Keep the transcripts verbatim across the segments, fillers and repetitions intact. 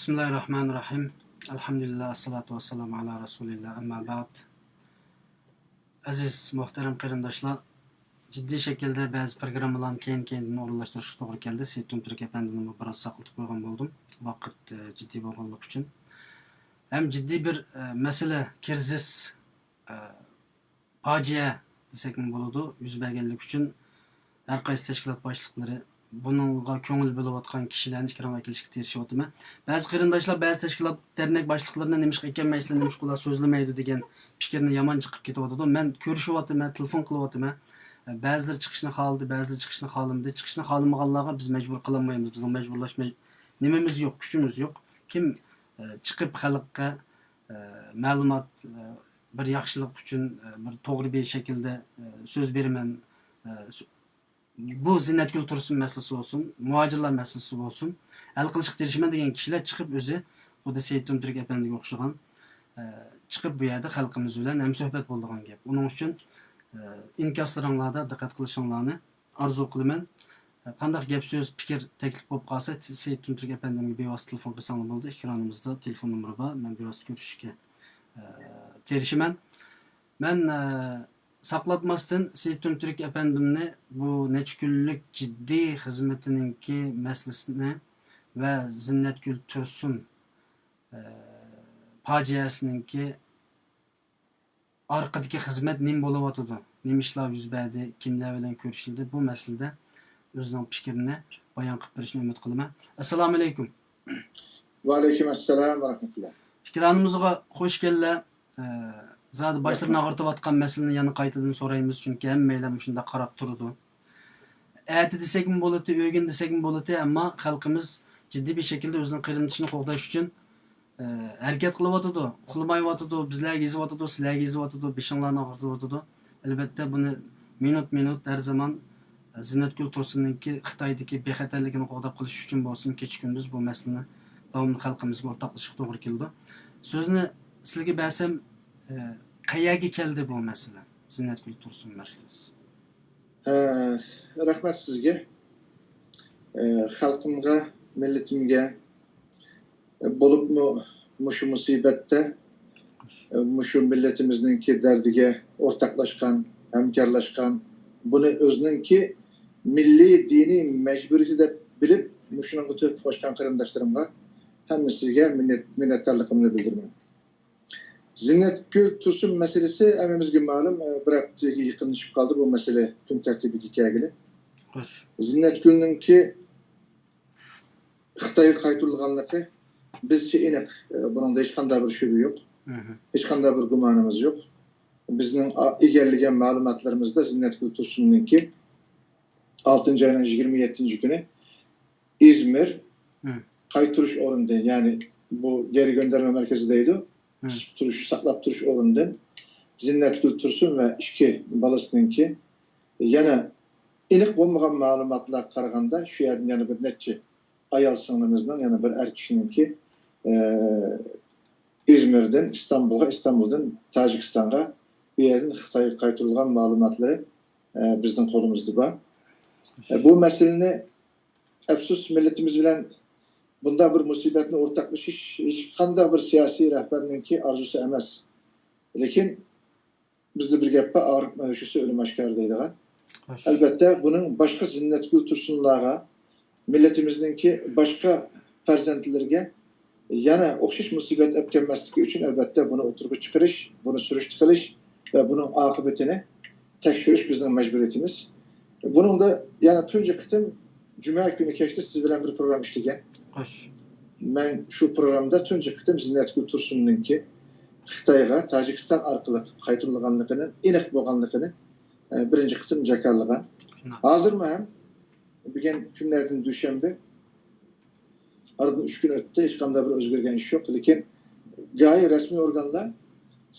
بىسمىللاھىررەھمانىررەھىم. ئەلھەمدۇلىللا، ئەسسالاتۇ ۋەسسالامۇ ئەلا رەسۇلىللا، ئەمما بەئد. ئەزىز، مۇھتەرەم قېرىنداشلار، جىددىي شەكىلدە بەزى پروگراممىلارنى كەينى-كەينىدىن ئورۇنلاشتۇرۇشقا توغرا كەلدى. سېيىتتۇن تۈرك ئەپەندىمنىمۇ بىراز ساقلىتىپ قويغان بولدۇم، ۋاقىت، ئە، جىددىي بولغانلىقى ئۈچۈن. ھەم جىددىي بىر، ئە، مەسىلە، كىرىزىس، ئە، پاجىئە دېسەكمۇ بولىدۇ، يۈز بەرگەنلىكى ئۈچۈن ھەر قايسى تەشكىلات باشلىقلىرى، بۇنىڭغا كۆڭۈل بۆلۈۋاتقان كىشىلەرنى ئېكرانغا ئەكېلىشكە تىرىشىۋاتىمەن. بەزى قېرىنداشلار، بەزى تەشكىلات، دەرنەك باشلىقلىرىنى نېمىشقا ئەكەلمەيسىلەر، نېمىشقا ئۇلار سۆزلىمەيدۇ دېگەن پىكىرنى يامان چېقىپ كېتىۋاتىدۇ. مەن كۆرۈشۈۋاتىمەن، تېلېفون قىلىۋاتىمەن. بەزىلىرى چىقىشنى خالىدى، بەزىلىرى چىقىشنى خالىمىدى. چىقىشنى خالىمىغانلارغا بىز مەجبۇر قىلالمايمىز. بىزنىڭ مەجبۇرلاش مەج-، نېمىمىز يوق، كۈچىمىز يوق. كىم، ئە، چىقىپ خەلققە، ئە، مەلۇمات، ئە، بىر ياخشىلىق ئۈچۈن، ئە، بىر توغرا بىر شەكىلدە، ئە، سۆز بېرىمەن، ئە، سۆ-، بۇ زىننەتگۈل تۇرسۇن مەسىلىسى بولسۇن، مۇھاجىرلار مەسىلىسى بولسۇن، ھەل قىلىشقا تىرىشىمەن دېگەن كىشىلەر چىقىپ ئۆزى، خۇددى سېيىتتۇن تۈرك ئەپەندىگە ئوخشىغان، ئە، چىقىپ بۇ يەردە خەلقىمىز بىلەن ھەمسۆھبەت بولىدىغان گەپ. ئۇنىڭ ئۈچۈن، ئە، ئىنكاسلىرىڭلاردا دىققەت قىلىشىڭلارنى ئارزۇ قىلىمەن. قانداق گەپ سۆز، پىكىر، تەكلىپ بولۇپ قالسا، سېيىتتۇن تۈرك ئەپەندىمگە بىۋاسىتە تېلېفون قىلساڭلار بولىدۇ. ئېكرانىمىزدا تېلېفون نومۇرى بار، مەن بىۋاسىتە كۆرۈشۈشكە، ئە، تىرىشىمەن. مەن، ئە، ساقلاتماستىن سېيىتتۇن تۈرك ئەپەندىمنى بۇ نەچچە كۈنلۈك جىددىي خىزمىتىنىڭكى مەسىلىسىنى ۋە زىننەتگۈل تۇرسۇن، ئە، پاجىئەسىنىڭكى ئارقىدىكى خىزمەت نېمە بولۇۋاتىدۇ؟ نېمە ئىشلار يۈز بەردى؟ كىملەر بىلەن كۆرۈشۈلدى؟ بۇ مەسىلىدە ئۆزىنىڭ پىكرىنى بايان قىلىپ بېرىشىنى ئۈمىد قىلىمەن. ئەسسالامۇئەلەيكۇم. ۋەئەلەيكۇم ئەسسالام ۋە رەھمەتۇللا. ئېكرانىمىزغا خوش كەلدىلەر. ئە، زادى باشلىرىنى ئاغرىتىۋاتقان مەسىلىنى يەنە قايتىدىن سورايمىز، چۈنكى ھەممەيلەن مۇشۇنداق قاراپ تۇرىدۇ. ئەتە دېسەكمۇ بولاتتى، ئۆگۈن دېسەكمۇ بولاتتى، ئەمما خەلقىمىز جىددىي بىر شەكىلدە ئۆزىنىڭ قېرىندىشىنى قوغداش ئۈچۈن، ئە، ھەرىكەت قىلىۋاتىدۇ، ئۇخلىمايۋاتىدۇ، بىزلەرگە يېزىۋاتىدۇ، سىلەرگە يېزىۋاتىدۇ، بېشىڭلارنى ئاغرىتىۋاتىدۇ. ئەلۋەتتە، بۇنى مىنۇت-مىنۇت ھەر زامان زىننەتگۈل تۇرسۇننىڭكى خىتايدىكى بىخەتەرلىكىنى قوغداپ قېلىش ئۈچۈن بولسۇن، كېچە-كۈندۈز بۇ مەسىلىنى داۋاملىق خەلقىمىزگە ئورتاقلىشىشقا توغرا كېلىدۇ. سۆزنى سىلىگە بەرسەم، ئە، قەيەرگە كەلدى بۇ مەسىلە؟ زىننەتگۈل تۇرسۇن مەسىلىسى. ئە، رەھمەت سىزگە. ئە، خەلقىمگە، مىللىتىمگە، ئە، بولۇپمۇ مۇشۇ مۇسىبەتتە، ئە، مۇشۇ مىللىتىمىزنىڭكى دەردىگە ئورتاقلاشقان، ھەمكارلاشقان، بۇنى ئۆزىنىڭكى مىللىي دىنىي مەجبۇرىيىتى دەپ بىلىپ، مۇشۇنىڭغا تۆھپە قوشقان قېرىنداشلىرىمغا ھەممىسىگە مىننەت-، مىننەتدارلىقىمنى بىلدۈرىمەن. زىننەتگۈل تۇرسۇن مەسىلىسى ھەممىمىزگە مەلۇم، بىر ھەپتىگە يېقىنلىشىپ قالدى بۇ مەسىلە كۈن تەرتىبىگە كەلگىلى. خوش. زىننەتگۈلنىڭكى خىتايغا قايتۇرۇلغانلىقى بىزچە ئېنىق، بۇنىڭدا ھېچقانداق بىر شۈبھە يوق. مھم. ھېچقانداق بىر گۇمانىمىز يوق. بىزنىڭ ئا-، ئىگىلىگەن مەلۇماتلىرىمىزدا زىننەتگۈل تۇرسۇننىڭكى ئالتىنچى ئاينىڭ يىگىرمە يەتتىنچى كۈنى ئىزمىر مم. قايتۇرۇش ئورنىدىن، يەنى بۇ گېرى گۆندەرمە مەركىزى دەيدۇ، مم. قىسىپ تۇرۇش، ساقلاپ تۇرۇش ئورنىدىن زىننەتگۈل تۇرسۇن ۋە ئىككى بالىسىنىڭكى، يەنە ئېنىق بولمىغان مەلۇماتلارغا قارىغاندا، شۇ يەردىن يەنە بىر نەچچە ئايال سىڭلىمىزنىڭ، يەنە بىر ئەر كىشىنىڭكى، ئە، ئىزمىردىن ئىستانبۇلغا، ئىستانبۇلدىن تاجىكىستانغا، بۇ يەردىن خىتايغا قايتۇرۇلغان مەلۇماتلىرى، ئە، بىزنىڭ قولىمىزدا بار. ئە، بۇ مەسىلىنى ئەپسۇس، مىللىتىمىز بىلەن بۇنداق بىر مۇسىبەتنى ئورتاقلىشىش ھېچقانداق بىر سىياسىي رەھبەرنىڭكى ئارزۇسى ئەمەس. لېكىن بىزدە بىر گەپ بار، «ئاغرىتما ھۆشىسى، ئۆلۈم ئاشكارا» دەيدىغان. خوش. ئەلۋەتتە، بۇنىڭ باشقا زىننەتگۈل تۇرسۇنلارغا، مىللىتىمىزنىڭكى باشقا پەرزەنتلىرىگە يەنە ئوخشاش مۇسىبەت ئەپ كەلمەسلىكى ئۈچۈن، ئەلۋەتتە، بۇنى ئوتتۇرىغا چىقىرىش، بۇنى سۈرۈشتە قىلىش ۋە بۇنىڭ ئاقىۋىتىنى تەكشۈرۈش بىزنىڭ مەجبۇرىيىتىمىز. بۇنىڭدا يەنە تۇنجى قېتىم جۈمە كۈنى كەچتە سىز بىلەن بىر پروگرامما ئىشلىگەن. خوش. مەن شۇ پروگراممىدا تۇنجى قېتىم زىننەتگۈل تۇرسۇننىڭكى خىتايغا تاجىكىستان ئارقىلىق قايتۇرۇلغانلىقىنى، ئېنىق بولغانلىقىنى، ئە، بىرىنچى قېتىم جاكارلىغان. شۇنداق. ھازىرمۇ ھەم، بۈگۈن كۈنلەردىن دۈشەنبە، ئارىدىن ئۈچ كۈن ئۆتتى، ھېچقانداق بىر ئۆزگەرگەن ئىش يوق. لېكىن گاھى رەسمىي ئورگانلار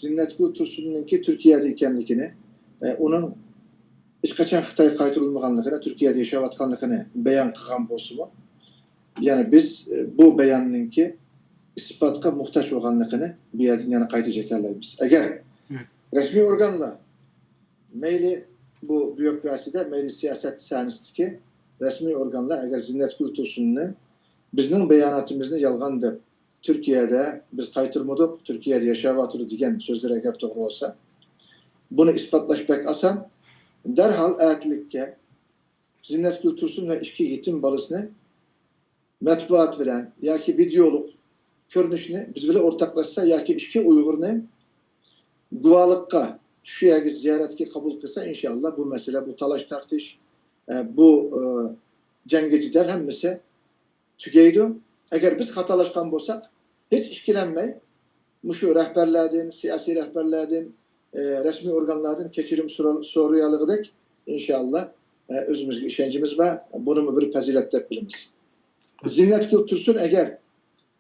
زىننەتگۈل تۇرسۇننىڭكى تۈركىيەدە ئىكەنلىكىنى، ئە، ئۇنىڭ ھېچقاچان خىتايغا قايتۇرۇلمىغانلىقىنى، تۈركىيەدە ياشاۋاتقانلىقىنى بايان قىلغان بولسىمۇ، يەنى بىز، ئە، بۇ باياننىڭكى ئىسپاتقا موھتاج بولغانلىقىنى بۇ يەردىن يەنە قايتا جاكارلايمىز. ئەگەر مم. رەسمىي ئورگانلار، مەيلى بۇ بيۇروكراتىيىدە، مەيلى سىياسەت سەھنىسىدىكى رەسمىي ئورگانلار ئەگەر زىننەتگۈل تۇرسۇننى بىزنىڭ باياناتىمىزنى يالغان دەپ تۈركىيەدە بىز قايتۇرمىدۇق، تۈركىيەدە ياشاۋاتىدۇ دېگەن سۆزلىرى ئەگەر توغرا بولسا، بۇنى ئىسپاتلاش بەك ئاسان. دەرھال ئەتىلىككە زىننەتگۈل تۇرسۇن ۋە ئىككى يېتىم بالىسىنى مەتبۇئات بىلەن ياكى ۋىدېئولۇق كۆرۈنۈشنى بىز بىلەن ئورتاقلاشسا ياكى ئىككى ئۇيغۇرنى گۇۋاھلىققا شۇ يەرگە زىيارەتكە قوبۇل قىلسا، ئىنشائاللا بۇ مەسىلە، بۇ تالاش-تارتىش، ئە، بۇ، ئە، جەڭگى جېدەل ھەممىسى تۈگەيدۇ. ئەگەر بىز خاتالاشقان بولساق، ھېچ ئىككىلەنمەي مۇشۇ رەھبەرلەردىن، سىياسىي رەھبەرلەردىن، ئە، رەسمىي ئورگانلاردىن كەچۈرۈم سورا-، سورىيالىغۇدەك، ئىنشائاللا، ئە، ئۆزىمىزگە ئىشەنچىمىز بار. بۇنىمۇ بىر پەزىلەت دەپ بىلىمىز. زىننەتگۈل تۇرسۇن ئەگەر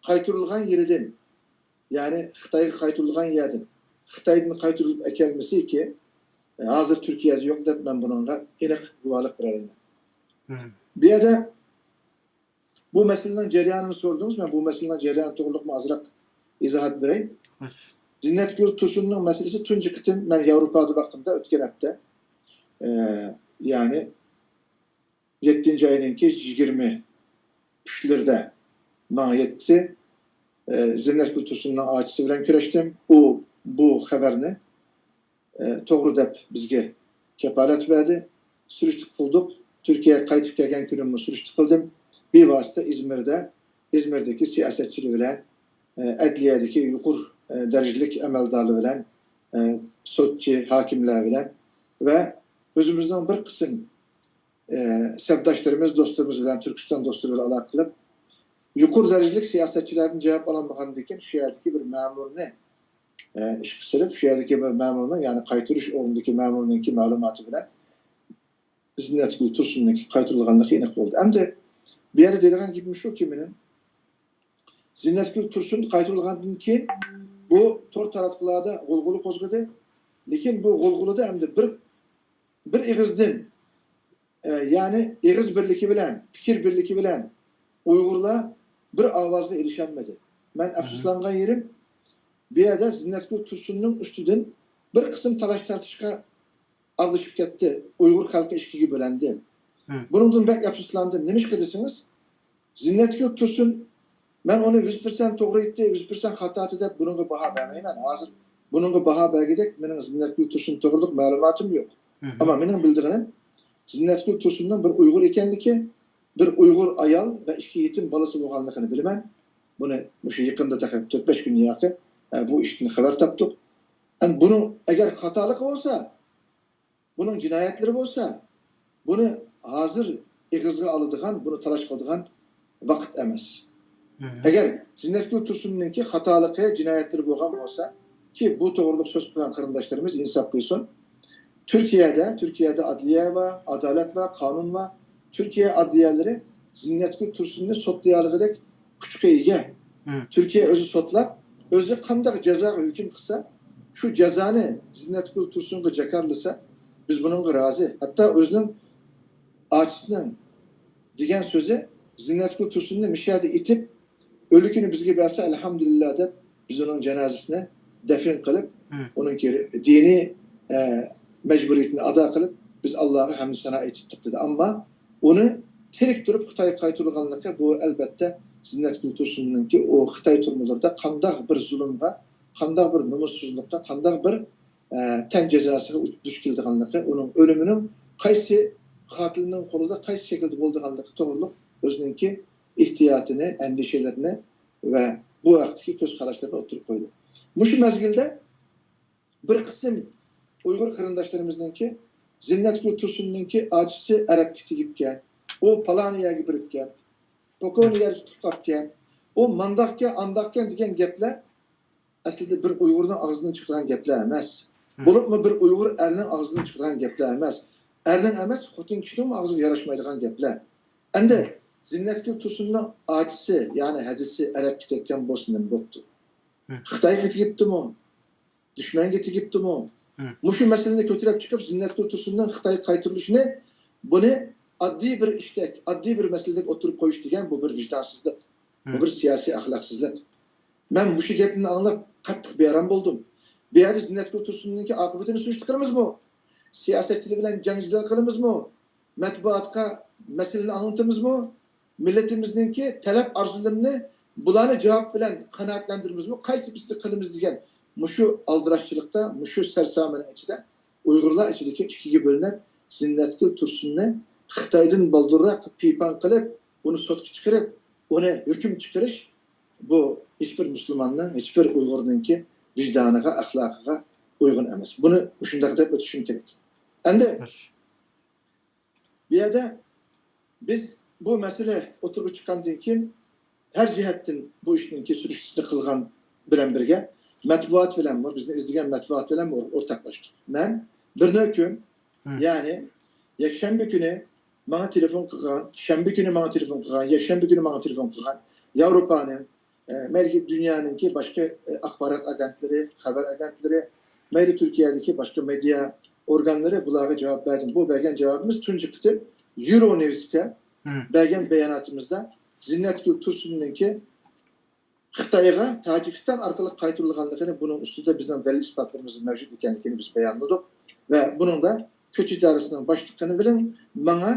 قايتۇرۇلغان يېرىدىن، يەنى خىتايغا قايتۇرۇلغان يەردىن، خىتايدىن قايتۇرۇلۇپ ئەكەلمىسىكى، ھازىر تۈركىيەدە يوق دەپ مەن بۇنىڭغا ئېنىق گۇۋاھلىق بېرەلەيمەن. بۇ يەردە بۇ مەسىلىنىڭ جەريانىنى سورىدىڭىز، مەن بۇ مەسىلىنىڭ جەريانى توغرىلىقمۇ ئازراق ئىزاھات بېرەي. زىننەتگۈل تۇرسۇننىڭ مەسىلىسى تۇنجى قېتىم مەن ياۋروپادا باققىنىمدا ئۆتكەن ھەپتە، ئە، يەنى يەتتىنچى ئاينىڭكى يىگىرمە ئۈچلىرىدە ماڭا يەتتى. ئە، زىننەتگۈل تۇرسۇننىڭ ئاچىسى بىلەن كۆرۈشتۈم. ئۇ بۇ خەۋەرنى، ئە، توغرا دەپ بىزگە كاپالەت بەردى. سۈرۈشتە قىلدۇق. تۈركىيەگە قايتىپ كەلگەن كۈنۈممۇ سۈرۈشتە قىلدىم. بىۋاسىتە ئىزمىردە، ئىزمىردىكى سىياسەتچىلەر بىلەن، ئە، ئەدلىيەدىكى يۇقىرى، ئە، دەرىجىلىك ئەمەلدارلار بىلەن، ئە، سوتچى، ھاكىملار بىلەن ۋە ئۆزىمىزنىڭ بىر قىسىم ئە، سەپداشلىرىمىز، دوستلىرىمىز بىلەن، تۈركىستان دوستلىرى بىلەن ئالاقە قىلىپ، يۇقىرى دەرىجىلىك سىياسەتچىلەردىن جاۋاب ئالالمىغاندىن كېيىن، شۇ يەردىكى بىر مەمۇرنى، ئە، ئىشقا سېلىپ، شۇ يەردىكى بىر مەمۇرنىڭ، يەنى قايتۇرۇش ئورنىدىكى مەمۇرنىڭكى مەلۇماتى بىلەن زىننەتگۈل تۇرسۇننىڭكى قايتۇرۇلغانلىقى ئېنىق بولدى. ئەمدى بۇ يەردە دەيدىغان گېپىم شۇكى، مېنىڭ زىننەتگۈل تۇرسۇن قايتۇرۇلغاندىن كېيىن بۇ تور تاراتقۇلاردا غۇلغۇلا قوزغىدى. لېكىن بۇ غۇلغۇلىدا ئەمدى بىر، بىر ئېغىزدىن، ئە، يەنى ئېغىز بىرلىكى بىلەن، پىكىر بىرلىكى بىلەن ئۇيغۇرلار بىر ئاۋازغا ئېرىشەلمىدى. مەن ئەپسۇسلانغان يېرىم، بۇ يەردە زىننەتگۈل تۇرسۇننىڭ ئۈستىدىن بىر قىسىم تالاش-تارتىشقا ئارىلىشىپ كەتتى. ئۇيغۇر خەلقى ئىككىگە بۆلەندى. بۇنىڭدىن بەك ئەپسۇسلاندىم. نېمىشقا دېسىڭىز، زىننەتگۈل تۇرسۇن، مەن ئۇنى يۈز پىرسەنت توغرا ئېيتتى، يۈز پىرسەنت خاتا ئېيتتى دەپ بۇنىڭغا باھا بەرمەيمەن. ھازىر بۇنىڭغا باھا بەرگۈدەك مېنىڭ زىننەتگۈل تۇرسۇن توغرىلىق مەلۇماتىم يوق. ئەمما مېنىڭ بىلىدىغىنىم، زىننەتگۈل تۇرسۇننىڭ بىر ئۇيغۇر ئىكەنلىكى، بىر ئۇيغۇر ئايال ۋە ئىككى يېتىم بالىسى بولغانلىقىنى بىلىمەن. بۇنى مۇشۇ يېقىندا تېخى تۆت-بەش كۈندىن ياقى، ئە، بۇ ئىشتىن خەۋەر تاپتۇق. ئەمدى بۇنىڭ ئەگەر خاتالىقى بولسا، بۇنىڭ جىنايەتلىرى بولسا، بۇنى ھازىر ئېغىزغا ئالىدىغان، بۇنى تالاش قىلىدىغان ۋاقىت ئەمەس. ئەگەر زىننەتگۈل تۇرسۇننىڭكى خاتالىقى، جىنايەتلىرى بولغان بولسا، كى بۇ توغرىلىق سۆز قىلغان قېرىنداشلىرىمىز ئىنساپ قىلسۇن. تۈركىيەدە، تۈركىيەدە ئادلىيە بار، ئادالەت بار، قانۇن بار. تۈركىيە ئادلىيەلىرى زىننەتگۈل تۇرسۇننى سوتلىيالىغۇدەك كۈچكە ئىگە. تۈركىيە ئۆزى سوتلاپ، ئۆزى قانداق جازاغا ھۆكۈم قىلسا، شۇ جازانى زىننەتگۈل تۇرسۇنغا جاكارلىسا، بىز بۇنىڭغا رازى. ھەتتا ئۆزىنىڭ ئاچىسىنىڭ دېگەن سۆزى، زىننەتگۈل تۇرسۇننى مۇشۇ يەردە ئېتىپ، ئۆلۈكىنى بىزگە بەرسە، ئەلھەمدۇلىللا دەپ، بىز ئۇنىڭ جانازىسىنى دەپنە قىلىپ، ئۇنىڭكى دىنىي، ئە، مەجبۇرىيىتىنى ئادا قىلىپ، بىز ئاللاغا ھەمدۇ سانا ئېيتتۇق، دېدى. ئەمما ئۇنى تىرىك تۇرۇپ خىتايغا قايتۇرۇلغانلىقى، بۇ، ئەلبەتتە، زىننەتگۈل تۇرسۇننىڭكى ئۇ خىتاي تۈرمىلىرىدە قانداق بىر زۇلۇمغا، قانداق بىر نومۇسسىزلىققا، قانداق بىر، ئە، تەن جازاسىغا دۇچ كېلىدىغانلىقى، ئۇنىڭ ئۆلۈمىنىڭ قايسى قاتىلنىڭ قولىدا قايسى شەكىلدە بولىدىغانلىقى توغرۇلۇق ئۆزىنىڭكى ئېھتىياتىنى، ئەندىشىلىرىنى ۋە بۇ ھەقتىكى كۆز قاراشلىرىنى ئوتتۇرىغا قويدى. مۇشۇ مەزگىلدە بىر قىسىم ئۇيغۇر قېرىنداشلىرىمىزنىڭكى، زىننەتگۈل تۇرسۇننىڭكى ئاچىسى ئەرەبكە تېگىپكەن، ئۇ پالان يەرگە بېرىپكەن، پوكونى يەردە تۇتۇپ قاپكەن، ئۇ مانداقكەن، ئانداقكەن دېگەن گەپلەر ئەسلىدە بىر ئۇيغۇرنىڭ ئاغزىدىن چىقىدىغان گەپلەر ئەمەس. بولۇپمۇ بىر ئۇيغۇر ئەرنىڭ ئاغزىدىن چىقىدىغان گەپلەر ئەمەس. ئەرنىڭ ئەمەس، خوتۇن كىشىنىڭمۇ ئاغزىغا ياراشمايدىغان گەپلەر. ئەمدى زىننەتگۈل تۇرسۇننىڭ ئاچىسى، يەنى ھەدىسى ئەرەبكە كەتكەن بولسا نېمە بوپتۇ؟ خىتايغا تېگىپتىمۇ؟ دۈشمەنگە تېگىپتىمۇ؟ مۇشۇ مەسىلىنى كۆتۈرۈپ چىقىپ، زىننەتگۈل تۇرسۇننىڭ خىتايغا قايتۇرۇلۇشىنى، بۇنى ئاددىي بىر ئىشتەك، ئاددىي بىر مەسىلىدەك ئوتتۇرىغا قويۇش دېگەن، بۇ بىر ۋىجدانسىزلىق، بۇ بىر سىياسىي ئەخلاقسىزلىق. مەن مۇشۇ گەپنى ئاڭلاپ قاتتىق بىئارام بولدۇم. بۇ يەردە زىننەتگۈل تۇرسۇننىڭكى ئاقىۋىتىنى سۈرۈشتە قىلىمىزمۇ؟ سىياسەتچىلەر بىلەن جەڭ-جېدەل قىلىمىزمۇ؟ مەتبۇئاتقا مەسىلىنى ئاڭلىتىمىزمۇ؟ مىللىتىمىزنىڭكى تەلەپ-ئارزۇلىرىنى بۇلارنى جاۋاب بىلەن قانائەتلەندۈرىمىزمۇ، قايسى بىرسىنى قىلىمىز دېگەن مۇشۇ ئالدىراشچىلىقتا، مۇشۇ سەرسامىنىڭ ئىچىدە ئۇيغۇرلار ئىچىدىكى ئىككىگە بۆلۈنۈپ، زىننەتگۈل تۇرسۇننى خىتايدىن بالدۇرراق پىپان قىلىپ، ئۇنى سوتقا چىقىرىپ، ئۇنى ھۆكۈم چىقىرىش، بۇ ھېچبىر مۇسۇلماننىڭ، ھېچبىر ئۇيغۇرنىڭكى ۋىجدانىغا، ئەخلاقىغا ئۇيغۇن ئەمەس. بۇنى مۇشۇنداق دەپ ئۆتۈشۈم كېرەك. ئەمدى بۇ يەردە بىز بۇ مەسىلە ئوتتۇرىغا چىققاندىن كېيىن، ھەر جەھەتتىن بۇ ئىشنىڭكى سۈرۈشتىسىنى قىلغان بىلەن بىرگە، مەتبۇئات بىلەنمۇ، بىزنى ئىزدىگەن مەتبۇئات بىلەنمۇ ئورتاقلاشتۇق. مەن بىر نۆكۈن، يەنى يەكشەنبە كۈنى ماڭا تېلېفون قىلغان، شەنبە كۈنى ماڭا تېلېفون قىلغان، يەكشەنبە كۈنى ماڭا تېلېفون قىلغان ياۋروپانىڭ، ئە، بەلكى دۇنيانىڭكى باشقا، ئە، ئاخبارات ئاگېنتلىرى، خەۋەر ئاگېنتلىرى، مەيلى تۈركىيەدىكى باشقا مېدىيا ئورگانلىرى بۇلارغا جاۋاب بەردىم. بۇ بەرگەن جاۋابىمىز تۇنجى قېتىم يۇرو نيۇسكا بەرگەن باياناتىمىزدا زىننەتگۈل تۇرسۇننىڭكى خىتايغا تاجىكىستان ئارقىلىق قايتۇرۇلغانلىقىنى، بۇنىڭ ئۈستىدە بىزنىڭ دەلىل ئىسپاتلىرىمىز مەۋجۇت ئىكەنلىكىنى بىز بايانلىدۇق. ۋە بۇنىڭدا كۆچ ئىدارىسىنىڭ باشلىقىنى بىلەن ماڭا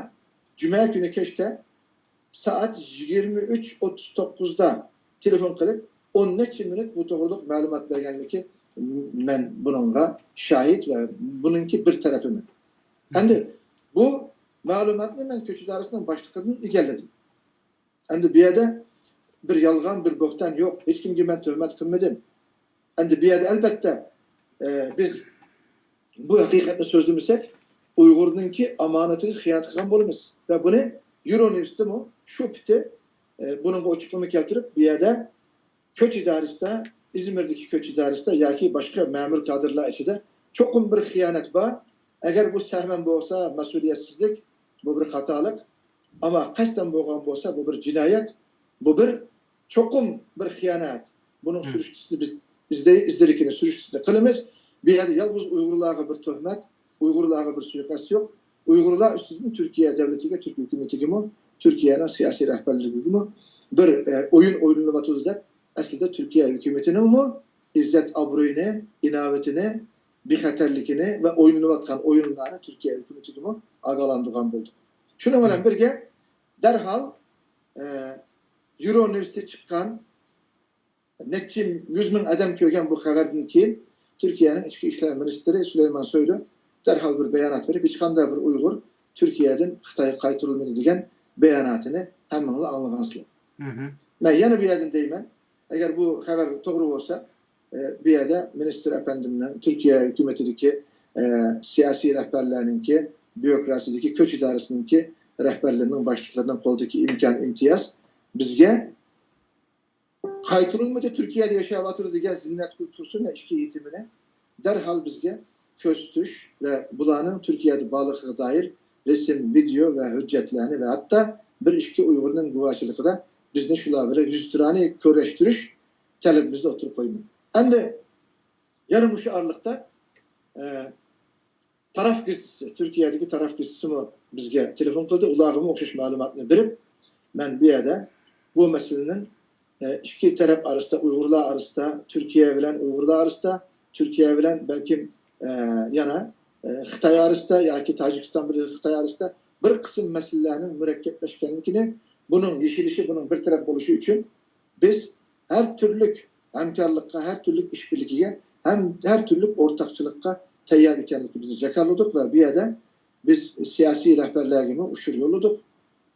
جۈمە كۈنى كەچتە سائەت يىگىرمە ئۈچ ئوتتۇز توققۇزدا تېلېفون قىلىپ، ئون نەچچە مىنۇت بۇ توغرىلىق مەلۇمات بەرگەنلىكى، مەن بۇنىڭغا شاھىت ۋە بۇنىڭكى بىر تەرىپىمەن. ئەمدى بۇ مەلۇماتنى مەن كۆچ ئىدارىسىنىڭ باشلىقىدىن ئىگىلىدىم. ئەمدى بۇ يەردە بىر يالغان، بىر بۆھتان يوق. ھېچكىمگە مەن تۆھمەت قىلمىدىم. ئەمدى بۇ يەردە، ئەلبەتتە، ئە، بىز بۇ ھەقىقەتنى سۆزلىمىسەك، ئۇيغۇرنىڭكى ئامانىتىگە خىيانەت قىلغان بولىمىز. ۋە بۇنى يۇرونيۇستىمۇ شۇ پېتى، ئە، بۇنىڭغا ئوچۇقلىما كەلتۈرۈپ، بۇ يەردە كۆچ ئىدارىسىدا، ئىزمىردىكى كۆچ ئىدارىسىدا ياكى باشقا مەمۇر كادىرلار ئىچىدە چوقۇم بىر خىيانەت بار. ئەگەر بۇ سەھۋەن بولسا، مەسئۇلىيەتسىزلىك، بۇ بىر خاتالىق. ئەمما قەستەن بولغان بولسا، بۇ بىر جىنايەت، بۇ بىر چوقۇم بىر خىيانەت. بۇنىڭ سۈرۈشتىسىنى بىز ئىزدەي-، ئىزدىرىكىنى، سۈرۈشتىسىنى قىلىمىز. بۇ يەردە يالغۇز ئۇيغۇرلارغا بىر تۆھمەت، ئۇيغۇرلارغا بىر سۇيىقەست يوق. ئۇيغۇرلار ئۈستىدىن تۈركىيە دۆلىتىگە، تۈرك ھۆكۈمىتىگىمۇ، تۈركىيەنىڭ سىياسىي رەھبەرلىكىگىمۇ بىر، ئە، ئويۇن ئوينىلىۋاتىدۇ دەپ، ئەسلىدە تۈركىيە ھۆكۈمىتىنىڭمۇ ئىززەت-ئابرۇيىنى، ئىناۋىتىنى، بىخەتەرلىكىنى ۋە ئوينىلىۋاتقان ئويۇنلارنى تۈركىيە ھۆكۈمىتىگىمۇ ئاگاھلاندۇرغان بولدۇق. شۇنىڭ بىلەن بىرگە، دەرھال، ئە، يۇرونيۇستى چىققان، نەچچە يۈز مىڭ ئادەم كۆرگەن بۇ خەۋەردىن كېيىن، تۈركىيەنىڭ ئىچكى ئىشلار مىنىستىرى سۈلەيمان سويلۇ دەرھال بىر بايانات بېرىپ، ھېچقانداق بىر ئۇيغۇر تۈركىيەدىن خىتايغا قايتۇرۇلمىدى دېگەن باياناتىنى ھەممىڭلار ئاڭلىغانسىلەر. مەن يەنە بۇ يەردىن دەيمەن، ئەگەر بۇ خەۋەر توغرا بولسا، ئە، بۇ يەردە مىنىستىر ئەپەندىمنىڭ، تۈركىيە ھۆكۈمىتىدىكى، ئە، سىياسىي رەھبەرلەرنىڭكى، بيۇروكراتىيىدىكى، كۆچ ئىدارىسىنىڭكى رەھبەرلىرىنىڭ، باشلىقلىرىنىڭ قولىدىكى ئىمكان، ئىمتىياز بىزگە قايتۇرۇلمىدى، تۈركىيەدە ياشاۋاتىدۇ دېگەن زىننەتگۈل تۇرسۇن ۋە ئىككى يېتىمىنى دەرھال بىزگە كۆرسىتىش ۋە بۇلارنىڭ تۈركىيەدە بارلىقىغا دائىر رەسىم، ۋىدېئو ۋە ھۆججەتلەرنى ۋە ھەتتا بىر ئىككى ئۇيغۇرنىڭ گۇۋاھچىلىقىدا بىزنى شۇلار بىلەن يۈزتۇرانە كۆرۈشتۈرۈش تەلىپىمىزنى ئوتتۇرىغا قويىمەن. ئەمدى يەنە مۇشۇ ئارىلىقتا، ئە، تاراف گېزىتىسى، تۈركىيەدىكى تاراف گېزىتىسىمۇ بىزگە تېلېفون قىلدى. ئۇلارغىمۇ ئوخشاش مەلۇماتنى بېرىپ، مەن بۇ يەردە بۇ مەسىلىنىڭ، ئە، ئىككى تەرەپ ئارىسىدا، ئۇيغۇرلار ئارىسىدا، تۈركىيە بىلەن ئۇيغۇرلار ئارىسىدا، تۈركىيە بىلەن بەلكىم، ئە، يەنە، ئە، خىتاي ئارىسىدا ياكى تاجىكىستان بىلەن خىتاي ئارىسىدا بىر قىسىم مەسىلىلەرنىڭ مۇرەككەپلەشكەنلىكىنى، بۇنىڭ يېشىلىشى، بۇنىڭ بىر تەرەپ بولۇشى ئۈچۈن بىز ھەر تۈرلۈك ھەمكارلىققا، ھەر تۈرلۈك ئىشبىرلىكىگە، ھەم ھەر تۈرلۈك ئورتاقچىلىققا تەييار ئىكەنلىكىمىزنى جاكارلىدۇق ۋە بۇ يەردە بىز سىياسىي رەھبەرلەرگىمۇ ئۇچۇر يوللىدۇق.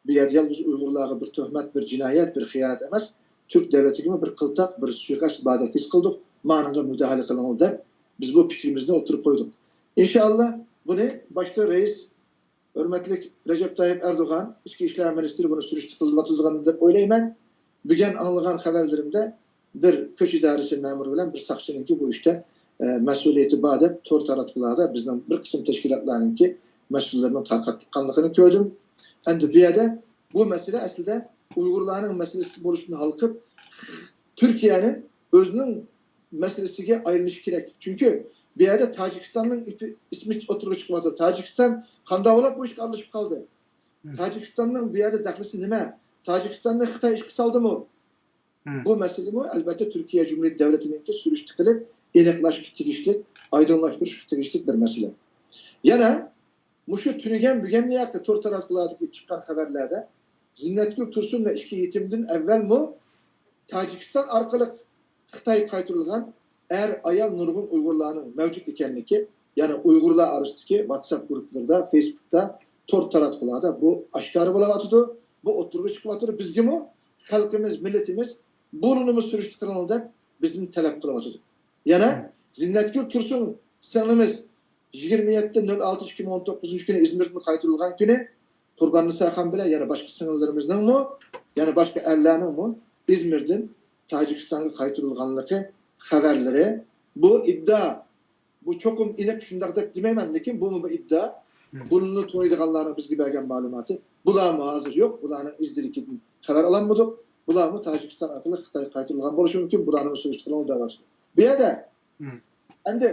بۇ يەردە يالغۇز ئۇيغۇرلارغا بىر تۆھمەت، بىر جىنايەت، بىر خىيانەت ئەمەس، تۈرك دۆلىتىگىمۇ بىر قىلتاق، بىر سۇيىقەست باردەك ھېس قىلدۇق. مانىڭغا مۇداخىلە قىلىڭلار دەپ، بىز بۇ پىكرىمىزنى ئوتتۇرىغا قويدۇق. ئىنشائاللا، بۇنى باشتا رەئىس ھۆرمەتلىك رەجەپ تايىپ ئەردوغان، ئىچكى ئىشلار مىنىستىرى بۇنى سۈرۈشتە قىلىۋاتىدىغان دەپ ئويلايمەن. بۈگۈن ئاڭلىغان خەۋەرلىرىمدە بىر كۆچ ئىدارىسى مەمۇرى بىلەن بىر ساقچىنىڭكى بۇ ئىشتا، ئە، مەسئۇلىيىتى بار دەپ تور تاراتقۇلاردا بىزنىڭ بىر قىسىم تەشكىلاتلارنىڭكى مەسئۇللىرىنىڭ تارقاتقانلىقىنى كۆردۈم. ئەمدى بۇ يەردە بۇ مەسىلە ئەسلىدە ئۇيغۇرلارنىڭ مەسىلىسى بولۇشتىن ھالقىپ، تۈركىيەنىڭ ئۆزىنىڭ مەسىلىسىگە ئايلىنىشى كېرەك. چۈنكى بۇ يەردە تاجىكىستاننىڭ ئىپى-، ئىسمى ئوتتۇرىغا چىقىۋاتىدۇ. تاجىكىستان قانداق بولۇپ بۇ ئىشقا ئارىلىشىپ قالدى؟ تاجىكىستاننىڭ بۇ يەردە دەخلىسى نېمە؟ تاجىكىستاننى خىتاي ئىشقا سالدىمۇ؟ بۇ مەسىلىمۇ، ئەلبەتتە، تۈركىيە جۇمھۇرىيەت دۆلىتىنىڭكى سۈرۈشتە قىلىپ، ئېنىقلاشقا تېگىشلىك، ئايدىڭلاشتۇرۇشقا تېگىشلىك بىر مەسىلە. يەنە مۇشۇ تۈنۈگۈن، بۈگۈن ياقى تور تاراتقۇلاردىكى چىققان خەۋەرلەردە زىننەتگۈل تۇرسۇن ۋە ئىككى يېتىمدىن ئەۋۋەلمۇ تاجىكىستان ئارقىلىق خىتايغا قايتۇرۇلغان ئەر، ئايال نۇرغۇن ئۇيغۇرلارنىڭ مەۋجۇت ئىكەنلىكى، يەنى ئۇيغۇرلار ئارىسىدىكى ۋاتساپ گۇرۇپپىلىرىدا، فېيسبۇكتا، تور تاراتقۇلاردا بۇ ئاشكارا بولۇۋاتىدۇ، بۇ ئوتتۇرىغا چىقىۋاتىدۇ. بىزگىمۇ خەلقىمىز، مىللىتىمىز بۇنىمۇ سۈرۈشتە قىلىڭ دەپ بىزدىن تەلەپ قىلىۋاتىدۇ. يەنە زىننەتگۈل تۇرسۇن سىڭلىمىز يىگىرمە يەتتە نۆل ئالتە ئىككى مىڭ ئون توققۇزىنچى كۈنى ئىزمىردىن قايتۇرۇلغان كۈنى قۇرباننىسا خان بىلەن يەنە باشقا سىڭىللىرىمىزنىڭمۇ، يەنە باشقا ئەرلەرنىڭمۇ ئىزمىردىن تاجىكىستانغا قايتۇرۇلغانلىقى خەۋەرلىرى. بۇ ئىدىئا، بۇ چوقۇم ئېنىق شۇنداق دەپ دېمەيمەن، لېكىن بۇمۇ بىر ئىدىئا. بۇنى تونۇيدىغانلارنىڭ بىزگە بەرگەن مەلۇماتى، بۇلارمۇ ھازىر يوق، بۇلارنىڭ ئىزدىلىكىدىن خەۋەر ئالالمىدۇق. بۇلارمۇ تاجىكىستان ئارقىلىق خىتايغا قايتۇرۇلغان بولۇشى مۇمكىن، بۇلارنىمۇ سۈرۈشتە قىلىڭ دەۋاتىدۇ. بۇ يەردە ئەمدى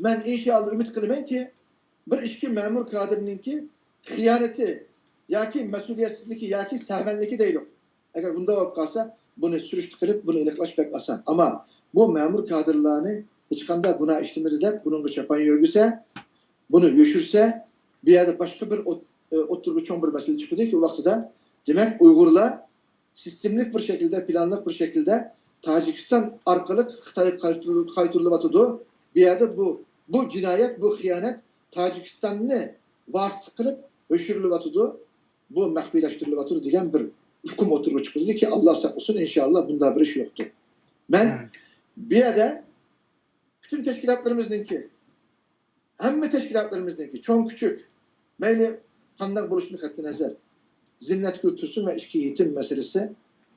مەن ئىنشائاللا ئۈمىد قىلىمەنكى، بىر ئىچكى مەمۇر كادىرنىڭكى خىيانىتى ياكى مەسئۇلىيەتسىزلىكى ياكى سەھۋەنلىكى دەيلۇق. ئەگەر بۇنداق بولۇپ قالسا، بۇنى سۈرۈشتە قىلىپ، بۇنى ئېنىقلاش بەك ئاسان. ئەمما بۇ مەمۇر كادىرلارنى ھېچقانداق گۇناھ ئىشلىمىدى دەپ، بۇنىڭغا چاپان يۆگىسە، بۇنى يوشۇرسا، بۇ يەردە باشقا بىر ئوت-، ئوتتۇرىغا چوڭ بىر مەسىلە چىقىدۇ. ئۇ ۋاقتىدا، دېمەك، ئۇيغۇرلار سىستېمىلىك بىر شەكىلدە، پىلانلىق بىر شەكىلدە تاجىكىستان ئارقىلىق خىتايغا قايتۇرۇل-، قايتۇرۇلۇۋاتىدۇ. بۇ يەردە بۇ، بۇ جىنايەت، بۇ خىيانەت تاجىكىستاننى ۋاسىتە قىلىپ ئۆچۈرۈلۈۋاتىدۇ، بۇ مەخپىيلەشتۈرۈلۈۋاتىدۇ دېگەن بىر ئۇقۇم ئوتتۇرىغا چىقىدۇكى، ئاللا ساقلىسۇن، ئىنشائاللا بۇنداق بىر ئىش يوقتۇر. مەن بۇ يەردە پۈتۈن تەشكىلاتلىرىمىزنىڭكى، ھەممە تەشكىلاتلىرىمىزنىڭكى، چوڭ كىچىك، مەيلى قانداق بولۇشىدىن قەتئىينەزەر، زىننەتگۈل تۇرسۇن ۋە ئىككى يېتىم مەسىلىسى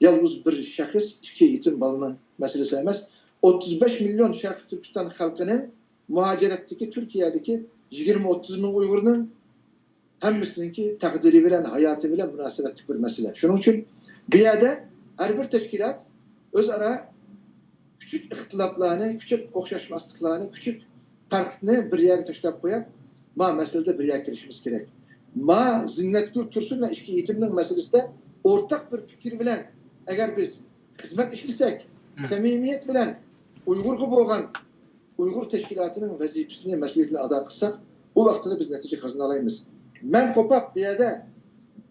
يالغۇز بىر شەخس، ئىككى يېتىم بالىنىڭ مەسىلىسى ئەمەس. ئوتتۇز بەش مىليون شەرقىي تۈركىستان خەلقىنىڭ مۇھاجىرەتتىكى، تۈركىيەدىكى يىگىرمە ئوتتۇز مىڭ ئۇيغۇرنىڭ ھەممىسىنىڭكى تەقدىرى بىلەن، ھاياتى بىلەن مۇناسىۋەتلىك بىر مەسىلە. شۇنىڭ ئۈچۈن بۇ يەردە ھەر بىر تەشكىلات ئۆزئارا كۈچۈك ئىختىلاپلارنى، كۈچۈك ئوخشاشماسلىقلارنى، كۈچۈك پەرقنى بىر يەرگە تاشلاپ قويۇپ، ما مەسىلىدە بىر يەرگە كېلىشىمىز كېرەك. ما زىننەتگۈل تۇرسۇن ۋە ئىككى يېتىمنىڭ مەسىلىسىدە ئورتاق بىر پىكىر بىلەن ئەگەر بىز خىزمەت ئىشلىسەك، سەمىمىيەت بىلەن ئۇيغۇرغا بولغان، ئۇيغۇر تەشكىلاتىنىڭ ۋەزىپىسىنى، مەسئۇلىيىتىنى ئادا قىلساق، ئۇ ۋاقتىدا بىز نەتىجە قازىنالايمىز. مەن قوپاپ بۇ يەردە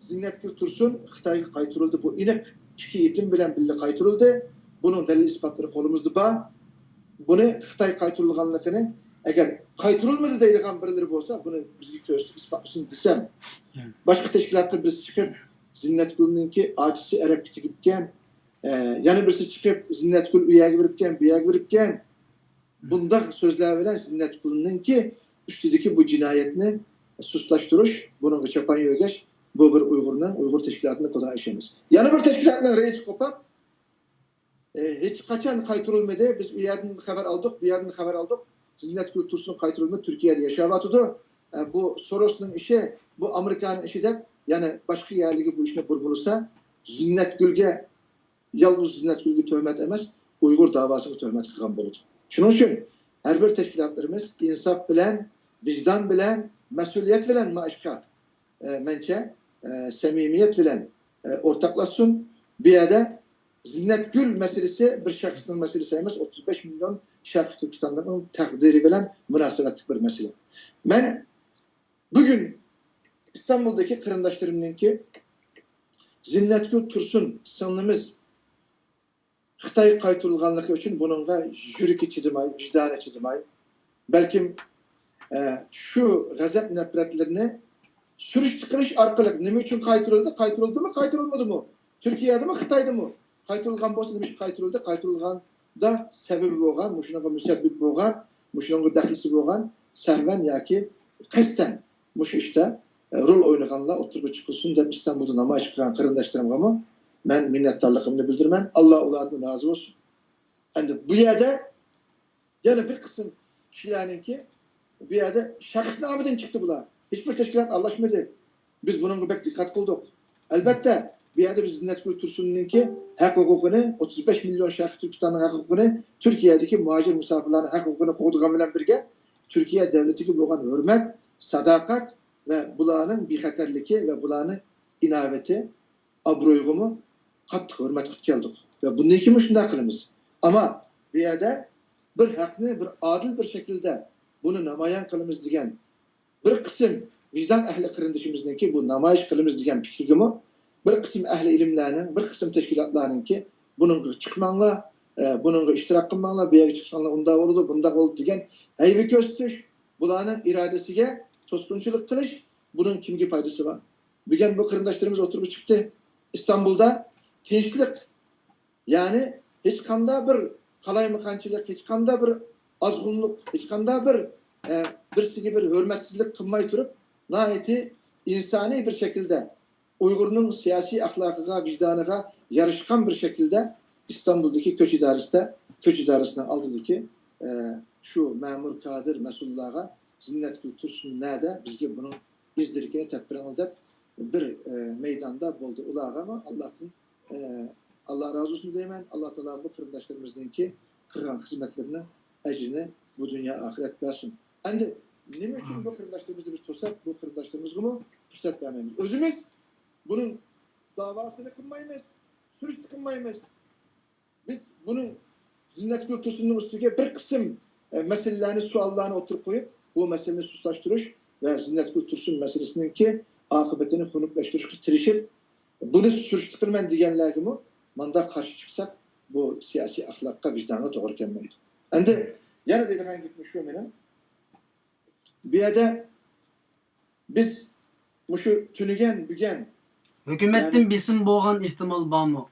زىننەتگۈل تۇرسۇن خىتايغا قايتۇرۇلدى، بۇ ئېنىق، ئىككى يېتىم بىلەن بىللە قايتۇرۇلدى. بۇنىڭ دەلىل ئىسپاتلىرى قولىمىزدا بار. بۇنى خىتاي قايتۇرۇلغانلىقىنى، ئەگەر قايتۇرۇلمىدى دەيدىغان بىرلىرى بولسا، بۇنى بىزگە كۆرسىتىپ ئىسپاتلىسۇن دېسەم، باشقا تەشكىلاتقا بىرسى چىقىپ، زىننەتگۈلنىڭكى ئاچىسى ئەرەبكە تېگىپكەن، ئە، يەنە بىرسى چىقىپ، زىننەتگۈل ئۇ يەرگە بېرىپكەن، بۇ يەرگە بېرىپكەن. بۇنداق سۆزلەر بىلەن زىننەتگۈلنىڭكى ئۈستىدىكى بۇ جىنايەتنى سۇسلاشتۇرۇش، بۇنىڭغا چاپان يۆگەش، بۇ بىر ئۇيغۇرنىڭ، ئۇيغۇر تەشكىلاتىنىڭ قىلىدىغان ئىشى ئەمەس. يەنە بىر تەشكىلاتنىڭ رەئىسى قوپاپ، ئى، ھېچقاچان قايتۇرۇلمىدى. بىز ئۇ يەردىن خەۋەر ئالدۇق، بۇ يەردىن خەۋەر ئالدۇق. زىننەتگۈل تۇرسۇن قايتۇرۇلمىدى، تۈركىيەدە ياشاۋاتىدۇ. ئە، بۇ سوروسنىڭ ئىشى، بۇ ئامېرىكانىڭ ئىشى دەپ، يەنە باشقا يەرلەرگە بۇ ئىشنى بۇرمىلىسا، زىننەتگۈلگە، يالغۇز زىننەتگۈلگە تۆھمەت ئەمەس، ئۇيغۇر داۋاسىغا تۆھمەت قىلغان بولىدۇ. شۇنىڭ ئۈچۈن ھەر بىر تەشكىلاتلىرىمىز ئىنساپ بىلەن، ۋىجدان بىلەن، مەسئۇلىيەت بىلەن مانا ئىشقا، ئە، مەنچە، ئە، سەمىمىيەت بىلەن، ئە، ئورتاقلاشسۇن. بۇ يەردە زىننەتگۈل مەسىلىسى بىر شەخسنىڭ مەسىلىسى ئەمەس، ئوتتۇز بەش مىليون شەرقىي تۈركىستانلىقنىڭ تەقدىرى بىلەن مۇناسىۋەتلىك بىر مەسىلە. مەن بۈگۈن ئىستانبۇلدىكى قېرىنداشلىرىمنىڭكى زىننەتگۈل تۇرسۇن سىڭلىمىز خىتايغا قايتۇرۇلغانلىقى ئۈچۈن بۇنىڭغا يۈرىكى چىدىماي، ۋىجدانى چىدىماي، بەلكىم، ئە، شۇ غەزەپ-نەپرەتلىرىنى سۈرۈشتە قىلىش ئارقىلىق نېمە ئۈچۈن قايتۇرۇلدى، قايتۇرۇلدىمۇ، قايتۇرۇلمىدىمۇ، تۈركىيەدىمۇ، خىتايدىمۇ، قايتۇرۇلغان بولسا نېمە ئۈچۈن قايتۇرۇلدى، قايتۇرۇلغاندا سەۋەبى بولغان، مۇشۇنىڭغا مۇسەببىپ بولغان، مۇشۇنىڭغا دەخلىسى بولغان سەھۋەن ياكى قەستەن مۇشۇ ئىشتا، ئە، رول ئوينىغانلار ئوتتۇرىغا چىقىلسۇن دەپ ئىستانبۇلدا نامايىش قىلغان قېرىنداشلىرىمغىمۇ مەن مىننەتدارلىقىمنى بىلدۈرىمەن. ئاللا ئۇلاردىن رازى بولسۇن. ئەمدى بۇ يەردە يەنە بىر قىسىم كىشىلەرنىڭكى، بۇ يەردە شەخس نامىدىن چىقتى بۇلار. ھېچبىر تەشكىلات ئارىلاشمىدى. بىز بۇنىڭغا بەك دىققەت قىلدۇق. ئەلبەتتە، بۇ يەردە بىز زىننەتگۈل تۇرسۇننىڭكى ھەق ھوقۇقىنى، ئوتتۇز بەش مىليون شەرقىي تۈركىستاننىڭ ھەق ھوقۇقىنى، تۈركىيەدىكى مۇھاجىر مۇساپىرلارنىڭ ھەق ھوقۇقىنى قوغدىغان بىلەن بىرگە، تۈركىيە دۆلىتىگە بولغان ھۆرمەت، ساداقەت ۋە بۇلارنىڭ بىخەتەرلىكى ۋە بۇلارنىڭ ئىناۋىتى، ئابرۇيىغىمۇ قاتتىق ھۆرمەت قىلىپ كەلدۇق. ۋە بۇندىن كېيىنمۇ شۇنداق قىلىمىز. ئەمما بۇ يەردە بىر ھەقنى بىر ئادىل بىر شەكىلدە بۇنى نامايان قىلىمىز دېگەن بىر قىسىم ۋىجدان ئەھلى قېرىندىشىمىزنىڭكى بۇ نامايىش قىلىمىز دېگەن پىكرىگىمۇ بىر قىسىم ئەھلى ئىلىملەرنىڭ، بىر قىسىم تەشكىلاتلارنىڭكى بۇنىڭغا چىقماڭلار، ئە، بۇنىڭغا ئىشتىراك قىلماڭلار، بۇ يەرگە چىقساڭلار ئۇنداق بولىدۇ، بۇنداق بولىدۇ دېگەن ھەيۋە كۆرسىتىش، بۇلارنىڭ ئىرادىسىگە توسقۇنچىلىق قىلىش، بۇنىڭ كىمگە پايدىسى بار؟ بۈگۈن بۇ قېرىنداشلىرىمىز ئوتتۇرىغا چىقتى. ئىستانبۇلدا تىنچلىق، يەنى ھېچقانداق بىر قالايمىقانچىلىق، ھېچقانداق بىر ئازغۇنلۇق، ھېچقانداق بىر، ئە، بىرسىگە بىر ھۆرمەتسىزلىك قىلماي تۇرۇپ، ناھايىتى ئىنسانىي بىر شەكىلدە ئۇيغۇرنىڭ سىياسىي ئەخلاقىغا، ۋىجدانىغا ياراشقان بىر شەكىلدە ئىستانبۇلدىكى كۆچ ئىدارىسىدە، كۆچ ئىدارىسىنىڭ ئالدىدىكى، ئە، شۇ مەمۇر، كادىر، مەسئۇللارغا زىننەتگۈل تۇرسۇن نەدە، بىزگە بۇنىڭ ئىز دېرىكىنى تېپىپ بېرىڭ دەپ بىر، ئە، مەيداندا بولدى. ئۇلارغىمۇ ئاللاھتىن، ئە، ئاللا رازى بولسۇن دەيمەن. ئاللا تائالا بۇ قېرىنداشلىرىمىزنىڭكى قىلغان خىزمەتلىرىنىڭ ئەجرىنى بۇ دۇنيا ئاخىرەت بەرسۇن. ئەمدى نېمە ئۈچۈن بۇ قېرىنداشلىرىمىزنى بىز توساق، بۇ قېرىنداشلىرىمىزغىمۇ پۇرسەت بەرمەيمىز؟ ئۆزىمىز بۇنىڭ داۋاسىنى قىلمايمىز، سۈرۈشتە قىلمايمىز. بىز بۇنىڭ زىننەتگۈل تۇرسۇننىڭ ئۈستىگە بىر قىسىم، ئە، مەسىلىلەرنى، سوئاللارنى ئوتتۇرىغا قويۇپ، بۇ مەسىلىنى سۇسلاشتۇرۇش ۋە زىننەتگۈل تۇرسۇن مەسىلىسىنىڭكى ئاقىۋىتىنى خۇنۈكلەشتۈرۈشكە تىرىشىپ، بۇنى سۈرۈشتە قىلىمەن دېگەنلەرگىمۇ مانداق قارشى چىقساق، بۇ سىياسىي ئەخلاققا، ۋىجدانغا توغرا كەلمەيدۇ. ئەمدى يەنە دەيدىغان گېپىم شۇ مېنىڭ. بۇ يەردە بىز مۇشۇ تۈنۈگۈن، بۈگۈن، ھۆكۈمەتتىن يەنى بېسىم بولغان ئېھتىمال بارمۇ؟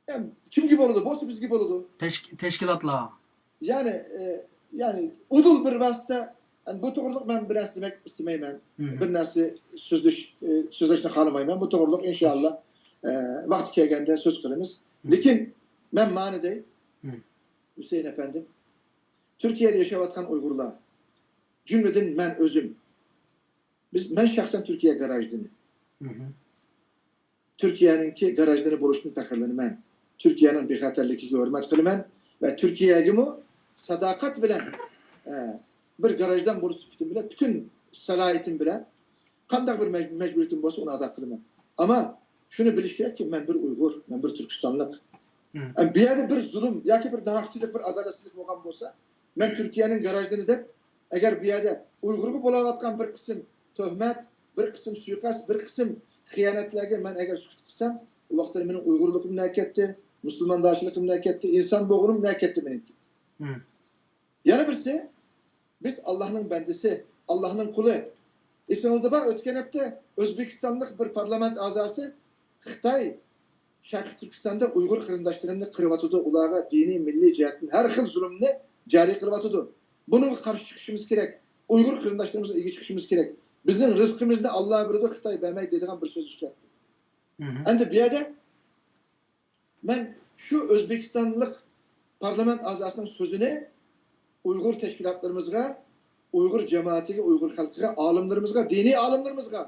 يەنى كىمگە بولىدۇ؟ بولسا بىزگە بولىدۇ. تەشك-، تەشكىلاتلار. يەنى، ئە، يەنى ئۇدۇل بىر ۋاسىتە، يەنى بۇ توغرىلىق مەن بىر نەرسە دېمەك ئىستىمەيمەن. مم. بىر نەرسە سۆزلەش، ئە، سۆزلەشنى خالىمايمەن. بۇ توغرىلىق ئىنشائاللا، ئە، ۋاقتى كەلگەندە سۆز قىلىمىز. مم. لېكىن مەن مانا دەي، مم. ھۈسەيىن ئەپەندىم، تۈركىيەدە ياشاۋاتقان ئۇيغۇرلار، جۈملىدىن مەن ئۆزۈم، بىز، مەن شەخسەن تۈركىيە گراژدىنى. مم. تۈركىيەنىڭكى گراژدىنى بولۇشتىن پەخىرلىنىمەن. تۈركىيەنىڭ بىخەتەرلىكىگە ھۆرمەت قىلىمەن ۋە تۈركىيەگىمۇ ساداقەت بىلەن، ئە، بىر گراژدان بولۇش سۈپىتىم بىلەن پۈتۈن سالاھىيىتىم بىلەن قانداق بىر مەج-، مەجبۇرىيىتىم بولسا ئۇنى ئادا قىلىمەن. ئەمما شۇنى بىلىش كېرەككى، مەن بىر ئۇيغۇر، مەن بىر تۈركىستانلىق. مم. ئە، بۇ يەردە بىر زۇلۇم ياكى بىر ناھەقچىلىك، بىر ئادالەتسىزلىك بولغان بولسا، مەن تۈركىيەنىڭ گراژدىنى دەپ، ئەگەر بۇ يەردە ئۇيغۇرغا بولۇۋاتقان بىر قىسىم تۆھمەت، بىر قىسىم سۇيىقەست، بىر قىسىم خىيانەتلەرگە مەن ئەگەر سۈكۈت قىلسام، ئۇ ۋاقىتتا مېنىڭ ئۇيغۇرلۇقۇم نەگە كەتتى، مۇسۇلماندارچىلىقىم نەگە كەتتى، ئىنسان بولغىنىم نەگە كەتتى مېنىڭكى؟ مم. يەنە بىرسى، بىز ئاللاھنىڭ بەندىسى، ئاللاھنىڭ قۇلى. ئېسىڭىزدە بار، ئۆتكەن ھەپتە ئۆزبېكىستانلىق بىر پارلامېنت ئەزاسى خىتاي شەرقىي تۈركىستاندا ئۇيغۇر قېرىنداشلىرىمنى قىرىۋاتىدۇ، ئۇلارغا دىنىي، مىللىي جەھەتتىن ھەر خىل زۇلۇمنى جارى قىلىۋاتىدۇ. بۇنىڭغا قارشى چىقىشىمىز كېرەك. ئۇيغۇر قېرىنداشلىرىمىزغا ئىگە چىقىشىمىز كېرەك. بىزنىڭ رىزقىمىزنى ئاللا بېرىدۇ، خىتاي بەرمەيدۇ دەيدىغان بىر سۆز ئىشلەتتى. مم. ئەمدى بۇ يەردە مەن شۇ ئۆزبېكىستانلىق پارلامېنت ئەزاسىنىڭ سۆزىنى ئۇيغۇر تەشكىلاتلىرىمىزغا، ئۇيغۇر جامائىتىگە، ئۇيغۇر خەلقىگە، ئالىملىرىمىزغا، دىنىي ئالىملىرىمىزغا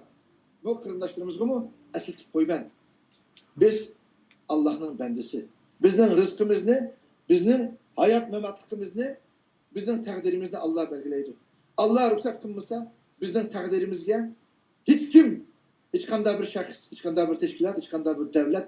بۇ قېرىنداشلىرىمىزغىمۇ ئەسلىتىپ قويىمەن. بىز ئاللاھنىڭ بەندىسى. بىزنىڭ رىزقىمىزنى، بىزنىڭ ھايات ماماتلىقىمىزنى، بىزنىڭ تەقدىرىمىزنى ئاللا بەلگىلەيدۇ. ئاللا رۇخسەت قىلمىسا، بىزنىڭ تەقدىرىمىزگە ھېچكىم، ھېچقانداق بىر شەخس، ھېچقانداق بىر تەشكىلات، ھېچقانداق بىر دەۋلەت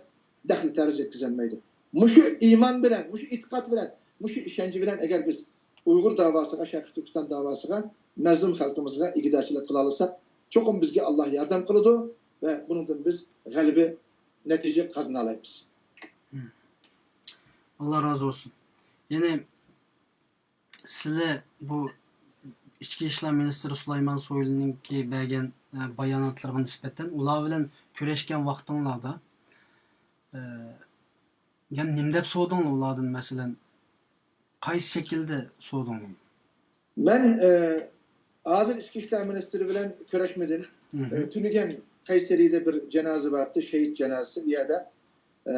دەخلى تەرۇز يەتكۈزەلمەيدۇ. مۇشۇ ئىمان بىلەن، مۇشۇ ئېتىقاد بىلەن، مۇشۇ ئىشەنچ بىلەن ئەگەر بىز ئۇيغۇر داۋاسىغا، شەرقىي تۈركىستان داۋاسىغا، مەزلۇم خەلقىمىزغا ئىگىدارچىلىق قىلالىساق، چوقۇم بىزگە ئاللا ياردەم قىلىدۇ ۋە بۇنىڭدىن بىز غەلىبە، نەتىجە قازىنالايمىز. ئاللا رازى بولسۇن. يەنى سىلەر بۇ ئىچكى ئىشلار مىنىستىرى سۇلايمان سويلۇنىڭكى بەرگەن، ئە، باياناتلىرىغا نىسبەتەن ئۇلار بىلەن كۆرۈشكەن ۋاقتىڭلاردا، ئە، يەنى نېمە دەپ سورىدىڭلار ئۇلاردىن، مەسىلەن، قايسى شەكىلدە سورىدىڭلار؟ مەن، ئە، ھازىر ئىچكى ئىشلار مىنىستىرى بىلەن كۆرۈشمىدىم. مم. ئە، تۈنۈگۈن قەيسەرىدە بىر جانازا بارتى، شېھىت جانازىسى، ئۇ يەردە ئە،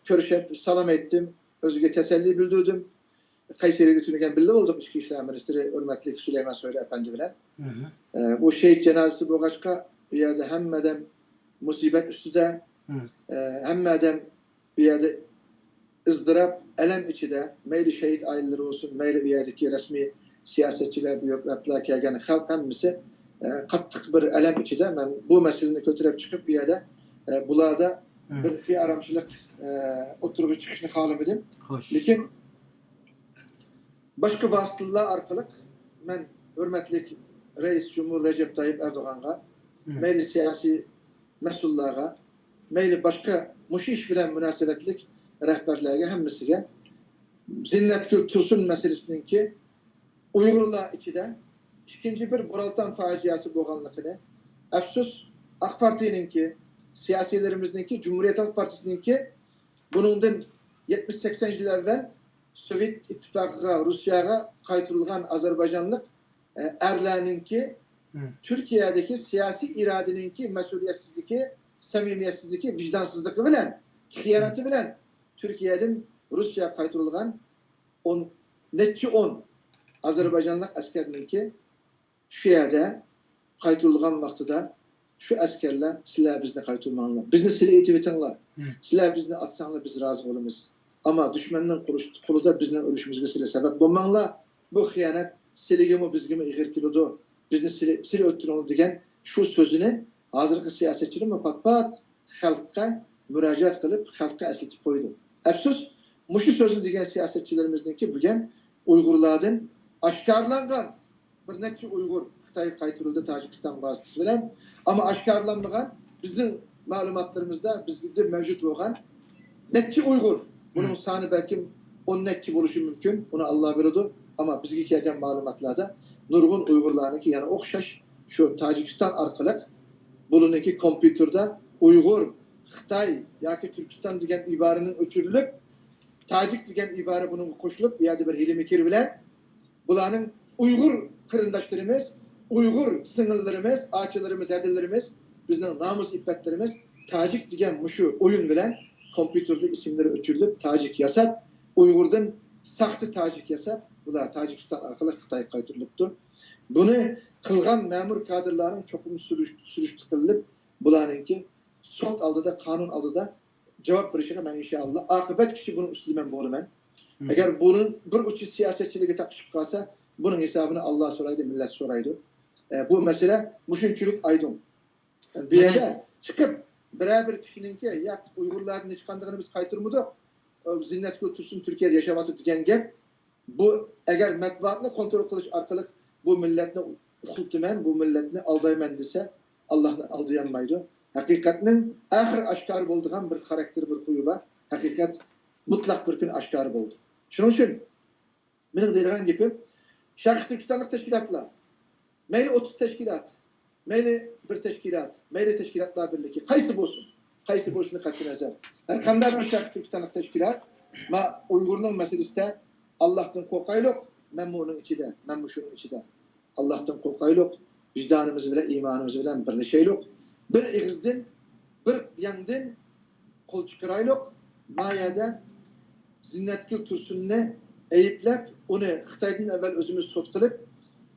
كۆرۈشۈپ سالام ئېيتتىم، ئۆزىگە تەسەللى بىلدۈردۈم. قەيسەرىدە تۈنۈگۈن بىللە بولدۇق، ئىچكى ئىشلار مىنىستىرى ھۆرمەتلىك سۇلايمان سويلۇ ئەپەندى بىلەن. مم. ئە، بۇ شېھىت جانازىسى بولغاچقا، بۇ يەردە ھەممە ئادەم مۇسىبەت ئۈستىدە، مم. ئە، ھەممە ئادەم بۇ يەردە ئىزدىراپ، ئەلەم ئىچىدە، مەيلى شېھىت ئائىلىلىرى بولسۇن، مەيلى بۇ يەردىكى رەسمىي سىياسەتچىلەر، بيۇروكراتلار كەلگەن خەلق ھەممىسى، ئە، قاتتىق بىر ئەلەم ئىچىدە. مەن بۇ مەسىلىنى كۆتۈرۈپ چىقىپ، بۇ يەردە، ئە، بۇلاردا مم. بىر بىئارامچىلىق، ئە، ئوتتۇرىغا چىقىشىنى خالىمىدىم. خوش. لېكىن باشقا ۋاسىتىلەر ئارقىلىق مەن ھۆرمەتلىك رەئىس جۇمھۇر رەجەپ تايىپ ئەردوغانغا، مم. مەيلى سىياسىي مەسئۇللارغا، مەيلى باشقا مۇشۇ ئىش بىلەن مۇناسىۋەتلىك رەھبەرلەرگە، ھەممىسىگە زىننەتگۈل تۇرسۇن مەسىلىسىنىڭكى ئۇيغۇرلار ئىچىدە ئىككىنچى بىر بورالتان فاجىئەسى بولغانلىقىنى، ئەپسۇس، ئاق پارتىيىنىڭكى، سىياسىيلىرىمىزنىڭكى، جۇمھۇرىيەت ھالق پارتىيىسىنىڭكى بۇنىڭدىن يەتمىش سەكسەن يىل ئەۋۋەل سوۋېت ئىتتىپاقىغا، روسىيەگە قايتۇرۇلغان ئازەربايجانلىق، ئە، ئەرلەرنىڭكى تۈركىيەدىكى سىياسىي ئىرادىنىڭكى مەسئۇلىيەتسىزلىكى، سەمىمىيەتسىزلىكى، ۋىجدانسىزلىقى بىلەن، خىيانىتى بىلەن تۈركىيەدىن روسىيەگە قايتۇرۇلغان ئون، نەچچە ئون ئازەربايجانلىق ئەسكەرنىڭكى شۇ يەردە قايتۇرۇلغان ۋاقتىدا شۇ ئەسكەرلەر، سىلەر بىزنى قايتۇرماڭلار، بىزنى سىلەر ئېتىۋېتىڭلار، سىلەر بىزنى ئاتساڭلار بىز رازى بولىمىز، ئەمما دۈشمەننىڭ قولىدا بىزنىڭ ئۆلۈشىمىزگە سىلەر سەۋەب بولماڭلار، بۇ خىيانەت سىلىگىمۇ بىزگىمۇ ئېغىر كېلىدۇ، بىزنى سىلى، سىلى ئۆلتۈرۈڭلار دېگەن شۇ سۆزىنى ھازىرقى سىياسەتچىلەرمۇ پات-پات خەلققە مۇراجىئەت قىلىپ، خەلققە ئەسلىتىپ قويىدۇ. ئەپسۇس، مۇشۇ سۆزنى دېگەن سىياسەتچىلىرىمىزنىڭكى بۈگۈن ئۇيغۇرلاردىن ئاشكارىلانغان بىر نەچچە ئۇيغۇر خىتايغا قايتۇرۇلدى تاجىكىستان ۋاسىتىسى بىلەن. ئەمما ئاشكارىلانمىغان، بىزنىڭ مەلۇماتلىرىمىزدا بىزدە مەۋجۇت بولغان نەچچە ئۇيغۇر، بۇنىڭ سانى بەلكىم ئون نەچچە بولۇشى مۇمكىن، ئۇنى ئاللا بىلىدۇ. ئەمما بىزگە كەلگەن مەلۇماتلاردا نۇرغۇن ئۇيغۇرلارنىڭكى يەنە ئوخشاش شۇ تاجىكىستان ئارقىلىق بۇلارنىڭكى كومپيۇتېردا ئۇيغۇر، خىتاي ياكى تۈركىستان دېگەن ئىبارىنىڭ ئۆچۈرۈلۈپ، تاجىك دېگەن ئىبارە بۇنىڭغا قوشۇلۇپ، بۇ يەردە بىر ھىيلە-مىكىر بىلەن بۇلارنىڭ ئۇيغۇر قېرىنداشلىرىمىز، ئۇيغۇر سىڭىللىرىمىز، ئاچىلىرىمىز، ھەدىلىرىمىز، بىزنىڭ نامۇس-ئىپپەتلىرىمىز تاجىك دېگەن مۇشۇ ئويۇن بىلەن كومپيۇتېردا ئىسىملىرى ئۆچۈرۈلۈپ، تاجىك ياساپ، ئۇيغۇردىن ساختا تاجىك ياساپ، بۇلار تاجىكىستان ئارقىلىق خىتايغا قايتۇرۇلۇپتۇ. بۇنى قىلغان مەمۇر كادىرلارنىڭ چوقۇم سۈرۈش-، سۈرۈشتە قىلىنىپ، بۇلارنىڭكى سوت ئالدىدا، قانۇن ئالدىدا جاۋاب بېرىشىغا مەن ئىنشائاللا ئاقىۋەتكىچە بۇنىڭ ئۈستىدە مەن بولىمەن. ئەگەر بۇنىڭ بىر ئۇچى سىياسەتچىلىككە تاقىشىپ قالسا، بۇنىڭ ھېسابىنى ئاللا سورايدۇ، مىللەت سورايدۇ. ئە، بۇ مەسىلە مۇشۇنچىلىك ئايدىڭ. بۇ يەردە چىقىپ، بىرەر بىر كىشىنىڭكى، يا ئۇيغۇرلاردىن ھېچقاندىقىنى بىز قايتۇرمىدۇق، ئە، زىننەتگۈل تۇرسۇن تۈركىيەدە ياشاۋاتىدۇ دېگەن گەپ، بۇ ئەگەر مەتبۇئاتنى كونترول قىلىش ئارقىلىق بۇ مىللەتنى ئۇخلىتىمەن، بۇ مىللەتنى ئالدايمەن دېسە، ئاللاھنى ئالدىيالمايدۇ. ھەقىقەتنىڭ ئاخىر ئاشكارا بولىدىغان بىر خاراكتېر، بىر خۇيى بار. ھەقىقەت مۇتلەق بىر كۈنى ئاشكارا بولىدۇ. شۇنىڭ ئۈچۈن مېنىڭ دەيدىغان گېپىم، شەرقىي تۈركىستانلىق تەشكىلاتلار، مەيلى ئوتتۇز تەشكىلات، مەيلى بىر تەشكىلات، مەيلى تەشكىلاتلار بىرلىكى، قايسى بولسۇن، قايسى بولۇشىنى قەتئىينەزەر، ھەر قانداق بىر شەرقىي تۈركىستانلىق تەشكىلات، ما، ئۇيغۇرنىڭ مەسىلىسىدە ئاللاھتىن قورقايلۇق، مەنمۇ ئۇنىڭ ئىچىدە، مەنمۇ شۇنىڭ ئىچىدە. ئاللاھتىن قورقايلۇق، ۋىجدانىمىز بىلەن، ئىمانىمىز بىلەن بىرلىشەيلۇق. بىر ئېغىزدىن، بىر يەڭدىن قول چىقىرايلۇق. ما يەردە زىننەتگۈل تۇرسۇننى ئەيىبلەپ، ئۇنى خىتايدىن ئەۋۋەل ئۆزىمىز سوت قىلىپ،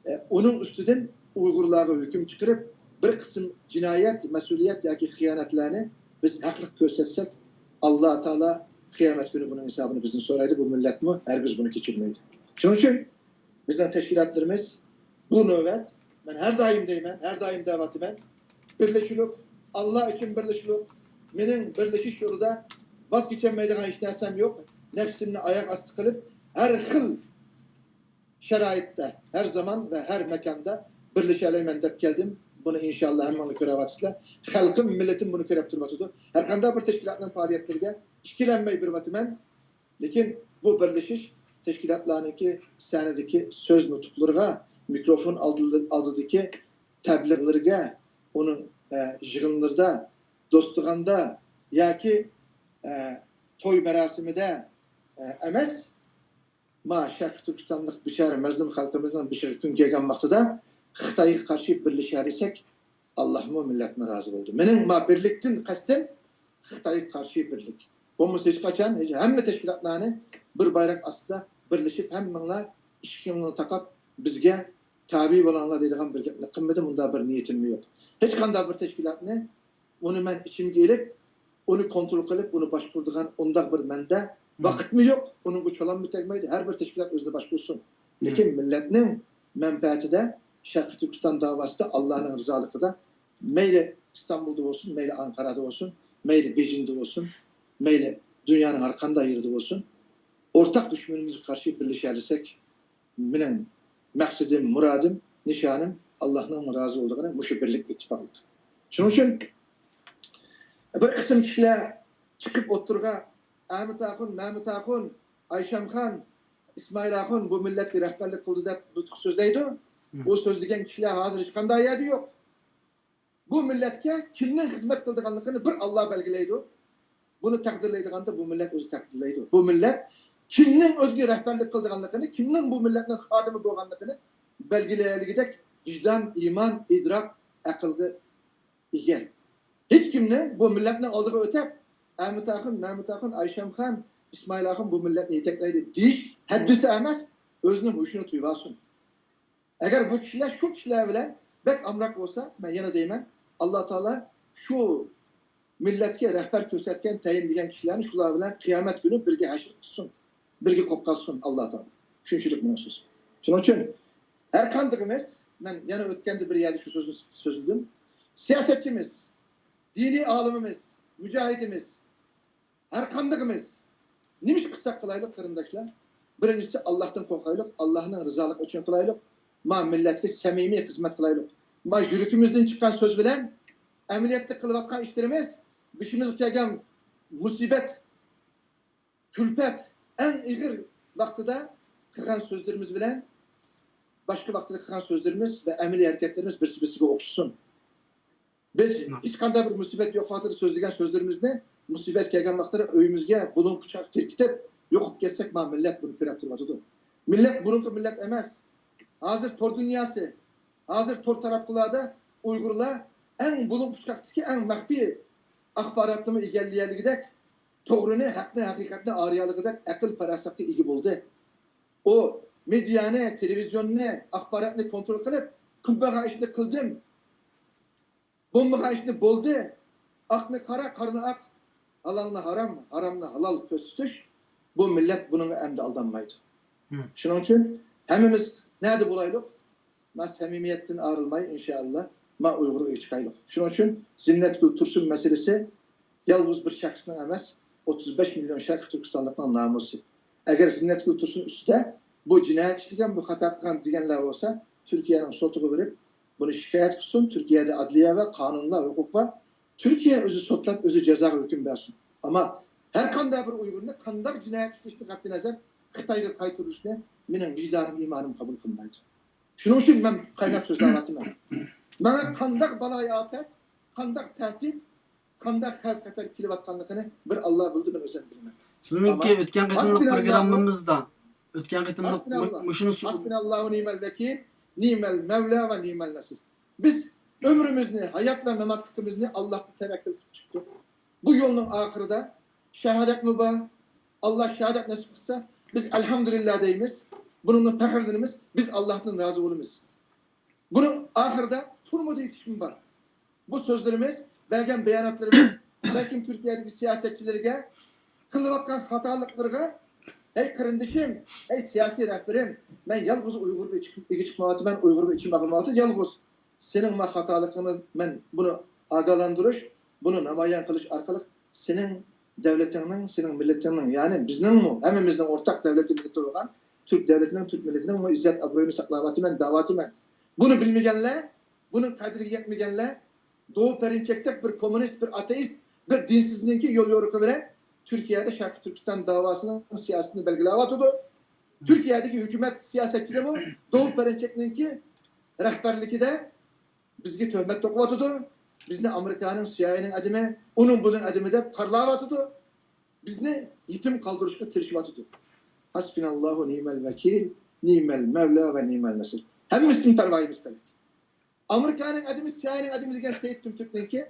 ئە، ئۇنىڭ ئۈستىدىن ئۇيغۇرلارغا ھۆكۈم چىقىرىپ، بىر قىسىم جىنايەت، مەسئۇلىيەت ياكى خىيانەتلەرنى بىز ھەقلىق كۆرسەتسەك، ئاللا تائالا قىيامەت كۈنى بۇنىڭ ھېسابىنى بىزدىن سورايدۇ، بۇ مىللەتمۇ ھەرگىز بۇنى كەچۈرمەيدۇ. شۇنىڭ ئۈچۈن بىزنىڭ تەشكىلاتلىرىمىز بۇ نۆۋەت، مەن ھەر دائىم دەيمەن، ھەر دائىم دەۋاتىمەن، بىرلىشىلۇق، ئاللا ئۈچۈن بىرلىشىلۇق. مېنىڭ بىرلىشىش يولىدا ۋاز كېچەلمەيدىغان ھېچ نەرسەم يوق. نەپسىمنى ئاياق ئاستى قىلىپ، ھەر خىل شارائىتتا، ھەر زامان ۋە ھەر ماكاندا بىرلىشەلەيمەن دەپ كەلدىم. بۇنى ئىنشاللا ھەممىڭلار كۆرۈۋاتىسىلەر. خەلقىم، مىللىتىم بۇنى كۆرۈپ تۇرۇۋاتىدۇ. ھەر قانداق بىر تەشكىلاتنىڭ پائالىيەتلىرىگە ئىككىلەنمەي بېرىۋاتىمەن. لېكىن بۇ بىرلىشىش تەشكىلاتلارنىڭكى سەھنىدىكى سۆز نۇتۇقلىرىغا، مىكروفون ئالدىدا-، ئالدىدىكى تەبلىغلىرىگە، ئۇنىڭ، ئە، يىغىنلىرىدا، دوستىخاندا ياكى، ئە، توي مەراسىمىدە، ئە، ئەمەس، ما شەرقىي تۈركىستانلىق بىچارە مەزلۇم خەلقىمىزنىڭ بېشىغا كۈن كەلگەن ۋاقتىدا خىتايغا قارشى بىرلىشەلىسەك، ئاللاھمۇ، مىللەتمۇ رازى بولىدۇ. مېنىڭ ما بىرلىكتىن قەستىم خىتايغا قارشى بىرلىك. بولمىسا ھېچقاچان، ھېچ، ھەممە تەشكىلاتلارنى بىر بايراق ئاستىدا بىرلىشىپ، ھەممىڭلار ئىشىكىڭلارنى تاقاپ، بىزگە تابىئ بولۇڭلار دەيدىغان بىر گەپنى قىلمىدىم، ئۇنداق بىر نىيىتىممۇ يوق. ھېچقانداق بىر تەشكىلاتنى ئۇنى مەن ئىچىمگە ئېلىپ، ئۇنى كونترول قىلىپ، ئۇنى باشقۇرىدىغان ئۇنداق بىر مەندە ۋاقىتمۇ يوق، ئۇنىڭغا چولاممۇ تەگمەيدۇ. ھەر بىر تەشكىلات ئۆزىنى باشقۇرسۇن. لېكىن مىللەتنىڭ مەنپەئەتىدە، شەرقىي تۈركىستان داۋاسىدا، ئاللانىڭ رىزالىقىدا، مەيلى ئىستانبۇلدا بولسۇن، مەيلى ئانقارادا بولسۇن، مەيلى بېيجىڭدا بولسۇن، مەيلى دۇنيانىڭ ھەر قانداق يېرىدە بولسۇن، ئورتاق دۈشمىنىمىزگە قارشى بىرلىشەلىسەك، مېنىڭ مەقسىتىم، مۇرادىم، نىشانىم، ئاللانىڭ رازى بولىدىغىنى مۇشۇ بىرلىك، ئىتتىپاقلىق. شۇنىڭ ئۈچۈن بىر قىسىم كىشىلەر چىقىپ ئوتتۇرىغا ئەمىت ئاخۇن، مەمىت ئاخۇن، ئايشەمخان، ئىسمائىل ئاخۇن بۇ مىللەتكە رەھبەرلىك قىلدى دەپ نۇتۇق سۆزلەيدۇ. ئۇ سۆزلىگەن كىشىلەر ھازىر ھېچقانداق يەردە يوق. بۇ مىللەتكە كىمنىڭ خىزمەت قىلىدىغانلىقىنى بىر ئاللا بەلگىلەيدۇ. بۇنى تەقدىرلەيدىغاندا بۇ مىللەت ئۆزى تەقدىرلەيدۇ. بۇ مىللەت كىمنىڭ ئۆزىگە رەھبەرلىك قىلىدىغانلىقىنى، كىمنىڭ بۇ مىللەتنىڭ خادىمى بولغانلىقىنى بەلگىلەيدىغان ۋىجدان، ئىمان، ئىدراك، ئەقىلگە ئىگە. ھېچكىمنى بۇ مىللەتنىڭ ئالدىغا ئۆتەپ، ئەمىت ئاخۇن، مەمىت ئاخۇن، ئايشەمخان، ئىسمائىل ئاخۇن بۇ مىللەتنى يېتەكلەيدۇ دېيىش ھەددىسى ئەمەس، ئۆزىنىڭ ھوشىنى تويۇۋالسۇن. ئەگەر بۇ كىشىلەر شۇ كىشىلەر بىلەن بەك ئامراق بولسا، مەن يەنە دەيمەن، ئاللا تائالا شۇ مىللەتكە رەھبەر كۆرسەتكەن، تەيىنلىگەن كىشىلەرنى شۇلار بىلەن قىيامەت كۈنى بىرگە ھەشر قىلسۇن، بىرگە قوپقازسۇن ئاللا تائالا. شۇنچىلىك مېنىڭ سۆزۈم. شۇنىڭ ئۈچۈن ھەر قاندىقىمىز، مەن يەنە ئۆتكەندە بىر يەردە شۇ سۆزنى سۆزلىدىم. سىياسەتچىمىز، دىنىي ئالىمىمىز، مۇجاھىدىمىز، ھەر قاندىقىمىز نېمە ئىش قىلساق قىلايلۇق، قېرىنداشلار، بىرىنچىسى، ئاللاھتىن قورقايلۇق، ئاللاھنىڭ رىزالىقى ئۈچۈن قىلايلۇق، ما مىللەتكە سەمىمىي خىزمەت قىلايلۇق. ما يۈرىكىمىزدىن چىققان سۆز بىلەن ئەمەلىيەتتە قىلىۋاتقان ئىشلىرىمىز، بېشىمىزغا كەلگەن مۇسىبەت، كۈلپەت، ئەڭ ئېغىر ۋاقتىدا قىلغان سۆزلىرىمىز بىلەن، باشقا ۋاقتىدا قىلغان سۆزلىرىمىز ۋە ئەمەلىي ھەرىكەتلىرىمىز بىرسى-بىرسىگە ئوخشىسۇن. بىز ھېچقانداق بىر مۇسىبەت يوق ۋاقتىدا سۆزلىگەن سۆزلىرىمىزنى مۇسىبەت كەلگەن ۋاقتىدا ئۆيىمىزگە بۇلۇڭ پۇچاق كىركىتىپ يوقاپ كەتسەك، ما مىللەت بۇنى كۆرۈپ تۇرۇۋاتىدۇ. مىللەت بۇرۇنقى مىللەت ئەمەس. ھازىر تور دۇنياسى، ھازىر تور تاراتقۇلاردا ئۇيغۇرلار ئەڭ بۇلۇڭ پۇچاقتىكى ئەڭ مەخپىي ئاخباراتنىمۇ ئىگىلىيەلىگۈدەك، توغرىنى، ھەقنى، ھەقىقەتنى ئايرىيالىگۈدەك ئەقىل-پاراسەتكە ئىگە بولدى. ئۇ مېدىيانى، تېلېۋىزىيوننى، ئاخباراتنى كونترول قىلىپ، قىلمىغان ئىشنى قىلدىم، بولمىغان ئىشنى بولدى، ئاقنى قارا، قارىنى ئاق، ھالالنى ھارام، ھارامنى ھالال كۆرسىتىش، بۇ مىللەت بۇنىڭغا ئەمدى ئالدانمايدۇ. شۇنىڭ ئۈچۈن ھەممىمىز نەدە بولايلۇق؟ ما سەمىمىيەتتىن ئايرىلماي، ئىنشائاللا، ما ئۇيغۇرغا چىقايلۇق. شۇنىڭ ئۈچۈن زىننەتگۈل تۇرسۇن مەسىلىسى يالغۇز بىر شەخسنىڭ ئەمەس، ئوتتۇز بەش مىليون شەرقىي تۈركىستانلىقنىڭ نامۇسى. ئەگەر زىننەتگۈل تۇرسۇن ئۈستىدە بۇ جىنايەت ئىشلىگەن، بۇ خاتا قىلغان دېگەنلەر بولسا، تۈركىيەنىڭ سوتىغا بېرىپ، بۇنى شىكايەت قىلسۇن. تۈركىيەدە ئەدلىيە بار، قانۇن بار، ھوقۇق بار. تۈركىيە ئۆزى سوتلاپ، ئۆزى جازاغا ھۆكۈم بەرسۇن. ئەمما ھەر قانداق بىر ئۇيغۇرنى قانداق جىنايەت ئىشلىشىدىن قەتئىينەزەر خىتايغا قايتۇرۇلۇشىنى مېنىڭ ۋىجدانىم، ئىمانىم قوبۇل قىلمايدۇ. شۇنىڭ ئۈچۈن مەن قايناپ سۆزلەۋاتىمەن. ماڭا قانداق بالايىئاپەت، قانداق تەھدىت، قانداق خەۋپ-خەتەر كېلىۋاتقانلىقىنى بىر ئاللا بىلىدۇ، مەن ئۆزۈم بىلىمەن. سىزنىڭكى ئەمما ئۆتكەن قېتىملىق ھەسبىنەللاھۇ، پروگراممىمىزدا، ئۆتكەن قېتىملىق مۇ-، ھەسبىنەللاھ، مۇشۇنى سو- ھەسبىنەللاھۇ نىئمەل ۋەكىل، نىئمەل مەۋلا ۋە نىئمەل نەسىر. بىز ئۆمرىمىزنى، ھايات ۋە ماماتلىقىمىزنى ئاللاھقا تەۋەككۈل قىلىپ چىقتۇق. بۇ يولنىڭ ئاخىرىدا شاھادەتمۇ بار. ئاللا شاھادەت نېسىپ قىلسا، بىز ئەلھەمدۇلىللا دەيمىز. بۇنىڭدىن پەخىرلىنىمىز. بىز ئاللاھتىن رازى بولىمىز. بۇنىڭ ئاخىرىدا تۈرمىدە يېتىشمۇ بار. بۇ سۆزلىرىمىز، بەرگەن باياناتلىرىمىز بەلكىم تۈركىيەدىكى سىياسەتچىلەرگە، قىلىۋاتقان خاتالىقلىرىغا، ھەي قېرىندىشىم، ھەي سىياسىي رەھبىرىم، مەن يالغۇز ئۇيغۇرغا ئىگە چىقمايۋاتىمەن، ئۇيغۇرغا ئىچىم ئاغرىمايۋاتىدۇ، يالغۇز. سېنىڭ ما خاتالىقىڭنى مەن بۇنى ئاگاھلاندۇرۇش، بۇنى نامايان قىلىش ئارقىلىق سېنىڭ دۆلىتىڭنىڭ، سېنىڭ مىللىتىڭنىڭ، يەنى بىزنىڭمۇ، ھەممىمىزنىڭ ئورتاق دۆلىتى، مىللىتى بولغان تۈرك دۆلىتىنىڭ، تۈرك مىللىتىنىڭمۇ ئىززەت ئابرۇيىنى ساقلاۋاتىمەن، دەۋاتىمەن. بۇنى بىلمىگەنلەر، بۇنىڭ قەدرىگە يەتمىگەنلەر، دوۋا پەرىنچەكتەك بىر كوممۇنىست، بىر ئاتېئىست، بىر دىنسىزنىڭكى يول يورۇقى بىلەن تۈركىيەدە شەرقىي تۈركىستان داۋاسىنىڭ سىياسىتىنى بەلگىلەۋاتىدۇ. تۈركىيەدىكى ھۆكۈمەت سىياسەتچىلىرىمۇ دوۋا پەرىنچەكنىڭكى رەھبەرلىكىدە بىزگە تۆھمەت توقۇۋاتىدۇ. بىزنى ئامېرىكانىڭ، سىيائىينىڭ ئادىمى، ئۇنىڭ بۇنىڭ ئادىمى دەپ قارىلاۋاتىدۇ. بىزنى يېتىم قالدۇرۇشقا تىرىشىۋاتىدۇ. ھەسبىنەللاھۇ نىئمەل ۋەكىل، نىئمەل مەۋلا ۋە نىئمەل نەسىر. ھەممىسىدىن پەرۋايىمىز تەلەك. ئامېرىكانىڭ ئادىمى، سىيائىينىڭ ئادىمى دېگەن سېيىت تۈمتۈركنىڭكى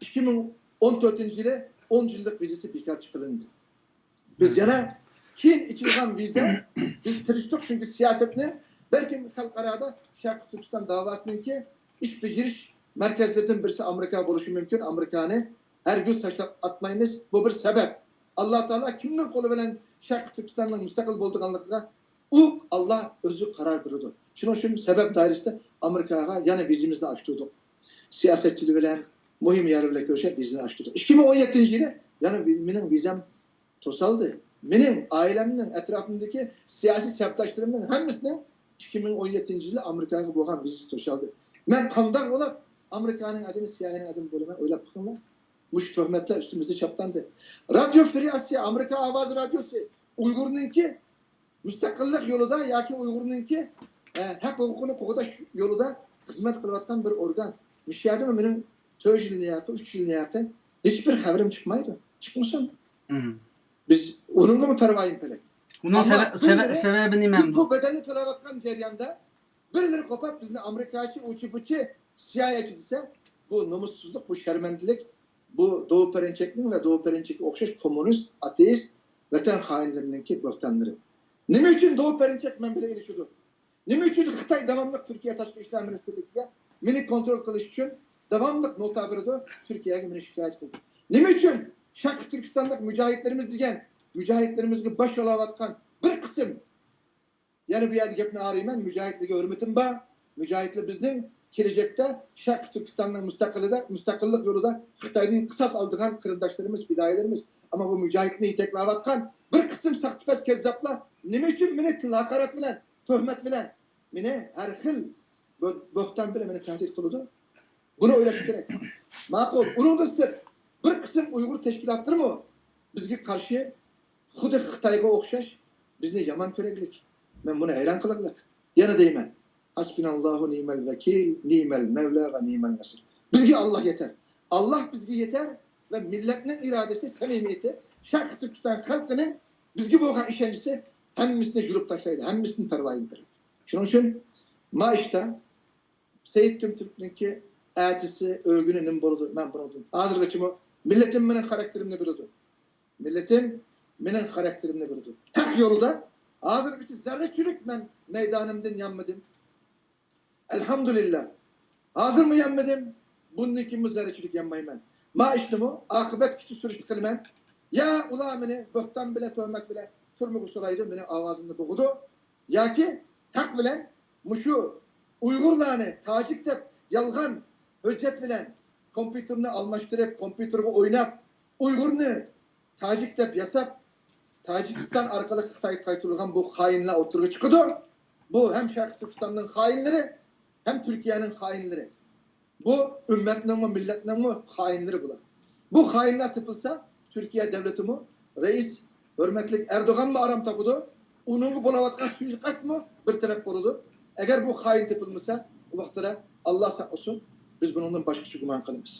ئىككى مىڭ ئون تۆتىنچى يىلى ئون يىللىق ۋىزىسى بىكارچە قىلىندى. بىز يەنە كېيىن ئېچىلغان ۋىزا، بىز تىرىشتۇق، چۈنكى سىياسەتنى بەلكىم خەلقئارادا شەرقىي تۈركىستان داۋاسىنىڭكى ئىش بېجىرىش مەركەزلىرىدىن بىرسى ئامېرىكا بولۇشى مۇمكىن. ئامېرىكانى ھەرگىز تاشلاپ ئاتمايمىز. بۇ بىر سەۋەب. ئاللا تائالا كىمنىڭ قولى بىلەن شەرقىي تۈركىستاننىڭ مۇستەقىل بولىدىغانلىقىغا ئۇ ئاللا ئۆزى قارار بېرىدۇ. شۇنىڭ ئۈچۈن سەۋەب دائىرىسىدە ئامېرىكاغا يەنە ۋىزىمىزنى ئاچتۇردۇق. سىياسەتچىلەر بىلەن، مۇھىم يەر بىلەن كۆرۈشۈپ ۋىزىنى ئاچتۇردۇق. ئىككى مىڭ ئون يەتتىنچى يىلى يەنە ۋى-، مېنىڭ ۋىزام توسالدى. مېنىڭ ئائىلەمنىڭ، ئەتراپىمدىكى سىياسىي سەپداشلىرىمنىڭ ھەممىسىنىڭ ئىككى مىڭ ئون يەتتىنچى يىلى ئامېرىكاغا بولغان ۋىزىسى توسالدى. مەن قانداق بولۇپ ئامېرىكانىڭ ئادىمى، سىيائىينىڭ ئادىمى بولىمەن، ئويلاپ بېقىڭلار. مۇشۇ تۆھمەتلەر ئۈستىمىزدە چاپلاندى. رادىيو فرى ئاسىيا، ئامېرىكا ئاۋازى رادىيوسى ئۇيغۇرنىڭكى مۇستەقىللىق يولىدا ياكى ئۇيغۇرنىڭكى، ئە، ھەق ھوقۇقىنى قوغداش يولىدا خىزمەت قىلىۋاتقان بىر ئورگان. مۇشۇ يەردىمۇ مېنىڭ تۆت يىلنى ياقى، ئۈچ يىلنى ياقى ھېچبىر خەۋىرىم چىقمايدۇ. چىقمىسۇن. مم. بىز ئۇنىڭغىمۇ پەرۋايىم پەلەك. ئۇنىڭ ئەمما سەۋە-، سەۋە-، بىرلىرى، سەۋەبى نېمە بىز ئەمدى؟ بۇ بەدەلنى تۆلەۋاتقان جەرياندا بىرلىرى قوپاپ بىزنى ئامېرىكاچى، ئۇچى-پۇچى، سىيائەيچى دېسە، بۇ نومۇسسىزلىق، بۇ شەرمەندىلىك، بۇ دوۋا پەرەنچەكنىڭ ۋە دوۋا پەرەنچەككە ئوخشاش كوممۇنىست، ئاتېئىست، ۋەتەن خائىنلىرىنىڭكى بۆھتانلىرى. نېمە ئۈچۈن دوۋا پەرەنچەك مەن بىلەن ئېلىشىدۇ؟ نېمە ئۈچۈن خىتاي داۋاملىق تۈركىيە تاشقى ئىشلار مىنىستىرلىكىگە مېنى كونترول قىلىش ئۈچۈن داۋاملىق نوتا بېرىدۇ، تۈركىيەگە مېنى شىكايەت قىلىدۇ؟ نېمە ئۈچۈن شەرقىي تۈركىستانلىق مۇجاھىدلىرىمىز دېگەن مۇجاھىدلىرىمىزگە باش ئالاۋاتقان بىر قىسىم، يەنە بۇ يەردە گەپنى ئايرىيمەن، مۇجاھىدلارغا ھۆرمىتىم بار. مۇجاھىدلار بىزنىڭ كېلەچەكتە شەرقىي تۈركىستاننىڭ مۇستەقىللىقىدا، مۇستەقىللىق يولىدا خىتايدىن قىساس ئالىدىغان قېرىنداشلىرىمىز، پىدائىيلىرىمىز. ئەمما بۇ مۇجاھىدلارنى يېتەكلەۋاتقان بىر قىسىم ساختىپەز كەززاپلار نېمە ئۈچۈن مېنى تىل ھاقارەت بىلەن، تۆھمەت بىلەن، مېنى ھەر خىل بۆ-، بۆھتان بىلەن مېنى تەھدىت قىلىدۇ؟ بۇنى ئويلاش كېرەك. ماقۇل، ئۇنىڭدىن سىرت، بىر قىسىم ئۇيغۇر تەشكىلاتلىرىمۇ بىزگە قارشى خۇددى خىتايغا ئوخشاش بىزنى يامان كۆرەرلىك. مەن بۇنى ھەيران قالارلىق. يەنە دەيمەن، ھەسبۇناللاھۇ نىئمەل ۋەكىل، نىئمەل مەۋلا ۋە نىئمەل نەسىر. بىزگە ئاللاھ يېتەر. ئاللاھ بىزگە يېتەر ۋە مىللەتنىڭ ئىرادىسى، سەمىمىيىتى، شەرقىي تۈركىستان خەلقىنىڭ بىزگە بولغان ئىشەنچىسى ھەممىسىنى يۇلۇپ تاشلايدۇ، ھەممىسىدىن پەرۋايىم بېرىدۇ. شۇنىڭ ئۈچۈن ما ئىشتا سەئىد تۈمتۈركنىڭكى ئەتىسى، ئۆگۈنى نېمە بولىدۇ؟ مەن بۇنىڭدىن ھازىرغىچىمۇ مىللىتىم مېنىڭ خاراكتېرىمنى بىلىدۇ. مىللىتىم مېنىڭ خاراكتېرىمنى بىلىدۇ. ھەق يولدا ھازىرغىچە زەررىچىلىك مەن مەيدانىمدىن يانمىدىم. ئەلھەمدۇلىللا. ھازىرمۇ يانمىدىم. بۇندىن كېيىنمۇ زەررىچىلىك يانمايمەن. ما ئىشتىمۇ ئاقىۋەتكىچە سۈرۈشتە قىلىمەن. يا ئۇلار مېنى بۆھتان بىلەن، تۆھمەت بىلەن تۈرمىگە سولايدۇ، مېنىڭ ئاۋازىمنى بوغىدۇ. ياكى ھەق بىلەن مۇشۇ ئۇيغۇرلارنى تاجىك دەپ يالغان ھۆججەت بىلەن كومپيۇتېرنى ئالماشتۇرۇپ، كومپيۇتېرغا ئويناپ، ئۇيغۇرنى تاجىك دەپ ياساپ، تاجىكىستان ئارقىلىق خىتايغا قايتۇرۇلغان بۇ خائىنلار ئوتتۇرىغا چىقىدۇ. بۇ ھەم شەرقىي تۈركىستاننىڭ خائىنلىرى، ھەم تۈركىيەنىڭ خائىنلىرى. بۇ ئۈممەتنىڭمۇ، مىللەتنىڭمۇ خائىنلىرى بۇلار. بۇ خائىنلار تېپىلسا، تۈركىيە دۆلىتىمۇ، رەئىس ھۆرمەتلىك ئەردوغانمۇ ئارام تاپىدۇ. ئۇنىڭغا بولۇۋاتقان سۇيىقەستمۇ بىر تەرەپ بولىدۇ. ئەگەر بۇ خائىن تېپىلمىسا، ئۇ ۋاقىتتا ئاللا ساقلىسۇن، بىز بۇنىڭدىن باشقىچە گۇمان قىلىمىز.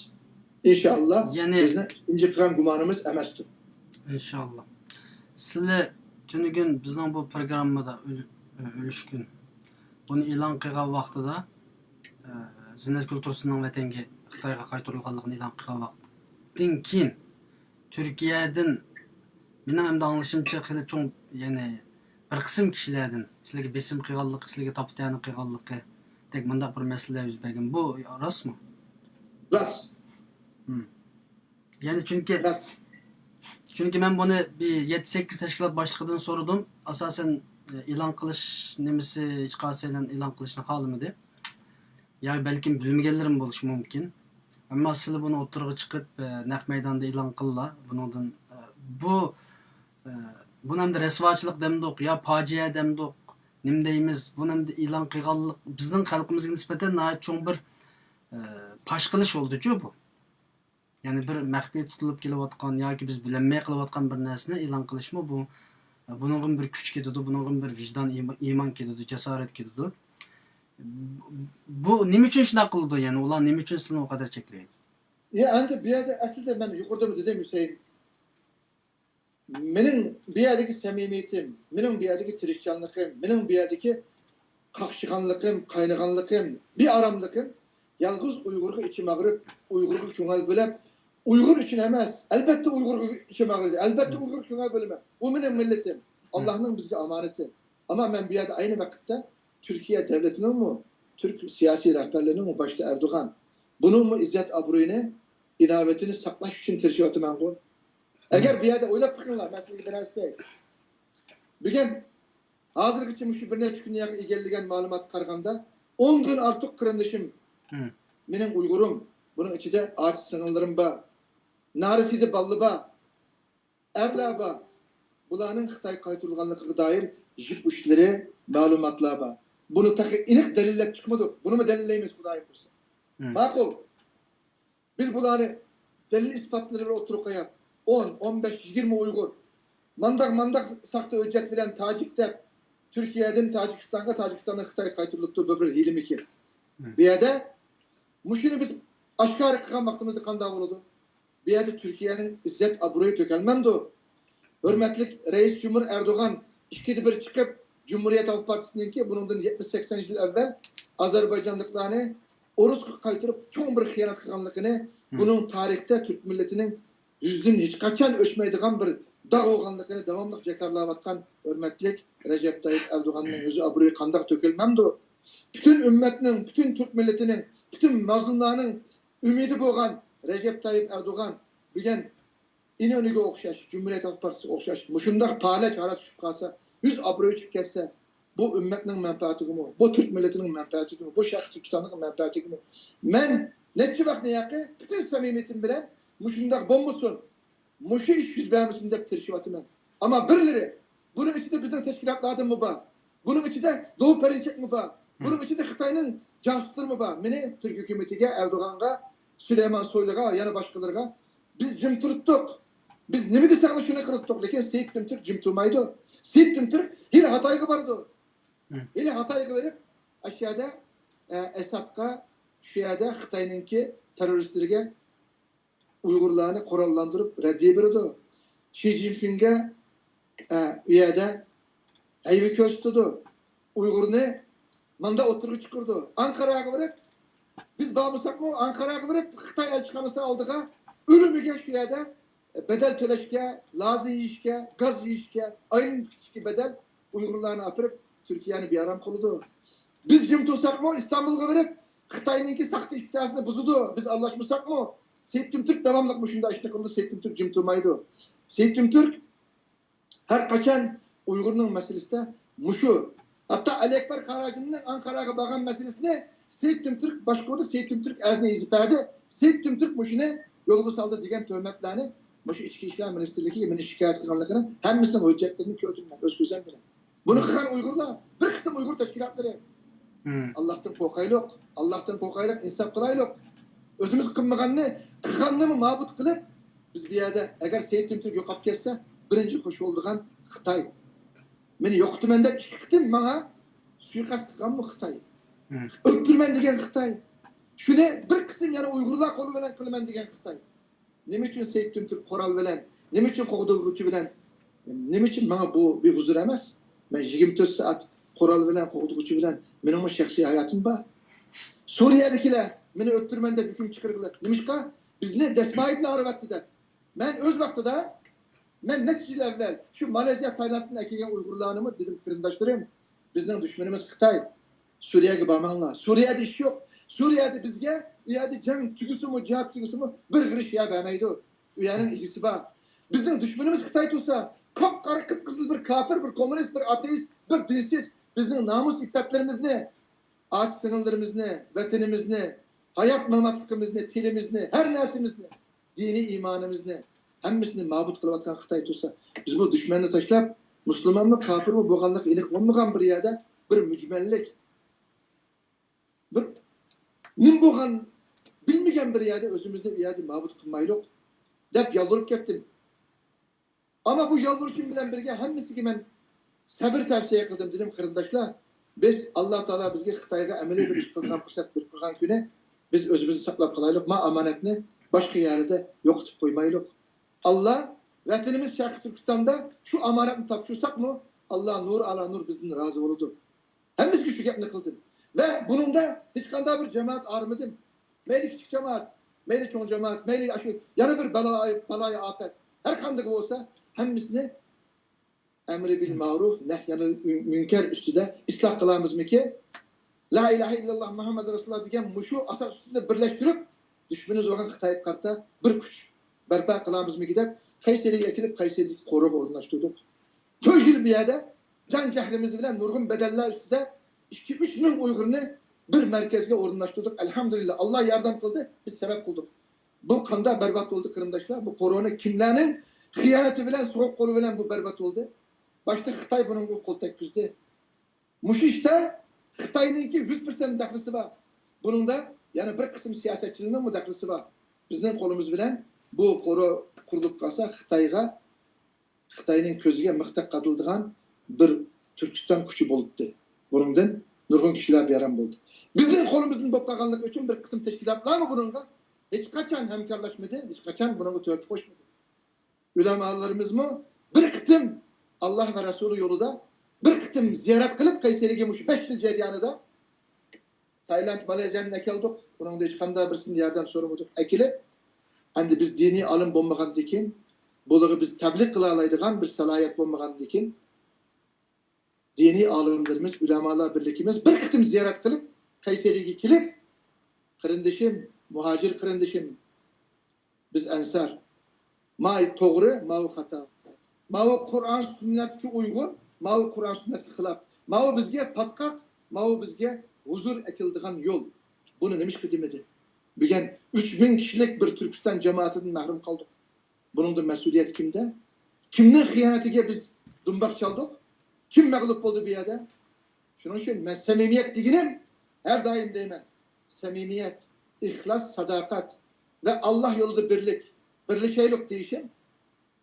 ئىنشائاللا، يەنى بىزنىڭ ئىككىنچى قىلغان گۇمانىمىز ئەمەستۇر. ئىنشائاللا. سىلەر تۈنۈگۈن بىزنىڭ بۇ پروگراممىدا ئۆل-، ئۆلۈشكۈن بۇنى ئېلان قىلغان ۋاقتىدا، ئە، زىننەتگۈل تۇرسۇننىڭ ۋەتەنگە، خىتايغا قايتۇرۇلغانلىقىنى ئېلان قىلغان ۋاقىتتىن كېيىن، تۈركىيەدىن مېنىڭ ئەمدى ئاڭلىشىمچە خېلى چوڭ، يەنى بىر قىسىم كىشىلەردىن سىلەرگە بېسىم قىلغانلىقى، سىلەرگە تاپا-تەنە قىلغانلىقىدەك مۇنداق بىر مەسىلىلەر يۈز بەرگەن. بۇ راستمۇ؟ راست. ھىم. يەنى چۈنكى، راست. چۈنكى مەن بۇنى بىر يەتتە-سەككىز تەشكىلات باشلىقىدىن سورىدىم. ئاساسەن، ئېلان قىلىش نېمىسى، ھېچقايسىلەن ئېلان قىلىشنى خالىمىدى. يا بەلكىم بىلمىگەنلىرىمۇ بولۇشى مۇمكىن. ئەمما سىلەر بۇنى ئوتتۇرىغا چىقىپ، ئە، نەق مەيداندا ئېلان قىللا. بۇنىڭدىن، ئە، بۇ، ئە، بۇنى ئەمدى رەسۋاچىلىق دەمدۇق، يا پاجىئە دەمدۇق، نېمە دەيمىز؟ بۇنى ئەمدى ئېلان قىلغانلىق بىزنىڭ خەلقىمىزگە نىسبەتەن ناھايىتى چوڭ بىر، ئە، پاش قىلىش بولدىچۇ بۇ. يەنى بىر مەخپىي تۇتۇلۇپ كېلىۋاتقان ياكى بىز بىلەلمەي قېلىۋاتقان بىر نەرسىنى ئېلان قىلىشمۇ بۇ، بۇنىڭغىمۇ بىر كۈچ كېتىدۇ، بۇنىڭغىمۇ بىر ۋىجدان، ئىما-، ئىمان كېتىدۇ، جاسارەت كېتىدۇ. بۇ نېمە ئۈچۈن شۇنداق قىلىدۇ؟ يەنى ئۇلار نېمە ئۈچۈن سىلىنى ئۇ قەدەر چەكلەيدۇ؟ يا، ئەمدى بۇ يەردە ئەسلىدە مەن يۇقىرىدىمۇ دېدىم، ھۈسەيىن. مېنىڭ بۇ يەردىكى سەمىمىيىتىم، مېنىڭ بۇ يەردىكى تىرىشچانلىقىم، مېنىڭ بۇ يەردىكى قاقشىغانلىقىم، قاينىغانلىقىم، بىئاراملىقىم يالغۇز ئۇيغۇرغا ئىچىم ئاغرىپ، ئۇيغۇرغا كۆڭۈل بۆلۈپ، ئۇيغۇر ئۈچۈن ئەمەس، ئەلبەتتە ئۇيغۇرغا ئىچىم ئاغرىدى، ئەلبەتتە ئۇيغۇرغا كۆڭۈل بۆلىمەن. ئۇ مېنىڭ مىللىتىم، ئاللاھنىڭ بىزگە ئامانىتى. ئەمما مەن بۇ يەردە ئەينى ۋاقىتتا تۈركىيە دۆلىتىنىڭمۇ، تۈرك سىياسىي رەھبەرلىرىنىڭمۇ، باشتا ئەردوغان، بۇنىڭمۇ ئىززەت ئابرۇيىنى، ئىناۋىتىنى ساقلاش ئۈچۈن تىرىشىۋاتىمەنغۇ. ئەگەر بۇ يەردە ئويلاپ بېقىڭلار، مەسىلىگە بىر نەرسە دەي. بۈگۈن ھازىرغىچە مۇشۇ بىر نەچچە كۈن ياقى ئىگىلىگەن مەلۇماتقا قارىغاندا، ئوندىن ئارتۇق قېرىندىشىم، مېنىڭ ئۇيغۇرۇم، بۇنىڭ ئىچىدە ئاچا سىڭىللىرىم بار، نارەسىدە بالىلار بار، ئەرلەر بار. بۇلارنىڭ خىتايغا قايتۇرۇلغانلىقىغا دائىر يىپ ئۇچلىرى، مەلۇماتلار بار. بۇنى تېخى ئېنىق دەلىللەپ چىقمىدۇق. بۇنىمۇ دەلىللەيمىز، خۇدايىم بۇيرۇسا. ماقۇل. بىز بۇلارنى دەلىل ئىسپاتلىرى بىلەن ئوتتۇرىغا قويۇپ، ئون، ئون بەش، يىگىرمە ئۇيغۇر مانداق، مانداق ساختا ھۆججەت بىلەن تاجىك دەپ، تۈركىيەدىن تاجىكىستانغا، تاجىكىستاندىن خىتايغا قايتۇرۇلۇپتۇ. بۇ بىر ھىيلىمىكىن؟ بۇ يەردە مۇشۇنى بىز ئاشكارا قىلغان ۋاقتىمىزدا قانداق بولىدۇ؟ بۇ يەردە تۈركىيەنىڭ ئىززەت ئابرۇيى تۆكەلمەمدۇ؟ ھۆرمەتلىك رەئىس جۇمھۇر ئەردوغان ئىككىدە بىر چىقىپ، جۇمھۇرىيەت ھالق پارتىيىسىنىڭكى بۇنىڭدىن يەتمىش سەكسەن يىل ئەۋۋەل ئازەربايجانلىقلارنى ئورۇسقا قايتۇرۇپ، چوڭ بىر خىيانەت قىلغانلىقىنى، بۇنىڭ تارىختا تۈرك مىللىتىنىڭ يۈزىدىن ھېچقاچان ئۆچمەيدىغان بىر داغ بولغانلىقىنى داۋاملىق جاكارلاۋاتقان ھۆرمەتلىك رەجەپ تايىپ ئەردوغاننىڭ يۈز ئابرۇيى قانداق تۆكۈلمەمدۇ؟ پۈتۈن ئۈممەتنىڭ، پۈتۈن تۈرك مىللىتىنىڭ، پۈتۈن مەزلۇملارنىڭ ئۈمىدى بولغان رەجەپ تايىپ ئەردوغان بۈگۈن ئىنونىگە ئوخشاش، جۇمھۇرىيەت خەلق پارتىيىسىگە ئوخشاش مۇشۇنداق پالەچ ھالەتكە چۈشۈپ قالسا، يۈز ئابرۇيى چۈشۈپ كەتسە، بۇ ئۈممەتنىڭ مەنپەئەتىگىمۇ، بۇ تۈرك مىللىتىنىڭ مەنپەئەتىگىمۇ، بۇ شەرقىي تۈركىستاننىڭ مەنپەئەتىگىمۇ؟ مەن نەچچە ۋاقىتنى ياقى پۈتۈن سەمىمىيىتىم بىلەن مۇشۇنداق بولمىسۇن، مۇشۇ ئىش يۈز بەرمىسۇن دەپ تىرىشىۋاتىمەن. ئەمما بىرلىرى، بۇنىڭ ئىچىدە بىزنىڭ تەشكىلاتلاردىنمۇ بار، بۇنىڭ ئىچىدە دو پەرىنچەكمۇ بار، بۇنىڭ ئىچىدە خىتاينىڭ جاسۇسلىرىمۇ بار. مېنى تۈرك ھۆكۈمىتىگە، ئەردوغانغا، سۈلەيمان سويلۇغا، يەنە باشقىلىرىغا، بىز جىم تۇرۇتتۇق. بىز نېمە دېسەڭلار شۇنى قىلىتتۇق. لېكىن سېيىت تۈمتۈرك جىم تۇرمايدۇ. سېيىت تۈمتۈرك ھېلى خىتايغا بارىدۇ. ھېلى خىتايغا بېرىپ، ئاشۇ يەردە، ئە، ئەسادقا، شۇ يەردە خىتاينىڭكى تېررورىستلىرىگە ئۇيغۇرلارنى قوراللاندۇرۇپ رەددىيە بېرىدۇ. شى جىنپىڭگە، ئە، ئۇ يەردە ھەيۋە كۆرسىتىدۇ. ئۇيغۇرنى ماندا ئوتتۇرىغا چىقىرىدۇ. ئانقاراغا بېرىپ، بىز بارمىساقمۇ، ئانقاراغا بېرىپ، خىتاي ئەلچىخانىسى ئالدىغا ئۈرۈمىگە شۇ يەردە بەدەل تۆلەشكە، لازى يېيىشكە، گاز يېيىشكە، ئايلىنىپ كېتىشكە بەدەل ئۇيغۇرلارنى ئاپىرىپ، تۈركىيەنى بىئارام قىلىدۇ. بىز جىم تۇرساقمۇ، ئىستانبۇلغا بېرىپ، خىتاينىڭكى ساختا ئىپتىھاسىنى بۇزىدۇ. بىز ئارىلاشمىساقمۇ، سېيىت تۈمتۈرك داۋاملىق مۇشۇنداق ئىشنى قىلىدۇ، سېيىت تۈمتۈرك جىم تۇرمايدۇ. سېيىت تۈمتۈرك ھەر قاچان ئۇيغۇرنىڭ مەسىلىسىدە مۇشۇ، ھەتتا ئەلى ئەكبەر قاراشىمنىڭ ئانقاراغا بارغان مەسىلىسىنى سېيىت تۈمتۈرك باشقۇردى، سېيىت تۈمتۈرك ئەرزنى يېزىپ بەردى، سېيىت تۈمتۈرك مۇشۇنى يولغا سالدى دېگەن تۆھمەتلەرنى مۇشۇ ئىچكى ئىشلار مىنىستىرلىكىگە مېنى شىكايەت قىلغانلىقىنىڭ ھەممىسىنىڭ ھۆججەتلىرىنى كۆردۈم مەن ئۆز كۆزۈم بىلەن. بۇنى قىلغان ئۇيغۇرلار، بىر قىسىم ئۇيغۇر تەشكىلاتلىرى. ئاللاھتىن قورقايلۇق، ئاللاھتىن قورقايلۇق، ئىنساپ قىلايلۇق. ئۆزىمىز قىلمىغاننى، قىلغاننىمۇ نابۇت قىلىپ، بىز بۇ يەردە ئەگەر سېيىت تۈمتۈرك يوقاپ كەتسە، بىرىنچى خوش بولىدىغان خىتاي. مېنى يوقىتىمەن دەپ ئىككى قېتىم ماڭا سۇيىقەست قىلغانمۇ خىتاي؟ ئۆلتۈرىمەن دېگەن خىتاي. شۇنى بىر قىسىم يەنە ئۇيغۇرلار قولى بىلەن قىلىمەن دېگەن خىتاي. نېمە ئۈچۈن سېيىت تۈمتۈرك قورال بىلەن، نېمە ئۈچۈن قوغدىغۇچى بىلەن، نېمە ئۈچۈن ماڭا بۇ بىر ھۇزۇر ئەمەس؟ مەن يىگىرمە تۆت سائەت قورال بىلەن، قوغدىغۇچى بىلەن، مېنىڭمۇ شەخسىي ھاياتىم بار. سۈرىيەدىكىلەر مېنى ئۆلتۈرىمەن دەپ ھۆكۈم چىقىرغىلى، نېمىشقا بىزنى دەسمايىدىن ئايرىۋەتتى دەپ؟ مەن ئۆز ۋاقتىدا، مەن نەچچە يىل ئەۋۋەل شۇ مالېزىيە، تايلاندتىن ئەكەلگەن ئۇيغۇرلارنىمۇ دېدىم، قېرىنداشلىرىم، بىزنىڭ دۈشمىنىمىز خىتاي. سۈرىيەگە بارماڭلار. سۈرىيەدە ئىش يوق. سۈرىيەدە بىزگە، ئۇ يەردە جەڭ تۈگىسىمۇ، جىھاد تۈگىسىمۇ بىر غېرىش يەر بەرمەيدۇ. ئۇ يەرنىڭ ئىگىسى بار. بىزنىڭ دۈشمىنىمىز خىتاي تۇرسا، قاپقارا قىپقىزىل بىر كاپىر، بىر كوممۇنىست، بىر ئاتېئىست، بىر دىنسىز، بىزنىڭ نامۇس ئىپپەتلىرىمىزنى، ئاچا سىڭىللىرىمىزنى، ۋەتىنىمىزنى، ھايات ماماتلىقىمىزنى، تىلىمىزنى، ھەر نەرسىمىزنى، دىنىي ئىمانىمىزنى، ھەممىسىنى نابۇت قىلىۋاتقان خىتاي تۇرسا، بىز بۇ دۈشمەننى تاشلاپ، مۇسۇلمانمۇ، كاپىرمۇ بولغانلىقى ئېنىق بولمىغان بىر يەردە بىر مۈجمەللىك، بىر نېمە بولغان بىلمىگەن بىر يەردە ئۆزىمىزنى ئۇ يەردە نابۇت قىلمايلۇق دەپ يالۋۇرۇپ كەتتىم. ئەمما بۇ يالۋۇرۇشۇم بىلەن بىرگە ھەممىسىگە مەن سەبىر تەۋسىيە قىلدىم، دېدىم، قېرىنداشلار، بىز، ئاللا تائالا بىزگە خىتايغا ئەمەلىي بىر ئىش قىلىدىغان پۇرسەت بېرىپ قويغان كۈنى بىز ئۆزىمىزنى ساقلاپ قالايلۇق، ما ئامانەتنى باشقا يەردە يوقىتىپ قويمايلۇق. ئاللا، ۋەتىنىمىز شەرقىي تۈركىستاندا شۇ ئامانەتنى تاپشۇرساقمۇ، ئاللا نۇر ئالا نۇر بىزدىن رازى بولىدۇ. ھەممىسىگە شۇ گەپنى قىلدىم. ۋە بۇنىڭدا ھېچقانداق بىر جامائەت ئايرىمىدىم. مەيلى كىچىك جامائەت، مەيلى چوڭ جامائەت، مەيلى ئاشۇ يەنە بىر بالا، بالايىئاپەت، ھەر قاندىقى بولسا، ھەممىسىنى ئەمرى بىل مەرۇف، نەھيەنىل مۇنكەر ئۈستىدە ئىسلاھ قىلامىزمىكى؟ لا ئىلاھە ئىللاللا مۇھەممەد رەسۇلۇللا دېگەن مۇشۇ ئاساس ئۈستىدە بىرلەشتۈرۈپ، دۈشمىنىمىز بولغان خىتايغا قارىتا بىر كۈچ بەرپا قىلامىزمىكى دەپ، قەيسەرىگە ئەكېلىپ، قەيسەردىكى قورۇغا ئورۇنلاشتۇردۇق. تۆت يىل بۇ يەردە جان جەھلىمىز بىلەن نۇرغۇن بەدەللەر ئۈستىدە ئىككى، ئۈچ مىڭ ئۇيغۇرنى بىر مەركەزگە ئورۇنلاشتۇردۇق. ئەلھەمدۇلىللا، ئاللا ياردەم قىلدى، بىز سەۋەب قىلدۇق. بۇ قانداق بەربات بولدى، قېرىنداشلار؟ بۇ كورونا كىملەرنىڭ خىيانىتى بىلەن، سوغۇق قولى بىلەن بۇ بەربات بولدى؟ باشتا خىتاي بۇنىڭغا قول تەگكۈزدى. مۇشۇ ئىشتا خىتاينىڭكى يۈز پىرسەنت دەخلىسى بار. بۇنىڭدا يەنە بىر قىسىم سىياسەتچىلەرنىڭمۇ دەخلىسى بار. بىزنىڭ قولىمىز بىلەن بۇ قورۇ قۇرۇلۇپ قالسا، خىتايغا، خىتاينىڭ كۆزىگە مىختەك قادىلىدىغان بىر تۈركىستان كۈچى بولۇپتۇ. بۇنىڭدىن نۇرغۇن كىشىلەر بىئارام بولدى. بىزنىڭ قولىمىزدىن بولۇپ قالغانلىقى ئۈچۈن بىر قىسىم تەشكىلاتلارمۇ بۇنىڭغا ھېچقاچان ھەمكارلاشمىدى، ھېچقاچان بۇنىڭغا تۆھپە قوشمىدى. ئۆلەمالىرىمىزمۇ بىر قېتىم ئاللاھ ۋە رەسۇلى يولىدا بىر قېتىم زىيارەت قىلىپ، قەيسەرىگە مۇشۇ بەش يىل جەريانىدا تايلاند، مالايزىيەدىن ئەكەلدۇق. ئۇنىڭدا ھېچقانداق بىرسىدىن ياردەم سورىمىدۇق. ئەكېلىپ، ئەمدى بىز دىنىي ئالىم بولمىغاندىكىن، بۇلارغا بىز تەبلىغ قىلالايدىغان بىر سالاھىيەت بولمىغاندىكىن، دىنىي ئالىملىرىمىز، ئۆلەمالار بىرلىكىمىز بىر قېتىم زىيارەت قىلىپ، قەيسەرىگە كېلىپ، قېرىندىشىم، مۇھاجىر قېرىندىشىم، بىز ئەنسار. ماۋۇ توغرا، ماۋۇ خاتا. ماۋۇ قۇرئان سۈننەتكە ئۇيغۇن، ماۋۇ قۇرئان سۈننەتكە خىلاپ. ماۋۇ بىزگە پاتقاق، ماۋۇ بىزگە ھۇزۇر ئەكېلىدىغان يول. بۇنى نېمىشقا دېمىدى؟ بۈگۈن ئۈچ مىڭ كىشىلىك بىر تۈركىستان جامائىتىدىن مەھرۇم قالدۇق. بۇنىڭدا مەسئۇلىيەت كىمدە؟ كىمنىڭ خىيانىتىگە بىز دۇمباق چالدۇق؟ كىم مەغلۇپ بولدى بۇ يەردە؟ شۇنىڭ ئۈچۈن مەن سەمىمىيەت دېگىنىم، ھەر دائىم دەيمەن، سەمىمىيەت، ئىخلاس، ساداقەت ۋە ئاللاھ يولىدا بىرلىك، بىرلىشەيلۇق دېيىشىم.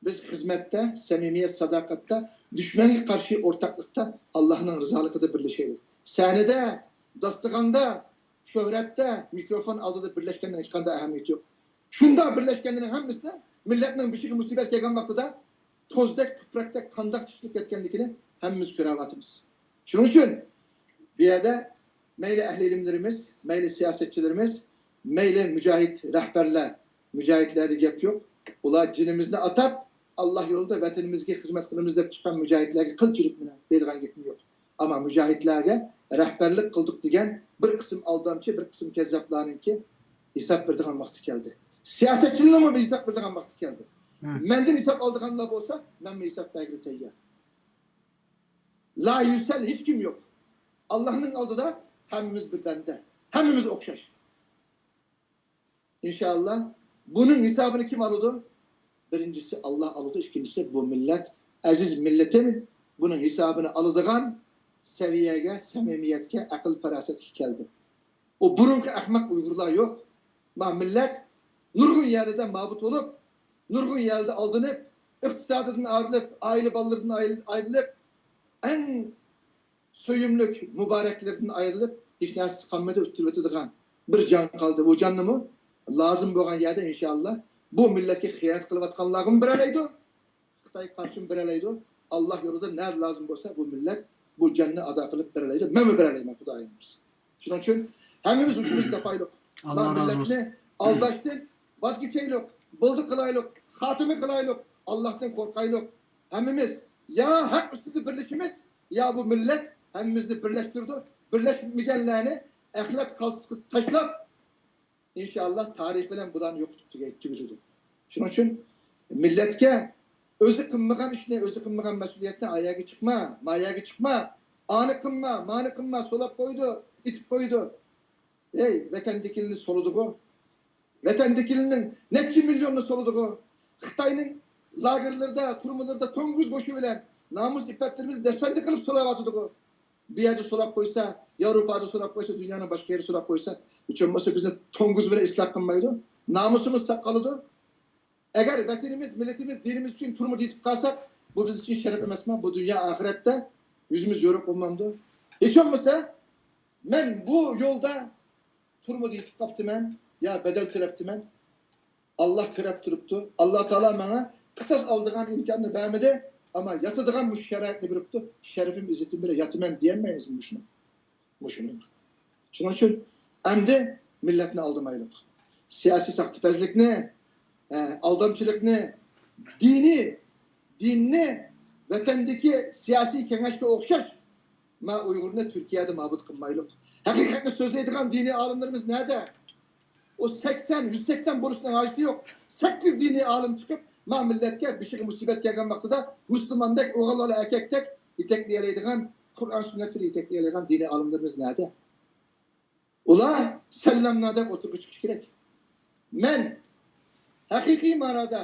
بىز خىزمەتتە، سەمىمىيەت، ساداقەتتە، دۈشمەنگە قارشى ئورتاقلىقتا ئاللاھنىڭ رىزالىقىدا بىرلىشەيلۇق. سەھنىدە، داستىخاندا، شۆھرەتتە، مىكروفون ئالدىدا بىرلەشكەندىن ھېچقانداق ئەھمىيىتى يوق. شۇنداق بىرلەشكەنلىرىنىڭ ھەممىسىنى مىللەتنىڭ بېشىغا مۇسىبەت كەلگەن ۋاقتىدا توزدەك، تۇپراقتەك قانداق چىشلىنىپ كەتكەنلىكىنى ھەممىمىز كۆرۈۋاتىمىز. شۇنىڭ ئۈچۈن بۇ يەردە مەيلى ئەھلى ئىلىملىرىمىز، مەيلى سىياسەتچىلىرىمىز، مەيلى مۇجاھىد رەھبەرلەر، مۇجاھىدلەردە گەپ يوق. ئۇلار جېنىمىزنى ئاتاپ، ئاللاھ يولىدا ۋەتىنىمىزگە خىزمەت قىلىمىز دەپ چىققان مۇجاھىدلەرگە قىلچىلىك مېنىڭ دەيدىغان گېپىم يوق. ئەمما مۇجاھىدلەرگە رەھبەرلىك قىلدۇق دېگەن بىر قىسىم ئالدامچى، بىر قىسىم كەززاپلارنىڭكى ھېساب بېرىدىغان ۋاقتى كەلدى. سىياسەتچىلەرنىڭمۇ ھېساب بېرىدىغان ۋاقتى كەلدى. مەندىن ھېساب ئالىدىغانلار بولسا، مەنمۇ ھېساب بەرگىلى تەييار. لا يۈسەل، ھېچكىم يوق. ئاللاھنىڭ ئالدىدا ھەممىمىز بىر بەندە، ھەممىمىز ئوخشاش. ئىنشائاللا، بۇنىڭ ھېسابىنى كىم ئالىدۇ؟ بىرىنچىسى، ئاللاھ ئالىدۇ. ئىككىنچىسى، بۇ مىللەت، ئەزىز مىللىتىم، بۇنىڭ ھېسابىنى ئالىدىغان سەۋىيەگە، سەمىمىيەتكە، ئەقىل-پاراسەتكە كەلدى. ئۇ بۇرۇنقى ئەخمەق ئۇيغۇرلار يوق. ما مىللەت نۇرغۇن يەرلەردە مابۇت بولۇپ، نۇرغۇن يەرلەردە ئالدىنىپ، ئىقتىسادىدىن ئايرىلىپ، ئائىلە بالىلىرىدىن ئايرىلىپ، ئەڭ سۆيۈملۈك مۇبارەكلىرىدىن ئايرىلىپ، ھېچ نەرسىسى قالمىدى، ئۇتتۇرۇۋېتىدىغان بىر جان قالدى. ئۇ جاننىمۇ لازىم بولغان يەردە ئىنشائاللا بۇ مىللەتكە خىيانەت قىلىۋاتقانلارغىمۇ بېرەلەيدۇ، خىتايغا قارشىمۇ بېرەلەيدۇ. ئاللاھ يولىدا نەدە لازىم بولسا بۇ مىللەت بۇ جاننى ئادا قىلىپ بېرەلەيدۇ. مەنمۇ بېرەلەيمەن، خۇدايىم بۇيرۇسا. شۇنىڭ ئۈچۈن ھەممىمىز ھوشىمىزنى تاپايلۇق. ئاللاھ رازى بولسۇن. مىللەتنى ئالداشتىن ۋاز كېچەيلۇق. بولدى قىلايلۇق. خاتىمە قىلايلۇق. ئاللاھتىن قورقايلۇق. ھەممىمىز يا ھەق ئۈستىدە بىرلىشىمىز، يا بۇ مىللەت ھەممىمىزنى بىرلەشتۈرىدۇ. بىرلەشمىگەنلەرنى ئەخلەت خالتىسىغا تاشلاپ، ئىنشائاللا، تارىخ بىلەن بۇلارنى يوقىتىپ تۈگەي-، تۈگىتىدۇ. شۇنىڭ ئۈچۈن مىللەتكە ئۆزى قىلمىغان ئىشنى، ئۆزى قىلمىغان مەسئۇلىيەتنى، «ئا يەرگە چىقما، ما يەرگە چىقما، ئانى قىلما، مانى قىلما، سولاپ قويىدۇ، ئېتىپ قويىدۇ.» ئەي، ۋەتەندىكىلىنى سولىدىغۇ. ۋەتەندىكىلىنىڭ نەچچە مىليوننى سولىدىغۇ. خىتاينىڭ لاگېرلىرىدا، تۈرمىلىرىدە توڭگۇز گۆشى بىلەن نامۇس ئىپپەتلىرىمىزنى دەپسەندە قىلىپ سولاۋاتىدىغۇ. بۇ يەردە سولاپ قويسا، ياۋروپادا سولاپ قويسا، دۇنيانىڭ باشقا يېرى سولاپ قويسا، ھېچ بولمىسا بىزنى توڭگۇز بىلەن ئىسلاھ قىلمايدۇ. نامۇسىمىز ساق قالىدۇ. ئەگەر ۋەتىنىمىز، مىللىتىمىز، دىنىمىز ئۈچۈن تۈرمىدە يېتىپ قالساق، بۇ بىز ئۈچۈن شەرەپ ئەمەسمۇ؟ بۇ دۇنيا ئاخىرەتتە يۈزىمىز يورۇق بولمامدۇ؟ ھېچ بولمىسا، مەن بۇ يولدا تۈرمىدە يېتىپ قاپتىمەن يا بەدەل تۆلەپتىمەن. ئاللاھ كۆرەپ تۇرۇپتۇ. ئاللاھ تائالا ماڭا قىساس ئالىدىغان ئىمكاننى بەرمىدى، ئەمما ياتىدىغان مۇشۇ شارائىتنى بېرىپتۇ. شەرىپىم، ئىززىتىم بىلەن ياتىمەن دېيەلمەيمىزمۇ مۇشۇنى؟ مۇشۇنى. شۇنىڭ ئۈچۈن ئەمدى مىللەتنى ئالدىمايلۇق. سىياسىي ساختىپەزلىكنى، ئە، ئالدامچىلىقنى، دىنىي، دىننى ۋەتەندىكى سىياسىي كېڭەشكە ئوخشاش، ما ئۇيغۇرنى تۈركىيەدە مابۇت قىلمايلۇق. ھەقىقەتنى سۆزلەيدىغان دىنىي ئالىملىرىمىز نەدە؟ ئۇ سەكسەن، يۈز سەكسەن بولۇشنىڭ ھاجىتى يوق. سەككىز دىنىي ئالىم چىقىپ، ما مىللەتكە بېشىغا مۇسىبەت كەلگەن ۋاقتىدا مۇسۇلماندەك، ئوغۇللار ئەركەكتەك يېتەكلىيەلەيدىغان، قۇرئان سۈننەت بىلەن يېتەكلىيەلەيدىغان دىنىي ئالىملىرىمىز نەدە؟ ئۇلار سەللەملا دەپ ئوتتۇرىغا چىقىشى كېرەك. مەن ھەقىقىي مانادا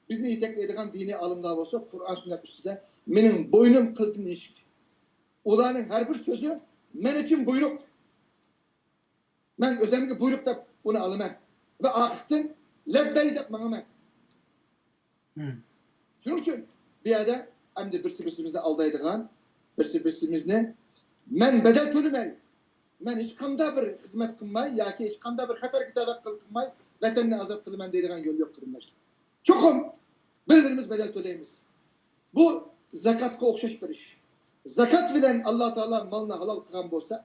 بىزنى يېتەكلەيدىغان دىنىي ئالىملار بولسا، قۇرئان سۈننەت ئۈستىدە مېنىڭ بوينۇم قىلتىن ئېشىك. ئۇلارنىڭ ھەر بىر سۆزى مەن ئۈچۈن بۇيرۇق. مەن ئۆزۈمگە بۇيرۇق دەپ ئۇنى ئالىمەن. ۋە ئارقىسىدىن لەببەي دەپ ماڭىمەن. شۇنىڭ ئۈچۈن بۇ يەردە ئەمدى بىرسى بىرسىمىزنى ئالدايدىغان، بىرسى بىرسىمىزنى، مەن بەدەل تۆلىمەي، مەن ھېچقانداق بىر خىزمەت قىلماي ياكى ھېچقانداق بىر خەتەرگە تەۋەققە قىلماي ۋەتەننى ئازاد قىلىمەن دەيدىغان يول يوق، قېرىنداشلار. چوقۇم بىر-بىرىمىز بەدەل تۆلەيمىز. بۇ زاكاتقا ئوخشاش بىر ئىش. زاكات بىلەن ئاللا تائالا مالنى ھالال قىلغان بولسا،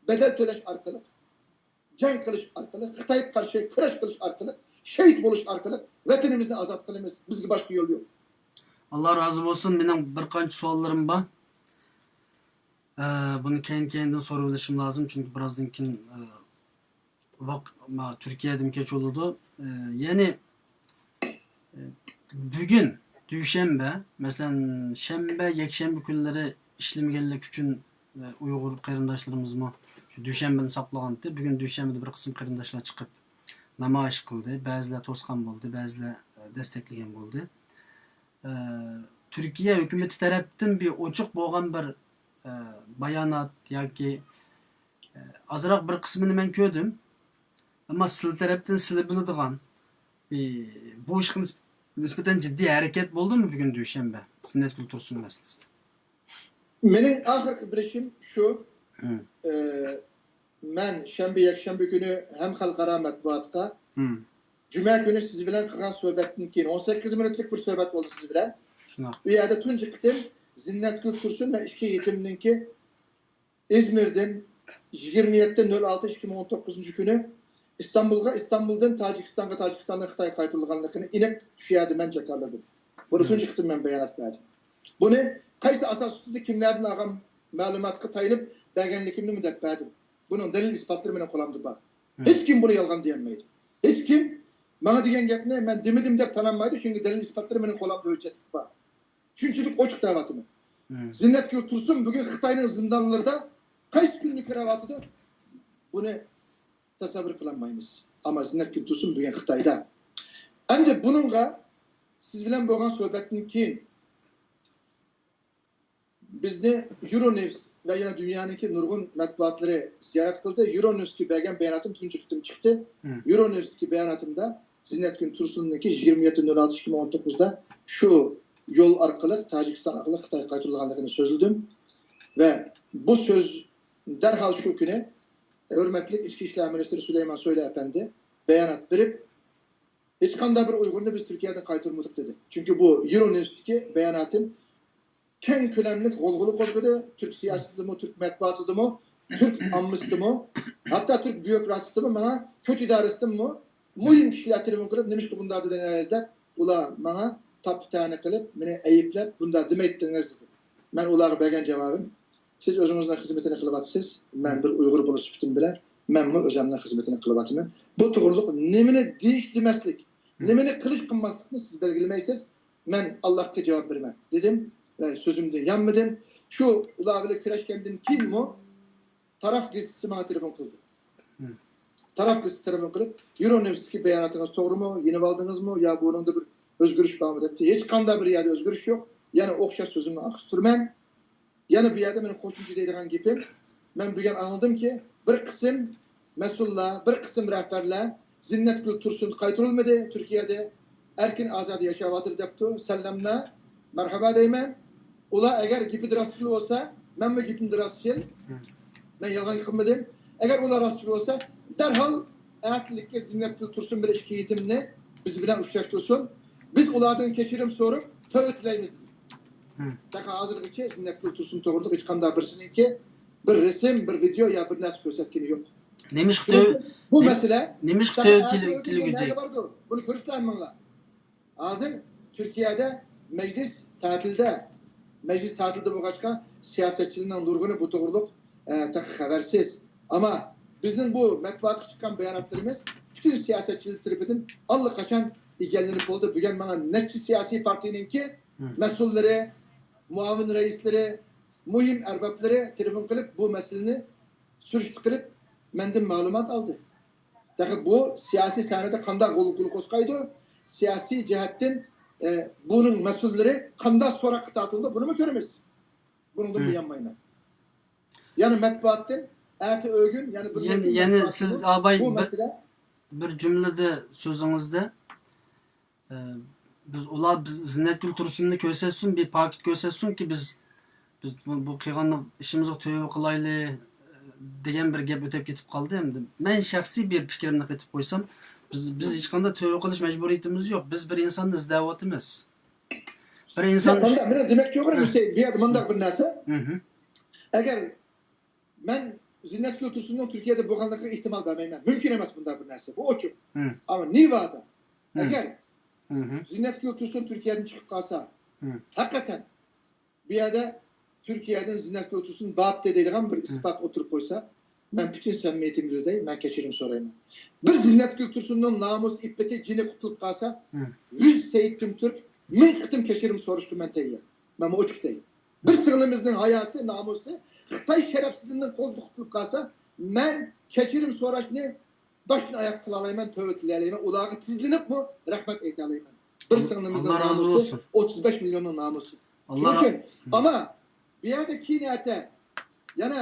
بەدەل تۆلەش ئارقىلىق، جەڭ قىلىش ئارقىلىق، خىتايغا قارشى كۈرەش قىلىش ئارقىلىق، شېھىت بولۇش ئارقىلىق ۋەتىنىمىزنى ئازاد قىلىمىز. بىزگە باشقا يول يوق. ئاللا رازى بولسۇن. مېنىڭ بىر قانچە سوئاللىرىم بار. ئە، بۇنى كەينى-كەينىدىن سوراپ ئېلىشىم لازىم، چۈنكى بىرازدىن كېيىن، ئە، ۋاق-، ما، تۈركىيەدىمۇ كەچ بولىدۇ. ئە، يەنى، ئە، بۈگۈن دۈشەنبە، مەسىلەن، شەنبە، يەكشەنبە كۈنلىرى ئىشلىمىگەنلىكى ئۈچۈن، ئە، ئۇيغۇر قېرىنداشلىرىمىزمۇ شۇ دۈشەنبىنى ساقلىغانتى. بۈگۈن دۈشەنبىدە بىر قىسىم قېرىنداشلار چىقىپ نامايىش قىلدى. بەزىلەر توسقان بولدى، بەزىلەر، ئە، دەستەكلىگەن بولدى. ئە، تۈركىيە ھۆكۈمىتى تەرەپتىن بىر ئوچۇق بولغان بىر، ئە، بايانات ياكى، ئە، ئازراق بىر قىسمىنى مەن كۆردۈم. ئەمما سىلەر تەرەپتىن سىلەر بىلىدىغان، بىر، بۇ ئىشقا نىس-، نىسبەتەن جىددىي ھەرىكەت بولدىمۇ بۈگۈن دۈشەنبە زىننەتگۈل تۇرسۇن مەسىلىسىدە؟ مېنىڭ ئاخىرقى بىلىشىم شۇ، ئە، مەن شەنبە، يەكشەنبە كۈنى ھەم خەلقئارا مەتبۇئاتقا، جۈمە كۈنى سىز بىلەن قىلغان سۆھبەتتىن كېيىن، ئون سەككىز مىنۇتلۇق بىر سۆھبەت بولدى سىز بىلەن. شۇنداق. ئۇ يەردە تۇنجى قېتىم زىننەتگۈل تۇرسۇن ۋە ئىككى يېتىمنىڭكى ئىزمىردىن يىگىرمە يەتتە نۆل ئالتە ئىككى مىڭ ئون توققۇزىنچى كۈنى ئىستانبۇلغا، ئىستانبۇلدىن تاجىكىستانغا، تاجىكىستاندىن خىتايغا قايتۇرۇلغانلىقىنى ئېنىق شۇ يەردە مەن جاكارلىدىم. بۇنى تۇنجى قېتىم مەن بايانات بەردىم. بۇنى قايسى ئاساس ئۈستىدە، كىملەردىن ئالغان مەلۇماتقا تايىنىپ بەرگەنلىكىمنىمۇ دەپ بەردىم. بۇنىڭ دەلىل ئىسپاتلىرى مېنىڭ قولۇمدا بار. ھېچكىم بۇنى يالغان دېيەلمەيدۇ. ھېچكىم ماڭا دېگەن گەپنى مەن دېمىدىم دەپ تالانمايدۇ، چۈنكى دەلىل ئىسپاتلىرى مېنىڭ قولۇمدا ھۆججەتلىك بار. شۇنچىلىك ئوچۇق دەۋاتىمەن. زىننەتگۈل تۇرسۇن بۈگۈن خىتاينىڭ زىندانلىرىدا قايسى كۈننى كۆرۈۋاتىدۇ؟ بۇنى تەسەۋۋۇر قىلالمايمىز. ئەمما زىننەتگۈل تۇرسۇن بۈگۈن خىتايدا. ئەمدى بۇنىڭغا سىز بىلەن بولغان سۆھبەتتىن كېيىن بىزنى يۇرونېۋس ۋە يەنە دۇنيانىڭكى نۇرغۇن مەتبۇئاتلىرى زىيارەت قىلدى. يۇرونېۋستىكى بەرگەن باياناتىم تۇنجى قېتىم چىقتى. يۇرونېۋستىكى باياناتىمدا زىننەتگۈل تۇرسۇننىڭكى يىگىرمە يەتتە نۆل ئالتە ئىككى مىڭ ئون توققۇزدا شۇ يول ئارقىلىق، تاجىكىستان ئارقىلىق خىتايغا قايتۇرۇلغانلىقىنى سۆزلىدىم. ۋە بۇ سۆز دەرھال شۇ كۈنى ھۆرمەتلىك ئىچكى ئىشلار مىنىستىرى سۇلەيمان سويلۇ ئەپەندى بايانات بېرىپ، ھېچقانداق بىر ئۇيغۇرنى بىز تۈركىيەدىن قايتۇرمىدۇق دېدى. چۈنكى بۇ يۇرونېۋستىكى باياناتىم كەڭ كۆلەملىك غۇلغۇلا قوزغىدى، تۈرك سىياسىتىدىمۇ، تۈرك مەتبۇئاتىدىمۇ، تۈرك ئاممىسىدىمۇ، ھەتتا تۈرك بيۇروكراتىيىسىدىمۇ ماڭا كۆچ ئىدارىسىدىنمۇ مۇھىم كىشىلەر تېلېفون قىلىپ، نېمىشقا بۇنداق دېدىڭىز دەپ، ئۇلار ماڭا تاپا-تەنە قىلىپ، مېنى ئەيىبلەپ، بۇنداق دېمەيتتىڭىز دېدى. مەن ئۇلارغا بەرگەن جاۋابىم، سىز ئۆزىڭىزنىڭ خىزمىتىنى قىلىۋاتىسىز، مەن بىر ئۇيغۇر بولۇش سۈپىتىم بىلەن مەنمۇ ئۆزۈمنىڭ خىزمىتىنى قىلىۋاتىمەن. بۇ توغرۇلۇق نېمىنى دېيىش دېمەسلىك، نېمىنى قىلىش قىلماسلىقنى سىز بەلگىلىمەيسىز. مەن ئاللاھقا جاۋاب بېرىمەن دېدىم ۋە سۆزۈمدىن يانمىدىم. شۇ ئۇلار بىلەن كۆرۈشكەندىن كېيىنمۇ تاراف گېزىتىسى ماڭا تېلېفون قىلدى. تاراپ بىز تېلېفون قىلىپ، يۇرونېۋستىكى باياناتىڭىز توغرىمۇ، يېنىۋالدىڭىزمۇ يا بۇنىڭدا بىر ئۆزگىرىش بارمۇ دەپتۇ. ھېچقانداق بىر يەردە ئۆزگىرىش يوق. يەنە ئوخشاش سۆزۈمنى ئاخىرلاشتۇرىمەن. يەنە بۇ يەردە مېنىڭ قوشۇمچە دەيدىغان گېپىم، مەن بۈگۈن ئاڭلىدىمكى، بىر قىسىم مەسئۇللار، بىر قىسىم رەھبەرلەر زىننەتگۈل تۇرسۇن قايتۇرۇلمىدى، تۈركىيەدە ئەركىن ئازادە ياشاۋاتىدۇ دەپتۇ. سەللەملەر، مەرھابا دەيمەن. ئۇلار ئەگەر گېپىدە راستچىل بولسا، مەنمۇ گېپىمدە راستچىل. مەن يالغان قىلمىدىم. ئەگەر ئۇلار راستچىل بولسا، دەرھال ئەتىلىككە زىننەتگۈل تۇرسۇن بىلەن ئىككى يېتىمنى بىز بىلەن ئۇچراشتۇرسۇن. بىز ئۇلاردىن كەچۈرۈم سورىپ، تۆۋە تىلەيمىز دېدى. تېخى ھازىرغىچە زىننەتگۈل تۇرسۇن توغرىلىق ھېچقانداق بىرسىنىڭكى بىر رېسىم، بىر ۋىدېئو يا بىر نەرسە كۆرسەتكىنى يوق. نېمىشقا تۆ-، بۇ نېم-، مەسىلە نېمىشقا تېخى تۆۋە ئەتە تىل-، ئۆگۈنگەن تىلىگۈچى؟ نەرسە باردۇ. بۇنى كۆرسىلەر مىڭلار. ھازىر تۈركىيەدە مەجلىس تەتىلدە، مەجلىس تەتىلدە بولغاچقا، سىياسەتچىلەرنىڭ نۇرغۇنى بۇ توغرۇلۇق، ئە، تېخى خەۋەرسىز. ئەمما بىزنىڭ بۇ مەتبۇئاتقا چىققان باياناتلىرىمىز پۈتۈن سىياسەتچىلەر تەرىپىدىن ئاللىقاچان ئىگىلىنىپ بولدى. بۈگۈن ماڭا نەچچە سىياسىي پارتىيىنىڭكى مەسئۇللىرى، مۇئاۋىن رەئىسلىرى، مۇھىم ئەربابلىرى تېلېفون قىلىپ، بۇ مەسىلىنى سۈرۈشتە قىلىپ، مەندىن مەلۇمات ئالدى. تېخى بۇ سىياسىي سەھنىدە قانداق غۇلغۇلا قوزغايدۇ، سىياسىي جەھەتتىن، ئە، بۇنىڭ مەسئۇللىرى قانداق سوراققا تارتىلىدۇ، بۇنىمۇ كۆرىمىز. بۇنىڭدىن بۇيانمايمەن. يەنە مەتبۇئاتتىن ئەتە ئۆگۈن، يەنە بىر يەنە، يەنە سىز ئاباي بۇ بىر، مەسىلە بىر جۈملىدە سۆزىڭىزدە، ئە، بىز ئۇلار بىز زىننەتگۈل تۇرسۇننى كۆرسەتسۇن، بىر پاكىت كۆرسەتسۇنكى، بىز، بىز بۇ، بۇ قىلغان ئىشىمىزغا تۆۋە قىلايلى، دېگەن بىر گەپ ئۆتۈپ كېتىپ قالدى. ئەمدى مەن شەخسىي بىر پىكرىمنى قېتىپ قويسام، بىز، بىز ھېچقانداق تۆۋە قىلىش مەجبۇرىيىتىمىز يوق. بىز بىر ئىنساننى ئىزدەۋاتىمىز. بىر ئىنسان ياق، مۇنداق، مانا دېمەكچى بولغىنىم، ھە. ھۈسەيىن، بۇ يەردە مۇنداق بىر نەرسە. مھم. ئەگەر مەن زىننەتگۈل تۇرسۇننىڭ تۈركىيەدە بولغانلىقىغا ئېھتىمال بەرمەيمەن. مۇمكىن ئەمەس بۇنداق بىر نەرسە. بۇ ئوچۇق. مم. ئەمما نېۋادا، مم. ئەگەر مم. زىننەتگۈل تۇرسۇن تۈركىيەدىن چىقىپ قالسا، مم. ھەقىقەتەن بۇ يەردە تۈركىيەدىن زىننەتگۈل تۇرسۇن بارتتى دەيدىغان بىر مم. ئىسپات ئوتتۇرىغا قويسا، مەن پۈتۈن سەمىمىيىتىم بىلەن دەي، مەن كەچۈرۈم سورايمەن. بىر زىننەتگۈل تۇرسۇننىڭ نامۇسى، ئىپپىتى، جېنى قۇتۇلۇپ قالسا، مم. يۈز سەئىد تۈمتۈرك، مىڭ قېتىم كەچۈرۈم سوراشقا مەن تەييار. مەن ئوچۇق دەي. بىر سىڭلىمىزنىڭ ھاياتى، نامۇسى خىتاي شەرەپسىزلىرىنىڭ قولىدا قۇتۇلۇپ قالسا، مەن كېچىرىم سوراشنى باشتىن ئاياق قىلالايمەن، تۆۋە تىلەيلەيمەن، ئۇلارغا تىزلىنىپمۇ رەھمەت ئېيتالايمەن. بىر سىڭلىمىزنىڭ ئاللا رازى نامۇسى، بولسۇن. ئوتتۇز بەش مىليوننىڭ نامۇسى. شۇنىڭ ئۈچۈن، ئەمما بۇ يەردە كېيىن ئەتە يەنە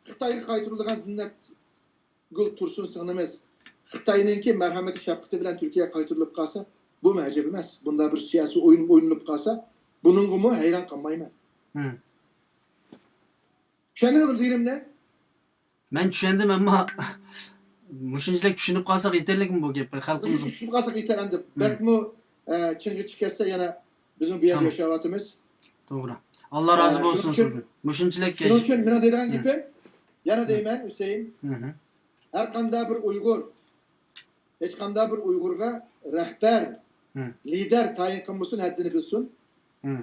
خىتايغا قايتۇرۇلىدىغان زىننەتگۈل تۇرسۇن سىڭلىمىز خىتاينىڭكى مەرھەمىتى، شەپقىتى بىلەن تۈركىيەگە قايتۇرۇلۇپ قالسا، بۇمۇ ئەجەب ئەمەس. بۇنداق بىر سىياسىي ئويۇن ئوينىلىپ قالسا، بۇنىڭغىمۇ ھەيران قالمايمەن. مم. چۈشەندىڭىزمۇ دېگىنىمنى؟ مەن چۈشەندىم، ئەمما مۇشۇنچىلىك چۈشىنىپ قالساق يېتەرلىكمۇ بۇ گەپ خەلقىمىزگە؟ چۈشىنىپ قالساق يېتەر ئەمدى. مم. بەكمۇ، ئە، چىڭغا چىقىپ كەتسە يەنە بىزمۇ بۇ يەردە ياشاۋاتىمىز. توغرا. ئاللا رازى بولسۇن سىزدىن. مۇشۇنچىلىك. شۇنىڭ ئۈچۈن مېنىڭ دەيدىغان گېپىم، يەنە دەيمەن، ھۈسەيىن، ھەر قانداق بىر ئۇيغۇر، ھېچقانداق بىر ئۇيغۇرغا رەھبەر، لىدەر تەيىن قىلمىسۇن، ھەددىنى بىلسۇن.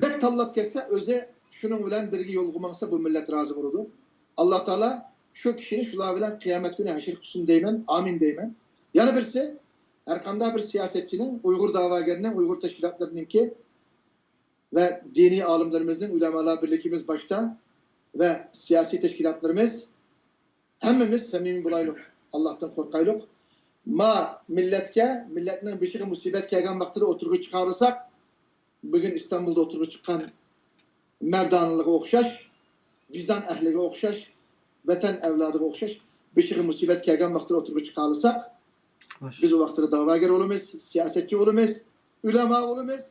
بەك تاللاپ كەتسە، ئۆزى شۇنىڭ بىلەن بىرگە يولغا ماڭسا، بۇ مىللەت رازى بولىدۇ. ئاللا تائالا شۇ كىشىنى شۇلار بىلەن قىيامەت كۈنى ھەشر قىلسۇن دەيمەن. ئامىن دەيمەن. يەنە بىرسى، ھەرقانداق بىر سىياسەتچىنىڭ، ئۇيغۇر دەۋاگەرنىڭ، ئۇيغۇر تەشكىلاتلىرىنىڭكى ۋە دىنىي ئالىملىرىمىزنىڭ، ئۆلەمالار بىرلىكىمىز باشتا ۋە سىياسىي تەشكىلاتلىرىمىز ھەممىمىز سەمىمىي بولايلۇق، ئاللاھتىن قورقايلۇق. ما مىللەتكە، مىللەتنىڭ بېشىغا مۇسىبەت كەلگەن ۋاقتىدا ئوتتۇرىغا چىقارساق، بۈگۈن ئىستانبۇلدا ئوتتۇرىغا چىققان مەردانىلىغا ئوخشاش، ۋىجدان ئەھلىگە ئوخشاش، ۋەتەن ئەۋلادىغا ئوخشاش، بېشىغا مۇسىبەت كەلگەن ۋاقتىدا ئوتتۇرىغا چىقارساق، بىز ئۇ ۋاقتىدا دەۋاگەر بولىمىز، سىياسەتچى بولىمىز، ئۆلەما بولىمىز،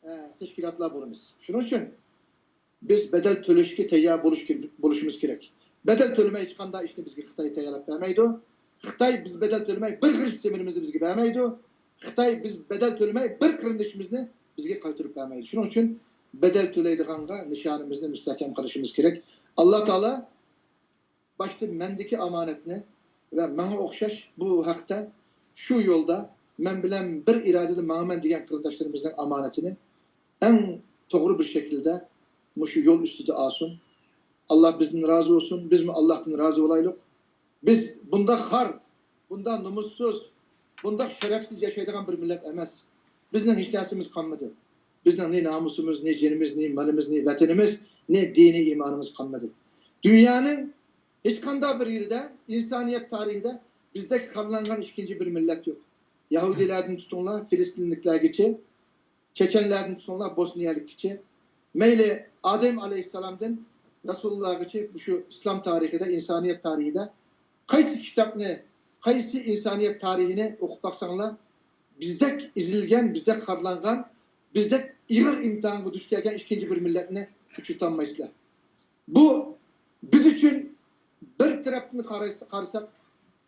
ئە، تەشكىلاتلار بولىمىز. شۇنىڭ ئۈچۈن بىز بەدەل تۆلەشكە تەييار بولۇش كېرەك، بولۇشىمىز كېرەك. بەدەل تۆلىمەي ھېچقانداق ئىشنى بىزگە خىتاي تەييارلاپ بەرمەيدۇ. خىتاي بىز بەدەل تۆلىمەي بىر غىرىچ زېمىنىمىزنى بىزگە بەرمەيدۇ. خىتاي بىز بەدەل تۆلىمەي بىر قېرىندىشىمىزنى بىزگە قايتۇرۇپ بەرمەيدۇ. شۇنىڭ ئۈچۈن بەدەل تۆلەيدىغانغا نىشانىمىزنى مۇستەھكەم قىلىشىمىز كېرەك. ئاللا تائالا باشتا مەندىكى ئامانەتنى ۋە ماڭا ئوخشاش بۇ ھەقتە شۇ يولدا مەن بىلەن بىر ئىرادىدە ماڭىمەن دېگەن قېرىنداشلىرىمىزنىڭ ئامانىتىنى ئەڭ توغرا بىر شەكىلدە مۇشۇ يول ئۈستىدە ئالسۇن. ئاللا بىزدىن رازى بولسۇن، بىزمۇ ئاللاھتىن رازى بولايلۇق. بىز بۇنداق خار، بۇنداق نومۇسسىز، بۇنداق شەرەپسىز ياشايدىغان بىر مىللەت ئەمەس. بىزنىڭ ھېچ نەرسىمىز قالمىدى. بىزنىڭ نى نامۇسىمىز، نى جېنىمىز، نى مالىمىز، نى ۋەتىنىمىز، نى دىنىي ئىمانىمىز قالمىدى. دۇنيانىڭ ھېچقانداق بىر يېرىدە، ئىنسانىيەت تارىخىدا بىزدەك خارلانغان ئىككىنچى بىر مىللەت يوق. يەھۇدىيلەردىن تۇتۇڭلار، فىلىستىنلىكلەرگىچە، چېچەنلەردىن تۇتۇڭلار، بوسنىيەلىككىچە، مەيلى ئادەم ئەلەيھىسسالامدىن رەسۇلۇللاغىچە، مۇشۇ ئىسلام تارىخىدا، ئىنسانىيەت تارىخىدا قايسى كىتابنى، قايسى ئىنسانىيەت تارىخىنى ئوقۇپ باقساڭلار، بىزدەك ئېزىلگەن، بىزدەك خارلانغان، بىزدەك ئېغىر ئىمتىھانغا دۇچ كەلگەن ئىككىنچى بىر مىللەتنى ئۇچرىتالمايسىلەر. بۇ بىز ئۈچۈن بىر تەرەپتىن قارىسا-، قارىساق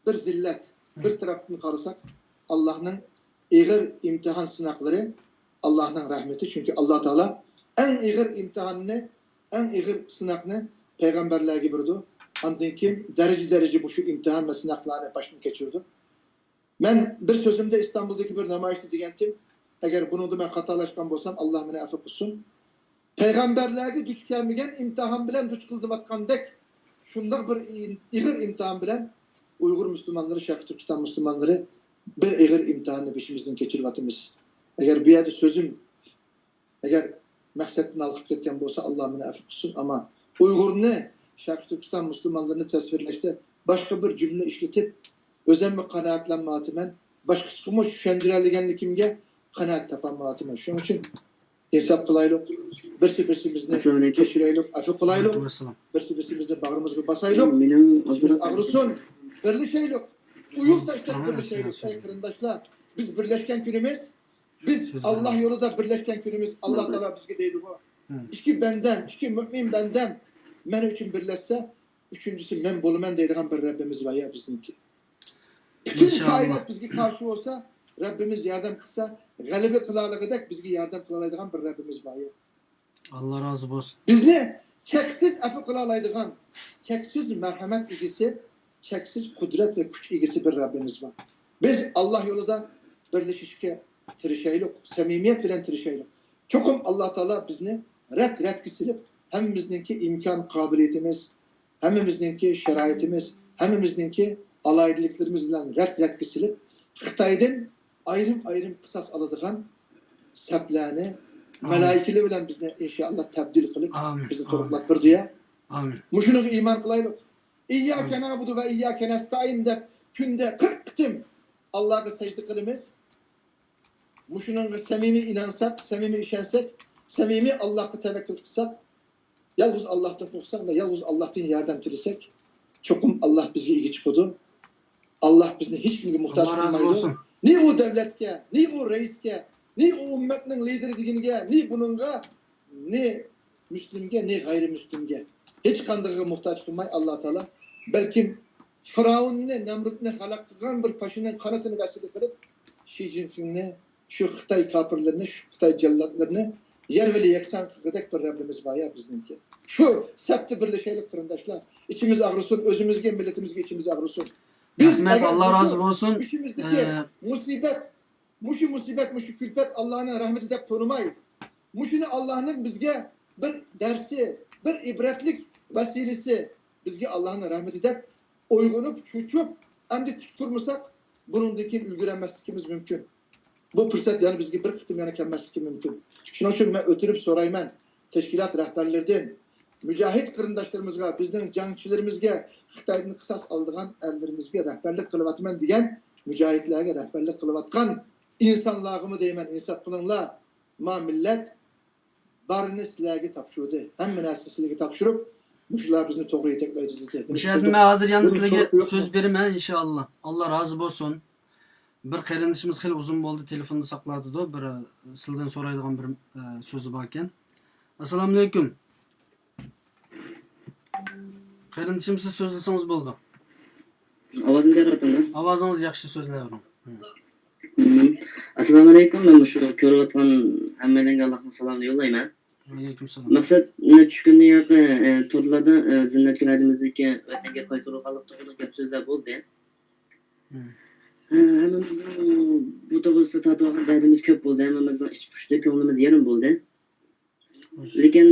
بىر زىللەت، بىر تەرەپتىن قارىساق ئاللاھنىڭ ئېغىر ئىمتىھان سىناقلىرى، ئاللاھنىڭ رەھمىتى. چۈنكى ئاللا تائالا ئەڭ ئېغىر ئىمتىھاننى، ئەڭ ئېغىر سىناقنى پەيغەمبەرلەرگە بېرىدۇ. ئاندىن كېيىن دەرىجە-دەرىجە مۇشۇ ئىمتىھان ۋە سىناقلارنى باشتىن كەچۈرىدۇ. مەن بىر سۆزۈمدە ئىستانبۇلدىكى بىر نامايىشتا دېگەنتىم، ئەگەر بۇنىڭدا مەن خاتالاشقان بولسام، ئاللا مېنى ئەپۇ قىلسۇن. پەيغەمبەرلەرگە دۇچ كەلمىگەن ئىمتىھان بىلەن دۇچ قىلىنىۋاتقاندەك، شۇنداق بىر ئېغىر ئىمتىھان بىلەن ئۇيغۇر مۇسۇلمانلىرى، شەرقىي تۈركىستان مۇسۇلمانلىرى بىر ئېغىر ئىمتىھاننى بېشىمىزدىن كەچۈرۈۋاتىمىز. ئەگەر بۇ يەردە سۆزۈم، ئەگەر مەقسەتتىن ھالقىپ كەتكەن بولسا، ئاللا مېنى ئەپۇ قىلسۇن. ئەمما ئۇيغۇرنى، شەرقىي تۈركىستان مۇسۇلمانلىرىنى تەسۋىرلەشتە باشقا بىر جۈملە ئىشلىتىپ، ئۆزۈممۇ قانائەتلەنمەيۋاتىمەن. باشقىسىغىمۇ چۈشەندۈرەلىگەنلىكىمگە قانائەت تاپالمايۋاتىمەن. شۇنىڭ ئۈچۈن ئىنساپ قىلايلۇق، بىرسى-بىرسىمىزنى كەچۈرەيلۇق، ئەپۇ قىلايلۇق، بىرسى-بىرسىمىزنى باغرىمىزغا باسايلۇق، ئىچىمىز ئاغرىسۇن، بىرلىشەيلۇق، ئۇيۇل تاشلاپ بىرلىشەيلۇق. ئەي قېرىنداشلار، بىز بىرلەشكەن كۈنىمىز بىز ئاللاھ يولىدا بىرلەشكەن كۈنىمىز، ئاللاھ تائالا بىزگە دەيدىغۇ، ئىككى بەندەم، ئىككى مۆمىن بەندەم مەن ئۈچۈن بىرلەشسە، ئۈچىنچىسى مەن بولىمەن دەيدىغان بىر رەببىمىز بار يا بىزنىڭكى. پۈتۈن كائىنات بىزگە قارشى بولسا، رەببىمىز ياردەم قىلسا، غەلىبە قىلالىغۇدەك بىزگە ياردەم قىلالايدىغان بىر رەببىمىز بار يا. ئاللا رازى بولسۇن. بىزنى چەكسىز ئەپۇ قىلالايدىغان، چەكسىز مەرھەمەت ئىگىسى، چەكسىز قۇدرەت ۋە كۈچ ئىگىسى بىر رەببىمىز بار. بىز ئاللاھ يولىدا بىرلىشىشكە تىرىشايلۇق، سەمىمىيەت بىلەن تىرىشايلۇق. چوقۇم ئاللاھ تائالا بىزنى رەت-رەتكە سېلىپ، ھەممىمىزنىڭكى ئىمكان قابىلىيىتىمىز، ھەممىمىزنىڭكى شارائىتىمىز، ھەممىمىزنىڭكى ئالاھىدىلىكلىرىمىز بىلەن رەت-رەتكە سېلىپ، خىتايدىن ئايرىم-ئايرىم قىساس ئالىدىغان سەپلەرنى مالايىكىلەر بىلەن بىزنى ئىنشائاللا تەبدىل قىلىپ، بىزنى تولۇقلاپ بېرىدۇ يا. مۇشۇنىڭغا ئىمان قىلايلۇق. ئىيياكە نەئبۇدۇ ۋە ئىيياكە نەستەئىن دەپ كۈندە قىرىق قېتىم ئاللاغا سەجدە قىلىمىز. مۇشۇنىڭغا سەمىمىي ئىنانساق، سەمىمىي ئىشەنسەك، سەمىمىي ئاللاغا تەۋەككۈل قىلساق، يالغۇز ئاللاھتىن قورقساق ۋە يالغۇز ئاللاھتىن ياردەم تىلىسەك، چوقۇم ئاللاھ بىزگە ئىگە چىقىدۇ. ئاللاھ بىزنى ھېچكىمگە موھتاج قىلمايدۇ. نى ئۇ دەۋلەتكە، نى ئۇ رەئىسكە، نى ئۇ ئۈممەتنىڭ لىدىرى دېگىنىگە، نى بۇنىڭغا، نى مۇسلىمگە، نى غەيرىي مۇسلىمگە، ھېچقاندىقىغا موھتاج قىلماي، ئاللاھ تائالا بەلكىم فىرئەۋننى، نەمرۇتنى ھالاك قىلغان بىر پاشىنىڭ قانىتىنى ۋەسىلە قىلىپ، شى جىنپىڭنى شۇ خىتاي كاپىرلىرىنى، شۇ خىتاي جاللاتلىرىنى يەر بىلەن يەكسان قىلغۇدەك بىر رەببىمىز بار يا بىزنىڭكى. شۇ سەپتە بىرلىشەيلى قېرىنداشلار. ئىچىمىز ئاغرىسۇن، ئۆزىمىزگە، مىللىتىمىزگە ئىچىمىز ئاغرىسۇن. بىز رەھمەت، ئەگەر ئاللا رازى بولسۇن. بېشىمىزدىكى مۇسىبەت، مۇشۇ مۇسىبەت، مۇشۇ كۈلپەت ئاللانىڭ رەھمىتى دەپ تونۇماي، مۇشۇنى ئاللانىڭ بىزگە بىر دەرسى، بىر ئىبرەتلىك ۋەسىلىسى، بىزگە ئاللانىڭ رەھمىتى دەپ ئويغىنىپ، چۆچۈپ، ئەمدى تىك تۇرمىساق، بۇنىڭدىن كېيىن ئۈلگۈرەلمەسلىكىمىز مۇمكىن. بۇ پۇرسەت يەنە بىزگە بىر قېتىم يەنە كەلمەسلىكى مۇمكىن. شۇنىڭ ئۈچۈن مەن ئۆتۈنۈپ سورايمەن، تەشكىلات رەھبەرلىرىدىن، مۇجاھىد قېرىنداشلىرىمىزغا، بىزنىڭ جەڭچىلىرىمىزگە، خىتايدىن قىساس ئالىدىغان ئەرلىرىمىزگە رەھبەرلىك قىلىۋاتىمەن دېگەن مۇجاھىدلارغا رەھبەرلىك قىلىۋاتقان ئىنسانلارغىمۇ دەيمەن، ئىنساپ قىلىڭلار. ما مىللەت بارىنى سىلەرگە تاپشۇردى. ھەممە نەرسىنى سىلەرگە تاپشۇرۇپ، مۇشۇلار بىزنى توغرا يېتەكلەيدۇ دېدى. مۇشۇ يەردىن مەن ھازىر يەنە سىلەرگە سۆز بېرىمەن، ئىنشائاللا. ئاللا رازى بولسۇن. بىر قېرىندىشىمىز خېلى ئۇزۇن بولدى، تېلېفوندا ساقلاۋاتىدۇ. بىر، ئە، سىلىدىن سورايدىغان بىر، ئە، سۆزى باركەن. ئەسسالامۇئەلەيكۇم. قېرىندىشىم، سىز سۆزلىسىڭىز بولىدۇ. ئاۋازىم بېرىۋاتامدۇ؟ ئاۋازىڭىز ياخشى، سۆزلەۋېرىڭ. ئەسسالامۇئەلەيكۇم، مەن مۇشۇ كۆرۈۋاتقان ھەممەيلەنگە ئاللاھنىڭ سالامىنى يوللايمەن. ۋەئەلەيكۇم سالام. مەقسەت، نەچچە كۈندىن ياقى، ئە، تورلاردا، ئە، زىننەتكۈل ھەدىمىزنىڭكى ۋەتەنگە قايتۇرۇلغانلىق توغرىلىق گەپ سۆزلەر بولدى. ھە، ھەممىمىزنىڭ بۇ توغرىسىدا تارتىۋالغان دەردىمىز كۆپ بولدى، ھەممىمىزنىڭ ئىچ پۇشتى، كۆڭلىمىز يېرىم بولدى. لېكىن،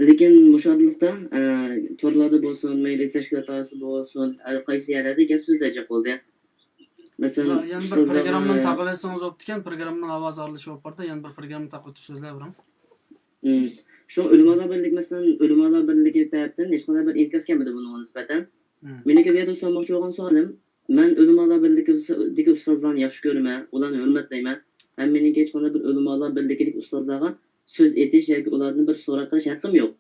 لېكىن مۇشۇ ئارىلىقتا، ئە، تورلاردا بولسۇن، مەيلى تەشكىلات ئارىسىدا بولسۇن، ھەر قايسى يەرلەردە گەپ سۆزلەر جىق بولدى. مەسىلەن، سىلەر يەنە بىر ئۇستازلارنىڭ، پروگراممىنى ئە، تاقىۋەتسىڭىز بوپتىكەن، پروگراممىنىڭ ئاۋازى ئارىلىشىپ بارىدۇ، يەنە بىر پروگراممىنى تاقىۋېتىپ سۆزلەۋېرىڭ. ئىم، شۇ ئۆلىمالار بىرلىكى، مەسىلەن، ئۆلىمالار بىرلىكى تەرەپتىن ھېچقانداق بىر ئىنكاس كەلمىدى بۇنىڭغا نىسبەتەن. مېنىڭكى بۇ يەردە سورىماقچى بولغان سوئالىم، مەن ئۆلىمالار بىرلىكىدىكى ئۇستازلارنى ياخشى كۆرىمەن، ئۇلارنى ھۆرمەتلەيمەن. ھەم مېنىڭكى ھېچقانداق بىر ئۆلىمالار بىرلىكىدىكى ئۇستازلارغا سۆز ئېيتىش ياكى ئۇلاردىن بىر سوراق قىلىش ھەققىم يوق.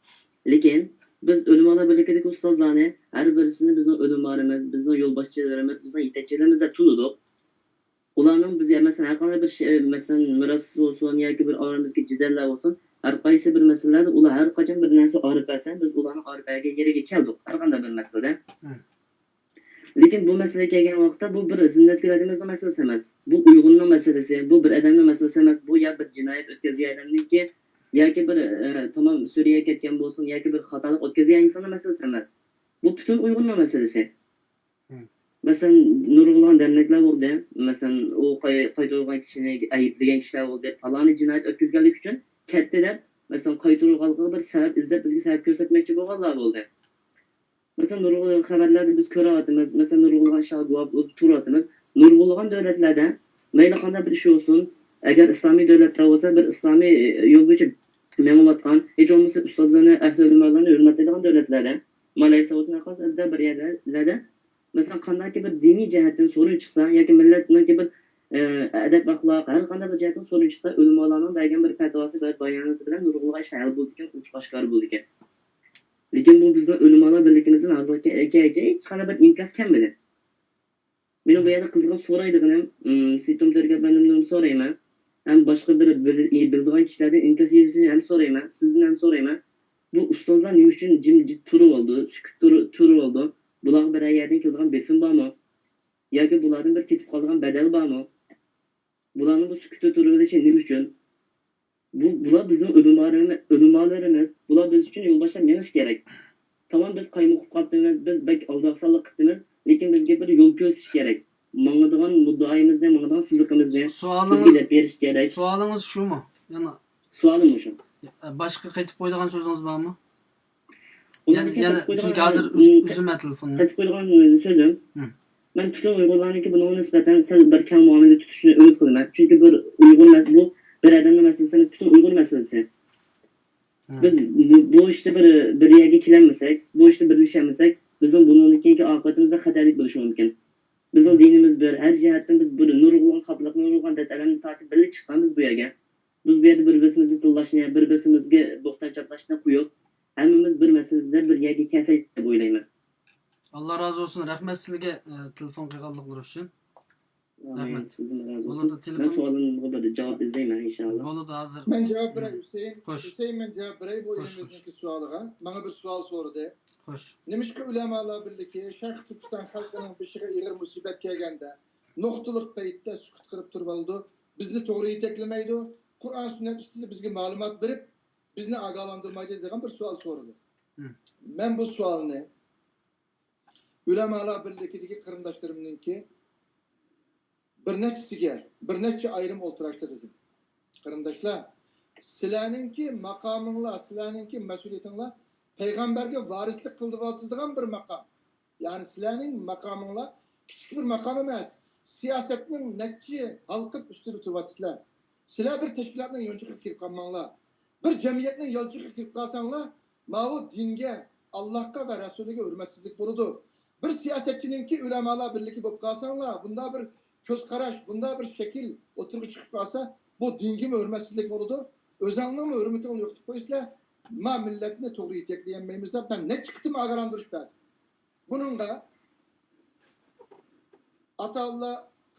لېكىن بىز ئۆلىمالار بىرلىكىدىكى ئۇستازلارنى ھەر بىرسىنى بىزنىڭ ئۆلىمالىرىمىز، بىزنىڭ يولباشچىلىرىمىز، بىزنىڭ يېتەكچىلىرىمىز دەپ تونۇدۇق. ئۇلارنىڭ بىزگە، مەسىلەن، ھەر قانداق بىر شەي، مەسىلەن، مىراس بولسۇن ياكى بىر ئارىمىزدىكى جېدەللەر بولسۇن، ھەر قايسى بىر مەسىلىلەردە ئۇلار ھەر قاچان بىر نەرسە ئايرىپ بەرسە، بىز ئۇلارنى ئايرىپ بەرگەن يېرىگە كەلدۇق، ھەر قانداق بىر مەسىلىدە. لېكىن بۇ مەسىلىگە كەلگەن ۋاقىتتا، بۇ بىر زىننەتكۈللەرنىڭ مەسىلىسى ئەمەس. بۇ ئۇيغۇرنىڭ مەسىلىسى، بۇ بىر ئادەمنىڭ مەسىلىسى ئەمەس. بۇ يا بىر جىنايەت ئۆتكۈزگەن ئادەمنىڭكى، ياكى بىر، ئە، تامام سۈرىيەگە كەتكەن بولسۇن، ياكى بىر خاتالىق ئۆتكۈزگەن ئىنساننىڭ مەسىلىسى ئەمەس. بۇ پۈتۈن ئۇيغۇرنىڭ مەسىلىسى. مەسىلەن، نۇرغۇنلىغان دەرنەكلەر بولدى. مەسىلەن، ئۇ قاي-، قايتۇرۇلغان كىشىنى ئەيىبلىگەن كىشىلەر بولدى. پالانى جىنايەت ئۆتكۈزگەنلىكى ئۈچۈن كەتتى دەپ، مەسىلەن، قايتۇرۇلغانلىقىغا بىر سەۋەب ئىزدەپ، بىزگە سەۋەب كۆرسەتمەكچى بولغانلار بولدى. مەسىلەن، نۇرغۇنلىغان خەۋەرلەردە بىز كۆرۈۋاتىمىز. مەسىلەن، نۇرغۇنلىغان ئىشلارغا گۇۋاھ بولۇپ تۇرۇۋاتىمىز. نۇرغۇنلىغان دۆلەتلەردە مەيلى قانداق بىر ئىش بولسۇن، ئەگەر ئىسلامىي دۆلەتلەر بولسا، بىر ئىسلامىي يول بويىچە مېڭىۋاتقان، ھېچ بولمىسا ئۇستازلارنى، ئەھلى ئۆلىمالارنى ھۆرمەتلەيدىغان دۆلەتلەردە، مالايسىيا بولسۇن، ھەر قايسى بىر يەرلەردە، مەسىلەن، قانداقكى بىر دىنىي جەھەتتىن سورۇن چىقسا ياكى مىللەتنىڭكى بىر، ئە، ئەدەپ-ئەخلاق، ھەر قانداق بىر جەھەتتىن سورۇن چىقسا، ئۆلىمالارنىڭ بەرگەن بىر پەتىۋاسى، بىر باياناتى بىلەن نۇرغۇنلىغان ئىشلار ھەل بولىدىكەن، ئوچۇق ئاشكارا بولىدىكەن. لېكىن بۇ بىزنىڭ ئۆلىمالار بىرلىكىمىزدىن ھازىرغىچە ھېچقانداق بىر ئىنكاس كەلمىدى. مېنىڭ بۇ يەردە قىزغىن سورايدىغىنىم، ئىم، سېيىتتوم تۆرە ئەپەندىمدىن سورايمەن. ھەم باشقا بىر بىل-، بىلىدىغان كىشىلەردىن ئىنكاس يېزىشنى ھەم سورايمەن، سىزدىن ھەم سورايمەن. بۇ ئۇستازلار نېمە ئۈچۈن جىمجىت تۇرۇۋالىدۇ، سۈكۈت تۇر-، تۇرۇۋالىدۇ؟ بۇلارغا بىرەر يەردىن كېلىدىغان بېسىم بارمۇ؟ ياكى بۇلاردىن بىر تېتىپ قالىدىغان بەدەل بارمۇ؟ بۇلارنىڭ بۇ سۈكۈتتە تۇرۇۋېلىشى نېمە ئۈچۈن؟ بۇ، بۇلار بىزنىڭ ئۆلىمالىرىمىز، ئۆلىمالىرىمىز. بۇلار بىز ئۈچۈن يول باشلاپ مېڭىش كېرەك. تامام بىز قايمۇقۇپ قاپتىمىز، بىز بەك ئالدىراقسانلىق قىپتىمىز، لېكىن بىزگە بىر يول كۆرسىتىش كېرەك. ماڭىدىغان مۇددىئايىمىزنى، ماڭىدىغان سىزىقىمىزنى بىزگە سوئالىڭىز، دەپ بېرىش كېرەك. سوئالىڭىز شۇمۇ؟ يەنە سوئالىم مۇشۇ. باشقا قېتىپ قويىدىغان سۆزىڭىز بارمۇ؟ يەنە، يەنە، چۈنكى ھازىر ئۈز-، ئۈزىمەن تېلېفوننى. قېتىپ قويىدىغان سۆزۈم، مەن پۈتۈن ئۇيغۇرلارنىڭكى بۇنىڭغا نىسبەتەن سەل بىر كەڭ مۇئامىلە تۇتۇشىنى ئۈمىد قىلىمەن. چۈنكى بىر ئۇيغۇر مەس-، بۇ بىر ئادەمنىڭ مەسىلىسى ئەمەس، پۈتۈن ئۇيغۇر مەسىلىسى. بىز بۇ، بۇ ئىشتا بىر، بىر يەرگە كېلەلمىسەك، بۇ ئىشتا بىرلىشەلمىسەك، بىزنىڭ بۇنىڭدىن كېيىنكى ئاقىۋىتىمىزدە خەتەرلىك بولۇشى مۇمكىن. بىزنىڭ دىنىمىز بىر، ھەر جەھەتتىن بىز بىر نۇرغۇنلىغان خاپىلىقنى، نۇرغۇنلىغان دەردلەرنى تارتىپ بىللە چىققان بىز بۇ يەرگە. بىز بۇ يەردە بىر-بىرسىمىزنى تىللاشنى، بىر-بىرسىمىزگە بوھتان چاپلاشنى قويۇپ، ھەممىمىز بىر مەسىلىدە بىر يەرگە كەلسەك دەپ ئويلايمەن. ئاللا رازى بولسۇن، رەھمەت سىلەرگە، ئە، تېلېفون قىلغانلىقلىرى ئۈچۈن. ئامىن. رەھمەت. سىزدىن رازى بولسۇن. بولىدۇ، مەن تېلېفون سوئالىمغا بىر جاۋاب ئىزدەيمەن، ئىنشاللا. بولىدۇ، ھازىر. مەن جاۋاب بېرەي، ھۈسەيىن. خوش. ھۈسەيىن، مەن جاۋاب بېرەي بۇ خوش، خوش. ئۆزىمىزنىڭكى سوئالىغا. ماڭا بىر سوئال سورىدى. خوش. نېمىشقا ئۆلەمالار بىرلىكى شەرقىي تۈركىستان خەلقىنىڭ بېشىغا ئېغىر مۇسىبەت كەلگەندە، نۇقتىلىق پەيتتە سۈكۈت قىلىپ تۇرۇۋالىدۇ؟ بىزنى توغرا يېتەكلىمەيدۇ، قۇرئان سۈننەت ئۈستىدە بىزگە مەلۇمات بېرىپ، بىزنى ئاگاھلاندۇرمايدۇ دېگەن بىر سوئال سورىدى. ھىم. مەن بۇ سوئالنى ئۆلەمالار بىرلىكىدىكى قېرىنداشلىرىمنىڭكى بىر نەچچىسىگە، بىر نەچچە ئايرىم ئولتۇراشتا دېدىم. قېرىنداشلار، سىلەرنىڭكى ماقامىڭلار، سىلەرنىڭكى مەسئۇلىيىتىڭلار پەيغەمبەرگە ۋارىسلىق قىلىۋاتىدىغان بىر ماقام. يەنى سىلەرنىڭ ماقامىڭلار كىچىك بىر ماقام ئەمەس. سىياسەتنىڭ نەچچە ھالقىپ ئۈستىدە تۇرۇۋاتىسىلەر. سىلەر بىر تەشكىلاتنىڭ يونچۇقىغا كىرىپ قالماڭلار. بىر جەمئىيەتنىڭ يالچۇقىغا كىرىپ قالساڭلار، ماۋۇ دىنگە، ئاللاھقا ۋە رەسۇلىگە ھۆرمەتسىزلىك بولىدۇ. بىر سىياسەتچىنىڭكى ئۆلەمالار بىرلىكى بولۇپ قالساڭلار، بۇنداق بىر كۆز قاراش، بۇنداق بىر شەكىل ئوتتۇرىغا چىقىپ قالسا، بۇ دىنگىمۇ ھۆرمەتسىزلىك بولىدۇ. ئۆزۈڭنىڭمۇ ھۆرمىتىڭنى يوقىتىپ قويىسىلەر. ما مىللەتنى توغرا يېتەكلىيەلمەيمىز دەپ مەن نەچچە قېتىم ئاگاھلاندۇرۇش بەردىم. بۇنىڭغا ئاتائۇللا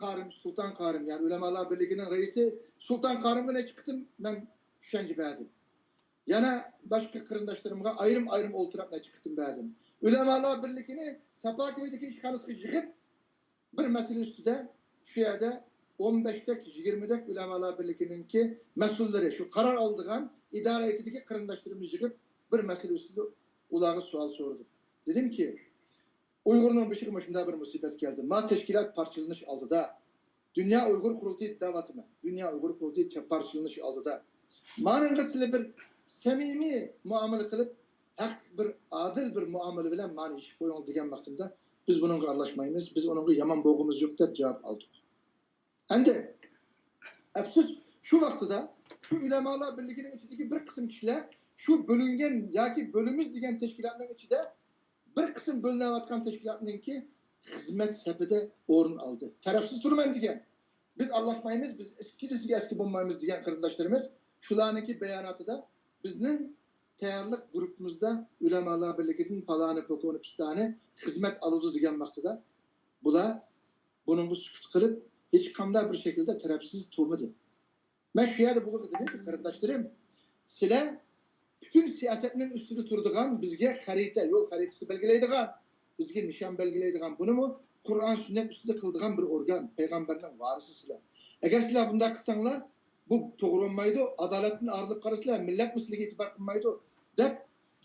قارىم، سۇلتان قارىم، يەنى ئۆلەمالار بىرلىكىنىڭ رەئىسى سۇلتان قارىمغا نەچچە قېتىم مەن چۈشەنچە بەردىم. يەنە باشقا قېرىنداشلىرىمغا ئايرىم-ئايرىم ئولتۇراپ نەچچە قېتىم بەردىم. ئۆلەمالار بىرلىكىنى ساپاكۆيدىكى ئىشخانىسىغا يىغىپ، بىر مەسىلە ئۈستىدە شۇ يەردە ئون بەشتەك، يىگىرمىدەك ئۆلەمالار بىرلىكىنىڭكى مەسئۇللىرى، شۇ قارار ئالىدىغان ئىدارە ھەيئىتىدىكى قېرىنداشلىرىمنى يىغىپ، بىر مەسىلە ئۈستىدە ئۇلارغا سوئال سورىدىم. دېدىمكى، ئۇيغۇرنىڭ بېشىغا مۇشۇنداق بىر مۇسىبەت كەلدى. ما تەشكىلات پارچىلىنىش ئالدىدا. دۇنيا ئۇيغۇر قۇرۇلتىيى دەۋاتىمەن. دۇنيا ئۇيغۇر قۇرۇلتىيى چە-، پارچىلىنىش ئالدىدا. مانىڭغا سىلى بىر سەمىمىي مۇئامىلە قىلىپ، ھەق بىر ئادىل بىر مۇئامىلە بىلەن مانى يېشىپ قويۇڭ دېگەن ۋاقتىمدا، بىز بۇنىڭغا ئارىلاشمايمىز، بىز ئۇنىڭغا يامان بوغۇمىز يوق دەپ جاۋاب ئالدۇق. ئەمدى، ئەپسۇس، شۇ ۋاقتىدا شۇ ئۆلەمالار بىرلىكىنىڭ ئىچىدىكى بىر قىسىم كىشىلەر شۇ بۆلۈنگەن ياكى بۆلىمىز دېگەن تەشكىلاتنىڭ ئىچىدە بىر قىسىم بۆلۈنۈۋاتقان تەشكىلاتنىڭكى خىزمەت سەپىدە ئورۇن ئالدى. تەرەپسىز تۇرىمەن دېگەن. بىز ئارىلاشمايمىز، بىز ئىككىلىسىگە ئەسكى بولمايمىز دېگەن قېرىنداشلىرىمىز شۇلارنىڭكى باياناتىدا بىزنىڭ تەييارلىق گۇرۇپپىمىزدا ئۆلەمالار بىرلىكىدىن پالانى، پوكونى، پىستانى خىزمەت ئالىدۇ دېگەن ۋاقتىدا بۇلار بۇنىڭغا سۈكۈت قىلىپ، ھېچقانداق بىر شەكىلدە تەرەپسىز تۇرمىدى. مەن شۇ يەردە بۇلارغا دېدىمكى، قېرىنداشلىرىم، سىلەر پۈتۈن سىياسەتنىڭ ئۈستىدە تۇرىدىغان، بىزگە خەرىتە، يول خەرىتىسى بەلگىلەيدىغان، بىزگە نىشان بەلگىلەيدىغان، بۇنىمۇ قۇرئان، سۈننەت ئۈستىدە قىلىدىغان بىر ئورگان، پەيغەمبەرنىڭ ۋارىسى سىلەر. ئەگەر سىلەر بۇنداق قىلساڭلار، بۇ توغرا بولمايدۇ، ئادالەتتىن ئايرىلىپ قالىسىلەر، مىللەتمۇ سىلەرگە ئېتىبار قىلمايدۇ، دەپ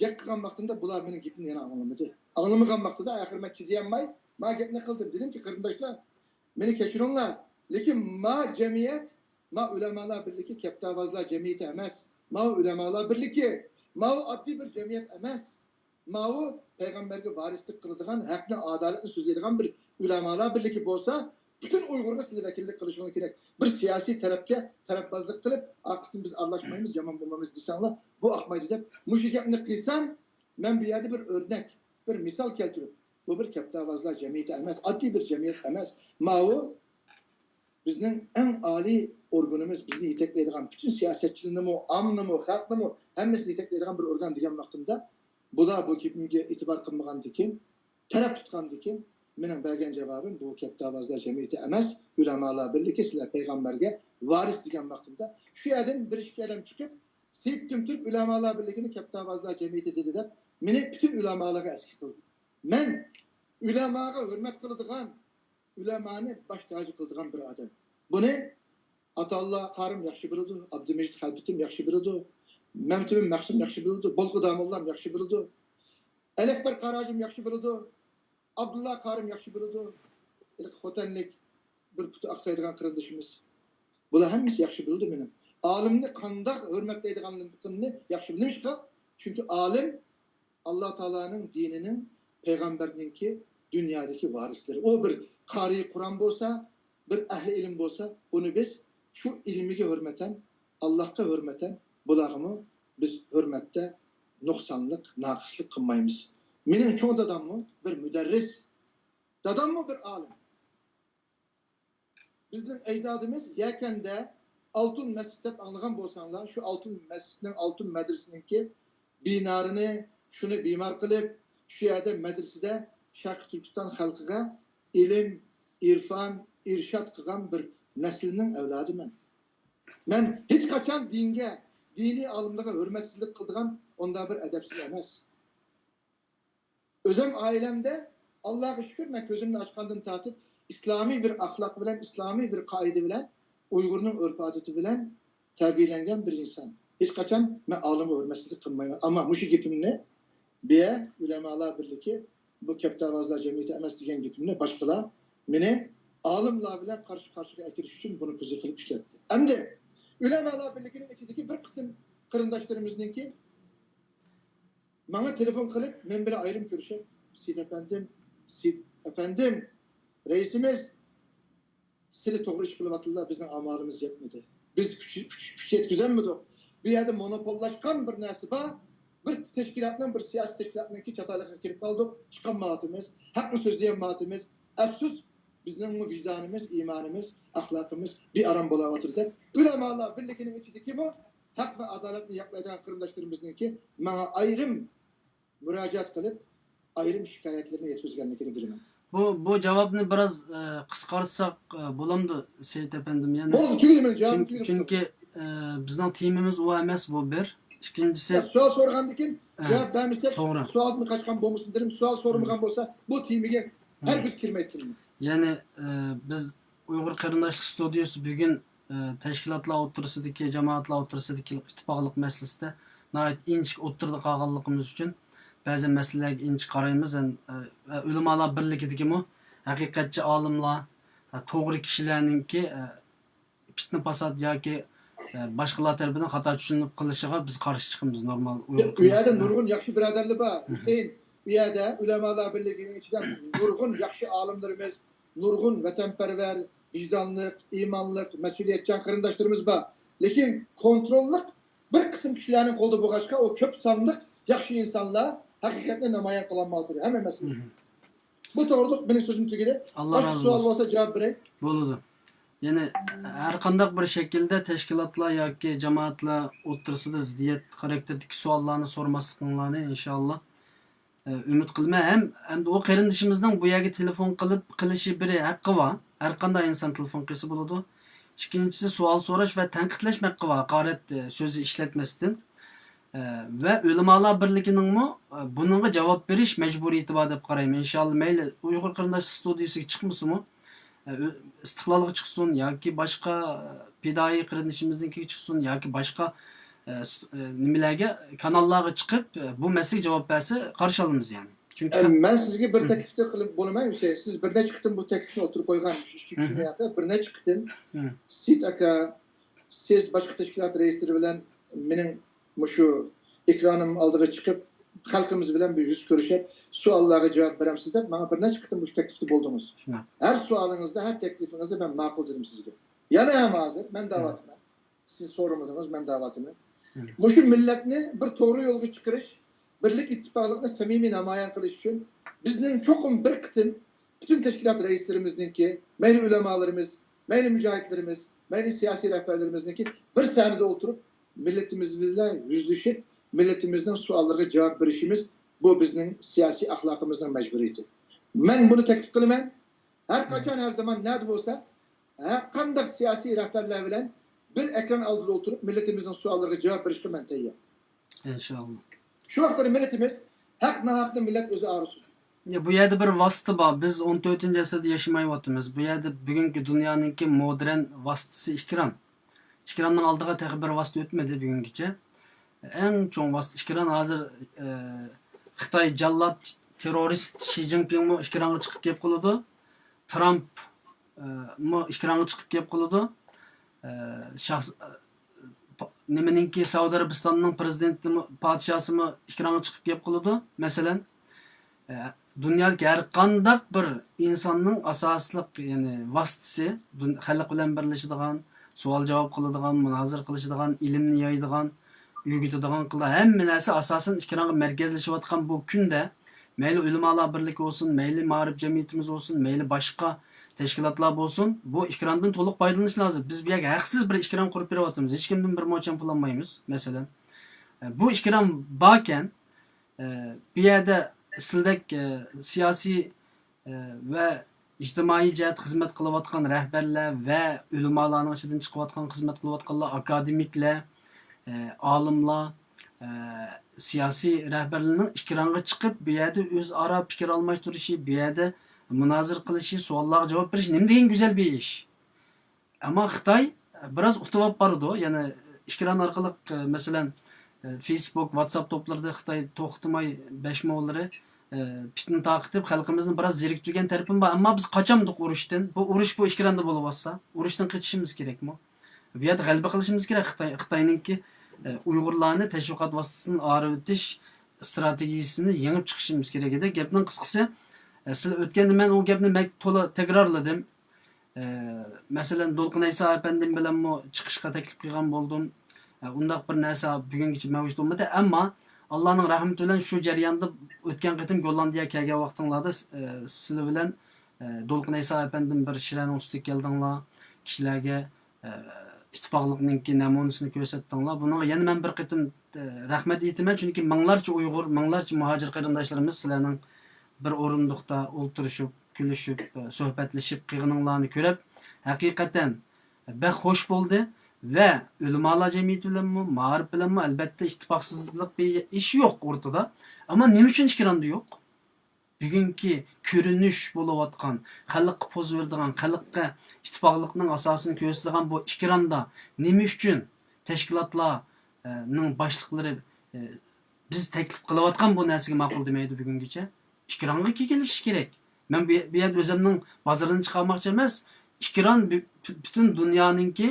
گەپ قىلغان ۋاقتىمدا بۇلار مېنىڭ گېپىمنى يەنە ئاڭلىمىدى. ئاڭلىمىغان ۋاقتىدا ئاخىرى مەن چىدىيالماي، ما گەپنى قىلدىم. دېدىمكى، قېرىنداشلار، مېنى كەچۈرۈڭلار، لېكىن ما جەمئىيەت، ما ئۆلەمالار بىرلىكى كەپتەرۋازلار جەمئىيىتى ئەمەس. ماۋۇ ئۆلەمالار بىرلىكى، ماۋۇ ئاددىي بىر جەمئىيەت ئەمەس. ماۋۇ پەيغەمبەرگە ۋارىسلىق قىلىدىغان، ھەقنى، ئادالەتنى سۆزلەيدىغان بىر ئۆلەمالار بىرلىكى بولسا، پۈتۈن ئۇيغۇرغا سىلى ۋەكىللىك قىلىشىڭلار كېرەك. بىر سىياسىي تەرەپكە تەرەپبازلىق قىلىپ، ئارقىسىدىن بىز ئارىلاشمايمىز، يامان بولمايمىز دېسەڭلار، بۇ ئاقمايدۇ دەپ، مۇشۇ گەپنى قىلسام، مەن بۇ يەردە بىر ئۆرنەك، بىر مىسال كەلتۈرۈپ، بۇ بىر كەپتەرۋازلار جەمئىيىتى ئەمەس، ئاددىي بىر جەمئىيەت ئەمەس. ماۋۇ بىزنىڭ ئەڭ ئالىي ئورگىنىمىز، بىزنى يېتەكلەيدىغان، پۈتۈن سىياسەتچىلىرنىمۇ، ئاممىنىمۇ، خەلقنىمۇ، ھەممىسىنى يېتەكلەيدىغان بىر ئورگان دېگەن ۋاقتىمدا، بۇلار بۇ گېپىمگە ئېتىبار قىلمىغاندىكىن، تەرەپ تۇتقاندىكىن، مېنىڭ بەرگەن جاۋابىم، بۇ كەپتاۋازلار جەمئىيىتى ئەمەس، ئۆلەمالار بىرلىكى، سىلەر پەيغەمبەرگە ۋارىس دېگەن ۋاقتىمدا، شۇ يەردىن بىر ئىككى ئادەم چىقىپ، سېيىت تۈمتۈرك ئۆلەمالار بىرلىكىنى كەپتاۋازلار جەمئىيىتى دېدى دەپ، مېنى پۈتۈن ئۆلەمالارغا ئەسكى قىلدى. مەن ئۆلەماغا ھۆرمەت قىلىدىغان، ئۆلەمانى باش تاجى قىلىدىغان بىر ئادەم. بۇنى ئاتاللا قارىم ياخشى بىلىدۇ، ئابدۇمىجىت خەلپىتىم ياخشى بىلىدۇ، مەمتىمىن مەخسۇم ياخشى بىلىدۇ، بولقا داموللام ياخشى بىلىدۇ، ئەلىئەكبەر قارىجىم ياخشى بىلىدۇ، ئابدۇللا قارىم ياخشى بىلىدۇ، ھېلىقى خوتەنلىك بىر پۇتى ئاقسايدىغان قېرىندىشىمىز. بۇلار ھەممىسى ياخشى بىلىدۇ مېنىڭ ئالىمنى قانداق ھۆرمەتلەيدىغانلىقىمنى ياخشى. نېمىشقا؟ چۈنكى ئالىم ئاللا تائالانىڭ دىنىنىڭ، پەيغەمبەرنىڭكى دۇنيادىكى ۋارىسلىرى. ئۇ بىر قارىي قۇرئان بولسا، بىر ئەھلى ئىلىم بولسا، ئۇنى بىز شۇ ئىلمىگە ھۆرمەتەن، ئاللاھقا ھۆرمەتەن، بۇلارغىمۇ بىز ھۆرمەتتە نۇقسانلىق، ناقىسلىق قىلمايمىز. مېنىڭ چوڭ داداممۇ بىر مۇدەررىس. داداممۇ بىر ئالىم. بىزنىڭ ئەجدادىمىز يەكەندە ئالتۇن مەسچىت دەپ ئاڭلىغان بولساڭلار، شۇ ئالتۇن مەسچىتنىڭ، ئالتۇن مەدرىسىنىڭكى بىنارىنى، شۇنى بىمار قىلىپ، شۇ يەردە مەدرىسىدە شەرقىي تۈركىستان خەلقىگە ئىلىم، ئىرفان، ئىرشاد قىلغان بىر نەسىلنىڭ ئەۋلادىمەن. مەن ھېچقاچان دىنگە، دىنىي ئالىملارغا ھۆرمەتسىزلىك قىلىدىغان ئۇنداق بىر ئەدەپسىز ئەمەس. ئۆزۈم ئائىلەمدە، ئاللاغا شۈكۈر، مەن كۆزۈمنى ئاچقاندىن تارتىپ ئىسلامىي بىر ئەخلاق بىلەن، ئىسلامىي بىر قائىدە بىلەن، ئۇيغۇرنىڭ ئۆرپ-ئادىتى بىلەن تەربىيەلەنگەن بىر ئىنسان. ھېچقاچان مەن ئالىمغا ھۆرمەتسىزلىك قىلمايمەن. ئەمما مۇشۇ گېپىمنى بىيە ئۆلەمالار بىرلىكى، بۇ كەپتاۋازلار جەمئىيىتى ئەمەس دېگەن گېپىمنى باشقىلار مېنى ئالىملار بىلەن قارشى-قارشىغا ئەكىرىش ئۈچۈن بۇنى پۇزۇر قىلىپ ئىشلەتتى. ئەمدى ئۆلەمالار بىرلىكىنىڭ ئىچىدىكى بىر قىسىم قېرىنداشلىرىمىزنىڭكى ماڭا تېلېفون قىلىپ، مەن بىلەن ئايرىم كۆرۈشۈپ، سېيىت ئەپەندىم، سېيىت ئەپەندىم، رەئىسىمىز، سىلى توغرا ئىش قىلىۋاتىدىلا، بىزنىڭ ئامالىمىز يەتمىدى. بىز كۈچ، كۈچ، كۈچ يەتكۈزەلمىدۇق. بۇ يەردە مونوپوللاشقان بىر نەرسە بار. بىر تەشكىلاتنىڭ، بىر سىياسىي تەشكىلاتنىڭكى چاتاقلىقىغا كىرىپ قالدۇق. چىقالمايۋاتىمىز. ھەقنى سۆزلىيەلمەيۋاتىمىز. ئەپسۇس، بىزنىڭمۇ ۋىجدانىمىز، ئىمانىمىز، ئەخلاقىمىز بىئارام بولاۋاتىدۇ دەپ، ئۆلەمالار بىرلىكىنىڭ ئىچىدىكىمۇ ھەق ۋە ئادالەتنى ياقلايدىغان قېرىنداشلىرىمىزنىڭكى ماڭا ئايرىم مۇراجىئەت قىلىپ، ئايرىم شىكايەتلىرىنى يەتكۈزگەنلىكىنى بىلىمەن. بۇ، بۇ جاۋابنى بىراز، ئە، قىسقارتساق، ئە، بولامدۇ، سېيىت ئەپەندىم؟ يەنە بولدى، تۈگىدى، مېنىڭ جاۋابىم چۈن-، تۈگىدى. چۈنكى، ئە، بىزنىڭ تېمىمىز ئۇ ئەمەس، بۇ بىر. ئىككىنچىسى، يا، سوئال سورىغاندىن كېيىن ئە، جاۋاب بەرمىسەك، توغرا. سوئالدىن قاچقان بولمىسۇن دېدىم. سوئال سورىمىغان بولسا، بۇ تېمىگە ھەرگىز كىرمەيتتىم. يەنى، ئە، بىز ئۇيغۇر قېرىنداشلىق ستۇدىيىسى بۈگۈن، ئە، تەشكىلاتلار ئوتتۇرىسىدىكى، جامائەتلەر ئوتتۇرىسىدىكى ئىتتىپاقلىق مەسىلىسىدە ناھايىتى ئىنچىكە ئوتتۇرىدا قالغانلىقىمىز ئۈچۈن بەزى مەسىلىلەرگە ئىنچىكە قارايمىز. ھەم، ئە، ئۆلىمالار بىرلىكىدىكىمۇ ھەقىقەتچى ئالىملار، ئە، توغرا كىشىلەرنىڭكى، ئە، پىتنە-پاسات ياكى، ئە، باشقىلار تەرىپىدىن خاتا چۈشىنىپ قېلىشىغا بىز قارشى چىقىمىز، نورمال ئۇيغۇر ياق، ئۇ يەردە قېرىنداشلار. نۇرغۇن ياخشى بۇرادەرلەر بار، مم. ھۈسەيىن. ئۇ يەردە ئۆلەمالار بىرلىكىنىڭ ئىچىدە نۇرغۇن ياخشى ئالىملىرىمىز، نۇرغۇن ۋەتەنپەرۋەر، ۋىجدانلىق، ئىمانلىق، مەسئۇلىيەتچان قېرىنداشلىرىمىز بار. لېكىن كونتروللۇق بىر قىسىم كىشىلەرنىڭ قولىدا بولغاچقا، ئۇ كۆپ سانلىق ياخشى ئىنسانلار ھەقىقەتنى نامايان قىلالمايۋاتىدۇ. ھەممە مەسىلە شۇ. مم. بۇ توغرۇلۇق مېنىڭ سۆزۈم تۈگىدى. ئاللا باشقا رازى سوئال بولسۇن. بولسا جاۋاب بېرەي. بولىدۇ. يەنى ھەر قانداق بىر شەكىلدە تەشكىلاتلار ياكى جامائەتلەر ئوتتۇرىسىدا زىددىيەت خاراكتېرىدىكى سوئاللارنى سورىماسلىقىڭلارنى ئىنشاللا، ئە، ئۈمىد قىلىمەن. ھەم، ھەم ئۇ قېرىندىشىمىزنىڭ بۇ يەرگە تېلېفون قىلىپ قىلىشى بىر ھەققى بار. ھەر قانداق ئىنسان تېلېفون قىلسا بولىدۇ. ئىككىنچىسى، سوئال سوراش ۋە تەنقىدلەشمە ھەققى بار، ھاقارەت، ئە، سۆزى ئىشلەتمەستىن. ئە، ۋە ئۆلىمالار بىرلىكىنىڭمۇ، ئە، بۇنىڭغا جاۋاب بېرىش مەجبۇرىيىتى بار دەپ قارايمەن. ئىنشاللا، مەيلى ئۇيغۇر قېرىنداشلار ستۇدىيىسىگە چىقمىسىمۇ، ئە، ئۆ-، ئىستىقلالغا چىقسۇن ياكى باشقا، ئە، پىدائىي قېرىندىشىمىزنىڭكىگە چىقسۇن ياكى باشقا، ئە، س-، ئە، نېمىلەرگە، كاناللارغا چىقىپ، ئە، بۇ مەسىلىگە جاۋاب بەرسە، قارشى ئالىمىز يەنى. چۈنكى ئە، سەن مەن سىزگە بىر مم. تەكلىپتە قىلىپ بولىمەن، ھۈسەيىن. سىز بىر نەچچە قېتىم بۇ تەكلىپنى ئوتتۇرىغا قويغان، ئىككى، ئۈچ كۈن مم. ياقى بىر نەچچە قېتىم. مم. سېيىت ئاكا، سىز باشقا تەشكىلات رەئىسلىرى بىلەن مېنىڭ مۇشۇ ئېكرانىم ئالدىغا چىقىپ، خەلقىمىز بىلەن بىر يۈز كۆرۈشۈپ، سوئاللارغا جاۋاب بېرەمسىز دەپ ماڭا بىر نەچچە قېتىم مۇشۇ تەكلىپتە بولدىڭىز. شۇنداق. ھەر سوئالىڭىزدا، ھەر تەكلىپىڭىزدە مەن ماقۇل دېدىم سىزگە. يەنە ھەم ھازىر مەن مم. دەۋاتىمەن. سىز سورىمىدىڭىز، مەن دەۋاتىمەن. مم. مۇشۇ مىللەتنى بىر توغرا يولغا چىقىرىش، بىرلىك، ئىتتىپاقلىقنى سەمىمىي نامايان قىلىش ئۈچۈن بىزنىڭ چوقۇم بىر قېتىم پۈتۈن تەشكىلات رەئىسلىرىمىزنىڭكى، مەيلى ئۆلەمالىرىمىز، مەيلى مۇجاھىدلىرىمىز، مەيلى سىياسىي رەھبەرلىرىمىزنىڭكى بىر سەھنىدە ئولتۇرۇپ، مىللىتىمىز بىلەن يۈزلىشىپ، مىللىتىمىزنىڭ سوئاللىرىغا جاۋاب بېرىشىمىز، بۇ بىزنىڭ سىياسىي ئەخلاقىمىزنىڭ مەجبۇرىيىتى. مەن بۇنى تەكلىپ قىلىمەن. ھەر قاچان، ھەر زامان نەدە بولسا، ھەر قانداق سىياسىي رەھبەرلەر بىلەن بىر ئېكران ئالدىدا ئولتۇرۇپ، مىللىتىمىزنىڭ سوئاللىرىغا جاۋاب بېرىشكە مەن تەييار. ئىنشاللا. شۇ ۋاقىتتا مىللىتىمىز ھەق-ناھەقنى مىللەت ئۆزى ئايرىسۇن. يا، بۇ يەردە بىر ۋاسىتە بار. بىز ئون تۆتىنچى ئەسىردە ياشىمايۋاتىمىز. بۇ يەردە بۈگۈنكى دۇنيانىڭكى مودېرن ۋاسىتىسى ئېكران. ئېكراننىڭ ئالدىغا تېخى بىر ۋاسىتە ئۆتمىدى بۈگۈنگىچە. ئەڭ چوڭ ۋاسىتە ئېكران. ھازىر، ئە، خىتاي جاللات تېررورىست شى جىنپىڭمۇ ئېكرانغا چىقىپ گەپ قىلىدۇ. ترامپ، ئە، مۇ ئېكرانغا چىقىپ گەپ قىلىدۇ. ئە، شاھ-، ئە، پا-، نېمىنىڭكى، سەئۇدى ئەرەبىستاننىڭ پىرېزىدېنتىمۇ، پادىشاسىمۇ ئېكرانغا چىقىپ گەپ قىلىدۇ. مەسىلەن، ئە، دۇنيادىكى ھەر قانداق بىر ئىنساننىڭ ئاساسلىق، يەنى ۋاسىتىسى، دۇن-، خەلق بىلەن بىرلىشىدىغان، سوئال-جاۋاب قىلىدىغان، مۇنازىرە قىلىشىدىغان، ئىلىمنى يايىدىغان، ئۆگىتىدىغان قىلىدىغان ھەممە نەرسە ئاساسەن ئېكرانغا مەركەزلىشىۋاتقان بۇ كۈندە، مەيلى ئۆلىمالار بىرلىكى بولسۇن، مەيلى مائارىپ جەمئىيىتىمىز بولسۇن، مەيلى باشقا تەشكىلاتلار بولسۇن، بۇ ئېكراندىن تولۇق پايدىلىنىش لازىم. بىز بۇ يەرگە ھەقسىز بىر ئېكران قۇرۇپ بېرىۋاتىمىز. ھېچكىمدىن بىر موچەن پۇل ئالمايمىز، مەسىلەن. بۇ ئېكران باركەن، ئە، بۇ يەردە سىلدەك، ئە، سىياسىي، ئە، ۋە ئىجتىمائىي جەھەتتە خىزمەت قىلىۋاتقان رەھبەرلەر ۋە ئۆلىمالارنىڭ ئىچىدىن چىقىۋاتقان، خىزمەت قىلىۋاتقانلار، ئاكادېمىكلەر، ئە، ئالىملار، ئە، سىياسىي رەھبەرلەرنىڭ ئېكرانغا چىقىپ، بۇ يەردە ئۆزئارا پىكىر ئالماشتۇرۇشى، بۇ يەردە مۇنازىرە قىلىشى، سوئاللارغا جاۋاب بېرىشى نېمە دېگەن گۈزەل بىر ئىش. ئەمما خىتاي بىراز ئۇتۇۋاپ بارىدۇ. يەنە ئېكران ئارقىلىق، ئە، مەسىلەن، ئە، فېيسبۇك، ۋاتساپ توپلىرىدا خىتاي توختىماي بەش موڭلىرى، ئە، پىتنە تارقىتىپ، خەلقىمىزنى بىراز زېرىكتۈرگەن تەرىپىمۇ بار. ئەمما بىز قاچامدۇق ئۇرۇشتىن؟ بۇ ئۇرۇش بۇ ئېكراندا بولۇۋاتسا، ئۇرۇشتىن قېچىشىمىز كېرەكمۇ؟ بۇ يەردە غەلىبە قىلىشىمىز كېرەك. خىتاي، خىتاينىڭكى، ئە، ئۇيغۇرلارنى تەشۋىقات ۋاسىتىسىدىن ئايرىۋېتىش ئىستراتېگىيىسىنى يېڭىپ چىقىشىمىز كېرەك ئىدى. گەپنىڭ قىسقىسى، ئە، سىلەر ئۆتكەندە مەن ئۇ گەپنى بەك تولا تەكرارلىدىم. ئە، مەسىلەن، دولقۇن ئەيسا ئەپەندىم بىلەنمۇ چىقىشقا تەكلىپ قىلغان بولدۇم. ئە، ئۇنداق بىر نەرسە بۈگۈنگىچە مەۋجۇت بولمىدى. ئەمما ئاللانىڭ رەھمىتى بىلەن شۇ جەرياندا ئۆتكەن قېتىم گوللاندىيەگە كەلگەن ۋاقتىڭلاردا، ئە، سىلەر بىلەن، ئە، دولقۇن ئەيسا ئەپەندىم بىر شىرەنىڭ ئۈستىگە كەلدىڭلار. كىشىلەرگە، ئە، ئىتتىپاقلىقنىڭكى نەمۇنىسىنى كۆرسەتتىڭلار. بۇنىڭغا يەنە مەن بىر قېتىم، ئە، رەھمەت ئېيتىمەن. چۈنكى مىڭلارچە ئۇيغۇر، مىڭلارچە مۇھاجىر قېرىنداشلىرىمىز سىلەرنىڭ بىر ئورۇندۇقتا ئولتۇرۇشۇپ، كۈلۈشۈپ، سۆھبەتلىشىپ قىلغىنىڭلارنى كۆرۈپ، ھەقىقەتەن بەك خوش بولدى. ۋە ئۆلىمالار جەمئىيىتى بىلەنمۇ، مائارىپ بىلەنمۇ ئەلبەتتە ئىتتىپاقسىزلىق بىر ئىش يوق ئورتىدا. ئەمما نېمە ئۈچۈن ئېكراندا يوق؟ بۈگۈنكى كۆرۈنۈش بولۇۋاتقان، خەلققە پوز بېرىدىغان، خەلققە ئىتتىپاقلىقنىڭ ئاساسىنى كۆرسىتىدىغان بۇ ئېكراندا نېمە ئۈچۈن تەشكىلاتلارنىڭ باشلىقلىرى، ئە، بىز تەكلىپ قىلىۋاتقان بۇ نەرسىگە ماقۇل دېمەيدۇ بۈگۈنگىچە؟ ئېكرانغا كېلىشى كېرەك. مەن بۇ، بۇ يەردە ئۆزۈمنىڭ بازىرىدىن چىقارماقچى ئەمەس. ئېكران بۈ-، پۈ-، پۈتۈن دۇنيانىڭكى،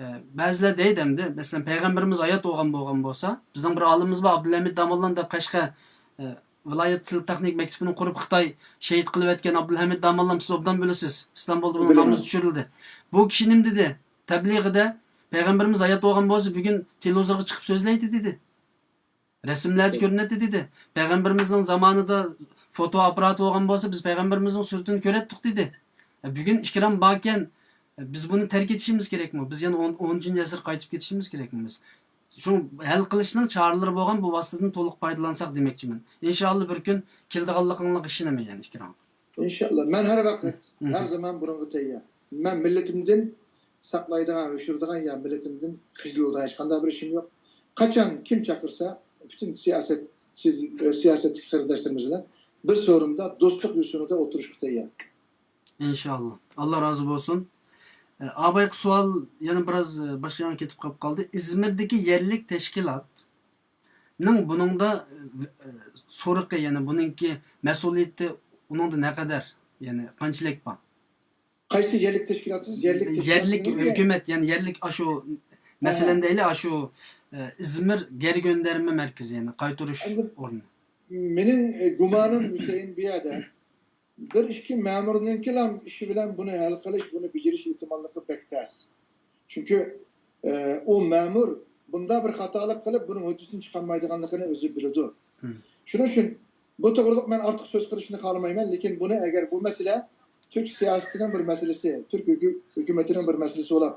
ئە، بەزىلەر دەيدۇ ئەمدى، مەسىلەن، پەيغەمبىرىمىز ھايات بولغان، بولغان بولسا، بىزنىڭ بىر ئالىمىمىز بار، ئابدۇلھەمىد داموللام دەپ، قەشقەر، ئە، ۋىلايەت تىل تېخنىك مەكتىپىنى قۇرۇپ، خىتاي شېھىت قىلىۋەتكەن ئابدۇلھەمىد داموللام، سىز ئوبدان بىلىسىز. ئىستانبۇلدا بۇنىڭ بىلىمەن. نامىزى چۈشۈرۈلدى. بۇ كىشى نېمە دېدى؟ تەبلىغىدە، پەيغەمبىرىمىز ھايات بولغان بولسا، بۈگۈن تېلېۋىزورغا چىقىپ سۆزلەيتتى دېدى. رەسىملەردە كۆرۈنەتتى دېدى. پەيغەمبىرىمىزنىڭ زامانىدا فوتو ئاپپاراتى بولغان بولسا، بىز پەيغەمبىرىمىزنىڭ سۈرىتىنى كۆرەتتۇق دېدى. ئە، بۈگۈن ئېكران باركەن، ئە، بىز بۇنى تەرك ئېتىشىمىز كېرەكمۇ؟ بىز يەنە ئون، ئونىنچى ئەسىرگە قايتىپ كېتىشىمىز كېرەكمۇ بىز؟ شۇ ھەل قىلىشنىڭ چارىلىرى بولغان بۇ ۋاسىتىدىن تولۇق پايدىلانساق دېمەكچىمەن. ئىنشائاللا بىر كۈن كېلىدىغانلىقىڭلارغا ئىشىنىمەن يەنە ئېكرانغا. ئىنشائاللا. مەن ھەر ۋاقىت، مم. ھەر زامان بۇنىڭغا تەييار. مەن مىللىتىمدىن ساقلايدىغان، يوشۇرىدىغان يا مىللىتىمدىن خىجىل بولىدىغان ھېچقانداق بىر ئىشىم يوق. قاچان كىم چاقىرسا، پۈتۈن سىياسەت، سىياسەتتىكى قېرىنداشلىرىمىز بىلەن بىر سورۇندا دوستلۇق يوسۇنىدا ئولتۇرۇشقا تەييار. ئىنشائاللا. ئاللا رازى بولسۇن. ئە، ئابايقى سوئال يەنە بىراز، ئە، باشقا ياققا كېتىپ قاپ قالدى. ئىزمىردىكى يەرلىك تەشكىلاتنىڭ بۇنىڭدا، ئە، سورىقى، يەنى بۇنىڭكى مەسئۇلىيىتى ئۇنىڭدا نەقەدەر، يەنى قانچىلىك بار؟ قايسى يەرلىك تەشكىلاتى؟ يەرلىك تەشكىلات يەرلىك دېگەن ھۆكۈمەت، يەنى يەرلىك ئاشۇ، ھە، مەسىلەن، دەيلى، ئاشۇ، ئە، ئىزمىر گەرگۆندەرمە مەركىزى، يەنى قايتۇرۇش ئەمدى ئورنى. مېنىڭ، ئە، گۇمانىم، ھۈسەيىن، بۇ يەردە بىر ئىككى مەمۇرنىڭكىلا ئىشى بىلەن بۇنى ھەل قىلىش، بۇنى بېجىرىش ئېھتىماللىقى بەك تەس. چۈنكى، ئە، ئۇ مەمۇر بۇنداق بىر خاتالىق قىلىپ، بۇنىڭ ھۆددىسىدىن چىقالمايدىغانلىقىنى ئۆزى بىلىدۇ. مم. شۇنىڭ ئۈچۈن بۇ توغرىلىق مەن ئارتۇق سۆز قىلىشنى خالىمايمەن، لېكىن بۇنى ئەگەر بۇ مەسىلە تۈرك سىياسىتىنىڭ بىر مەسىلىسى، تۈرك ھۆكۈ-، ھۆكۈمىتىنىڭ بىر مەسىلىسى بولاپ،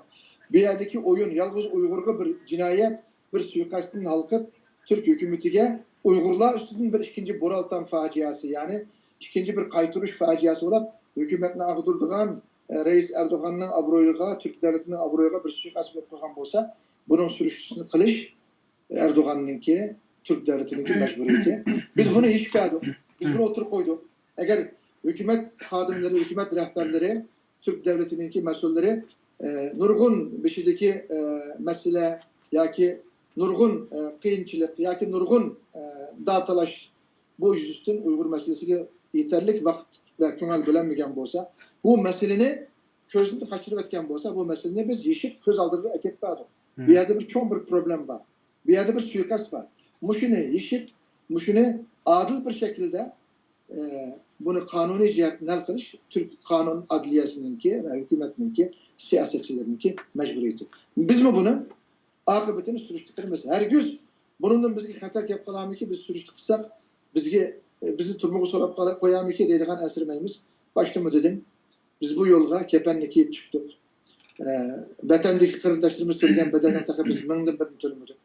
بۇ يەردىكى ئويۇن يالغۇز ئۇيغۇرغا بىر جىنايەت، بىر سۇيىقەستتىن ھالقىپ، تۈرك ھۆكۈمىتىگە ئۇيغۇرلار ئۈستىدىن بىر ئىككىنچى بورالتان فاجىئەسى، يەنى ئىككىنچى بىر قايتۇرۇش فاجىئەسى بولۇپ، ھۆكۈمەتنى ئاغدۇرىدىغان، ئە، رەئىس ئەردوغاننىڭ ئابرۇيىغا، تۈرك دۆلىتىنىڭ ئابرۇيىغا بىر سۇيىقەست بولۇپ قالغان بولسا، بۇنىڭ سۈرۈشتىسىنى قىلىش ئەردوغاننىڭكى، تۈرك دۆلىتىنىڭكى مەجبۇرىيىتى. بىز بۇنى يېشىپ بەردۇق. بىز بۇنى ئوتتۇرىغا قويدۇق. ئەگەر ھۆكۈمەت خادىملىرى، ھۆكۈمەت رەھبەرلىرى، تۈرك دۆلىتىنىڭكى مەسئۇللىرى، ئە، نۇرغۇن بېشىدىكى، ئە، مەسىلە ياكى نۇرغۇن، ئە، قىيىنچىلىق ياكى نۇرغۇن، ئە، داۋا تالاش، بۇ يۈزىسىدىن ئۇيغۇر مەسىلىسىگە يېتەرلىك ۋاقىت ۋە كۆڭۈل بۆلەلمىگەن بولسا، بۇ مەسىلىنى كۆزدىن قاچۇرۇۋەتكەن بولسا، بۇ مەسىلىنى بىز يېشىپ كۆز ئالدىغا ئەكېلىپ بەردۇق. بۇ يەردە بىر چوڭ بىر پروبلېما بار. بۇ يەردە بىر سۇيىقەست بار. مۇشۇنى يېشىپ، مۇشۇنى ئادىل بىر شەكىلدە، ئە، بۇنى قانۇنىي جەھەتتىن ھەل قىلىش تۈرك قانۇن ئەدلىيەسىنىڭكى ۋە ھۆكۈمەتنىڭكى سىياسەتچىلىرىنىڭكى مەجبۇرىيىتى. بىزمۇ بۇنى ئاقىۋىتىنى سۈرۈشتە قىلىمىز. ھەرگىز بۇنىڭدىن بىزگە خەتەر كەپ قالارمىكى، بىز سۈرۈشتە قىلساق، بىزگە، بىزنى تۈرمىگە سولاپ قال-، قويارمىكى دەيدىغان ئەنسىرىمەيمىز. باشتىمۇ دېدىم، بىز بۇ يولغا كەپەننى كىيىپ چىقتۇق. ئە، ۋەتەندىكى قېرىنداشلىرىمىز تۆلىگەن بەدەلنىڭ تېخى بىز مىڭدىن بىرىنى تۆلىمىدۇق.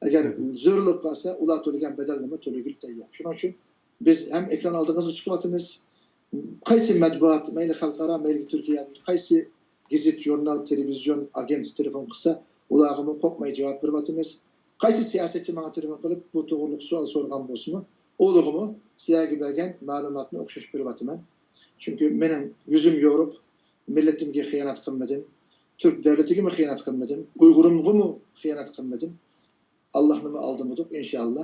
ئەگەر زۆرۈر بولۇپ قالسا، ئۇلار تۆلىگەن بەدەلنىمۇ تۆلىگىلى تەييار. شۇنىڭ ئۈچۈن بىز ھەم ئېكران ئالدىڭىزغا چىقىۋاتىمىز. قايسى مەتبۇئات، مەيلى خەلقئارا، مەيلى تۈركىيەدىكى قايسى گېزىت، ژۇرنال، تېلېۋىزىيون ئاگېنتى تېلېفون قىلسا، ئۇلارغىمۇ قورقماي جاۋاب بېرىۋاتىمىز. قايسى سىياسەتچى ماڭا تېلېفون قىلىپ، بۇ توغرۇلۇق سوئال سورىغان بولسىمۇ، ئۇلىغىمۇ سىلەرگە بەرگەن مەلۇماتنى ئوخشاش بېرىۋاتىمەن. چۈنكى مېنىڭ يۈزۈم يورۇق، مىللىتىمگە خىيانەت قىلمىدىم، تۈرك دۆلىتىگىمۇ خىيانەت قىلمىدىم، ئۇيغۇرۇمغىمۇ خىيانەت قىلمىدىم. ئاللاھنىمۇ ئالدىمىدۇق، ئىنشاللا.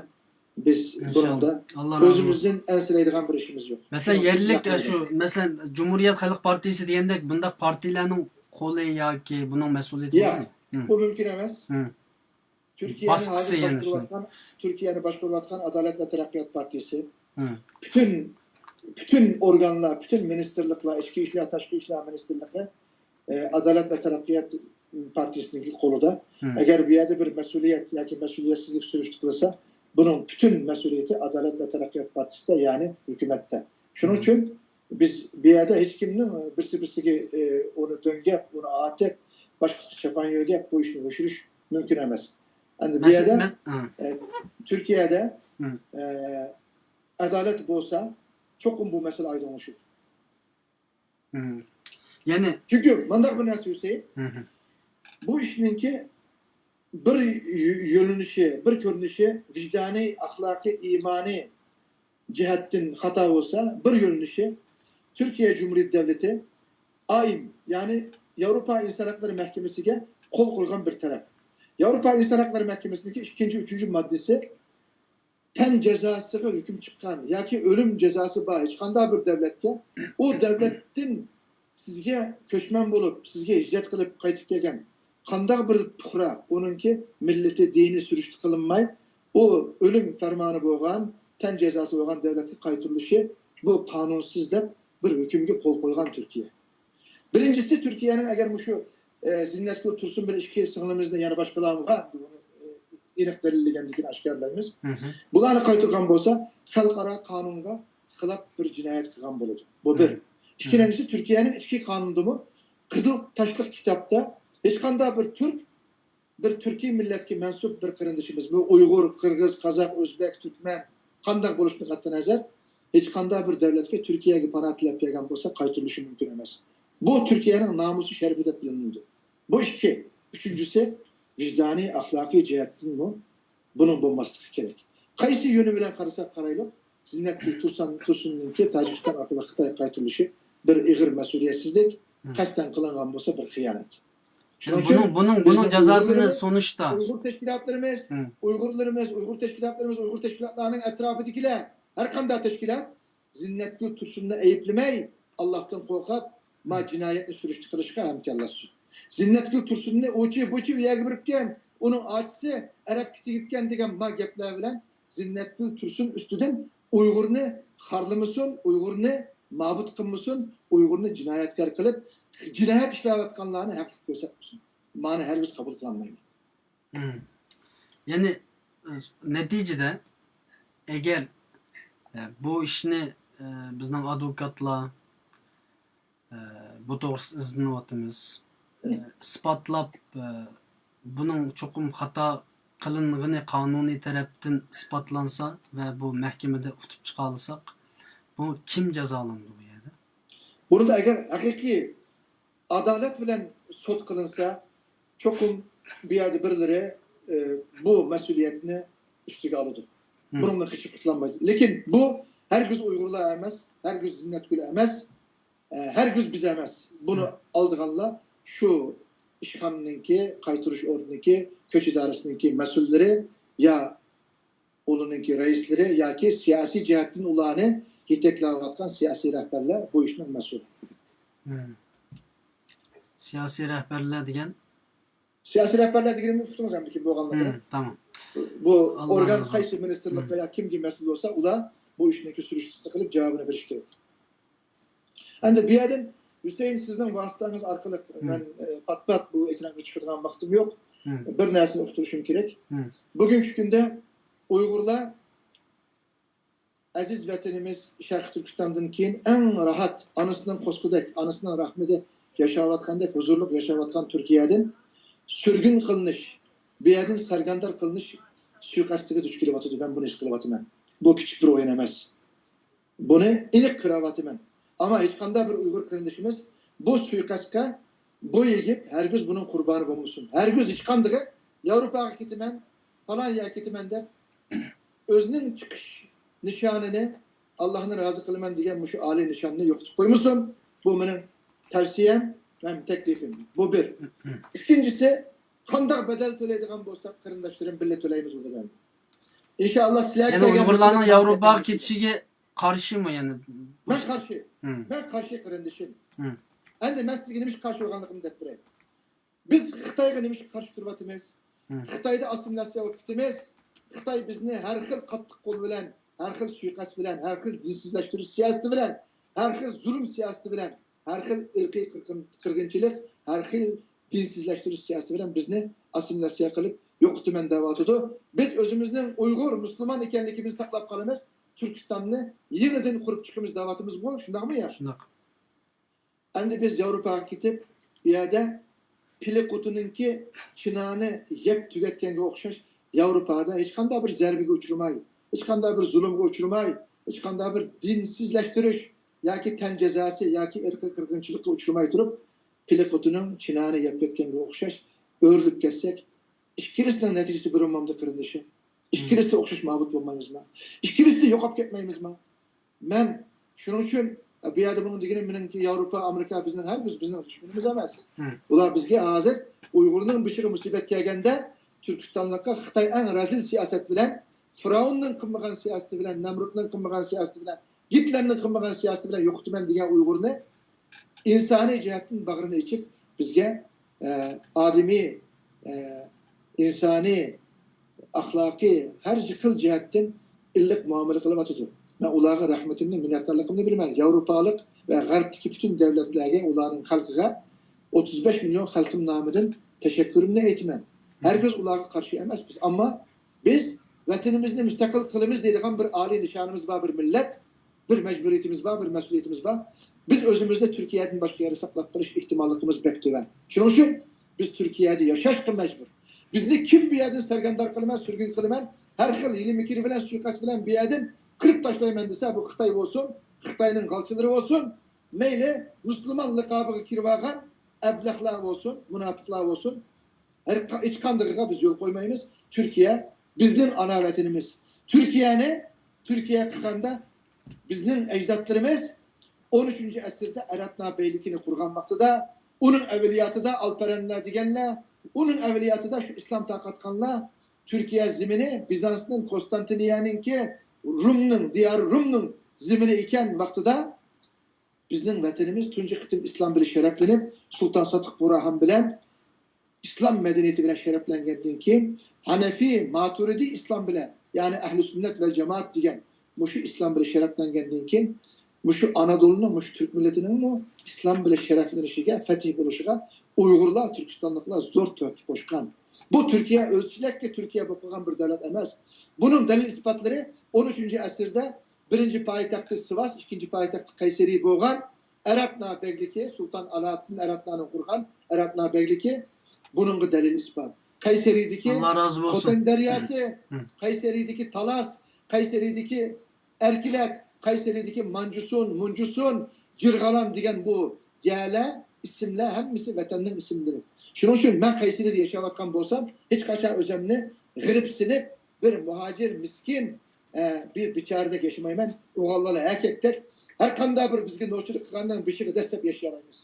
بىز بۇنىڭدا ئۆزىمىزدىن ئەنسىرەيدىغان بىر ئىشىمىز يوق. مەسىلەن، يەرلىك، شۇ، مەسىلەن، جۇمھۇرىيەت خەلق پارتىيىسى دېگەندەك بۇنداق پارتىيىلەرنىڭ قولى ياكى بۇنىڭ مەسئۇلىيىتى بارمۇ؟ ياق، بۇ مۇمكىن ئەمەس. تۈركىيەنى ھازىر باشقۇرۇۋاتقان، تۈركىيەنى باشقۇرۇۋاتقان ئادالەت ۋە تەرەققىيات پارتىيىسى پۈتۈن، پۈتۈن ئورگانلار، پۈتۈن مىنىستىرلىقلار، ئىچكى ئىشلار، تاشقى ئىشلار مىنىستىرلىقى، ئە، ئادالەت ۋە تەرەققىيات پارتىيىسىنىڭكى قولىدا. ئەگەر بۇ يەردە بىر مەسئۇلىيەت ياكى مەسئۇلىيەتسىزلىك سۈرۈشتە قىلسا، بۇنىڭ پۈتۈن مەسئۇلىيىتى ئادالەت ۋە تەرەققىيات پارتىيىسىدە، يەنى ھۆكۈمەتتە. شۇنىڭ ئۈچۈن بىز بۇ يەردە ھېچكىمنىڭ بىرسى بىرسىگە، ئە، ئۇنى دۆڭگەپ، ئۇنى ئاتىپ، باشقىسىغا چاپان يۆگەپ بۇ ئىشنى يوشۇرۇش مۇمكىن ئەمەس. ئەمدى بۇ يەردە، ئە، تۈركىيەدە، ئە، ئادالەت بولسا، چوقۇم بۇ مەسىلە ئايدىڭلىشىدۇ. يەنى، چۈنكى مۇنداق بىر نەرسە، ھۈسەيىن، بۇ ئىشنىڭكى بىر يۆ-، يۆنىلىشى، بىر كۆرۈنۈشى، ۋىجدانىي، ئەخلاقىي، ئىمانىي جەھەتتىن خاتا بولسا، بىر يۆنىلىشى، تۈركىيە جۇمھۇرىيەت دۆلىتى ئايم، يەنى ياۋروپا ئىنسان ھەقلىرى مەھكىمىسىگە قول قويغان بىر تەرەپ. ياۋروپا ئىنسان ھەقلىرى مەھكىمىسىنىڭكى ئىككىنچى، ئۈچىنچى ماددىسى تەن جازاسىغا ھۆكۈم چىققان ياكى ئۆلۈم جازاسى بار ھېچقانداق بىر دۆلەتكە، ئۇ دۆلەتتىن سىزگە كۆچمەن بولۇپ، سىزگە ھىجرەت قىلىپ قايتىپ كەلگەن قانداق بىر پۇقرا، ئۇنىڭكى مىللىتى، دىنى سۈرۈشتە قىلىنماي، ئۇ ئۆلۈم پەرمانى بولغان، تەن جازاسى بولغان دۆلەتكە قايتۇرۇلۇشى، بۇ قانۇنسىز دەپ بىر ھۆكۈمگە قول قويغان تۈركىيە. بىرىنچىسى، تۈركىيەنىڭ ئەگەر مۇشۇ، ئە، زىننەتگۈل تۇرسۇن بىلەن ئىككى سىڭلىمىزنى يەنە باشقىلارغا، ئە، ئېنىق دەلىللىگەندىن كېيىن ئاشكارىلايمىز. بۇلارنى قايتۇرغان بولسا، خەلقئارا قانۇنغا خىلاپ بىر جىنايەت قىلغان بولىدۇ. بۇ بىر. ئىككىنچىسى، تۈركىيەنىڭ ئىچكى قانۇنىدىمۇ قىزىل تاشلىق كىتابتا ھېچقانداق بىر تۈرك، بىر تۈركىي مىللەتكە مەنسۇپ بىر قېرىندىشىمىز، بۇ ئۇيغۇر، قىرغىز، قازاق، ئۆزبەك، تۈركمەن، قانداق بولۇشىدىن قەتئىينەزەر، ھېچقانداق بىر دۆلەتكە تۈركىيەگە پاناھ تىلەپ كەلگەن بولسا، قايتۇرۇلۇشى مۇمكىن ئەمەس. بۇ تۈركىيەنىڭ نامۇسى، شەرىپى دەپ بىلىنىدۇ. بۇ ئىككى. ئۈچىنچىسى، ۋىجدانىي، ئەخلاقىي جەھەتتىنمۇ بۇنىڭ بولماسلىقى كېرەك. قايسى يۆنى بىلەن قارىساق قارايلۇق، زىننەتگۈل تۇرسۇن، تۇرسۇننىڭكى تاجىكىستان ئارقىلىق خىتايغا قايتۇرۇلۇشى بىر ئېغىر مەسئۇلىيەتسىزلىك، قەستەن قىلىنغان بولسا بىر خىيانەت. شۇنىڭ ئۈچۈن بۇنىڭ، بۇنىڭ جازاسىنى سۇنۇشتا ئۇيغۇر تەشكىلاتلىرىمىز، ئۇيغۇرلىرىمىز، ئۇيغۇر تەشكىلاتلىرىمىز، ئۇيغۇر تەشكىلاتلارنىڭ ئەتراپىدىكىلەر، ھەر قانداق تەشكىلات زىننەتگۈل تۇرسۇننى ئەيىبلىمەي، ئاللاھتىن قورقۇپ، ما جىنايەتنى سۈرۈشتە قىلىشقا ھەمكارلاشسۇن. زىننەتگۈل تۇرسۇننى ئۇچى بۇچى ئۇ يەرگە بېرىپكەن، ئۇنىڭ ئاچىسى ئەرەبكە تېگىپكەن دېگەن ما گەپلەر بىلەن زىننەتگۈل تۇرسۇن ئۈستىدىن ئۇيغۇرنى خارلىمىسۇن، ئۇيغۇرنى نابۇت قىلمىسۇن، ئۇيغۇرنى جىنايەتكار قىلىپ، جىنايەت ئىشلەۋاتقانلارنى ھەقلىق كۆرسەتمىسۇن. مانى ھەرگىز قوبۇل قىلالمايمەن. مم. يەنى، نەتىجىدە، ئەگەر، ئە، بۇ ئىشنى، ئە، بىزنىڭ ئادۋوكاتلار، ئە، بۇ توغرىسىدا ئىزدىنىۋاتىمىز. ئە، ئىسپاتلاپ، ئە، بۇنىڭ چوقۇم خاتا قىلىنغىنى قانۇنىي تەرەپتىن ئىسپاتلانسا ۋە بۇ مەھكىمىدە ئۇتۇپ چىقالىساق، بۇ كىم جازالىنىدۇ بۇ يەردە؟ بۇنىڭدا ئەگەر ھەقىقىي ئادالەت بىلەن سوت قىلىنسا، چوقۇم بۇ يەردە بىرلىرى، ئى، بۇ مەسئۇلىيەتنى ئۈستىگە ئالىدۇ. مم. بۇنىڭدىن قېچىپ قۇتۇلالمايدۇ. لېكىن بۇ ھەرگىز ئۇيغۇرلار ئەمەس، ھەرگىز زىننەتگۈلى ئەمەس، ئە، ھەرگىز بىز ئەمەس. بۇنى مم. ئالىدىغانلار شۇ ئىشخانىنىڭكى، قايتۇرۇش ئورنىنىڭكى، كۆچ ئىدارىسىنىڭكى مەسئۇللىرى يا ئۇلارنىڭكى رەئىسلىرى ياكى سىياسىي جەھەتتىن ئۇلارنى يېتەكلەۋاتقان سىياسىي رەھبەرلەر بۇ ئىشنىڭ مەسئۇلى. مم. سىياسىي رەھبەرلەر دېگەن؟ سىياسىي رەھبەرلەر دېگىنىمنى ئۇقتىڭىز ئەمدى كىم بولغانلىقىنى. مم، تامام. بۇ ئاللا ئورگان رازى قايسى بولسۇن. مىنىستىرلىققا مم. يا كىمگە مەسئۇل بولسا، ئۇلار بۇ ئىشنىڭكى سۈرۈشتىسىنى قىلىپ جاۋابىنى بېرىشى كېرەك. ئەمدى بۇ يەردىن ھۈسەيىن سىزنىڭ ۋاسىتىڭىز ئارقىلىق مم. مەن، ئە، پات-پات بۇ ئېكرانغا چىقىدىغان ۋاقتىم يوق. مم. بىر نەرسىنى ئۇقتۇرۇشۇم كېرەك. مم. بۈگۈنكى كۈندە ئۇيغۇرلار ئەزىز ۋەتىنىمىز شەرقىي تۈركىستاندىن كېيىن ئەڭ راھەت، ئانىسىنىڭ قوسىقىدەك، ئانىسىنىڭ رەھمىدە ياشاۋاتقاندەك ھۇزۇرلۇق ياشاۋاتقان تۈركىيەدىن سۈرگۈن قىلىنىش، بۇ يەردىن سەرگەردان قىلىنىش سۇيىقەستىگە دۇچ كېلىۋاتىدۇ. مەن بۇنى ھېس قىلىۋاتىمەن. بۇ كىچىك بىر ئويۇن ئەمەس. بۇنى ئېنىق كۆرۈۋاتىمەن. ئەمما ھېچقانداق بىر ئۇيغۇر قېرىندىشىمىز بۇ سۇيىقەستكە بويىگىپ، ھەرگىز بۇنىڭ قۇربانى بولمىسۇن. ھەرگىز ھېچقاندىقى ياۋروپاغا كېتىمەن، پالان يەرگە كېتىمەن دەپ ئۆزىنىڭ چىقىش نىشانىنى ئاللاھنى رازى قىلىمەن دېگەن مۇشۇ ئالىي نىشاننى يوقىتىپ قويمىسۇن. بۇ مېنىڭ تەۋسىيەم ھەم تەكلىپىم. بۇ بىر. ئىككىنچىسى، قانداق بەدەل تۆلەيدىغان بولساق، قېرىنداشلىرىم، بىللە تۆلەيمىز بۇ بەدەلنى. ئىنشائاللا سىلەرگە يەنى كەلگەن ئۇيغۇرلارنىڭ مۇسىبەت ياۋروپاغا بەرىكەتلەر. كېتىشىگە قارشىمۇ يەنى؟ مەن قارشى. مم. مەن قارشى، قېرىندىشىم. مم. ئەمدى مەن سىزگە نېمە ئۈچۈن قارشى بولغانلىقىمنى دەپ بېرەي. بىز خىتايغا نېمە ئۈچۈن قارشى تۇرۇۋاتىمىز؟ مم. خىتايدا ئاسسىمىلياتسىيە بولۇپ كېتىمىز. خىتاي بىزنى ھەر خىل قاتتىق قول بىلەن، ھەر خىل سۇيىقەست بىلەن، ھەر خىل دىنسىزلەشتۈرۈش سىياسىتى بىلەن، ھەر خىل زۇلۇم سىياسىتى بىلەن، ھەر خىل ئىرقىي قىرغىن-، قىرغىنچىلىق، ھەر خىل دىنسىزلەشتۈرۈش سىياسىتى بىلەن بىزنى ئاسسىمىلياتسىيە قىلىپ يوقىتىمەن دەۋاتىدۇ. بىز ئۆزىمىزنىڭ ئۇيغۇر، مۇسۇلمان ئىكەنلىكىمىزنى ساقلاپ قالىمىز. تۈركىستاننى يېڭىدىن قۇرۇپ چىقىمىز دەۋاتىمىزغۇ، شۇنداقمۇ يا؟ شۇنداق. ئەمدى بىز ياۋروپاغا كېتىپ، بۇ يەردە پىلە قۇتىنىڭكى چىنانى يەپ تۈگەتكەنگە ئوخشاش، ياۋروپادا ھېچقانداق بىر زەربىگە ئۇچرىماي، ھېچقانداق بىر زۇلۇمغا ئۇچرىماي، ھېچقانداق بىر دىنسىزلەشتۈرۈش ياكى تەن جازاسى ياكى ئىرقىي قىرغىنچىلىققا ئۇچرىماي تۇرۇپ، پىلە قۇتىنىڭ چىنانى يەپ كەتكەنگە ئوخشاش ئۆرۈلۈپ كەتسەك، ئىككىلىسىنىڭ نەتىجىسى بىر بولمامدۇ، قېرىندىشىم؟ ئىككىلىسى ئوخشاش نابۇت بولمايمىزما؟ ئىككىلىسى يوقاپ كەتمەيمىزما؟ مەن شۇنىڭ ئۈچۈن بۇ يەردە بۇنىڭ دېگىنى مېنىڭكى ياۋروپا، ئامېرىكا بىزنىڭ ھەرگىز بىزنىڭ دۈشمىنىمىز ئەمەس. مم. ئۇلار بىزگە ھازىر ئۇيغۇرنىڭ بېشىغا مۇسىبەت كەلگەندە تۈركىستانلىققا خىتاي ئەڭ رەزىل سىياسەت بىلەن، فىرئاۋننىڭ قىلمىغان سىياسىتى بىلەن، نەمرۇتنىڭ قىلمىغان سىياسىتى بىلەن، گىتلېرنىڭ قىلمىغان سىياسىتى بىلەن يوقىتىمەن دېگەن ئۇيغۇرنى ئىنسانىي جەھەتتىن باغرىنى ئېچىپ، بىزگە، ئە، ئادىمىي، ئە، ئىنسانىي، ئەخلاقىي، ھەر خىل جەھەتتىن ئىللىق مۇئامىلە قىلىۋاتىدۇ. مەن ئۇلارغا رەھمىتىمنى، مىننەتدارلىقىمنى بىلدۈرىمەن. ياۋروپالىق ۋە غەربتىكى پۈتۈن دۆلەتلەرگە، ئۇلارنىڭ خەلقىگە ئوتتۇز بەش مىليون خەلقىم نامىدىن تەشەككۈرۈمنى ئېيتىمەن. ھەرگىز ئۇلارغا قارشى ئەمەسمىز. ئەمما بىز ۋەتىنىمىزنى مۇستەقىل قىلىمىز دەيدىغان بىر ئالىي نىشانىمىز بار، بىر مىللەت، بىر مەجبۇرىيىتىمىز بار، بىر مەسئۇلىيىتىمىز بار. بىز ئۆزىمىزنى تۈركىيەدىن باشقا يەردە ساقلاپ قېلىش ئېھتىماللىقىمىز بەك تۆۋەن. شۇنىڭ ئۈچۈن بىز تۈركىيەدە ياشاشقا مەجبۇر. بىزنى كىم بۇ يەردىن سەرگەردان قىلىمەن، سۈرگۈن قىلىمەن، ھەر خىل ھىيلە-مىكىر بىلەن، سۇيىقەست بىلەن بۇ يەردىن قىرىپ تاشلايمەن دېسە، بۇ خىتاي بولسۇن، خىتاينىڭ غالچىلىرى بولسۇن، مەيلى مۇسۇلمان لىقابىغا كىرىۋالغان ئەبلەخلەر بولسۇن، مۇناپىقلار بولسۇن، ھەر قا-، ھېچقاندىقىغا بىز يول قويمايمىز. تۈركىيە بىزنىڭ ئانا ۋەتىنىمىز. تۈركىيەنى، تۈركىيە قىلغاندا بىزنىڭ ئەجدادلىرىمىز ئون ئۈچىنچى ئەسىردە ئەرەتنا بەگلىكىنى قۇرغان ۋاقتىدا، ئۇنىڭ ئەۋلىياتىدا ئالپەرەنلەر دېگەنلەر، ئۇنىڭ ئەۋلىياتىدا شۇ ئىسلام تارقاتقانلار تۈركىيە زېمىنى بىزانسنىڭ، قوستانتىنىيەنىڭكى، رۇمنىڭ، دىيارى رۇمنىڭ زېمىنى ئىكەن ۋاقتىدا، بىزنىڭ ۋەتىنىمىز تۇنجى قېتىم ئىسلام بىلەن شەرەپلىنىپ، سۇلتان سادىق بۇرھان بىلەن ئىسلام مەدەنىيىتى بىلەن شەرەپلەنگەندىن كېيىن، ھەنەفىي، ماتۇرىدىي ئىسلام بىلەن، يەنى ئەھلى سۈننەت ۋەل جامائەت دېگەن مۇشۇ ئىسلام بىلەن شەرەپلەنگەندىن كېيىن، مۇشۇ ئانادولۇنىڭ، مۇشۇ تۈرك مىللىتىنىڭمۇ ئىسلام بىلەن شەرەپلىنىشىگە، فەتىھ بولۇشىغا ئۇيغۇرلار، تۈركىستانلىقلار زور تۆھپە قوشقان. بۇ تۈركىيە ئۆزچىلىككە تۈركىيە بولۇپ قالغان بىر دۆلەت ئەمەس. بۇنىڭ دەلىل ئىسپاتلىرى ئون ئۈچىنچى ئەسىردە بىرىنچى پايتەختى سىۋاس، ئىككىنچى پايتەختى قەيسەرى بولغان ئەرەتنا بەگلىكى، سۇلتان ئالائەددىن ئەرەتنانىڭ قۇرغان ئەرەتنا بەگلىكى بۇنىڭغا دەلىل ئىسپات. قەيسەرىدىكى ئاللا رازى بولسۇن. خوتەن دەرياسى، مم. قەيسەرىدىكى تالاس، قەيسەرىدىكى ئەركىلەك، قەيسىرىدىكى مانجۇسۇن، مۇنجۇسۇن، جىرغالان دېگەن بۇ يەرلەر، ئىسىملەر ھەممىسى ۋەتەننىڭ ئىسىملىرى. شۇنىڭ ئۈچۈن مەن قەيسىرىدە ياشاۋاتقان بولسام، ھېچقاچان ئۆزۈمنى غېرىب سېلىپ، بىر مۇھاجىر، مىسكىن، ئە، بىر بىچارىدەك ياشىمايمەن. ئوغۇللار ئەركەكتەك، ھەر قانداق بىر بىزگە نوچىلىق قىلغاننىڭ بېشىغا دەسسەپ ياشىيالايمىز.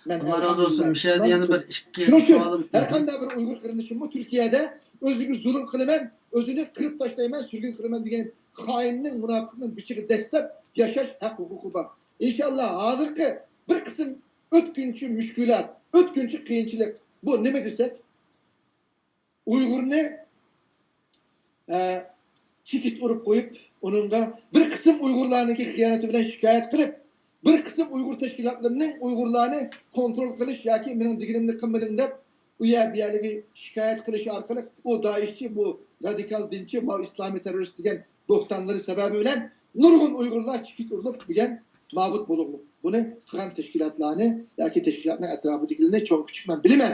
مەن ئاللا رازى بولسۇن. ئەلھەمدۇلىللا. مۇشۇ يەردە يەنە بىر ئىككى شۇنىڭ ئۈچۈن سوئالىم. ھەر قانداق بىر ئۇيغۇر قېرىندىشىممۇ تۈركىيەدە ئۆزىگە زۇلۇم قىلىمەن، ئۆزىنى قىرىپ تاشلايمەن، سۈرگۈن قىلىمەن دېگەن خائىننىڭ، مۇناپىقنىڭ بېشىغا دەسسەپ ياشاش ھەق ھوقۇقى بار. ئىنشاللا ھازىرقى بىر قىسىم ئۆتكۈنچى مۈشكۈلات، ئۆتكۈنچى قىيىنچىلىق بۇ نېمە دېسەك، ئۇيغۇرنى، ئە، چېكىت ئۇرۇپ قويۇپ، ئۇنىڭغا بىر قىسىم ئۇيغۇرلارنىڭكى خىيانىتى بىلەن شىكايەت قىلىپ، بىر قىسىم ئۇيغۇر تەشكىلاتلىرىنىڭ ئۇيغۇرلارنى كونترول قىلىش ياكى مېنىڭ دېگىنىمنى قىلمىدىڭ دەپ، ئۇ يەر بۇ يەرلىكى شىكايەت قىلىش ئارقىلىق ئۇ دائىشچى، بۇ رادىكال دىنچى، ماۋۇ ئىسلامىي تېررورىست دېگەن بوھتانلىرى سەۋەبى بىلەن نۇرغۇن ئۇيغۇرلار چېكىت ئۇرۇلۇپ بۈگۈن نابۇت بولغۇلۇق. بۇنى قىلغان تەشكىلاتلارنى ياكى تەشكىلاتنىڭ ئەتراپىدىكىلىرىنى چوڭ كىچىك مەن بىلىمەن.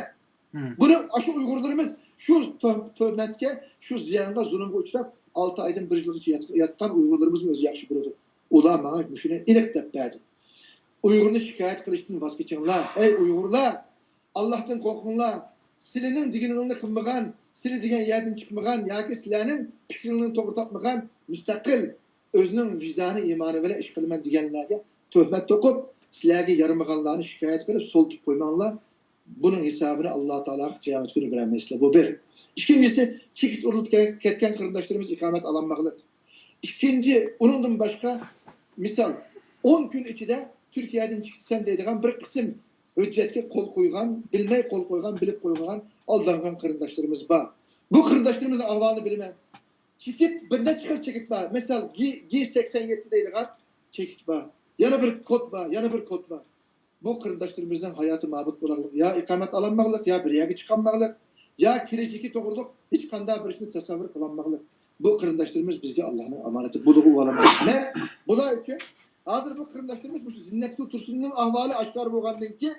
مم. بۇنى ئاشۇ ئۇيغۇرلىرىمىز شۇ تۆ-، تۆھمەتكە، شۇ زىيانغا، زۇلۇمغا ئۇچراپ، ئالتە ئايدىن بىر يىلغىچە يات-، ياتقان ئۇيغۇرلىرىمىزمۇ ئۆزى ياخشى بىلىدۇ. ئۇلار ماڭا مۇشۇنى ئېنىق دەپ بەردى. ئۇيغۇرنى شىكايەت قىلىشتىن ۋاز كېچىڭلار. ئەي ئۇيغۇرلار، ئاللاھتىن قورقۇڭلار. سىلىنىڭ دېگىنىڭلارنى قىلمىغان، سىلى دېگەن يەردىن چىقمىغان ياكى سىلەرنىڭ پىكرىڭلارنى توغرا تاپمىغان مۇستەقىل، ئۆزىنىڭ ۋىجدانى، ئىمانى بىلەن ئىش قىلىمەن دېگەنلەرگە تۆھمەت توقۇپ، سىلەرگە يارىمىغانلارنى شىكايەت قىلىپ، سولىتىپ قويماڭلار. بۇنىڭ ھېسابىنى ئاللا تائالاغا قىيامەت كۈنى بېرەلمەيسىلەر. بۇ بىر. ئىككىنچىسى، چېكىت ئۇرۇلۇپ كەتكەن قېرىنداشلىرىمىز ئىقامەت ئالالماقلىق. ئىككىنچى، ئۇنىڭدىن باشقا مىسال، ئون كۈن ئىچىدە تۈركىيەدىن چىقىسەن دەيدىغان بىر قىسىم ھۆججەتكە قول قويغان، بىلمەي قول قويغان، بىلىپ قويغان، ئالدانغان قېرىنداشلىرىمىز بار. بۇ قېرىنداشلىرىمىزنىڭ ئەھۋالىنى بىلىمەن. چېكىت، بىر نەچچە خىل چېكىت بار. مىسال، گې، گې سەكسەن يەتتە دەيدىغان چېكىت بار. يەنە بىر كود بار، يەنە بىر كود بار. بۇ قېرىنداشلىرىمىزنىڭ ھاياتى نابۇت بولارلىق، يا ئىقامەت ئالالماقلىق، يا بىر يەرگە چىقالماقلىق، يا كېلىچىكى توغرۇلۇق ھېچقانداق بىر ئىشنى تەسەۋۋۇر قىلالماقلىق. بۇ قېرىنداشلىرىمىز بىزگە ئاللانىڭ ئامانىتى، بۇلىغا ئۇۋالىمىز. مەن بۇلار ئۈچۈن ھازىر بۇ قېرىنداشلىرىمىز مۇشۇ زىننەتگۈل تۇرسۇننىڭ ئەھۋالى ئاشكارا بولغاندىن كېيىن،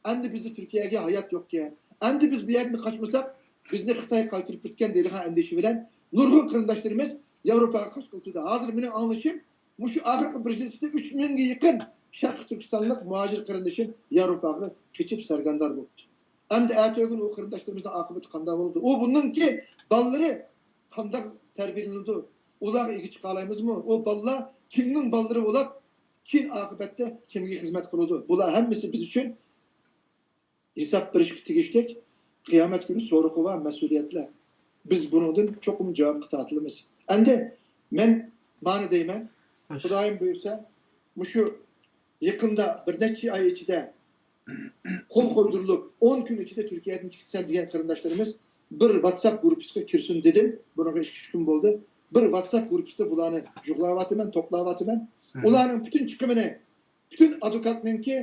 ئەمدى بىزدە تۈركىيەگە ھايات يوقكەن، ئەمدى بىز بۇ يەردىن قاچمىساق، بىزنى خىتاي قايتۇرۇپ كەتكەن دەيدىغان ئەندىشە بىلەن نۇرغۇن قېرىنداشلىرىمىز ياۋروپاغا قاچقىلى تۇردى. ھازىر مېنىڭ ئاڭلىشىم، مۇشۇ ئاخىرقى بىر يىل ئىچىدە ئۈچ مىڭغا يېقىن شەرقىي تۈركىستانلىق مۇھاجىر قېرىندىشىم ياۋروپاغا قېچىپ سەرگەردان بوپتۇ. ئەمدى ئەتىگۈن ئۇ قېرىنداشلىرىمىزنىڭ ئاقىۋىتى قانداق بولىدۇ؟ ئۇ بۇنىڭكى بالىلىرى قانداق تەربىيەلىنىدۇ؟ ئۇلارغا ئىگە چىقالايمىزمۇ؟ ئۇ بالىلار كىمنىڭ بالىلىرى بولۇپ، كېيىن ئاقىۋەتتە كىمگە خىزمەت قىلىدۇ؟ بۇلار ھەممىسى بىز ئۈچۈن ھېساب بېرىشكە تېگىشلىك قىيامەت كۈنى سورىقى بار مەسئۇلىيەتلەر. بىز بۇنىڭدىن چوقۇم جاۋابقا تارتىلىمىز. ئەمدى مەن مانا دەيمەن، خوش. خۇدايىم بۇيرۇسا، مۇشۇ يېقىندا بىر نەچچە ئاي ئىچىدە قول قويدۇرۇلۇپ، ئون كۈن ئىچىدە تۈركىيەدىن چىقىسەن دېگەن قېرىنداشلىرىمىز بىر ۋاتساپ گۇرۇپپىسىغا كىرسۇن دېدىم. بۇنىڭغا ئىككى ئۈچ كۈن بولدى. بىر ۋاتساپ گۇرۇپپىسىدا بۇلارنى جۇغلاۋاتىمەن، توپلاۋاتىمەن. مم. ئۇلارنىڭ پۈتۈن چىقىمىنى، پۈتۈن ئادۋوكاتنىڭكى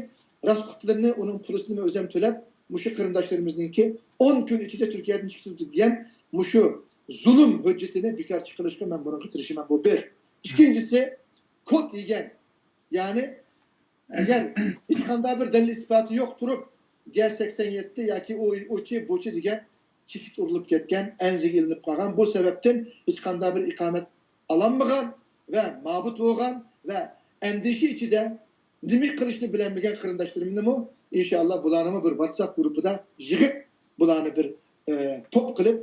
راسخوتلىرىنى، ئۇنىڭ پۇلىسىنى مەن ئۆزۈم تۆلەپ، مۇشۇ قېرىنداشلىرىمىزنىڭكى ئون كۈن ئىچىدە تۈركىيەدىن چىقىپ دېگەن مۇشۇ زۇلۇم ھۆججىتىنى بىكارچى قىلىشقا مەن بۇنىڭغا تىرىشىمەن. بۇ بىر. ئىككىنچىسى، كود يېگەن. يەنى، ئەگەر ھېچقانداق بىر دەلىل ئىسپاتى يوق تۇرۇپ، گە سەكسەن يەتتە ياكى ئۇ، ئۇچى، بۇچى دېگەن چېكىت ئۇرۇلۇپ كەتكەن، ئەنزىگە ئېلىنىپ قالغان، بۇ سەۋەبتىن ھېچقانداق بىر ئىقامەت ئالالمىغان ۋە نابۇت بولغان ۋە ئەندىشە ئىچىدە نېمە قىلىشنى بىلەلمىگەن قېرىنداشلىرىمنىمۇ، ئىنشائاللا، بۇلارنىمۇ بىر ۋاتساپ گۇرۇپپىدا يىغىپ، بۇلارنى بىر، ئە، توپ قىلىپ،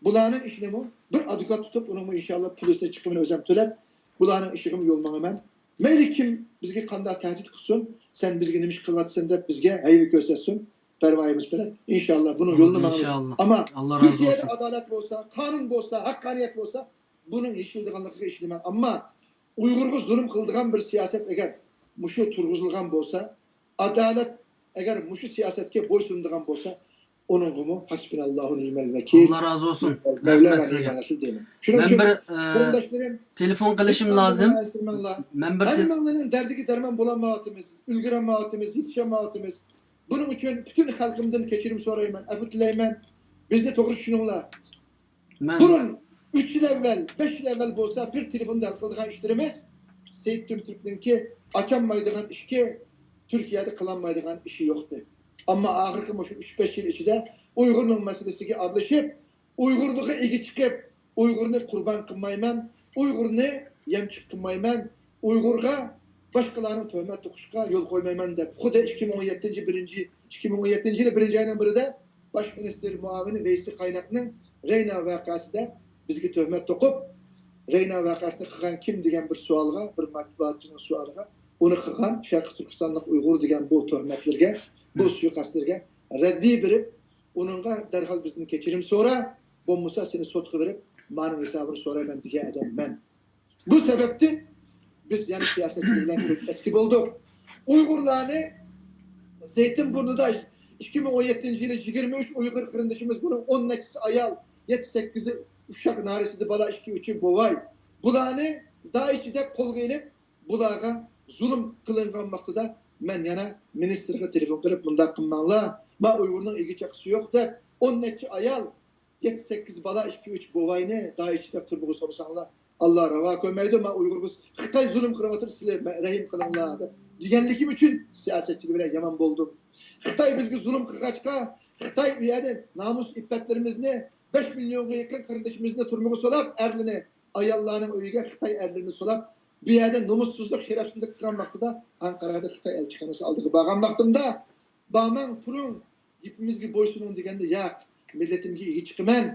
بۇلارنىڭ ئىشىنىمۇ بىر ئادۋوكات تۇتۇپ، ئۇنىڭمۇ، ئىنشائاللا، پۇلىسىنى، چىقىمىنى ئۆزۈم تۆلەپ، بۇلارنىڭ ئىشىغىمۇ يول ماڭىمەن. مەيلى كىم بىزگە قانداق تەھدىت قىلسۇن، سەن بىزگە نېمە ئىش قىلىۋاتىسەن دەپ بىزگە ھەيۋە كۆرسەتسۇن، پەرۋايىمىز بىلەن، ئىنشائاللا، بۇنىڭ يولىنى ماڭىمىز. ئىنشائاللا. ئەمما ئاللا رازى تۈركىيەدە بولسۇن. ئادالەت بولسا، قانۇن بولسا، ھەققانىيەت بولسا، بۇنىڭ يېشىلىدىغانلىقىغا ئىشىنىمەن. ئەمما ئۇيغۇرغا زۇلۇم قىلىدىغان بىر سىياسەت ئەگەر مۇشۇ تۇرغۇزۇلغان بولسا، ئادالەت ئەگەر مۇشۇ سىياسەتكە بويسۇنىدىغان بولسا، ئۇنىڭغىمۇ ھەسبۇنەللاھۇ نېمەل ۋەكىل. ئاللا رازى بولسۇن. مەۋلا رەھمەت سىزگە. نېمەل ۋەكىل دەيمەن. شۇنىڭ مەن ئۈچۈن بىر، ئە، قېرىنداشلىرىم، تېلېفون قىلىشىم ھېچقانداق لازىم. ئەنسىرىمەڭلار. مەن بىر تېل- ھەممىڭلارنىڭ دەردىگە دەرمان بولالمايۋاتىمىز، ئۈلگۈرەلمەيۋاتىمىز، يېتىشەلمەيۋاتىمىز. بۇنىڭ ئۈچۈن پۈتۈن خەلقىمدىن كەچۈرۈم سورايمەن، ئەپۇ تىلەيمەن. بىزنى توغرا چۈشىنىڭلار. مەن بۇرۇن ئۈچ يىل ئەۋۋەل، بەش يىل ئەۋۋەل بولسا بىر تېلېفوندا ھەل قىلىدىغان ئىشلىرىمىز سېيىت تۈمتۈركنىڭكى ئاچالمايدىغان ئىشكى، تۈركىيەدە قىلالمايدىغان ئىشى يوقتى. ئەمما ئاخىرقى مۇشۇ ئۈچ بەش يىل ئىچىدە ئۇيغۇرنىڭ مەسىلىسىگە ئارىلىشىپ، ئۇيغۇرلۇققا ئىگە چىقىپ، ئۇيغۇرنى قۇربان قىلمايمەن، ئۇيغۇرنى يەمچۈك قىلمايمەن، ئۇيغۇرغا باشقىلارنىڭ تۆھمەت توقۇشقا يول قويمايمەن دەپ، خۇددى ئىككى مىڭ ئون يەتتىنچى بىرىنچى، ئىككى مىڭ ئون يەتتىنچى يىلى بىرىنچى ئاينىڭ بىرىدە باش مىنىستىر مۇئاۋىنى ۋەيسى قايناقنىڭ رەينا ۋەقەسىدە بىزگە تۆھمەت توقۇپ، رەينا ۋەقەسىنى قىلغان كىم دېگەن بىر سوئالغا، بىر مەتبۇئاتچىنىڭ سوئالىغا، ئۇنى قىلغان شەرقىي تۈركىستانلىق ئۇيغۇر دېگەن بۇ تۆھمەتلەرگە، بۇ سۇيىقەستلەرگە رەددىيە بېرىپ، ئۇنىڭغا دەرھال بىزدىن كەچۈرۈم سورا، بولمىسا سېنى سوتقا بېرىپ، مانىڭ ھېسابىنى سورايمەن دېگەن ئادەم مەن. بۇ سەۋەبتىن بىز يەنە سىياسەتچىلەر بىلەن كۆرۈشەسكى بولدۇق. ئۇيغۇرلارنى زەيتىنبۇرنىدا ئىككى مىڭ ئون يەتتىنچى يىلى يىگىرمە ئۈچ ئۇيغۇر قېرىندىشىمىز، بۇنىڭ ئون نەچچىسى ئايال، يەتتە سەككىزى ئۇششاق نارەسىدە بالا، ئىككى ئۈچى بوۋاي. بۇلارنى دائىشچى دەپ قولغا ئېلىپ، بۇلارغا زۇلۇم قىلىنغان ۋاقتىدا مەن يەنە مىنىستىرغا تېلېفون قىلىپ، مۇنداق قىلماڭلار، ما ئۇيغۇرنىڭ ئىگە چاقىسى يوق دەپ، ئون نەچچە ئايال، يەتتە سەككىز بالا، ئىككى ئۈچ بوۋاينى دائىشچى دەپ تۈرمىگە سولىساڭلار، ئاللا راۋا كۆرمەيدۇ. ما ئۇيغۇرغا خىتاي زۇلۇم قىلىۋاتىدۇ، سىلەر رەھىم قىلىڭلار دەپ دېگەنلىكىم ئۈچۈن سىياسەتچىلەر بىلەن يامان بولدۇم. خىتاي بىزگە زۇلۇم قىلغاچقا، خىتاي ئۇ يەردە نامۇس ئىپپەتلىرىمىزنى، بەش مىليونغا يېقىن قېرىندىشىمىزنى تۈرمىگە سولاپ، ئەرلىرىنى، ئاياللارنىڭ ئۆيىگە خىتاي ئەرلىرىنى سولاپ، بۇ يەردە نومۇسسىزلىق، شەرەپسىزلىك قىلغان ۋاقتىدا ئانقارادا خىتاي ئەلچىخانىسى ئالدىغا بارغان ۋاقتىمدا، بارماڭ، تۇرۇڭ، گېپىمىزگە بويسۇنۇڭ دېگەندە، ياق، مىللىتىمگە ئىگە چىقىمەن.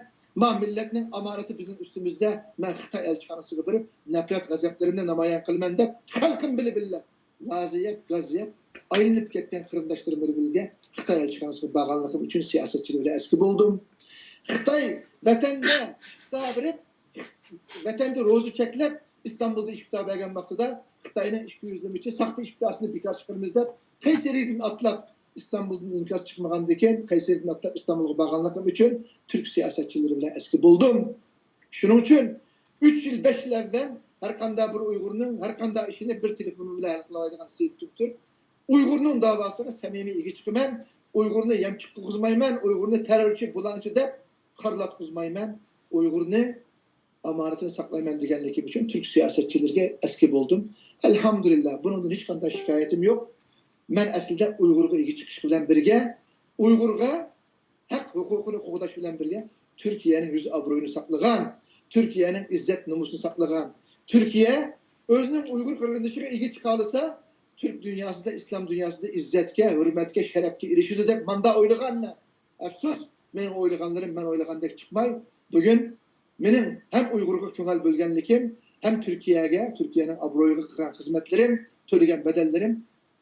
ما مىللەتنىڭ ئامانىتى بىزنىڭ ئۈستىمىزدە، مەن خىتاي ئەلچىخانىسىغا بېرىپ نەپرەت غەزەپلىرىمنى نامايان قىلىمەن دەپ، خەلقىم بىلە بىللە لازا يەپ، گاز يەپ، ئايلىنىپ كەتكەن قېرىنداشلىرىم بىلەن بىرگە خىتاي ئەلچىخانىسىغا بارغانلىقىم ئۈچۈن سىياسەتچىلەر بىلەن ئەسكى بولدۇم. خىتاي ۋەتەندە ئىپتار بېرىپ، ۋەتەندە روزا چەكلەپ، ئىستانبۇلدا ئىپتار بەرگەن ۋاقتىدا خىتاينىڭ ئىككى يۈز نېمىچە ساختا ئىپتارسىنى بىكار چىقىرىمىز دەپ، قەيسەرىدىن ئاتلاپ ئىستانبۇلدىن ئىنكاس چىقمىغاندىكىن، قەيسەرىدىن ئاتلاپ ئىستانبۇلغا بارغانلىقىم ئۈچۈن تۈرك سىياسەتچىلىرى بىلەن ئەسكى بولدۇم. شۇنىڭ ئۈچۈن ئۈچ يىل، بەش يىل ئەۋۋەل ھەرقانداق بىر ئۇيغۇرنىڭ، ھەرقانداق ئىشىنى بىر تېلېفون بىلەن ھەل قىلالايدىغان سېيىت تۈركتۇر. ئۇيغۇرنىڭ داۋاسىغا سەمىمىي ئىگە چىقىمەن، ئۇيغۇرنى يەمچۈك قىلغۇزمايمەن، ئۇيغۇرنى تېررورچى، بۇلاڭچى دەپ خارلاتقۇزمايمەن، ئۇيغۇرنى ئامانىتىنى ساقلايمەن دېگەنلىكىم ئۈچۈن تۈرك سىياسەتچىلىرىگە ئەسكى بولدۇم. ئەلھەمدۇلىللا، بۇنىڭدىن ھېچقانداق شىكايىتىم يوق. مەن ئەسلىدە ئۇيغۇرغا ئىگە چىقىش بىلەن بىرگە، ئۇيغۇرغا ھەق ھوقۇقىنى قوغداش بىلەن بىرگە، تۈركىيەنىڭ يۈز ئابرۇيىنى ساقلىغان، تۈركىيەنىڭ ئىززەت نومۇسىنى ساقلىغان، تۈركىيە ئۆزىنىڭ ئۇيغۇر قېرىندىشىغا ئىگە چىقالىسا، تۈرك دۇنياسىدا، ئىسلام دۇنياسىدا ئىززەتكە، ھۆرمەتكە، شەرەپكە ئېرىشىدۇ دەپ ماندا ئويلىغان مەن. ئەپسۇس، مېنىڭ ئويلىغانلىرىم مەن ئويلىغاندەك چىقماي، بۈگۈن مېنىڭ ھەم ئۇيغۇرغا كۆڭۈل بۆلگەنلىكىم، ھەم تۈركىيەگە، تۈركىيەنىڭ ئابرۇيىغا قىلغان خىزمەتلىرىم، تۆلىگەن بەدەللىرىم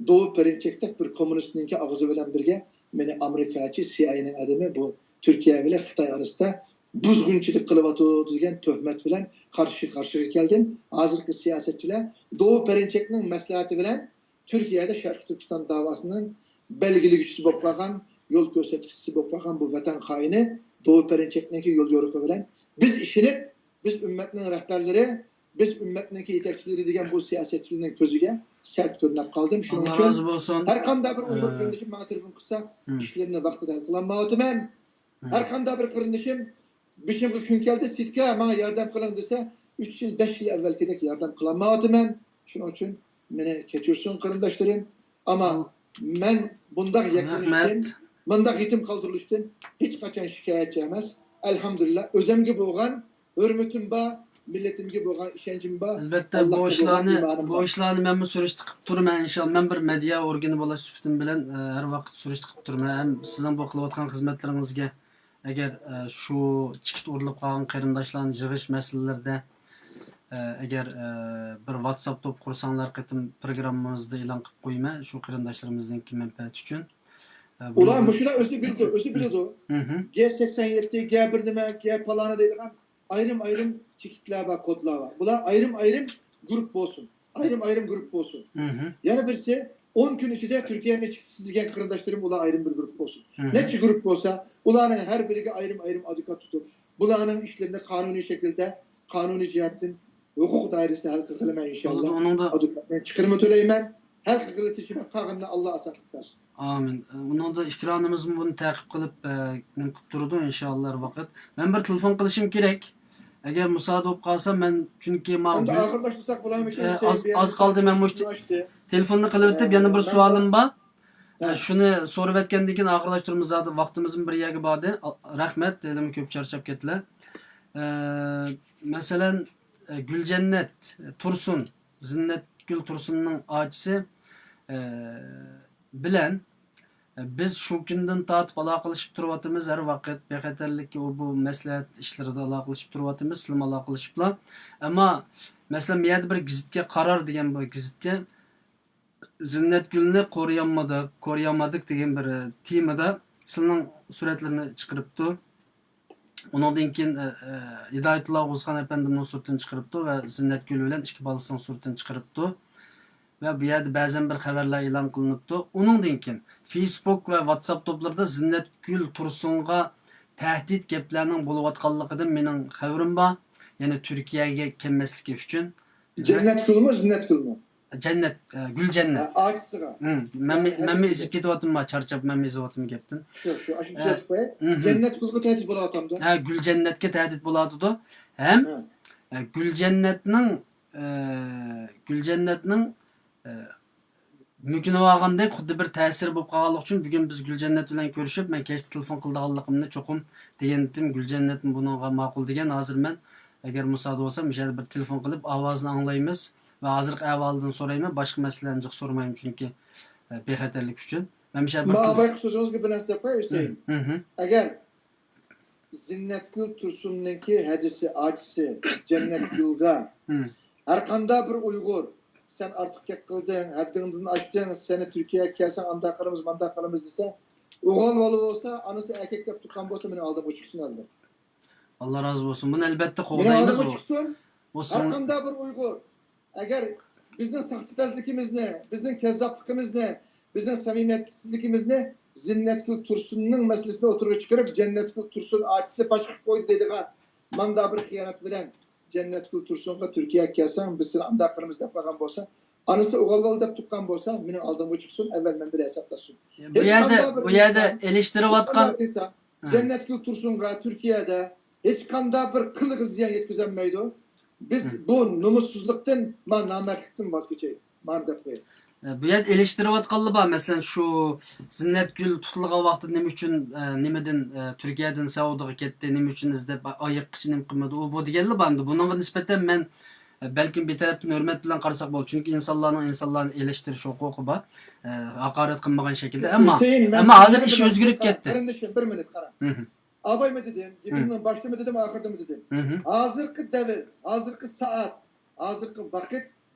دوۋا پەرىنچەكتەك بىر كوممۇنىستنىڭكى ئاغزى بىلەن بىرگە، مېنى ئامېرىكاچى، سىئايئېنىڭ ئادىمى، بۇ تۈركىيە بىلەن خىتاي ئارىسىدا بۇزغۇنچىلىق قىلىۋاتىدۇ دېگەن تۆھمەت بىلەن قارشى قارشىغا كەلدىم. ھازىرقى سىياسەتچىلەر دوۋا پەرىنچەكنىڭ مەسلىھەتى بىلەن تۈركىيەدە شەرقىي تۈركىستان داۋاسىنىڭ بەلگىلىگۈچىسى بولۇپ قالغان، يول كۆرسەتكۈچىسى بولۇپ قالغان بۇ ۋەتەن خائىنى دوۋا پەرىنچەكنىڭكى يول يورۇقى بىلەن بىز ئىشىنىپ، بىز ئۈممەتنىڭ رەھبەرلىرى، بىز ئۈممەتنىڭكى يېتەكچىلىرى دېگەن بۇ سىياسەتچىلەرنىڭ كۆزىگە سەت كۆرۈنۈپ قالدىم. شۇنىڭ ئۈچۈن ھەرقانداق بىر ئۇيغۇر قېرىندىشىم ماڭا تېلېفون قىلسا، ئىشلىرىنى ۋاقتىدا ھەل قىلالمايۋاتىمەن. ھەرقانداق بىر قېرىندىشىم بېشىمغا كۈن كەلدى، سىتكا، ماڭا ياردەم قىلىڭ دېسە، ئۈچ يىل، بەش يىل ئەۋۋەلكىدەك ياردەم قىلالمايۋاتىمەن. شۇنىڭ ئۈچۈن مېنى كەچۈرسۇن قېرىنداشلىرىم. ئەمما مەن بۇنداق يەكۈنلۈشتىن، مۇنداق يېتىم قالدۇرۇلۇشتىن ھېچقاچان شىكايەتچى ئەمەس. ئەلھەمدۇلىللا، ئۆزۈمگە بولغان ھۆرمىتىم بار، مىللىتىمگە بولغان ئىشەنچىم بار. ئەلۋەتتە، بۇ ئىشلارنى، بۇ ئىشلارنى مەنمۇ سۈرۈشتە قىلىپ تۇرىمەن، ئىنشاللا. مەن بىر مېدىيا ئورگىنى بولۇش سۈپىتىم بىلەن، ئە، ھەر ۋاقىت سۈرۈشتە قىلىپ تۇرىمەن. ھەم سىزنىڭ بۇ قىلىۋاتقان خىزمەتلىرىڭىزگە، ئەگەر، ئە، شۇ چېكىت ئۇرۇلۇپ قالغان قېرىنداشلارنى يىغىش مەسىلىلىرىدە، ئە، ئەگەر، ئە، بىر ۋاتساپ توپ قۇرساڭلار، قېتىم پروگراممىمىزدا ئېلان قىلىپ قويىمەن، شۇ قېرىنداشلىرىمىزنىڭكى مەنپەئەتى ئۈچۈن. ئە، ئۇلار مۇشۇلار ئۆزى بىلىدۇ، ئۆزى بىلىدۇ. گ سەكسەن يەتتە، گ بىر نېمە، گ پالانى دەيدىغان ئايرىم-ئايرىم چېكىتلەر بار، كودلار بار. بۇلار ئايرىم-ئايرىم گۇرۇپپا بولسۇن. ئايرىم-ئايرىم گۇرۇپپا بولسۇن. يەنە بىرسى، ئون كۈن ئىچىدە تۈركىيەنى چىقىسىز دېگەن قېرىنداشلىرىم، ئۇلار ئايرىم بىر گۇرۇپپا بولسۇن. نەچچە گۇرۇپپا بولسا، ئۇلارنىڭ ھەر بىرىگە ئايرىم-ئايرىم ئادۋوكات تۇتۇپ، بۇلارنىڭ ئىشلىرىنى قانۇنىي شەكىلدە، قانۇنىي جەھەتتىن ھوقۇق دائىرىسىدە ھەل قىلىمەن، ئىنشاللا. ئادۋوكاتنىڭ چىقىرىمى تۆلەيمەن. ھەل قىلغىلى تىرىشىمەن، قالغىنىنى ئاللا ئاسان قىلىپ بەرسۇن. ئامىن. ئۇنىڭدا ئېكرانىمىزمۇ بۇنى تەقىب قىلىپ، ئە، نېمە قىلىپ تۇرىدۇ، ئىنشاللا، ھەر ۋاقىت. مەن بىر تېلېفون قىلىشىم كېرەك. ئەگەر مۇسادە بولۇپ قالسا، مەن، چۈنكى ماڭا ئەمدى ئاخىرلاشتۇرساق بولامىكىن؟ ئە، ئاز، ئاز قالدى، مەن مۇشۇ تېلېفوننى قىلىۋېتىپ، ئە، يەنە بىر سوئالىم بار. ئە، شۇنى سورىۋەتكەندىن كېيىن ئاخىرلاشتۇرىمىز، زادى ۋاقتىمىزمۇ بىر يەرگە باردى. رەھمەت، ھېلىمۇ كۆپ چارچاپ كەتتىلە. ئە، مەسىلەن، ئە، گۈلجەننەت تۇرسۇن، زىننەت گۈل تۇرسۇننىڭ ئاچىسى، ئە، بىلەن، ئە، بىز شۇ كۈندىن تارتىپ ئالاقىلىشىپ تۇرۇۋاتىمىز. ھەر ۋاقىت بىخەتەرلىك، ئۇ بۇ مەسلىھەت ئىشلىرىدا ئالاقىلىشىپ تۇرۇۋاتىمىز، سىلىمۇ ئالاقىلىشىپلا. ئەمما، مەسىلەن، بۇ يەردە بىر گېزىتكە، قارار دېگەن بۇ گېزىتكە زىننەتگۈلنى قورۇيالمىدۇق، قورۇيالمىدۇق دېگەن بىر، ئە، تېمىدا سىلىنىڭ سۈرەتلىرىنى چىقىرىپتۇ. ئۇنىڭدىن كېيىن، ئە، ئە، ھىدايەتۇللا ئوغۇزخان ئەپەندىمنىڭ سۈرىتىنى چىقىرىپتۇ ۋە زىننەتگۈل بىلەن ئىككى بالىسىنىڭ سۈرىتىنى چىقىرىپتۇ. ۋە بۇ يەردە بەزەن بىر خەۋەرلەر ئېلان قىلىنىپتۇ. ئۇنىڭدىن كېيىن فېيسبۇك ۋە ۋاتساپ توپلىرىدا زىننەتگۈل تۇرسۇنغا تەھدىت گەپلەرنىڭ بولۇۋاتقانلىقىدىن مېنىڭ خەۋىرىم بار. يەنى تۈركىيەگە كەلمەسلىكى ئۈچۈن. جەننەتگۈلمۇ، زىننەتگۈلمۇ؟ جەننەت، ئە، گۈلجەننەت. ھە، ئاچىسىغا. ھىم، مەنمۇ، ھە، مەنمۇ ھەدىسى. ئېزىپ كېتىۋاتىمەن، چارچاپ مەنمۇ ئېزىۋاتىمەن گەپتىن. شۇ، شۇ، ئاشۇنى ھە. تۈزەتىپ قوياي. مھم. جەننەتگۈلگە تەھدىت بولۇۋاتامدۇ؟ ھە، گۈلجەننەتكە تەھدىت بولۇۋاتىدۇ. ھەم، ھە. ئە، گۈلجەننەتنىڭ، ئە، گۈلجەننەتنىڭ، ئە، مۆكۈنۈۋالغاندەك خۇددى بىر تەسىرى بولۇپ قالغانلىقى ئۈچۈن بۈگۈن بىز گۈلجەننەت بىلەن كۆرۈشۈپ، مەن كەچتە تېلېفون قىلىدىغانلىقىمنى چوقۇم دېگەنتىم، گۈلجەننەتمۇ بۇنىڭغا ماقۇل دېگەن. ھازىر مەن ئەگەر مۇسادە بولسا، مۇشۇ يەردە بىر تېلېفون قىلىپ ئاۋازىنى ئاڭلايمىز ۋە ھازىرقى ئەھۋالىدىن سورايمەن، باشقا مەسىلىلەرنى جىق سورىمايمەن، چۈنكى، ئە، بىخەتەرلىك ئۈچۈن. مەن مۇشۇ يەردە بىر ما تېلېفون ئاۋاي سۆزىڭىزگە بىر نەرسە دەپ قوياي، ھۈسەيىن. مھم. ئەگەر زىننەتگۈل تۇرسۇننىڭكى ھەدىسى، ئاچىسى جەننەتگۈلگە، ھىم. ھەرقانداق بىر ئۇيغۇر، سەن ئارتۇق گەپ قىلدىڭ، ھەددىڭدىن ئاشتىڭ، سېنى تۈركىيەگە كەلسەڭ ئانداق قىلىمىز، مانداق قىلىمىز دېسە، ئوغۇل بالا بولسا، ئانىسى ئەركەك دەپ تۇرغان بولسا، مېنىڭ ئالدىمغا چىقسۇن ئەلدە. ئاللا رازى بولسۇن. بۇنى ئەلبەتتە مېنىڭ قوغدايمىز. ئالدىمغا ئۇ، چىقسۇن. ئۇ سىڭ- ھەرقانداق بىر ئۇيغۇر، ئەگەر بىزنىڭ ساختىپەزلىكىمىزنى، بىزنىڭ كەززاپلىقىمىزنى، بىزنىڭ سەمىمىيەتسىزلىكىمىزنى زىننەتگۈل تۇرسۇننىڭ مەسىلىسىنى ئوتتۇرىغا چىقىرىپ، جەننەتگۈل تۇرسۇن ئاچىسى پاش قىلىپ قويدى دەيدىغان ماندا بىر خىيانەت بىلەن زىننەتگۈل تۇرسۇنغا تۈركىيەگە كەلسەڭ، بىز سېنى ئانداق قىلىمىز دەپ قالغان بولسا، ئانىسى ئوغۇل بالا دەپ تۇغقان بولسا، مېنىڭ ئالدىمغا چىقسۇن، ئەۋۋەل مەن بىلەن ھېسابلاشسۇن. بۇ يەردە، ھېچقانداق بىر بۇ يەردە ئىنسان، ئېلىشتۇرۇۋاتقان ھېچقانداق بىر ئىنسان ھە. جەننەتگۈل تۇرسۇنغا تۈركىيەدە ھېچقانداق بىر قىلغا زىيان يەتكۈزەلمەيدۇ. بىز ھە. بۇ نومۇسسىزلىقتىن، ما نامەردلىكتىن ۋاز كېچەيلى. مانا دەپ قوياي. ئە، بۇ يەردە ئېلىشتۇرۇۋاتقانلا بار. مەسىلەن، شۇ زىننەتگۈل تۇتۇلغان ۋاقتىدا نېمە ئۈچۈن، ئە، نېمىدىن، ئە، تۈركىيەدىن سەئۇدىغا كەتتى، نېمە ئۈچۈن ئىزدەپ ئايىغقىچە نېمە قىلمىدى، ئۇ بۇ دېگەنلا بار ئەمدى. بۇنىڭغا نىسبەتەن مەن، ئە، بەلكىم بىر تەرەپتىن ھۆرمەت بىلەن قارىساق بولىدۇ. چۈنكى ئىنسانلارنىڭ ئىنسانلارنى ئېلىشتۇرۇش ھوقۇقى بار. ئە، ھاقارەت قىلمىغان شەكىلدە. ئەمما، ھۈسەين، مەن ئەمما سىزگە ھازىر ئىش ئۆزگىرىپ كەتتى. قېرىندىشىم، بىر مىنۇت قاراڭ. ھىم. ئاۋايمۇ دېدىم، گېپىمنىڭ باشىدىمۇ دېدىم، ئاخىرىدىمۇ دېدىم. ھىم. ھازىرقى دەۋر، ھازىرقى سائەت، ھازىرقى ۋاقىت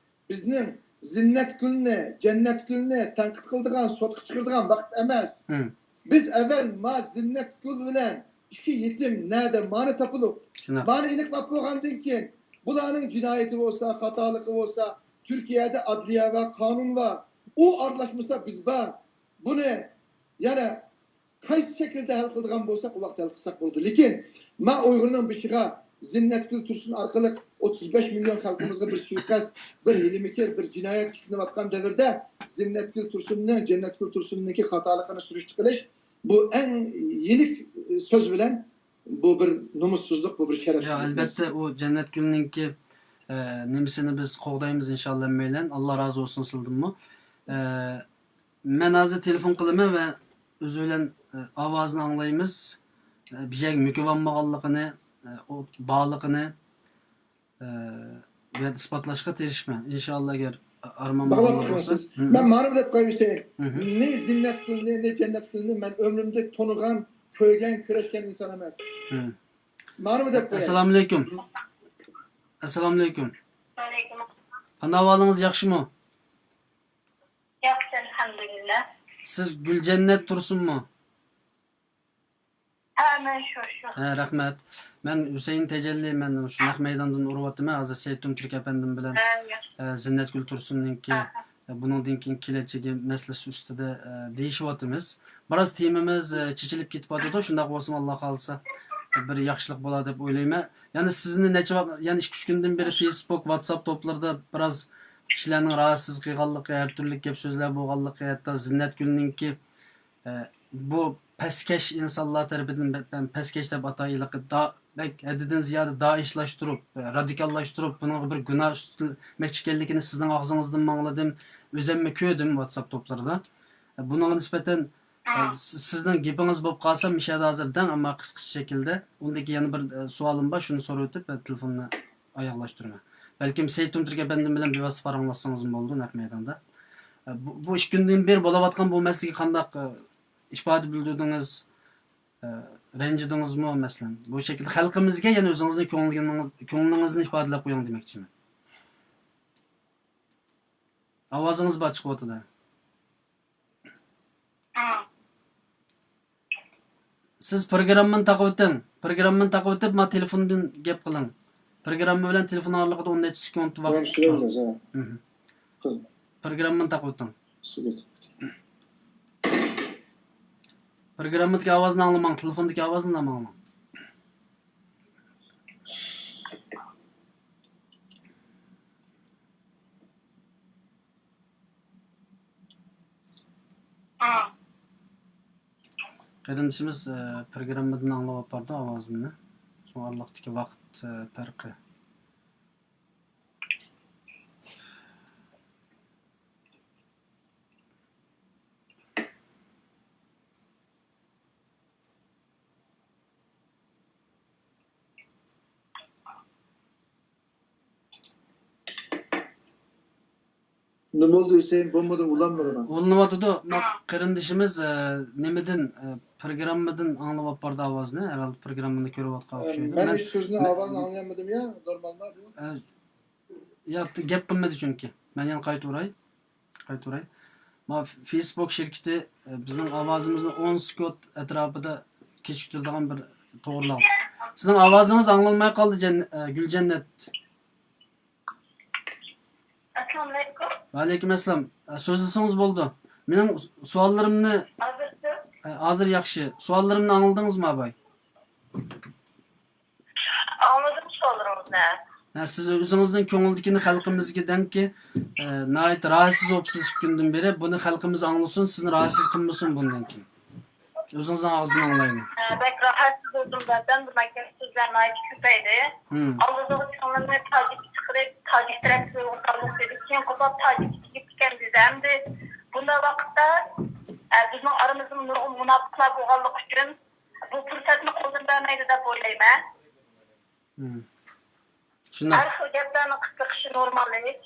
بىزنىڭ زىننەتگۈلنى، جەننەتگۈلنى تەنقىد قىلىدىغان، سوتقا چىقىرىدىغان ۋاقىت ئەمەس. ھىم. بىز ئەۋۋەل ما زىننەتگۈل بىلەن ئىككى يېتىم نەدە، مانى تاپىلۇق. شۇنداق. مانى ئېنىقلاپ بولغاندىن كېيىن، بۇلارنىڭ جىنايىتى بولسا، خاتالىقى بولسا، تۈركىيەدە ئادلىيە بار، قانۇن بار. ئۇ ئارىلاشمىسا بىز بار. بۇنى يەنە قايسى شەكىلدە ھەل قىلىدىغان بولساق، ئۇ ۋاقىت ھەل قىلساق بولىدۇ. لېكىن مەن ئۇيغۇرنىڭ بېشىغا زىننەتگۈل تۇرسۇن ئارقىلىق ئوتتۇز بەش مىليون خەلقىمىزغا بىر سۇيىقەست، بىر ھىيلە-مىكىر، بىر جىنايەت ئىشلىنىۋاتقان دەۋردە زىننەتگۈل تۇرسۇننىڭ، جەننەتگۈل تۇرسۇننىڭكى خاتالىقىنى سۈرۈشتە قىلىش، بۇ ئەڭ يېنىك سۆز بىلەن بۇ بىر نومۇسسىزلىق، بۇ بىر شەرەپسىزلىك. يا، ئەلبەتتە، ئۇ جەننەتگۈلنىڭكى، ئە، نېمىسىنى بىز قوغدايمىز، ئىنشاللا، ھەممەيلەن. ئاللا رازى بولسۇن سىلىدىنمۇ. ئە، مەن ھازىر تېلېفون قىلىمەن ۋە ئۆزى بىلەن، ئە، ئاۋازىنى ئاڭلايمىز. ئە، بىر يەرگە مۆكۈۋالمىغانلىقىنى، ئە، ئۇ بارلىقىنى، ئە، بۇ يەردە ئىسپاتلاشقا تىرىشىمەن. ئىنشاللا، ئەگەر ئارمان بولسا. باغلاپ قويۇڭ سىز. مەن مانا بۇ دەپ قوياي، ھۈسەيىن. نى زىننەتگۈلنى، نى جەننەتگۈلنى مەن ئۆمرۈمدە تونۇغان، كۆرگەن، كۆرۈشكەن ئىنسان ئەمەس. مانا بۇ دەپ قوياي. ئەسسالامۇئەلەيكۇم. ئەسسالامۇئەلەيكۇم. ۋەئەلەيكۇم. قانداق ئەھۋالىڭىز، ياخشىمۇ؟ ياخشى، ئەلھەمدۇلىللا. سىز گۈلجەننەت تۇرسۇنمۇ؟ ھە، مەن شۇ، شۇ. ھە، رەھمەت. مەن ھۈسەيىن تەجەللى، مەن شۇ نەق مەيداندىن ئۇرۇۋاتىمەن. ھازىر سەيىتۇم تۈرك ئەپەندىم بىلەن، ھە، ياخشى. ئە، زىننەتگۈل تۇرسۇننىڭكى، ھە، ھە. ئە، بۇنىڭدىن كېيىن كېلەچىكى مەسىلىسى ئۈستىدە، ئە، دېيىشىۋاتىمىز. بىراز تېمىمىز، ئە، چېچىلىپ كېتىۋاتىدۇ. شۇنداق بولسىمۇ، ئاللا خالىسا، بىر ياخشىلىق بولار دەپ ئويلايمەن. يەنە سىزنى نەچچە ۋاق-، يەنە ئىككى، ئۈچ كۈندىن بېرى فېيسبۇك، ۋاتساپ توپلىرىدا بىراز كىشىلەرنىڭ راھەتسىز قىلغانلىقى، ھەر تۈرلۈك گەپ سۆزلەر بولغانلىقى، ھەتتا زىننەتگۈلنىڭكى ئە، بۇ پەسكەش ئىنسانلار تەرىپىدىن بە-، بە-، پەسكەش دەپ ئاتايلىقى دا-، بەك ھەددىدىن زىيادە دائىشلاشتۇرۇپ، ئە، رادىكاللاشتۇرۇپ، بۇنىڭغا بىر گۇناھ ئۈستىلىمەكچى ئىكەنلىكىنى سىزنىڭ ئاغزىڭىزدىن ئاڭلىدىم. ئۆزەممۇ كۆردۈم ۋاتساپ توپلىرىدا. ئە، بۇنىڭغا نىسبەتەن، ئە، ھە. سىز-، سىزنىڭ گېپىڭىز بولۇپ قالسا، مىشەدە ھازىر دەڭ، ئەمما قىسقىچە شەكىلدە. ئۇندىن كېيىن يەنە بىر، ئە، سوئالىم بار، شۇنى سورىۋېتىپ، ئە، تېلېفوننى ئاياغلاشتۇرىمەن. بەلكىم سېيىت تۇنتۇرك ئەپەندىم بىلەن بىۋاسىتە پاراڭلاشسىڭىزمۇ بولىدۇ نەق مەيداندا. ئە، بۇ، بۇ ئىككى كۈندىن بېرى بولۇۋاتقان بۇ مەسىلىگە قانداق، ئە، ئىپادە بىلدۈردىڭىز؟ ئە، رەنجىدىڭىزمۇ، مەسىلەن؟ بۇ شەكىلدە خەلقىمىزگە يەنە ئۆزىڭىزنى كۆڭلىگىنىڭىز-، كۆڭلىڭىزنى ئىپادىلەپ قويۇڭ دېمەكچىمەن. ئاۋازىڭىز بار چىقىۋاتىدۇ. سىز پروگراممىنى تاقىۋېتىڭ. پروگراممىنى تاقىۋېتىپ، ما تېلېفوندىن گەپ قىلىڭ. پروگرامما بىلەن تېلېفون ئارىلىقىدا ئون نەچچە سېكۇنت ۋاقىت. مەن شۇنى بىلىمەن. پروگراممىنى تاقىۋېتىڭ. پروگراممىدىكى ئاۋازنى ئاڭلىماڭ، تېلېفوندىكى ئاۋازنىلا ئاڭلاڭ. قېرىندىشىمىز، ئە، پروگراممىدىن ئاڭلاپ بارىدۇ ئاۋازىمنى. شۇڭا ئارىلىقتىكى ۋاقىت، ئە، پەرقى. نېمە بولدى ھۈسەيىن، بولمىدىمۇ، ئۇلانمىدىمۇ؟ ئۇلىنىۋاتىدۇ. ما قېرىندىشىمىز، ئە، نېمىدىن، ئە، پروگراممىدىن ئاڭلاپ بارىدۇ ئاۋازنى. ھەرھالدا پروگراممىنى كۆرۈۋاتقان ئوخشايدۇ. مەن مەن سۆزنى، ئاۋازنى ئاڭلىيالمىدىم يا، نورمالما بۇ؟ ئە، ياق، گەپ قىلمىدى چۈنكى. مەن يەنە قايتا ئۇراي. قايتا ئۇراي. ما فېيسبوك شىركىتى، ئە، بىزنىڭ ئاۋازىمىزنى ئون سېكۇنت ئەتراپىدا كېچىكتۈرىدىغان بىر توغرىلاڭ. سىزنىڭ ئاۋازىڭىز ئاڭلانماي قالدى، جەن-، ئە، گۈلجەننەت. ئەسسالامۇئەلەيكۇم. ۋەئەلەيكۇم ئەسسالام. ئە، سۆزلىسىڭىز بولىدۇ. مېنىڭ سوئاللىرىمنى، ھازىرچۇ؟ ئە، ھازىر ياخشى. سوئاللىرىمنى ئاڭلىدىڭىزمۇ، ئاباي؟ ئاڭلىدىم سوئاللىرىڭىزنى. ھە، سىز ئۆزىڭىزنىڭ كۆڭلىدىكىنى خەلقىمىزگە دەڭكى، ئە، ناھايىتى راھەتسىز بولۇپسىز ئىككى كۈندىن بېرى. بۇنى خەلقىمىز ئاڭلىسۇن، سىزنى راھەتسىز قىلمىسۇن بۇندىن كېيىن. ئۆزىڭىزنىڭ ئاغزىدىن ئاڭلايلى. ھە، بەك راھەتسىز بولدۇم زاتەن، بۇنداق گەپ سۆزلەر ناھايىتى كۆپەيدى. ھىم. ئالدىدا كۆڭلۈمنى تاجىك چىقىرىپ، تاجىك تەرەپكە ئۇيغۇر تاللىسى دېدى. كېيىن قوپاپ تاجىك تېگىپتىكەن دېدى. ئەمدى بۇنداق ۋاقىتتا، ئە، بىزنىڭ ئارىمىزدا نۇرغۇن مۇناپىقلار بولغانلىقى ئۈچۈن، بۇ پۇرسەتنى قولدىن بەرمەيدۇ دەپ ئويلايمەن. مم. شۇنداق. ھەر خىل گەپلەرنى قىلىپ بېقىشى نورمال ئىش.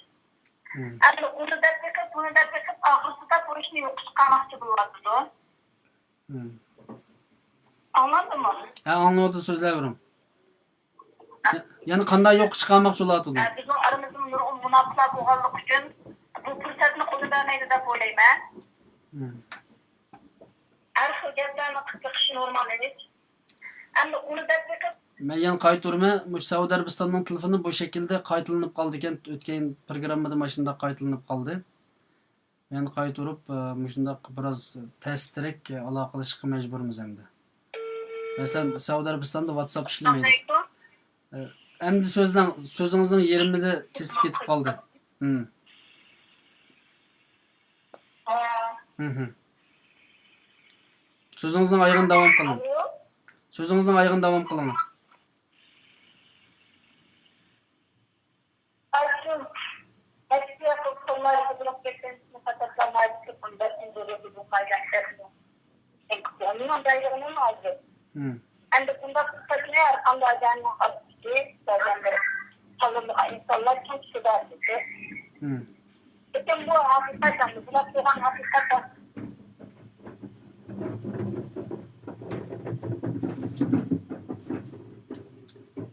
مم. ئەمدى ئۇنى دەپ بېقىپ، بۇنى دەپ بېقىپ، ئاخىرسىدا بۇ ئىشنى يوققا چىقارماقچى بولۇۋاتىدۇ. مم. ئاڭلاندىمۇ؟ ھە، ئاڭلىۋاتىدۇ، سۆزلەۋېرىڭ. يا-، يەنە قانداق يوققا چىقارماقچى بولۇۋاتىدۇ؟ ھە، بىزنىڭ ئارىمىزدا نۇرغۇن مۇناپىقلار بولغانلىقى ئۈچۈن بۇ پۇرسەتنى قولدىن بەرمەيدۇ دەپ ئويلايمەن. مم. ھەر خىل گەپلەرنى قىلىپ بېقىشى نورمال ئىش. ئەمدى ئۇنى دەپ بېقىپ. مەن يەنە قايتۇرىمەن، مۇشۇ سەئۇدى ئەرەبىستاننىڭ تېلېفونى بۇ شەكىلدە قايتىلىنىپ قالىدىكەن، ئۆتكەن پروگراممىدا مانا شۇنداق قايتىلىنىپ قالدى. يەنە قايتۇرۇپ، ئە، مۇشۇنداق بىراز تەستىرەك، ئە، ئالاقىلىشىشقا مەجبۇرمىز ئەمدى. مەسىلەن، سەئۇدى ئەرەبىستاندا ۋاتساپ ئىشلىمەيدۇ. ئەسسالامۇئەلەيكۇم. ئە، ئەمدى سۆزلەڭ، سۆزىڭىزنىڭ يېرىمىدا كېسىپ كېتىپ قالدى. ھىم. ھە. ھىم، ھىم. سۆزىڭىزنىڭ ئايىغىنى داۋام قىلىڭ. ئالو. سۆزىڭىزنىڭ ئايىغىنى داۋام قىلىڭ. ئايتۇن، نەتىجە قىلىپ قوللار قىزىرىپ كەتكەن ئىشنى قاچاقلار مايىپ تۇرۇپ، بەتنى بولۇپ بۇ قايدا ئىشلەپمۇ؟ ئۇنىڭ بايرىغىنىمۇ ئالدى. ھىم. ئەمدى بۇنداق قىلساكنى ھەر قانداق ئادەمنىڭ ئاپىسى، بەزەن بىر قالدۇرمىغان ئىنسانلار كەم چىدارمىدى. ھىم. لېكىن بۇ ھەقىقەت ئەمدى، بۇنداق بولغان ھەقىقەت.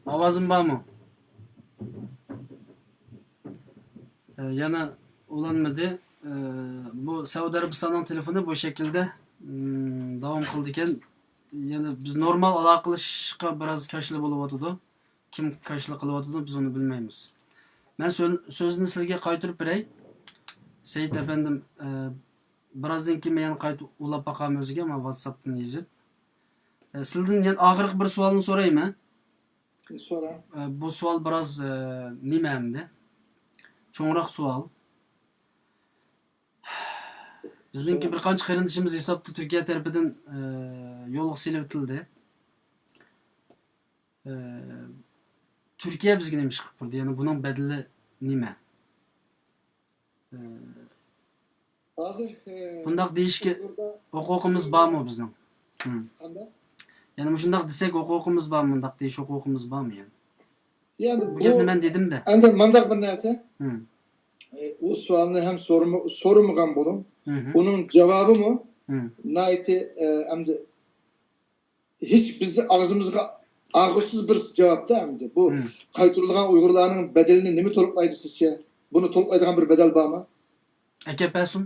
ئاۋازىم بارمۇ؟ ئە، يەنە ئۇلانمىدى. ئە، بۇ سەئۇدى ئەرەبىستاننىڭ تېلېفونى بۇ شەكىلدە، ئىم، داۋام قىلىدىكەن. يەنە بىز نورمال ئالاقىلىشىشقا بىراز كاشىلا بولۇۋاتىدۇ. كىم كاشىلا قىلىۋاتىدۇ، بىز ئۇنى بىلمەيمىز. مەن سۆ-، سۆزنى سىلىگە قايتۇرۇپ بېرەي. سېيىت ئەپەندىم، ئە، بىرازدىن كېيىن مەن يەنە قايتا ئۇلاپ باقارمەن ئۆزىگە، مەن ۋاتساپتىن يېزىپ. ئە، سىلدىن يەنە ئاخىرقى بىر سوئالنى سورايمەن. سورا. ئە، بۇ سوئال بىراز، ئە، نېمە ئەمدى؟ چوڭراق سوئال. بىزنىڭكى بىر قانچە قېرىندىشىمىز ھېسابتا تۈركىيە تەرىپىدىن، ئە، يولغا سېلىۋېتىلدى. ئە، تۈركىيە بىزگە نېمە ئىش قىلىپ بېرىدۇ؟ يەنى بۇنىڭ بەدىلى نېمە؟ ئە، ھازىر، ئە، بۇنداق دېيىشكە ھوقۇقىمىز بارمۇ بىزنىڭ؟ ھىم. قانداق؟ يەنى مۇشۇنداق دېسەك ھوقۇقىمىز بارمۇ؟ مۇنداق دېيىش ھوقۇقىمىز بارمۇ يەنى؟ يەنى بۇ گەپنى مەن دېدىم-دە. ئەمدى مانداق بىر نەرسە. ئۇ سوئالنى ھەم سورىمىغان بولۇڭ. ئۇنىڭ جاۋابىمۇ ناھايىتى، ئەمدى ھېچ بىزنىڭ ئاغزىمىزغا ئاغۇسىز بىر جاۋابتا ئەمدى. بۇ قايتۇرۇلغان ئۇيغۇرلارنىڭ بەدىلىنى نېمە تولۇقلايدۇ سىزچە؟ بۇنى تولۇقلايدىغان بىر بەدەل بارمۇ؟ ئەكەپ بەرسۇن.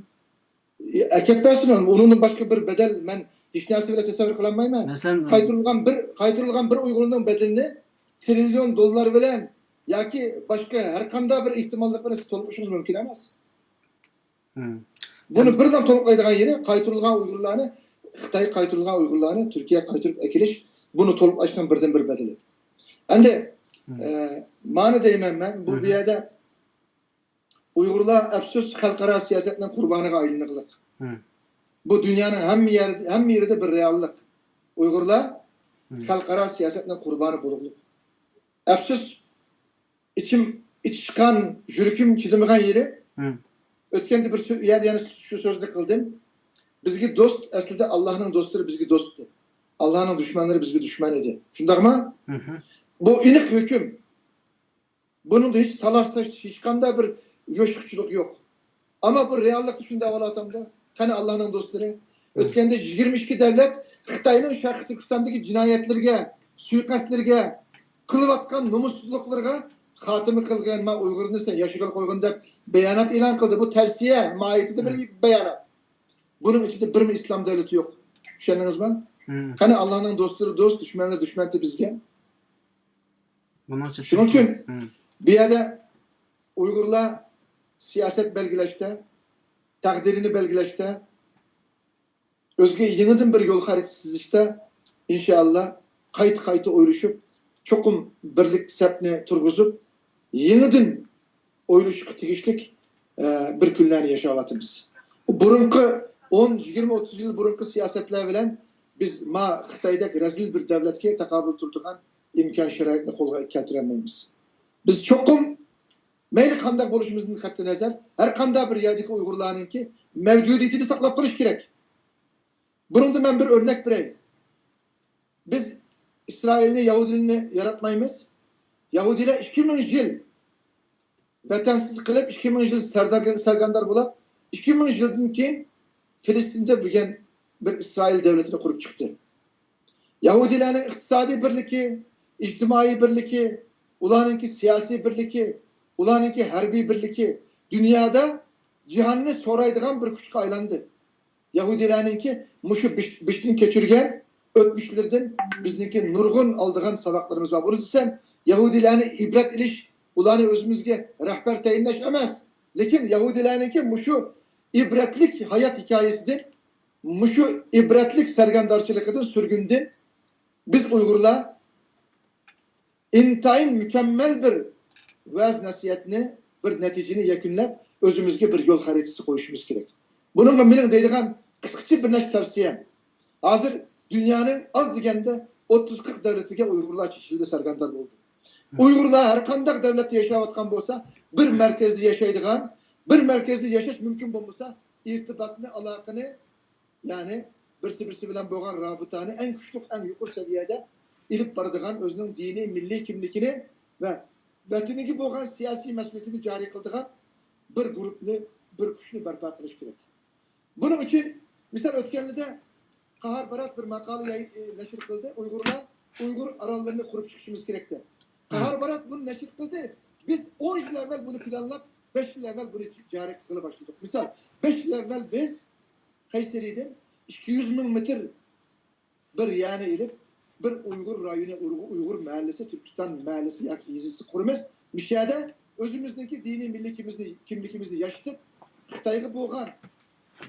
ئەكەپ بەرسۇن، ئۇنىڭدىن باشقا بىر بەدەل مەن ھېچ نەرسە بىلەن تەسەۋۋۇر قىلالمايمەن. مەسىلەن، قايتۇرۇلغان بىر، قايتۇرۇلغان بىر ئۇيغۇرنىڭ بەدىلىنى تىرىليون دوللار بىلەن ياكى باشقا ھەر قانداق بىر ئېھتىماللىق بىلەن سىز تولۇقلىشىڭىز مۇمكىن ئەمەس. بۇنى بىردىن تولۇقلايدىغان يېرى قايتۇرۇلغان ئۇيغۇرلارنى، خىتاي قايتۇرۇلغان ئۇيغۇرلارنى تۈركىيەگە قايتۇرۇپ ئەكېلىش، بۇنى تولۇقلاشنىڭ بىردىن بىر بەدىلى. ئەمدى، ئە، مانا دەيمەن مەن، بۇ، بۇ يەردە ئۇيغۇرلار ئەپسۇس خەلقئارا سىياسەتنىڭ قۇربانىغا ئايلىنىقلىق. بۇ دۇنيانىڭ ھەممە يەر-، ھەممە يېرىدە بىر رېئاللىق. ئۇيغۇرلار خەلقئارا سىياسەتنىڭ قۇربانى بولۇقلۇق. ئەپسۇس، ئىچىم ئىچىشقان، يۈرىكىم چىدىمىغان يېرى. ئۆتكەندە بىر سۆ-، يەردە يەنە شۇ سۆزنى قىلدىم. بىزگە دوست، ئەسلىدە ئاللاھنىڭ دوستلىرى بىزگە دوستتى. ئاللاھنىڭ دۈشمەنلىرى بىزگە دۈشمەن ئىدى. شۇنداقمۇ؟ بۇ ئېنىق ھۆكۈم. بۇنىڭدا ھېچ تالاش-تارتىش، ھېچقانداق بىر يوشۇقچىلىق يوق. ئەمما بۇ رېئاللىقتا شۇنداق بولۇۋاتامدۇ؟ قېنى ئاللاھنىڭ دوستلىرى؟ ئۆتكەندە يىگىرمە ئىككى دۆلەت خىتاينىڭ شەرقىي تۈركىستاندىكى جىنايەتلىرىگە، سۇيىقەستلىرىگە، قىلىۋاتقان نومۇسسىزلىقلىرىغا خاتىمە قىلغىن، ما ئۇيغۇرنى سەن ياشىغىلى قويغىن دەپ بايانات ئېلان قىلدى. بۇ تەۋسىيە ماھىيىتىدە بىر بايانات. بۇنىڭ ئىچىدە بىرمۇ ئىسلام دۆلىتى يوق. چۈشەندىڭىزمۇ؟ قېنى ئاللاھنىڭ دوستلىرى دوست، دۈشمەنلىرى دۈشمەن بىزگە. شۇنىڭ ئۈچۈن بۇ يەردە ئۇيغۇرلار سىياسەت بەلگىلەشتە، تەقدىرىنى بەلگىلەشتە، ئۆزىگە يېڭىدىن بىر يول خەرىتە سىزىشتا، ئىنشائاللا، قايتا-قايتا ئويلىشىپ، چوقۇم بىرلىك سەپنى تۇرغۇزۇپ، يېڭىدىن ئويلىشىشقا تېگىشلىك، ئە، بىر كۈنلەرنى ياشاۋاتىمىز. بۇرۇنقى ئون، يىگىرمە، ئوتتۇز يىل بۇرۇنقى سىياسەتلەر بىلەن بىز ما خىتايدەك رەزىل بىر دۆلەتكە تاقابىل تۇرىدىغان ئىمكان شارائىتنى قولغا كەلتۈرەلمەيمىز. بىز چوقۇم مەيلى قانداق بولۇشىمىزدىن قەتئىينەزەر، ھەر قانداق بىر يەردىكى ئۇيغۇرلارنىڭكى مەۋجۇدىيىتىنى ساقلاپ قېلىش كېرەك. بۇنىڭدا مەن بىر ئۆرنەك بېرەي. بىز ئىسرائىلنى، يەھۇدىيلارنى ياراتمايمىز. يەھۇدىيلار ئىككى مىڭ يىل ۋەتەنسىز قېلىپ، ئىككى مىڭ يىل سەردار-، سەرگەردان بولۇپ، ئىككى مىڭ يىلدىن كېيىن فىلىستىندا بۈگۈن بىر ئىسرائىل دۆلىتىنى قۇرۇپ چىقتى. يەھۇدىيلارنىڭ ئىقتىسادىي بىرلىكى، ئىجتىمائىي بىرلىكى، ئۇلارنىڭكى سىياسىي بىرلىكى، ئۇلارنىڭكى ھەربىي بىرلىكى دۇنيادا جاھاننى سورايدىغان بىر كۈچكە ئايلاندى. يەھۇدىيلارنىڭكى مۇشۇ بېش-، بېشىدىن كەچۈرگەن ئۆتمۈشلىرىدىن بىزنىڭكى نۇرغۇن ئالىدىغان ساۋاقلىرىمىز بار. بۇنى دېسەم، يەھۇدىيلارنى ئىبرەت ئېلىش، ئۇلارنى ئۆزىمىزگە رەھبەر تەيىنلەش ئەمەس. لېكىن يەھۇدىيلارنىڭكى مۇشۇ ئىبرەتلىك ھايات ھېكايىسىدىن، مۇشۇ ئىبرەتلىك سەرگەردانچىلىقىدىن، سۈرگۈندىن بىز ئۇيغۇرلار ئىنتايىن مۇكەممەل بىر ۋەز نەسىھەتنى، بىر نەتىجىنى يەكۈنلەپ، ئۆزىمىزگە بىر يول خەرىتىسى قويۇشىمىز كېرەك. بۇنىڭغا مېنىڭ دەيدىغان قىسقىچە بىر نەچچە تەۋسىيەم. ھازىر دۇنيانىڭ ئاز دېگەندە ئوتتۇز قىرىق دۆلىتىگە ئۇيغۇرلار چېچىلدى، سەرگەردان بولدى. ئۇيغۇرلار ھەر قانداق دۆلەتتە ياشاۋاتقان بولسا، بىر مەركەزدە ياشايدىغان، بىر مەركەزدە ياشاش مۇمكىن بولمىسا، ئىرتىباتنى، ئالاقىنى، يەنى بىرسى-بىرسى بىلەن بولغان رابىتەنى ئەڭ كۈچلۈك، ئەڭ يۇقىرى سەۋىيەدە ئېلىپ بارىدىغان، ئۆزىنىڭ دىنىي، مىللىي كىملىكىنى ۋە ۋەتىنىگە بولغان سىياسىي مەسئۇلىيىتىنى جارى قىلىدىغان بىر گۇرۇپپىنى، بىر كۈچنى بەرپا قىلىش كېرەك. بۇنىڭ ئۈچۈن، مىسال، ئۆتكەندە قاھار بارات بىر ماقالە ياي-، نەشر قىلدى. ئۇيغۇرلار ئۇيغۇر ئاراللىرىنى قۇرۇپ چىقىشىمىز كېرەك دەپ. قاھار بارات بۇنى نەشر قىلدى. بىز ئون يىل ئەۋۋەل بۇنى پىلانلاپ، بەش يىل ئەۋۋەل بۇنى جارى قىلغىلى باشلىدۇق. مىسال، بەش يىل ئەۋۋەل بىز قەيسەرىدىن ئىككى يۈز مىڭ مېتىر بىر يەرنى ئېلىپ، بىر ئۇيغۇر رايونى، ئۇيغۇر، ئۇيغۇر مەھەللىسى، تۈركىستان مەھەللىسى ياكى يېزىسى قۇرىمىز. مۇشۇ يەردە ئۆزىمىزنىڭكى دىنىي مىللىي كىملىكىمىزنى، كىملىكىمىزنى ياشىتىپ، خىتايغا بولغان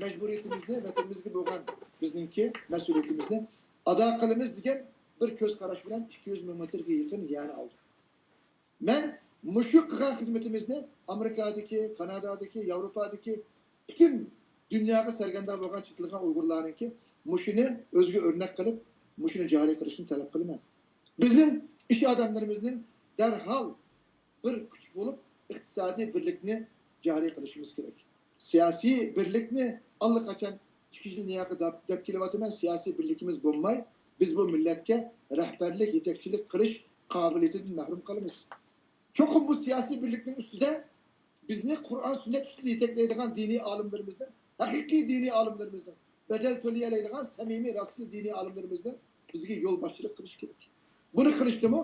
مەجبۇرىيىتىمىزنى، ۋەتىنىمىزگە بولغان بىزنىڭكى مەسئۇلىيىتىمىزنى ئادا قىلىمىز دېگەن بىر كۆز قاراش بىلەن ئىككى يۈز مىڭ مېتىرغا يېقىن يەرنى ئالدۇق. مەن مۇشۇ قىلغان خىزمىتىمىزنى ئامېرىكادىكى، كانادادىكى، ياۋروپادىكى پۈتۈن دۇنياغا سەرگەردان بولغان، چېتىلغان ئۇيغۇرلارنىڭكى مۇشۇنى ئۆزىگە ئۆرنەك قىلىپ، مۇشۇنى جارى قىلىشنى تەلەپ قىلىمەن. بىزنىڭ ئىش ئادەملىرىمىزنىڭ دەرھال بىر كۈچ بولۇپ، ئىقتىسادىي بىرلىكنى جارى قىلىشىمىز كېرەك. سىياسىي بىرلىكنى ئاللىقاچان ئىككى يۈز يىلنى ياقى دەپ، دەپ كېلىۋاتىمەن. سىياسىي بىرلىكىمىز بولماي، بىز بۇ مىللەتكە رەھبەرلىك، يېتەكچىلىك قىلىش قابىلىيىتىدىن مەھرۇم قالىمىز. چوقۇم بۇ سىياسىي بىرلىكنىڭ ئۈستىدە بىزنى قۇرئان، سۈننەت ئۈستىدە يېتەكلەيدىغان دىنىي ئالىملىرىمىزنىڭ، ھەقىقىي دىنىي ئالىملىرىمىزنىڭ، بەدەل تۆلىيەلەيدىغان سەمىمىي، راستچىل دىنىي ئالىملىرىمىزنىڭ بىزگە يولباشچىلىق قىلىشى كېرەك. بۇنى قىلىشتىمۇ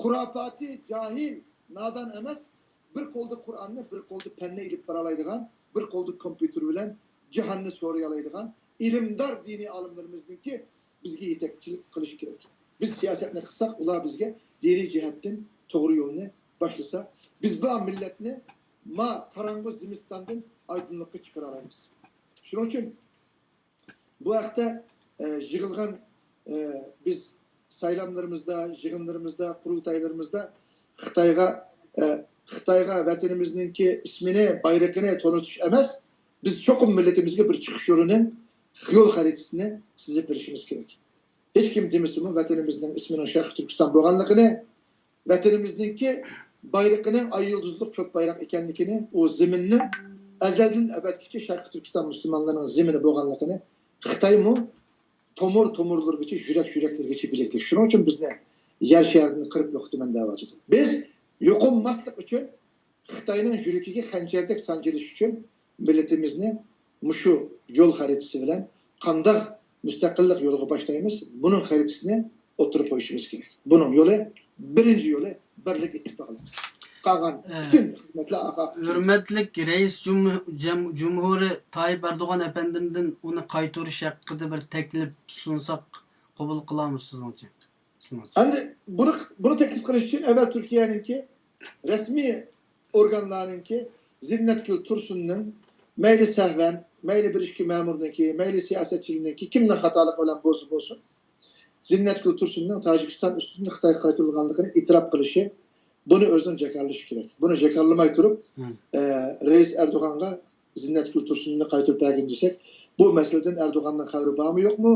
خۇراپاتى، جاھىل، نادان ئەمەس، بىر قولدا قۇرئاننى، بىر قولدا پەننى ئېلىپ بارالايدىغان، بىر قولدا كومپيۇتېر بىلەن جاھاننى سورىيالايدىغان ئىلىمدار دىنىي ئالىملىرىمىزنىڭكى بىزگە يېتەكچىلىك قىلىشى كېرەك. بىز سىياسەتنى قىلساق، ئۇلار بىزگە دىنىي جەھەتتىن توغرا يولنى باشلىسا، بىز بۇ مىللەتنى ما قاراڭغۇ زىمىستاندىن ئايدىڭلىققا چىقىرالايمىز. شۇنىڭ ئۈچۈن بۇ ھەقتە، ئە، يىغىلغان، ئە، بىز سايلاملىرىمىزدا، يىغىنلىرىمىزدا، قۇرۇلتايلىرىمىزدا خىتايغا، ئە، خىتايغا ۋەتىنىمىزنىڭكى ئىسمىنى، بايرىقىنى تونۇتۇش ئەمەس، بىز چوقۇم مىللىتىمىزگە بىر چىقىش يولىنىڭ يول خەرىتىسىنى سىزىپ بېرىشىمىز كېرەك. ھېچكىم دېمىسىمۇ، ۋەتىنىمىزنىڭ ئىسمىنىڭ شەرقىي تۈركىستان بولغانلىقىنى، ۋەتىنىمىزنىڭكى بايرىقىنىڭ ئاي يۇلدۇزلۇق كۆك بايراق ئىكەنلىكىنى، ئۇ زېمىننىڭ ئەزەلدىن ئەبەدكىچە شەرقىي تۈركىستان مۇسۇلمانلىرىنىڭ زېمىنى بولغانلىقىنى خىتايمۇ تومۇر تومۇرلىرىغىچە، يۈرەك يۈرەكلىرىگىچە بىلىدۇ. شۇنىڭ ئۈچۈن بىزنى يەر شارىدىن قىرىپ يوقىتىمەن دەۋاتىدۇ. بىز يۇقۇمماسلىق ئۈچۈن، خىتاينىڭ يۈرىكىگە خەنجەردەك سانجىلىش ئۈچۈن مىللىتىمىزنى مۇشۇ يول خەرىتىسى بىلەن قانداق مۇستەقىللىق يولىغا باشلايمىز، بۇنىڭ خەرىتىسىنى ئوتتۇرىغا قويۇشىمىز كېرەك. بۇنىڭ يولى، بىرىنچى يولى بىرلىك، ئىتتىپاقلىق. قالغان ئە، پۈتۈن خىزمەتلەر ئارقا. ھۆرمەتلىك رەئىس جۇم-، جەم-، جۇمھۇرى تايىپ ئەردوغان ئەپەندىمدىن ئۇنى قايتۇرۇش ھەققىدە بىر تەكلىپ سۇنساق قوبۇل قىلامسىز سىزنىڭچە؟ ئەمدى بۇنى، بۇنى تەكلىپ قىلىش ئۈچۈن ئەۋۋەل تۈركىيەنىڭكى رەسمىي ئورگانلارنىڭكى زىننەتگۈل تۇرسۇننىڭ مەيلى سەھۋەن، مەيلى بىر ئىككى مەمۇرنىڭكى، مەيلى سىياسەتچىنىڭكى، كىمنىڭ خاتالىقى بىلەن بولسا بولسۇن، زىننەتگۈل تۇرسۇننىڭ تاجىكىستان ئۈستىدىن خىتايغا قايتۇرۇلغانلىقىنى ئېتىراپ قىلىشى، بۇنى ئۆزىنىڭ جاكارلىشى كېرەك. بۇنى جاكارلىماي تۇرۇپ، مم. ئە، رەئىس ئەردوغانغا زىننەتگۈل تۇرسۇننى قايتۇرۇپ بەرگىن دېسەك، بۇ مەسىلىدىن ئەردوغاننىڭ خەۋىرى بارمۇ يوقمۇ؟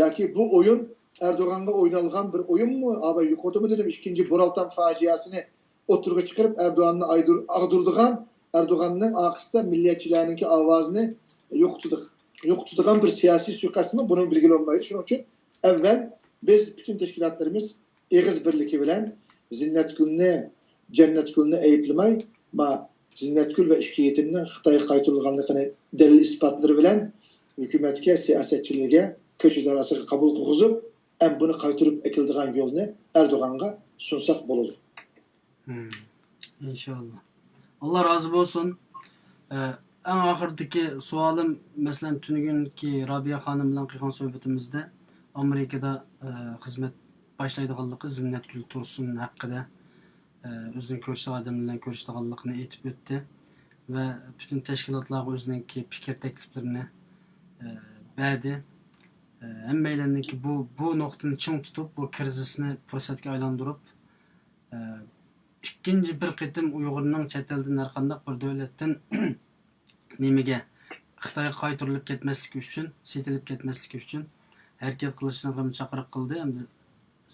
ياكى بۇ ئويۇن ئەردوغانغا ئوينالغان بىر ئويۇنمۇ؟ ئاۋۇ يۇقىرىدىمۇ دېدىم، ئىككىنچى بورالتان فاجىئەسىنى ئوتتۇرىغا چىقىرىپ، ئەردوغاننى ئايدۇر-، ئاغدۇرىدىغان، ئەردوغاننىڭ ئارقىسىدا مىللەتچىلەرنىڭكى ئاۋازىنى يوقىتىدىغ-، يوقىتىدىغان بىر سىياسىي سۇيىقەستمۇ؟ بۇنى بىلگىلى بولمايدۇ. شۇنىڭ ئۈچۈن ئەۋۋەل بىز پۈتۈن تەشكىلاتلىرىمىز ئېغىز بىرلىكى بىلەن زىننەتگۈلنى، جەننەتگۈلنى ئەيىبلىمەي، ما زىننەتگۈل ۋە ئىككى يېتىمنىڭ خىتايغا قايتۇرۇلغانلىقىنى دەلىل-ئىسپاتلىرى بىلەن ھۆكۈمەتكە، سىياسەتچىلەرگە، كۆچىدە ئاراسىغا قوبۇل قىلغۇزۇپ، ئەم بۇنى قايتۇرۇپ ئەكېلىدىغان يولنى ئەردوغانغا سۇنساق بولىدۇ. مم. ئىنشاللا. ئاللا رازى بولسۇن. ئە، ئەڭ ئاخىرىدىكى سوئالىم، مەسىلەن، تۈنۈگۈنكى رابىيە خانىم بىلەن قىلغان سۆھبىتىمىزدە ئامېرىكىدا، ئە، خىزمەت باشلايدىغانلىقى، زىننەتگۈل تۇرسۇن ھەققىدە، ئە، ئۆزىنىڭ كۆرۈشىدىغان ئادەم بىلەن كۆرۈشىدىغانلىقىنى ئېيتىپ ئۆتتى ۋە پۈتۈن تەشكىلاتلارغا ئۆزىنىڭكى پىكىر تەكلىپلىرىنى، ئە، بەردى. ئە، ھەممەيلەننىڭكى بۇ، بۇ نۇقتىنى چىڭ تۇتۇپ، بۇ كىرىزىسنى پۇرسەتكە ئايلاندۇرۇپ، ئىككىنچى بىر قېتىم ئۇيغۇرنىڭ چەت ئەلدىن ھەرقانداق بىر دۆلەتتىن نېمىگە، خىتايغا قايتۇرۇلۇپ كەتمەسلىكى ئۈچۈن، سېتىلىپ كەتمەسلىكى ئۈچۈن ھەرىكەت قىلىشنىغا چاقىرىق قىلدى. ئەمدى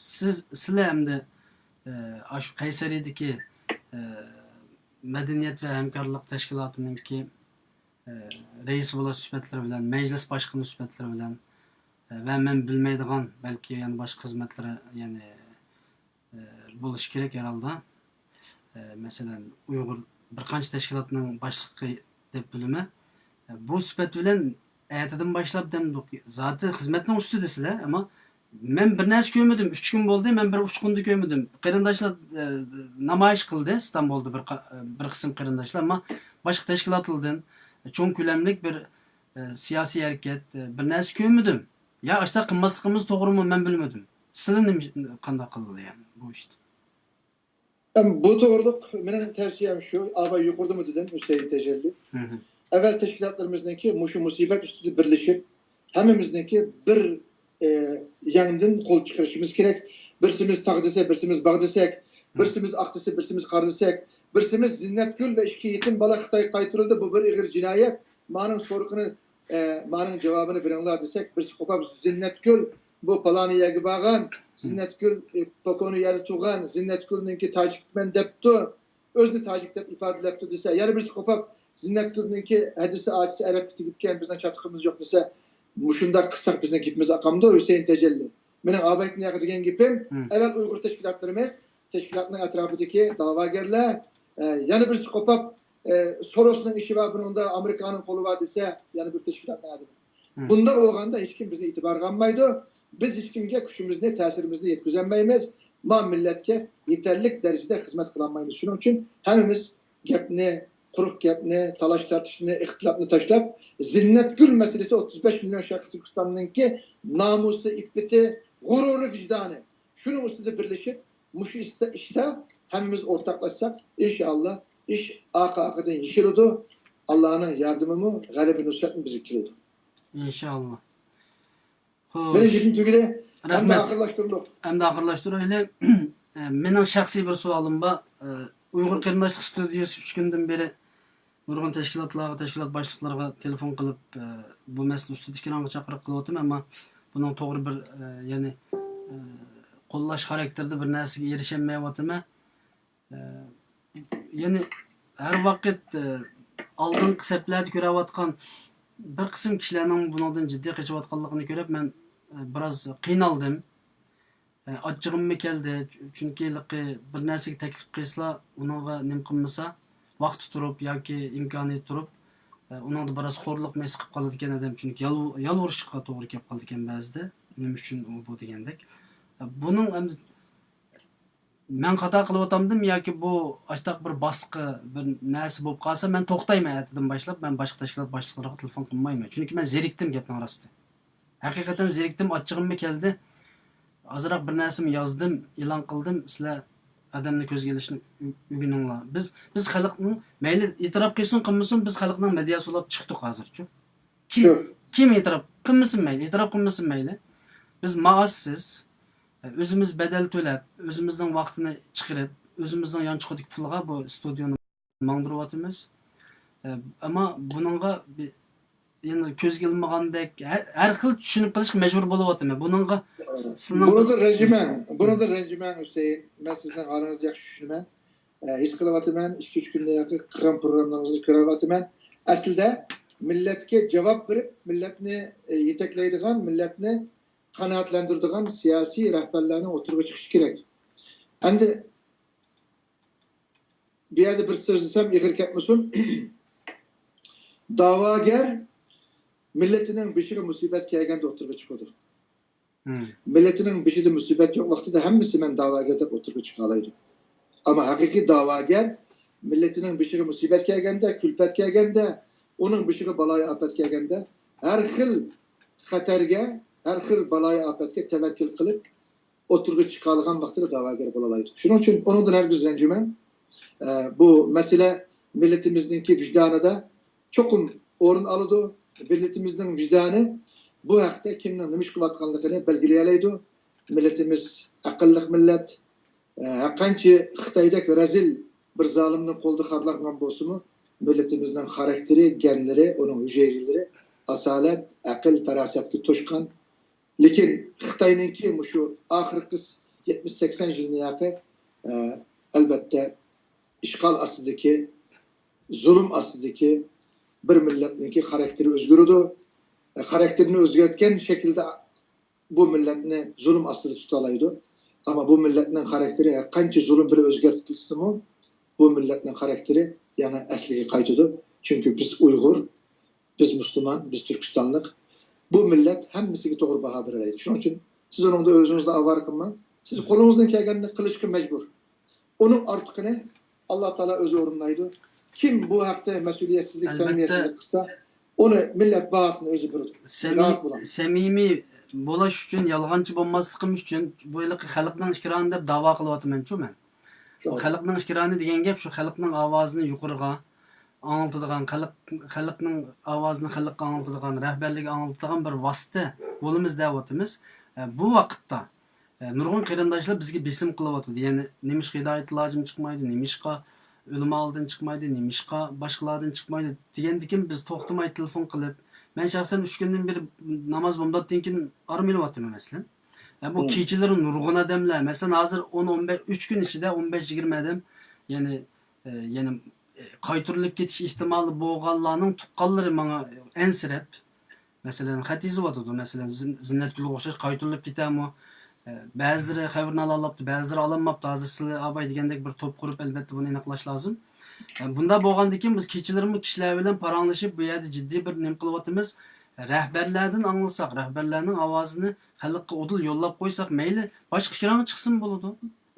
سىز، سىلەر ئەمدى، ئە، ئاشۇ قەيسەرىدىكى، ئە، مەدەنىيەت ۋە ھەمكارلىق تەشكىلاتىنىڭكى، ئە، رەئىسى بولۇش سۈپەتلىرى بىلەن، مەجلىس باشقىنى سۈپەتلىرى بىلەن، ئە، ۋە مەن بىلمەيدىغان، بەلكى يەنە باشقا خىزمەتلىرى، يەنى ئە، بولۇشى كېرەك ھەرھالدا. ئە، مەسىلەن، ئۇيغۇر بىر قانچە تەشكىلاتنىڭ باشلىقى دەپ بىلىمەن. ئە، بۇ سۈپەت بىلەن ئەتىدىن باشلاپ دەمدۇق. زاتى خىزمەتنىڭ ئۈستىدە سىلەر، ئەمما مەن بىر نەرسە كۆرمىدىم. ئۈچ كۈن بولدى، مەن بىر ئۇچقۇندا كۆرمىدىم. قېرىنداشلار، ئە، نامايىش قىلدى ئىستانبۇلدا بىر قا-، بىر قىسىم قېرىنداشلار، ئەمما باشقا تەشكىلاتلاردىن چوڭ كۆلەملىك بىر، ئە، سىياسىي ھەرىكەت، ئە، بىر نەرسە كۆرمىدىم. يا ئاشۇنداق قىلماسلىقىمىز توغرىمۇ، مەن بىلمىدىم. سىلە نېمە، قانداق قىلدى يەنى بۇ ئىشتا؟ ئەم، بۇ توغرىلىق مېنىڭ تەۋسىيەم شۇ، ئاۋاي يۇقىرىدىمۇ دېدىم، ھۈسەيىن تەجەللى. مم. ئەۋۋەل تەشكىلاتلىرىمىزنىڭكى مۇشۇ مۇسىبەت ئۈستىدە بىرلىشىپ، ھەممىمىزنىڭكى بىر، ئە، يەڭدىن قول چىقىرىشىمىز كېرەك. بىرسىمىز تاغ دېسە، بىرسىمىز باغ دېسەك، مم. بىرسىمىز ئاق دېسە، بىرسىمىز قارا دېسەك، بىرسىمىز زىننەتگۈل ۋە ئىككى يېتىم بالا خىتايغا قايتۇرۇلدى، بۇ بىر ئېغىر جىنايەت، مانىڭ سورىقىنى، ئە، مانىڭ جاۋابىنى بېرىڭلار دېسەك، بىرسى قوپاپ، زىننەتگۈل بۇ پالانى يەرگە بارغان، زىننەتگۈل، ئى، پوكونى يەردە تۇرغان، زىننەتگۈلنىڭكى تاجىكمەن دەپتۇ، ئۆزىنى تاجىك دەپ ئىپادىلەپتۇ دېسە، يەنە بىرسى قوپاپ، زىننەتگۈلنىڭكى ھەدىسى ئاچىسى ئەرەبكە تېگىپكەن، بىزنىڭ چاتىقىمىز يوق دېسە، مۇشۇنداق قىلساق بىزنىڭ گېپىمىز ئاقامدۇ، ھۈسەيىن تەجەللى؟ مېنىڭ ئاۋايتىن ياقى دېگەن گېپىم، مم. ئەۋۋەل ئۇيغۇر تەشكىلاتلىرىمىز تەشكىلاتنىڭ ئەتراپىدىكى داۋاگەرلەر، ئە، يەنە بىرسى قوپاپ، ئە، سوروسنىڭ ئىشى بار بۇنىڭدا، ئامېرىكانىڭ قولى بار دېسە، يەنە بىر تەشكىلاتنىڭ ئادىمى. بۇنداق بولغاندا ھېچكىم بىزنى ئېتىبارغا ئالمايدۇ. بىز ھېچكىمگە كۈچىمىزنى، تەسىرىمىزنى يەتكۈزەلمەيمىز. ما مىللەتكە يېتەرلىك دەرىجىدە خىزمەت قىلالمايمىز. شۇنىڭ ئۈچۈن ھەممىمىز گەپنى، قۇرۇق گەپنى، تالاش-تارتىشنى، ئىختىلاپنى تاشلاپ، زىننەتگۈل مەسىلىسى ئوتتۇز بەش مىليون شەرقىي تۈركىستاننىڭكى نامۇسى، ئىپپىتى، غۇرۇرى، ۋىجدانى. شۇنىڭ ئۈستىدە بىرلىشىپ، مۇشۇ ئىشتا، ئىشتا ھەممىمىز ئورتاقلاشساق، ئىنشائاللا، ئىش ئارقا-ئارقىدىن يېشىلىدۇ. ئاللانىڭ ياردىمىمۇ، غەلىبە نۇسرەتمۇ بىزگە كېلىدۇ. ئىنشائاللا. مېنىڭ خوش. گېپىم تۈگىدى. ھەمدە رەھمەت. ئاخىرلاشتۇردۇق. ئەمدى ئاخىرلاشتۇرايلى. مېنىڭ شەخسىي بىر سوئالىم بار. ئۇيغۇر قېرىنداشلىق ستۇدىيىسى ئۈچ كۈندىن بېرى نۇرغۇن تەشكىلاتلارغا، تەشكىلات باشلىقلىرىغا تېلېفون قىلىپ، بۇ مەسىلە ئۈستىدە ئىككىلەڭگە چاقىرىق قىلىۋاتىمەن، ئەمما بۇنىڭ توغرا بىر، يەنى، قوللاش خاراكتېرىدە بىر نەرسىگە ئېرىشەلمەيۋاتىمەن. يەنى ھەر ۋاقىت، ئالدىنقى سەپلەردە كۆرۈۋاتقان بىر قىسىم كىشىلەرنىڭ بۇنىڭدىن جىددىي قېچىۋاتقانلىقىنى كۆرۈپ، مەن، بىراز قىينالدىم. ئاچچىقىممۇ كەلدى. چۈنكى ھېلىقى بىر نەرسىگە تەكلىپ قىلسا، ئۇنىڭغا نېمە قىلمىسا، ۋاقتى تۇرۇپ ياكى ئىمكانىيىتى تۇرۇپ، ئۇنىڭدا بىراز خورلۇقمۇ ھېس قىلىپ قالىدىكەن ئادەم. چۈنكى يال-، يالۋۇرۇشقا توغرا كېلىپ قالىدىكەن بەزىدە. نېمە ئۈچۈن ئۇ بۇ دېگەندەك. بۇنىڭ ئەمدى مەن خاتا قىلىۋاتامدىم ياكى بۇ ئاشتاق بىر باسقى، بىر نەرسە بولۇپ قالسا، مەن توختايمەن. ئەتىدىن باشلاپ مەن باشقا تەشكىلات باشلىقلىرىغا تېلېفون قىلمايمەن. چۈنكى مەن زېرىكتىم، گەپنىڭ راستى. ھەقىقەتەن زېرىكتىم، ئاچچىقىممۇ كەلدى. ئازراق بىر نەرسىمۇ يازدىم، ئېلان قىلدىم. سىلەر ئادەمنى كۆزگە ئېلىشنى ئۆ-، ئۆگىنىڭلار. بىز، بىز خەلقنىڭ، مەيلى ئېتىراپ قىلسۇن، قىلمىسۇن، بىز خەلقنىڭ مەدھىيەسى بولاپ چىقتۇق ھازىرچۇ. كىم، شۇ. كىم ئېتىراپ قىلمىسۇن مەيلى، ئېتىراپ قىلمىسۇن مەيلى. بىز مائاشسىز، ئۆزىمىز بەدەل تۆلەپ، ئۆزىمىزنىڭ ۋاقتىنى چىقىرىپ، ئۆزىمىزنىڭ يانچۇقىدىكى پۇلغا بۇ ستۇدىيونى ماڭدۇرۇۋاتىمىز. ئەمما بۇنىڭغا بى-، يەنە كۆزگە ئىلمىغاندەك ھە-، ھەر خىل چۈشىنىپ قېلىشقا مەجبۇر بولۇۋاتىمەن. بۇنىڭغا سىلىنىڭ بۇنىڭدىن رەنجىمەڭ، بۇنىڭدىن رەنجىمەڭ ھۈسەيىن. مەن سىزنىڭ ھالىڭىزنى ياخشى چۈشىنىمەن. ئە، ھېس قىلىۋاتىمەن، ئىككى-ئۈچ كۈندىن ياقى قىلغان پروگراممىڭىزنى كۆرۈۋاتىمەن. ئەسلىدە مىللەتكە جاۋاب بېرىپ، مىللەتنى، ئە، يېتەكلەيدىغان، مىللەتنى قانائەتلەندۈرىدىغان سىياسىي رەھبەرلەرنىڭ ئوتتۇرىغا چىقىشى كېرەك. ئەمدى بۇ يەردە بىر سۆزلىسەم ئېغىر كەتمىسۇن. داۋاگەر مىللىتىنىڭ بېشىغا مۇسىبەت كەلگەندە ئوتتۇرىغا چىقىدۇ. مىللىتىنىڭ بېشىدا مۇسىبەت يوق ۋاقتىدا ھەممىسى مەن داۋاگەر دەپ ئوتتۇرىغا چىقالايدۇ. ئەمما ھەقىقىي داۋاگەر مىللىتىنىڭ بېشىغا مۇسىبەت كەلگەندە، كۈلپەت كەلگەندە، ئۇنىڭ بېشىغا بالايىئاپەت كەلگەندە، ھەر خىل خەتەرگە، ھەر خىل بالايىئاپەتكە تەۋەككۈل قىلىپ، ئوتتۇرىغا چىقالىغان ۋاقتىدا داۋاگەر بولالايدۇ. شۇنىڭ ئۈچۈن ئۇنىڭدىن ھەرگىز رەنجىمەڭ. ئە، بۇ مەسىلە مىللىتىمىزنىڭكى ۋىجدانىدا چوقۇم ئورۇن ئالىدۇ. مىللىتىمىزنىڭ ۋىجدانى بۇ ھەقتە كىمنىڭ نېمە ئىش قىلىۋاتقانلىقىنى بەلگىلىيەلەيدۇ. مىللىتىمىز ئەقىللىق مىللەت. ئە، ھەرقانچە خىتايدەك رەزىل بىر زالىمنىڭ قولىدا خارلانغان بولسىمۇ، مىللىتىمىزنىڭ خاراكتېرى، گېنلىرى، ئۇنىڭ ھۈجەيرىلىرى ئاسالەت، ئەقىل، پاراسەتكە توشقان. لېكىن خىتاينىڭكى مۇشۇ ئاخىرقى يەتمىش سەكسەن يىلنى ياقى، ئە، ئەلبەتتە، ئىشغال ئاستىدىكى، زۇلۇم ئاستىدىكى بىر مىللەتنىڭكى خاراكتېرى ئۆزگىرىدۇ. ئە، خاراكتېرىنى ئۆزگەرتكەن شەكىلدە بۇ مىللەتنى زۇلۇم ئاستىدا تۇتالايدۇ. ئەمما بۇ مىللەتنىڭ خاراكتېرى قانچە زۇلۇم بىلەن ئۆزگەرتىلسىمۇ، بۇ مىللەتنىڭ خاراكتېرى يەنە ئەسلىگە قايتىدۇ. چۈنكى بىز ئۇيغۇر، بىز مۇسۇلمان، بىز تۈركىستانلىق. بۇ مىللەت ھەممىسىگە توغرا باھا بېرەلەيدۇ. شۇنىڭ ئۈچۈن سىز ئۇنىڭدا ئۆزىڭىزنى ئاۋارە قىلماڭ. سىز قولىڭىزدىن كەلگەننى قىلىشقا مەجبۇر. ئۇنىڭ ئارتۇقىنى ئاللا تائالا ئۆزى ئورۇنلايدۇ. كىم بۇ ھەقتە مەسئۇلىيەتسىزلىك، ئەلۋەتتە، سەمىمىيەتسىزلىك قىلسا، ئۇنى مىللەت باھاسىنى ئۆزى بېرىدۇ. سەمىي-، راھەت بولۇڭ. سەمىمىي بولۇش ئۈچۈن، يالغانچى بولماسلىقىم ئۈچۈن بۇ ھېلىقى خەلقنىڭ ئىكرامى دەپ داۋا قىلىۋاتىمەنچۇ مەن. توغرا. خەلقنىڭ ئىكرامى دېگەن گەپ شۇ، خەلقنىڭ ئاۋازىنى يۇقىرىغا ئاڭلىتىدىغان، خەلق، خەلقنىڭ ئاۋازىنى خەلققە ئاڭلىتىدىغان، رەھبەرلىككە ئاڭلىتىدىغان بىر ۋاسىتە بولىمىز دەۋاتىمىز. ئە، بۇ ۋاقىتتا، ئە، نۇرغۇن قېرىنداشلار بىزگە بېسىم قىلىۋاتىدۇ. يەنى، نېمىشقا ھىدايەتۇللا ھاجىم چىقمايدۇ، نېمىشقا ئۆلىمالىدىن چىقمايدۇ، نېمىشقا باشقىلاردىن چىقمايدۇ دېگەندىكىن بىز توختىماي تېلېفون قىلىپ، مەن شەخسەن ئۈچ كۈندىن بېرى ناماز بامداتتىن كېيىن ئارام ئېلىۋاتىمەن مەسىلەن. ئە، بۇ كېچىلىرى نۇرغۇن ئادەملەر، مەسىلەن، ھازىر ئون، ئون بەش، ئۈچ كۈن ئىچىدە ئون بەش، يىگىرمە ئادەم، يەنى، ئە، يەنە، ئە، قايتۇرۇلۇپ كېتىش ئېھتىمالى بولغانلارنىڭ تۇغقانلىرى ماڭا ئەنسىرەپ، مەسىلەن، خەت يېزىۋاتىدۇ. مەسىلەن، زىن-، زىننەتگۈلگە ئوخشاش قايتۇرۇلۇپ كېتەرمۇ؟ بەزىلىرى خەۋىرىنى ئالالاپتۇ، بەزىلىرى ئالالماپتۇ. ھازىر سىلەر ئاباي دېگەندەك بىر توپ قۇرۇپ، ئەلۋەتتە، بۇنى ئېنىقلاش لازىم. ئە، بۇنداق بولغاندىكىن، بىز كېچىلىرىمۇ كىشىلەر بىلەن پاراڭلىشىپ، بۇ يەردە جىددىي بىر نېمە قىلىۋاتىمىز. رەھبەرلەردىن ئاڭلىساق، رەھبەرلەرنىڭ ئاۋازىنى خەلققە ئودۇل يوللاپ قويساق، مەيلى، باشقا ئېكرانغا چىقسىمۇ بولىدۇ.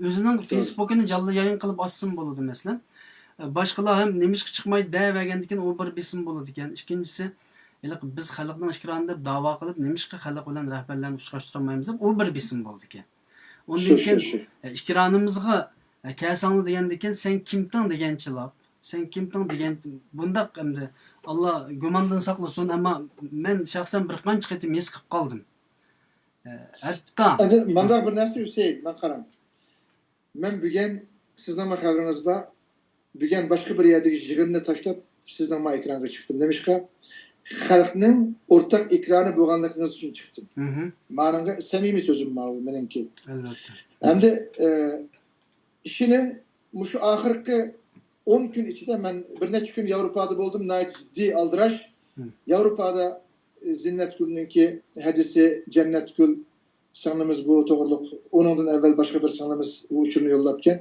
ئۆزىنىڭ فېيسبۇكىنى جانلىق يايىن قىلىپ ئاچسىمۇ بولىدۇ، مەسىلەن. ئە، باشقىلار ھەم نېمىشقا چىقمايدۇ دەۋەرگەندىكىن، ئۇ بىر بېسىم بولىدىكەن. ئىككىنچىسى، ھېلىقى بىز خەلقنىڭ ئېكرانى دەپ داۋا قىلىپ، نېمىشقا خەلق بىلەن رەھبەرلەرنى ئۇچراشتۇرالمايمىز دەپ، ئۇ بىر بېسىم بولىدىكەن. ئۇندىن كېيىن، ئە، ئېكرانىمىزغا، ئە، كەلسەڭلار دېگەندىكىن، سەن كىمتىڭ دېگەنچىلا. سەن كىمتىڭ دېگەن، بۇنداق ئەمدى، ئاللا گۇماندىن ساقلىسۇن، ئەمما مەن شەخسەن بىر قانچە قېتىم ھېس قىلىپ قالدىم. ئە، ھەتتا ئەمدى مانداق بىر نەرسە، ھۈسەيىن، ماڭا قاراڭ. مەن بۈگۈن سىزنىڭمۇ خەۋىرىڭىز بار. بۈگۈن باشقا بىر يەردىكى يىغىننى تاشلاپ، سىزنىڭ ما ئېكرانغا چىقتىم. نېمىشقا؟ خەلقنىڭ ئورتاق ئېكرانى بولغانلىقىڭىز ئۈچۈن چىقتىم. مانىڭغا سەمىمىي سۆزۈم ماۋۇ مېنىڭكى. ئەلۋەتتە. ئەمدى، ئە، ئىشىنىڭ مۇشۇ ئاخىرقى ئون كۈن ئىچىدە مەن بىر نەچچە كۈن ياۋروپادا بولدۇم، ناھايىتى جىددىي ئالدىراش. ياۋروپادا، ئە، زىننەتگۈلنىڭكى ھەدىسى، جەننەتگۈل سىڭلىمىز بۇ توغرىلىق، ئۇنىڭدىن ئەۋۋەل باشقا بىر سىڭلىمىز بۇ ئۇچۇرنى يوللاپكەن.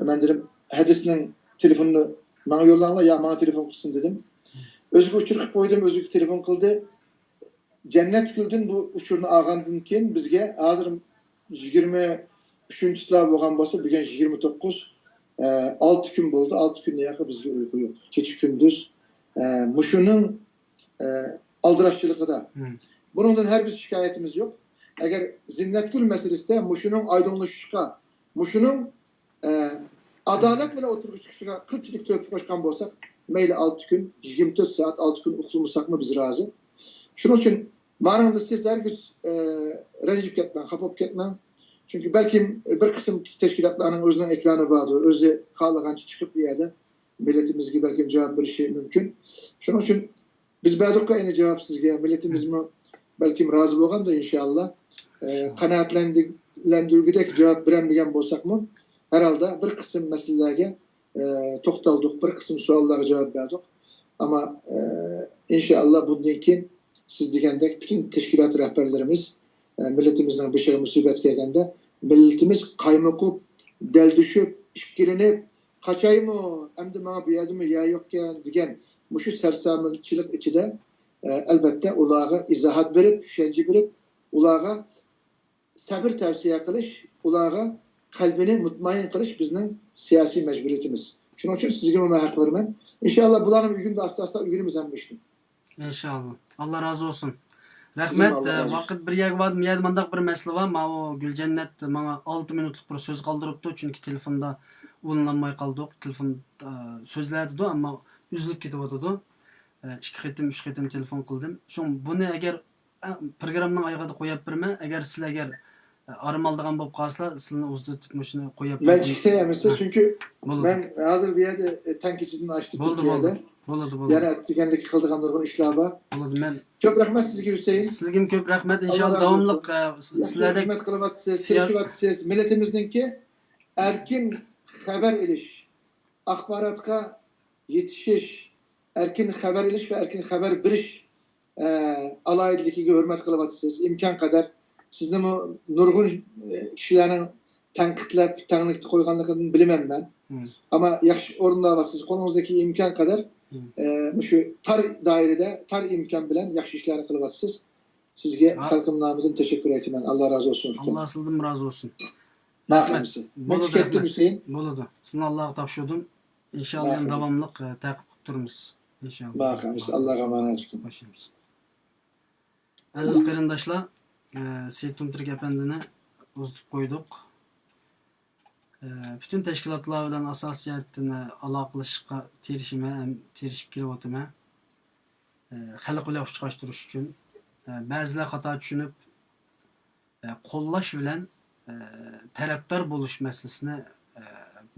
مەن دېدىم، ھەدىسنىڭ تېلېفونىنى ماڭا يوللاڭلار، يا ماڭا تېلېفون قىلسۇن دېدىم. ئۆزىگە ئۇچۇر قىلىپ قويدۇم، ئۆزىگە تېلېفون قىلدى. جەننەتگۈلدىن بۇ ئۇچۇرنى ئالغاندىن كېيىن بىزگە ھازىر يىگىرمە ئۈچىنچىسىلا بولغان بولسا، بۈگۈن يىگىرمە توققۇز، ئە، ئالتە كۈن بولدى. ئالتە كۈندىن ياقى بىزگە ئۇيقۇ يوق. كېچە كۈندۈز، ئە، مۇشۇنىڭ، ئە، ئالدىراشچىلىقىدا. بۇنىڭدىن ھەرگىز شىكايىتىمىز يوق. ئەگەر زىننەتگۈل مەسىلىسىدە مۇشۇنىڭ ئايدىڭلىشىشىغا، مۇشۇنىڭ، ئە، ئادالەت بىلەن ئوتتۇرىغا چىقىشىغا قىلچىلىك تۆھپە قوشقان بولساق، مەيلى ئالتە كۈن، يىگىرمە تۆت سائەت، ئالتە كۈن ئۇخلىمىساقمۇ بىز رازى. شۇنىڭ ئۈچۈن ماڭىڭدا سىز ھەرگىز، ئە، رەنجىپ كەتمەڭ، خاپا بولۇپ كەتمەڭ. چۈنكى بەلكىم بىر قىسىم تەشكىلاتلارنىڭ ئۆزىنىڭ ئېكرانى باردۇر، ئۆزى خالىغانچە چىقىپ بۇ يەردە مىللىتىمىزگە بەلكىم جاۋاب بېرىشى مۇمكىن. شۇنىڭ ئۈچۈن بىز بەردۇققۇ ئەينى جاۋاب سىزگە، مىللىتىمىزمۇ بەلكىم رازى بولغاندۇ، ئىنشائاللا. ئە، قانائەتلەندۈرگۈدەك جاۋاب بېرەلمىگەن بولساقمۇ، ھەر ھالدا بىر قىسىم مەسىلىلەرگە، ئە، توختالدۇق، بىر قىسىم سوئاللارغا جاۋاب بەردۇق. ئەمما، ئە، ئىنشائاللا بۇندىن كېيىن سىز دېگەندەك پۈتۈن تەشكىلات رەھبەرلىرىمىز، ئە، مىللىتىمىزنىڭ بېشىغا مۇسىبەت كەلگەندە، مىللىتىمىز قايمۇقۇپ، دەلدۈشۈپ، ئىككىلىنىپ، قاچايمۇ، ئەمدى ماڭا بۇ يەردىمۇ يەر يوقكەن دېگەن مۇشۇ سەرسانچىلىق ئىچىدە، ئە، ئەلۋەتتە، ئۇلارغا ئىزاھات بېرىپ، چۈشەنچە بېرىپ، ئۇلارغا سەبىر تەۋسىيە قىلىش، ئۇلارغا قەلبىنى مۇتمەئىن قىلىش بىزنىڭ سىياسىي مەجبۇرىيىتىمىز. شۇنىڭ ئۈچۈن سىزگىمۇ مەن ھەق بېرىمەن. ئىنشائاللا، بۇلارنىمۇ ئۆگىنىپ، ئاستا-ئاستا ئۆگىنىمىز ھەممە ئىشنى. ئىنشائاللا. ئاللا رازى بولسۇن. رەھمەت. ئاللا رازى بولسۇن. ۋاقىت بىر يەرگە باردىم. يەنە مۇنداق بىر مەسىلە بار. ماۋۇ گۈلجەننەت ماڭا ئالتە مىنۇتلۇق بىر سۆز قالدۇرۇپتۇ. چۈنكى تېلېفوندا ئۇلىنالماي قالدۇق. تېلېفون، ئە، سۆزلەۋاتىدۇ، ئەمما ئۈزۈلۈپ كېتىۋاتىدۇ. ئە، ئىككى قېتىم، ئۈچ قېتىم تېلېفون قىلدىم. شۇڭا بۇنى ئەگەر، ئە، پروگراممىنىڭ ئايىغىدا قويۇپ بېرىمەن. ئەگەر سىلەر ئەگەر ئارام ئالىدىغان بولۇپ قالسىلار، سىلىنى ئۇزىتىپ مۇشۇنى قويۇپ مەن بېرىمەن. چىقىپ كېتەي ئەمىسە، ھە. چۈنكى بولىدۇ. مەن ھازىر بۇ يەردە، ئە، تەڭ كېچىدىن ئاشتى بولىدۇ، تۈركىيەدە. بولىدۇ، بولىدۇ، بولىدۇ. يەنە ئەتىگەنلىكى قىلىدىغان نۇرغۇن ئىشلار بار. بولىدۇ، مەن كۆپ رەھمەت سىزگە، ھۈسەيىن. سىزگىمۇ كۆپ رەھمەت. ئىنشائاللا، داۋاملىق، ئە، سىز-، ياخشى سىلەردەك خىزمەت قىلىۋاتىسىز، تىرىشىۋاتىسىز. مىللىتىمىزنىڭكى ئەركىن خەۋەر ئېلىش، ئاخباراتقا يېتىشىش، ئەركىن خەۋەر ئېلىش ۋە ئەركىن خەۋەر بېرىش، ئە، ئالاھىدىلىكىگە ھۆرمەت قىلىۋاتىسىز. ئىمكان قەدەر سىزنىمۇ نۇرغۇن، ئە، كىشىلەرنىڭ تەنقىدلەپ، تەنقىدكە قويغانلىقىنى بىلىمەن مەن. مم. ئەمما ياخشى ئورۇنلاۋاتىسىز. قولىڭىزدىكى ئىمكان قەدەر، مم. ئە، مۇشۇ تار دائىرىدە، تار ئىمكان بىلەن ياخشى ئىشلارنى قىلىۋاتىسىز. سىزگە ھا. خەلقىم نامىدىن تەشەككۈر ئېيتىمەن. ئاللا رازى بولسۇن، ئۇستام. ئاللا سىزدىن رازى بولسۇن. ماقۇل رەھمەت. ئەمىسە. مەن بولىدۇ، چىقىپ كەتتىم، رەھمەت. ھۈسەيىن. بولىدۇ. سىزنى ئاللاغا تاپشۇردۇم. ئىنشائاللا، يەنە ماقۇل. داۋاملىق، ئە، تەقىب قىلىپ تۇرىمىز. ئىنشائاللا. ماقۇل ئەمىسە. ئاللاغا ئامانەت. خوش ئەمىسە. ئەزىز قېرىنداشلار، ئە، سېيىت تۇمتۈرك ئەپەندىنى ئۇزىتىپ قويدۇق. ئە، پۈتۈن تەشكىلاتلار بىلەن ئاساسىي جەھەتتىن، ئە، ئالاقىلىشىشقا تىرىشىمەن ھەم تىرىشىپ كېلىۋاتىمەن. ئە، خەلق بىلەن ئۇچراشتۇرۇش ئۈچۈن. ئە، بەزىلەر خاتا چۈشىنىپ، ئە، قوللاش بىلەن، ئە، تەرەپدار بولۇش مەسىلىسىنى، ئە،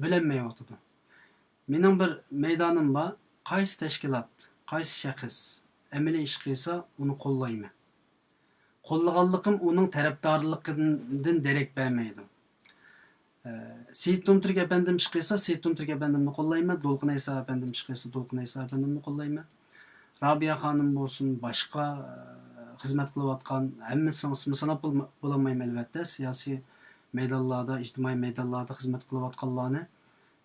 بىلەلمەيۋاتىدۇ. مېنىڭ بىر مەيدانىم بار، قايسى تەشكىلات، قايسى شەخس ئەمەلىي ئىش قىلسا، ئۇنى قوللايمەن. قوللىغانلىقىم ئۇنىڭ تەرەپدارلىقىدىن دېرەك بەرمەيدۇ. ئە، سېيىت تۇمتۈرك ئەپەندىم ئىش قىلسا، سېيىت تۇمتۈرك ئەپەندىمنى قوللايمەن، دولقۇن ئەيسا ئەپەندىم ئىش قىلسا، دولقۇن ئەيسا ئەپەندىمنى قوللايمەن. رابىيە خانىم بولسۇن، باشقا، ئە، خىزمەت قىلىۋاتقان، ھەممىسىنى ئىسمىنى ساناپ بولما-، بولالمايمەن، ئەلۋەتتە. سىياسىي مەيدانلاردا، ئىجتىمائىي مەيدانلاردا خىزمەت قىلىۋاتقانلارنى،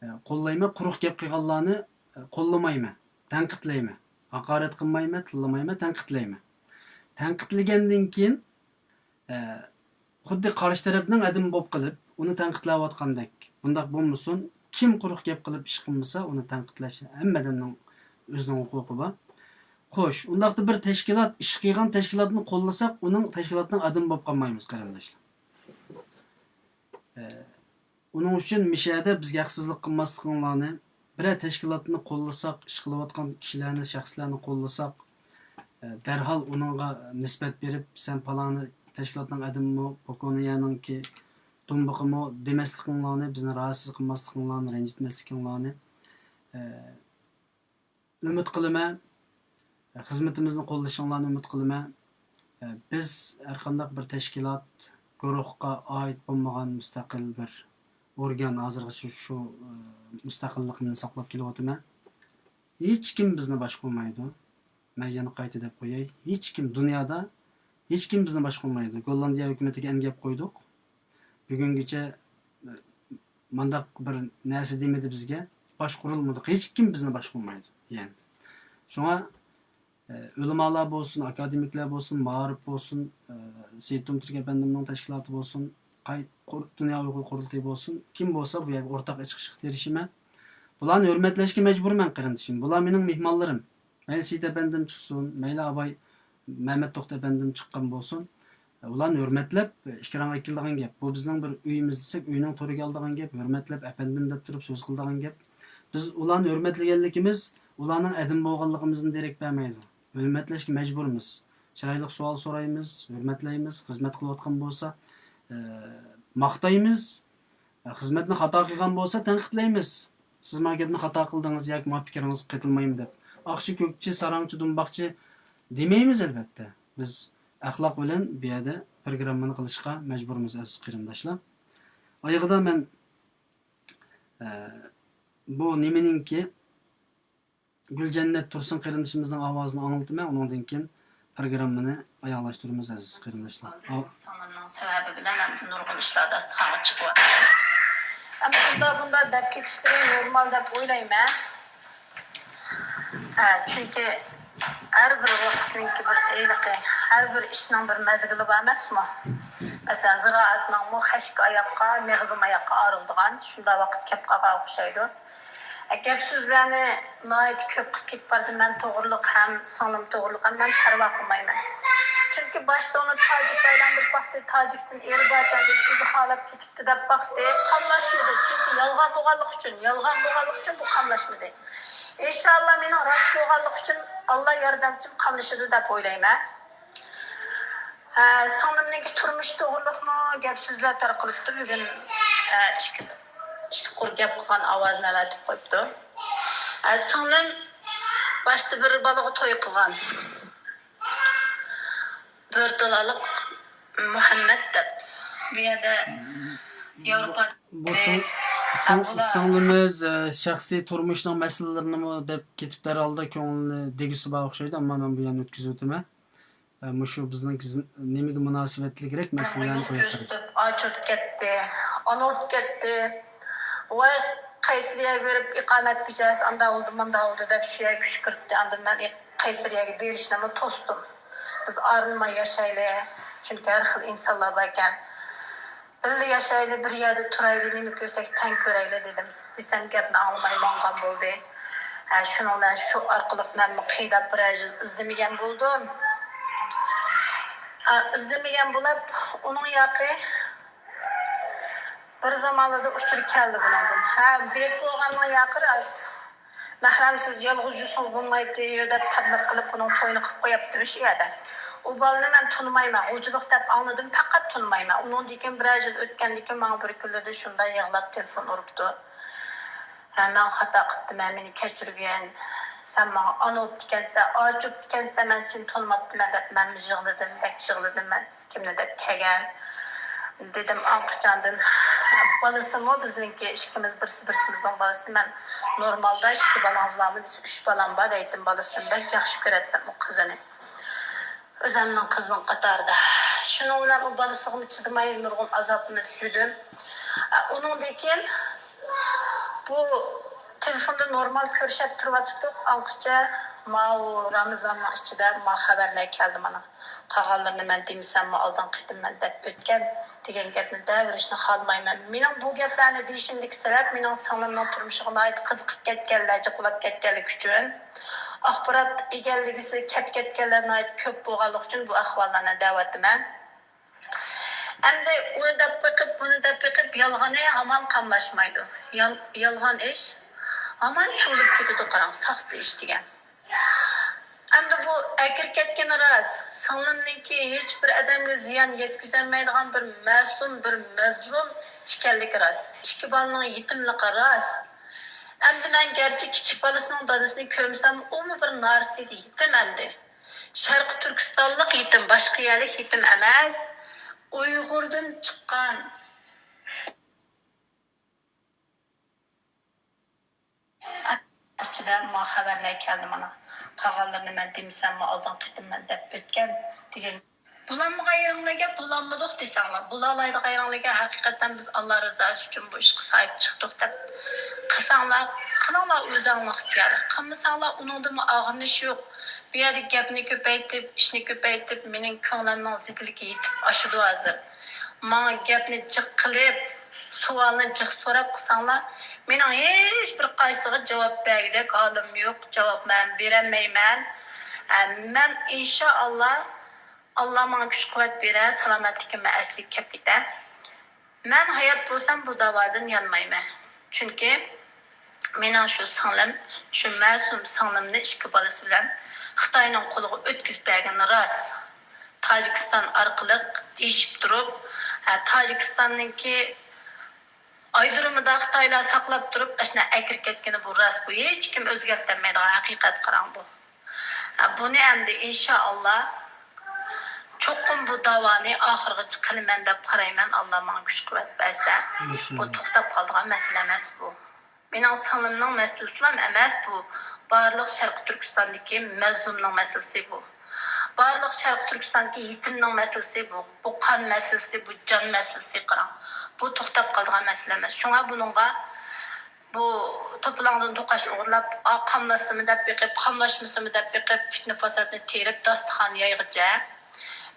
ئە، قوللايمەن، قۇرۇق گەپ قىلغانلارنى، ئە، قوللىمايمەن، تەنقىدلەيمەن. ھاقارەت قىلمايمەن، تىللىمايمەن، تەنقىدلەيمەن. تەنقىدلىگەندىن كېيىن، ئە، خۇددى قارشى تەرەپنىڭ ئادىمى بولۇپ قېلىپ، ئۇنى تەنقىدلەۋاتقاندەك. بۇنداق بولمىسۇن، كىم قۇرۇق گەپ قىلىپ ئىش قىلمىسا، ئۇنى تەنقىدلەش ھەممە ئادەمنىڭ ئۆزىنىڭ ھوقۇقى بار. خوش، ئۇنداقتا بىر تەشكىلات، ئىش قىلغان تەشكىلاتنى قوللىساق، ئۇنىڭ تەشكىلاتنىڭ ئادىمى بولۇپ قالمايمىز، قېرىنداشلار. ئە، ئۇنىڭ ئۈچۈن مىشەدە بىزگە ھەقسىزلىق قىلماسلىقىڭلارنى، بىرەر تەشكىلاتنى قوللىساق، ئىش قىلىۋاتقان كىشىلەرنى، شەخسلەرنى قوللىساق، ئە، دەرھال ئۇنىڭغا نىسبەت بېرىپ، سەن پالانى تەشكىلاتنىڭ ئادىمىمۇ، پوكونىيەنىڭكى دۇمبىقىمۇ دېمەسلىكىڭلارنى، بىزنى راھەتسىز قىلماسلىقىڭلارنى، رەنجىتمەسلىكىڭلارنى، ئە، ئۈمىد قىلىمەن. خىزمىتىمىزنى قوللىشىڭلارنى ئۈمىد قىلىمەن. بىز ھەرقانداق بىر تەشكىلات، گۇرۇھقا ئائىت بولمىغان مۇستەقىل بىر ئورگان، ھازىرغىچە شۇ، مۇستەقىللىقىمنى ساقلاپ كېلىۋاتىمەن. ھېچكىم بىزنى باشقۇرمايدۇ. مەن يەنە قايتا دەپ قوياي، ھېچكىم دۇنيادا، ھېچكىم بىزنى باشقۇرمايدۇ. گوللاندىيە ھۆكۈمىتىگە ئەنگەپ قويدۇق. بۈگۈنگىچە، ئە، مانداق بىر نەرسە دېمىدى بىزگە. باشقۇرۇلمىدۇق. ھېچكىم بىزنى باشقۇرمايدۇ. يەنى. شۇڭا، ئە، ئۆلىمالار بولسۇن، ئاكادېمىكلار بولسۇن، مائارىپ بولسۇن، ئە، سېيىت تۇنتۇرك ئەپەندىمنىڭ تەشكىلاتى بولسۇن، قاي-، قۇر-، دۇنيا ئۇيغۇر قۇرۇلتىيى بولسۇن، كىم بولسا بۇ يەرگە ئورتاق چىقىشقا تىرىشىمەن. بۇلارنى ھۆرمەتلەشكە مەجبۇرمەن، قېرىندىشىم. بۇلار مېنىڭ مېھمانلىرىم. مەيلى سېيىت ئەپەندىم چىقسۇن، مەيلى ئاۋاي مەمەت توختى ئەپەندىم چىققان بولسۇن، ئۇلارنى ھۆرمەتلەپ، ئىكرامغا ئېكىلىدىغان گەپ. بۇ بىزنىڭ بىر ئۆيىمىز دېسەك، ئۆينىڭ تۆرىگە ئالىدىغان گەپ، ھۆرمەتلەپ ئەپەندىم دەپ تۇرۇپ سۆز قىلىدىغان گەپ. بىز ئۇلارنى ھۆرمەتلىگەنلىكىمىز ئۇلارنىڭ ئادەم بولغانلىقىمىزدىن دېرەك بەرمەيدۇ. ھۆرمەتلەشكە مەجبۇرمىز. چىرايلىق سوئال سورايمىز، ھۆرمەتلەيمىز، خىزمەت قىلىۋاتقان بولسا، ئە، ماختايمىز. خىزمەتنى خاتا قىلغان بولسا تەنقىدلەيمىز. سىز ما گەپنى خاتا قىلدىڭىز ياكى ما پىكرىڭىزگە قېتىلمايمەن دەپ، ئاقچى كۆكچى، ساراڭچى دۇمباقچى دېمەيمىز ئەلۋەتتە. بىز ئەخلاق بىلەن بۇ يەردە پروگراممىنى قىلىشقا مەجبۇرمىز، ئەزىز قېرىنداشلار. ئايىغىدا مەن، ئە، بۇ نېمىنىڭكى، گۈلجەننەت تۇرسۇن قېرىندىشىمىزنىڭ ئاۋازىنى ئاڭلىتىمەن، ئۇنىڭدىن كېيىن پروگراممىنى ئاياغلاشتۇرىمىز، ئەزىز قېرىنداشلار. ئاۋ- سىڭلىمنىڭ سەۋەبى بىلەن ئەمدى نۇرغۇن ئىشلار داستىخانغا چىقىۋاتىدۇ. ئەمدى بۇنداق، بۇنداق دەپ كېتىشلىرى نورمال دەپ ئويلايمەن. ھە، چۈنكى ھەر بىر ۋاقىتنىڭكى بىر ھېلىقى، ھەر بىر ئىشنىڭ بىر مەزگىلى بار ئەمەسمۇ؟ مەسىلەن، زىرائەتنىڭمۇ خەشكە ئاياققا، مېغىزىم ئاياققا ئايرىلىدىغان شۇنداق ۋاقىت كەپ قالغانغا ئوخشايدۇ. گەپ سۆزلەرنى ناھايىتى كۆپ قىلىپ كېتىپ بارىدۇ. مەن توغرىلىق ھەم سىڭلىم توغرىلىق ھەم مەن پەرۋا قىلمايمەن. چۈنكى باشتا ئۇنى تاجىك ئايلاندۇرۇپ باقتى، تاجىكتىن ئېرى باركەن دېدى، ئۆزى خالاپ كېتىپتۇ دەپ باقتى. قاملاشمىدى. چۈنكى يالغان بولغانلىقى ئۈچۈن، يالغان بولغانلىقى ئۈچۈن بۇ قاملاشمىدى. ئىنشاللا مېنىڭ راست بولغانلىقى ئۈچۈن ئاللا ياردەمچىم قاملىشىدۇ دەپ ئويلايمەن. ھە، سىڭلىمنىڭكى تۇرمۇش توغرىلىقمۇ گەپ سۆزلەر تارقىلىپتۇ بۈگۈن. ھە، ئىككى، ئىككى قۇر گەپ قىلغان ئاۋازىنى ئەۋەتىپ قويۇپتۇ. ھە، سىڭلىم باشتا بىر بالىغا توي قىلغان. بۆرتالالىق مۇھەممەد دەپ. بۇ يەردە ياۋروپا بۇ سىڭ-، سىڭ-، سىڭلىمىز، ئە، شەخسىي تۇرمۇشنىڭ مەسىلىلىرىنىمۇ دەپ كېتىپتۇ ھەرھالدا، كۆڭلىنى دېگۈسى بار ئوخشايدۇ، ئەمما مەن بۇ يەرنى ئۆتكۈزۈۋېتىمەن. ئە، مۇشۇ بىزنىڭ نېمىگە مۇناسىۋەتلىكرەك مەسىلىلەرنى قويۇپ بېرىمەن. كۆرسىتىپ ئاچ ئۆتۈپ كەتتى، ئانا بولۇپ كەتتى. ۋاي، قەيسەرىيەگە بېرىپ ئىقامەت بېجەرسە ئاندا بولدى، ماندا بولدى دەپ شۇ يەرگە كۈشكۈرتتى. ئاندىن مەن قەيسەرىيەگە بېرىشنىمۇ توستۇم. بىز ئايرىلماي ياشايلى، چۈنكى ھەر خىل ئىنسانلار باركەن. بىللە ياشايلى، بىر يەردە تۇرايلى، نېمە كۆرسەك تەڭ كۆرەيلى دېدىم. دېسەم گەپنى ئاڭلىماي ماڭغان بولدى. ھە، شۇنىڭ بىلەن شۇ ئارقىلىق مەنمۇ قىيناپ بىرەر يىل ئىزدىمىگەن بولدۇم. ھە، ئىزدىمىگەن بولۇپ، ئۇنىڭ ياقى بىر زامانلاردا ئۇچۇر كەلدى بۇنىڭدىن. ھە، بېرىپ بولغاننىڭ ياقى راست. مەھرەمسىز يالغۇز يۈرسىڭىز بولمايتتى دەپ تەبلىق قىلىپ ئۇنىڭ تويىنى قىلىپ قويۇپتىمىش ئۇ يەردە. ئۇ بالىنى مەن تونۇمايمەن، غۇلجىلىق دەپ ئاڭلىدىم، پەقەت تونۇمايمەن. ئۇنىڭدىن كېيىن بىرەر يىل ئۆتكەندىن كېيىن ماڭا بىر كۈنلىرىدە شۇنداق يىغلاپ تېلېفون ئۇرۇپتۇ. ھە، مەن خاتا قىپتىمەن، مېنى كەچۈرگىن. سەن ماڭا ئانا بوپتىكەنسەن، ئاچا بوپتىكەنسەن، مەن سېنى تونۇماپتىمەن دەپ مەنمۇ يىغلىدىم، بەك يىغلىدىم مەن، سىز كىمنى دەپ كەلگەن. دېدىم، ئاڭقىچاندىن بالىسىمۇ بىزنىڭكى ئىككىمىز بىرسى بىرسىمىزنىڭ بالىسى. مەن نورمالدا ئىككى بالىڭىز بارمۇ دېسە، ئۈچ بالام بار دەيتتىم بالىسىنى. بەك ياخشى كۆرەتتىم ئۇ قىزىنى. ئۆزۈمنىڭ قىزىنىڭ قاتارىدا. شۇنىڭ بىلەن ئۇ بالىسىغىمۇ چىدىماي نۇرغۇن ئازابلىنىپ يۈردۈم. ئۇنىڭدىن كېيىن بۇ تېلېفوندا نورمال كۆرۈشۈپ تۇرۇۋاتاتتۇق. ئاڭقىچە ماۋۇ رامىزاننىڭ ئىچىدە ما خەۋەرلەر كەلدى مانا. قالغانلىرىنى مەن دېمىسەممۇ ئالدىنقى قېتىم مەن دەپ ئۆتكەن دېگەن گەپنى دەۋېرىشنى خالىمايمەن. مېنىڭ بۇ گەپلەرنى دېيىشىمدىكى سەۋەب مېنىڭ سىڭلىمنىڭ تۇرمۇشىغا ناھايىتى قىزىقىپ كەتكەنلەر، جىقلاپ كەتكەنلىكى ئۈچۈن. ئاخبارات ئىگىلىگۈسى كەپ كەتكەنلەر ناھايىتى كۆپ بولغانلىقى ئۈچۈن بۇ ئەھۋاللارنى دەۋاتىمەن. ئەمدى ئۇنى دەپ بېقىپ، بۇنى دەپ بېقىپ، يالغىنى ھامان قاملاشمايدۇ. يال-، يالغان ئىش ھامان چۇۋۇلۇپ كېتىدۇ، قاراڭ، ساختا ئىش دېگەن. ئەمدى بۇ ئەكىرىپ كەتكىنى راست. سىڭلىمنىڭكى ھېچ بىر ئادەمگە زىيان يەتكۈزەلمەيدىغان بىر مەسۇم، بىر مەزلۇم ئىكەنلىكى راست. ئىككى بالىنىڭ يېتىملىقى راست. ئەمدى مەن گەرچە كىچىك بالىسىنىڭ دادىسىنى كۆرمىسەم، ئۇمۇ بىر نارسىدە يېتىم ئەمدى. شەرقىي تۈركىستانلىق يېتىم، باشقا يەرلىك يېتىم ئەمەس. ئۇيغۇردىن چىققان. ئىچىدە ما خەۋەرلەر كەلدى مانا. قالغانلىرىنى مەن دېمىسەممۇ ئالدىنقى قېتىم مەن دەپ ئۆتكەن دېگەن. بولالمىغان يېرىڭلارگە بولالمىدۇق دېسەڭلار، بولالايدىغان يېرىڭلارگە ھەقىقەتەن بىز ئاللا رىزاسى ئۈچۈن بۇ ئىشقا ساھىب چىقتۇق دەپ قىلساڭلار، قىلىڭلار، ئۆزۈڭلار ئىختىيار. قىلمىساڭلار، ئۇنىڭدىنمۇ ئاغرىنىش يوق. بۇ يەردە گەپنى كۆپەيتىپ، ئىشنى كۆپەيتىپ، مېنىڭ كۆڭلۈمنىڭ زىتىلىكى يېتىپ ئاشىدۇ ھازىر. ماڭا گەپنى جىق قىلىپ، سوئالنى جىق سوراپ قىلساڭلار، مېنىڭ ھېچ بىر قايسىغا جاۋاب بەرگۈدەك ھالىم يوق، جاۋاب مەن بېرەلمەيمەن. ئە، مەن ئىنشائاللا، ئاللا ماڭا كۈچ-قۇۋۋەت بېرە، سالامەتلىكىممۇ ئەسلىگە كەپ كېتە. مەن ھايات بولسام، بۇ داۋادىن يانمايمەن. چۈنكى مېنىڭ شۇ سىڭلىم، شۇ مەسۇم سىڭلىمنى ئىككى بالىسى بىلەن خىتاينىڭ قولىغا ئۆتكۈزۈپ بەرگىنى راست. تاجىكىستان ئارقىلىق دېيىشىپ تۇرۇپ، ھە، تاجىكىستاننىڭكى ئايرودرومىدا خىتايلار ساقلاپ تۇرۇپ، ئاشۇنداق ئەكىرىپ كەتكىنى بۇ راست. بۇ ھېچكىم ئۆزگەرتەلمەيدىغان ھەقىقەت، قاراڭ بۇ. ھە، بۇنى ئەمدى ئىنشائاللا چوقۇم بۇ داۋانى ئاخىرغىچە قىلىمەن دەپ قارايمەن. ئاللا ماڭا كۈچ-قۇۋۋەت بەرسە، بۇ توختاپ قالىدىغان مەسىلە ئەمەس بۇ. مېنىڭ سىڭلىمنىڭ مەسىلىسىلا ئەمەس بۇ. بارلىق شەرقىي تۈركىستاندىكى مەزلۇمنىڭ مەسىلىسى بۇ. بارلىق شەرقىي تۈركىستاندىكى يېتىمنىڭ مەسىلىسى بۇ. بۇ قان مەسىلىسى، بۇ جان مەسىلىسى، قاراڭ. بۇ توختاپ قالىدىغان مەسىلە ئەمەس. شۇڭا بۇنىڭغا بۇ توپىلاڭدىن توقاچ ئوغرىلاپ، ئا، قاملاشسىمۇ دەپ بېقىپ، قاملاشمىسىمۇ دەپ بېقىپ، پىتنە-پاساتنى تېرىپ، داستىخان يايغىچە،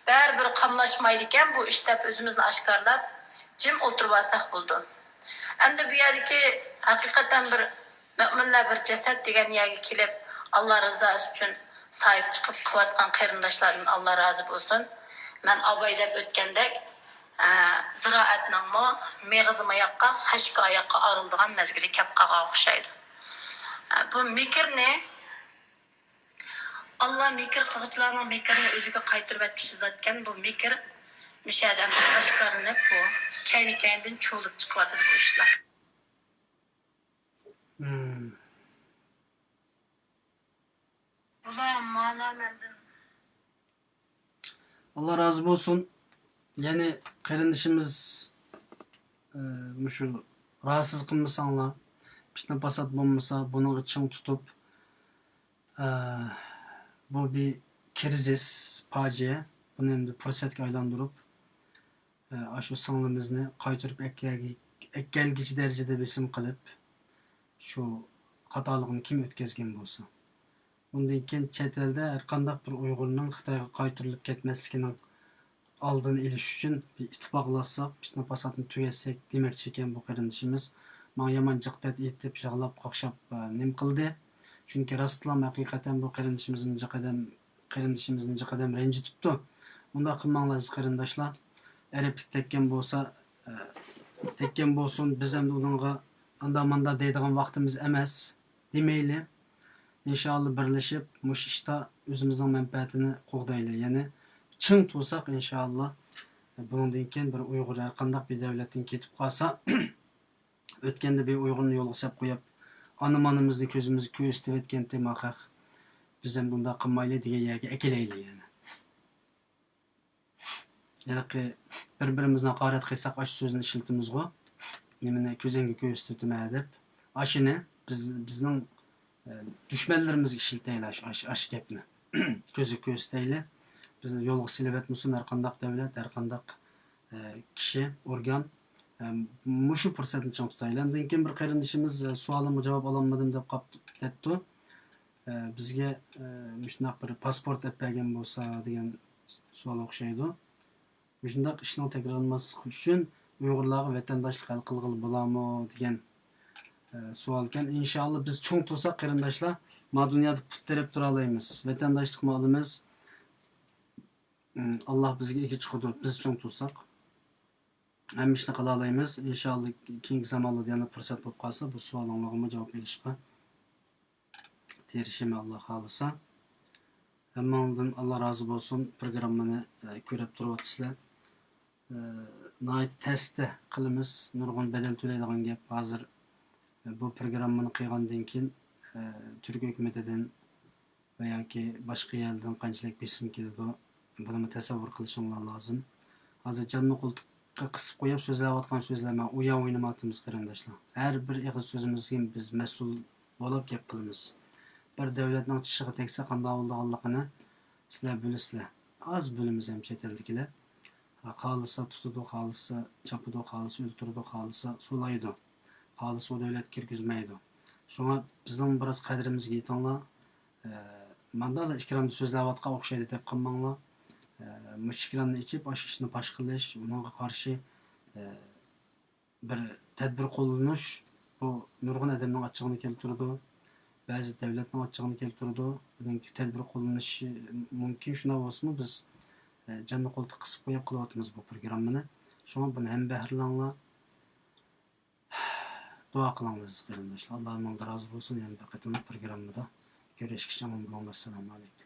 بەرىبىر قاملاشمايدىكەن بۇ ئىش دەپ ئۆزىمىزنى ئاشكارىلاپ، جىم ئولتۇرۇۋالساق بولىدۇ. ئەمدى بۇ يەردىكى ھەقىقەتەن بىر مۆمىنلەر بىر جەسەت دېگەن يەرگە كېلىپ، ئاللا رىزاسى ئۈچۈن ساھىب چىقىپ قىلىۋاتقان قېرىنداشلاردىن ئاللا رازى بولسۇن. مەن ئاباي دەپ ئۆتكەندەك، ئە، زىرائەتنىڭمۇ مېغىزى ماياققا، خەشىكى ئاياققا ئايرىلىدىغان مەزگىلى كەپ قالغان ئوخشايدۇ. ئە، بۇ مىكىرنى، ئاللا مىكىر قىلغۇچىلارنىڭ مىكرىنى ئۆزىگە قايتۇرۇۋەتكۈچى زاتكەن. بۇ مىكىر مىشەدە ئاشكارىلىنىپ، بۇ كەينى-كەينىدىن چۇۋۇلۇپ چىقىۋاتىدۇ بۇ ئىشلار. مم. بۇلار مانا مەندىن. ئاللا رازى بولسۇن. يەنى قېرىندىشىمىز، ئە، مۇشۇ راھەتسىز قىلمىساڭلار، پىتنە-پاسات بولمىسا، بۇنىڭغا چىڭ تۇتۇپ، ئە، بۇ بىر كىرىزىس، پاجىئە. بۇنى ئەمدى پۇرسەتكە ئايلاندۇرۇپ، ئاشۇ سىڭلىمىزنى قايتۇرۇپ ئەكەلگى-، ئەكەلگۈچى دەرىجىدە بېسىم قىلىپ، شۇ خاتالىقنى كىم ئۆتكۈزگەن بولسا. ئۇندىن كېيىن چەت ئەلدە ھەرقانداق بىر ئۇيغۇرنىڭ خىتايغا قايتۇرۇلۇپ كەتمەسلىكىنىڭ ئالدىنى ئېلىش ئۈچۈن بىر ئىتتىپاقلاشساق، پىتنە-پاساتنى تۈگەتسەك دېمەكچى ئىكەن بۇ قېرىندىشىمىز. ماڭا يامان جىق دەرد ئېيتىپ، يىغلاپ، قاقشاپ، ئە، نېمە قىلدى. چۈنكى راستلا ھەقىقەتەن بۇ قېرىندىشىمىزمۇ جىق ئادەم قېرىندىشىمىزنى جىق ئادەم رەنجىتىپتۇ. مۇنداق قىلماڭلار ئەزىز قېرىنداشلار. ئەرەبلىك تەگكەن بولسا، ئە، تەگكەن بولسۇن، بىز ئەمدى ئۇنىڭغا ئاندا-ماندا دەيدىغان ۋاقتىمىز ئەمەس، دېمەيلى. ئىنشائاللا بىرلىشىپ مۇشۇ ئىشتا ئۆزىمىزنىڭ مەنپەئەتىنى قوغدايلى. يەنى چىڭ تۇرساق ئىنشائاللا، بۇنىڭدىن كېيىن بىر ئۇيغۇر ھەرقانداق بىر دەۋلەتتىن كېتىپ قالسا، ئۆتكەندە بىر ئۇيغۇرنى يولغا سەپ قويۇپ، ئانا-مانىمىزنى كۆزىمىزگە كۆرسىتىۋەتكەنتى ما خەق، بىز ھەم بۇنداق قىلمايلى دېگەن يەرگە ئەكېلەيلى يەنە. ھېلىقى بىر-بىرىمىزنى ھاقارەت قىلساق، ئاشۇ سۆزنى ئىشلىتىمىزغۇ، نېمىنى كۆزۈڭگە كۆرسىتىۋېتىمەن دەپ. ئاشۇنى بىز، بىزنىڭ، ئە، دۈشمەنلىرىمىزگە ئىشلىتەيلى ئاشۇ، ئاشۇ، ئاشۇ گەپنى. كۆزىگە كۆرسىتەيلى. بىزنى يولغا سېلىۋەتمىسۇن ھەر قانداق دۆلەت، ھەر قانداق، ئە، كىشى، ئورگان. ئە، مۇشۇ پۇرسەتنى چىڭ تۇتايلى. ئاندىن كېيىن بىر قېرىندىشىمىز، ئە، سوئالىمغا جاۋاب ئالالمىدىم دەپ قاپ-، دەپتۇ. ئە، بىزگە، ئە، مۇشۇنداق بىر پاسپورت ئەپ بەرگەن بولسا دېگەن سوئال ئوخشايدۇ. مۇشۇنداق ئىشنىڭ تەكرارلانماسلىقى ئۈچۈن ئۇيغۇرلارغا ۋەتەنداشلىق ھەل قىلغىلى بولامۇ دېگەن، ئە، سوئالكەن. ئىنشائاللا بىز چوڭ تۇرساق قېرىنداشلار، ما دۇنيادا پۇت تىرەپ تۇرالايمىز. ۋەتەنداشلىقمۇ ئالىمىز. ئىم، ئاللا بىزگە ئىگە چىقىدۇ، بىز چوڭ تۇرساق. ھەممە ئىشنى قىلالايمىز. ئىنشائاللا كېيىنكى زامانلاردا يەنە پۇرسەت بولۇپ قالسا، بۇ سوئالىڭلارغىمۇ جاۋاب ئېلىشقا تىرىشىمەن، ئاللا خالىسا. ھەممىڭلاردىن ئاللا رازى بولسۇن، پروگراممىنى، ئە، كۆرۈپ تۇرۇۋاتىسىلەر. ئە، ناھايىتى تەستە قىلىمىز، نۇرغۇن بەدەل تۆلەيدىغان گەپ. ھازىر، ئە، بۇ پروگراممىنى قىلغاندىن كېيىن، ئە، تۈرك ھۆكۈمىتىدىن ۋە ياكى باشقا يەردىن قانچىلىك بېسىم كېلىدۇ، بۇنىمۇ تەسەۋۋۇر قىلىشىڭلار لازىم. ھازىر جاننى قولتۇققا قىسىپ قويۇپ سۆزلەۋاتقان سۆزلەر ئەمەس، ئۇيان ئوينىمايۋاتىمىز قېرىنداشلار. ھەر بىر ئېغىز سۆزىمىزگە بىز مەسئۇل بولۇپ گەپ قىلىمىز. بىر دۆلەتنىڭ چىشىغا تەگسە قانداق بولىدىغانلىقىنى سىلەر بىلىسىلەر. ئاز بىلىمىز ھەم چەت ئەلدىكىلەر. خالىسا تۇتىدۇ، خالىسا چاپىدۇ، خالىسا ئۆلتۈرىدۇ، خالىسا سولايدۇ، خالىسا ئۇ دۆلەتكە كىرگۈزمەيدۇ. شۇڭا بىزنىڭ بىراز قەدرىمىزگە يېتىڭلار. ئە، ماندالا ئىكرامدا سۆزلەۋاتقان ئوخشايدۇ دەپ قالماڭلار. ئە، مۇشۇ ئىكرامنى ئېچىپ، ئاشۇ ئىشنى پاش قىلىش، ئۇنىڭغا قارشى، ئە، بىر تەدبىر قوللىنىش، بۇ نۇرغۇن ئادەمنىڭ ئاچچىقىنى كەلتۈرىدۇ. بەزى دۆلەتنىڭ ئاچچىقىنى كەلتۈرىدۇ. بۇنىڭكى تەدبىر قوللىنىشى مۇمكىن. شۇنداق بولسىمۇ، بىز، ئە، جاننى قولتۇق قىسىپ قويۇپ قىلىۋاتىمىز بۇ پروگراممىنى. شۇڭا بۇنى ھەم بەھرىلەڭلار. دۇئا قىلىڭلار ئەزىز قېرىنداشلار. ئاللا ھەممىڭلارغا رازى بولسۇن. يەنە بىر قېتىملىق پروگراممىدا كۆرۈشكىچە ئامان بولۇڭلار. ئەسسالامۇ ئەلەيكۇم.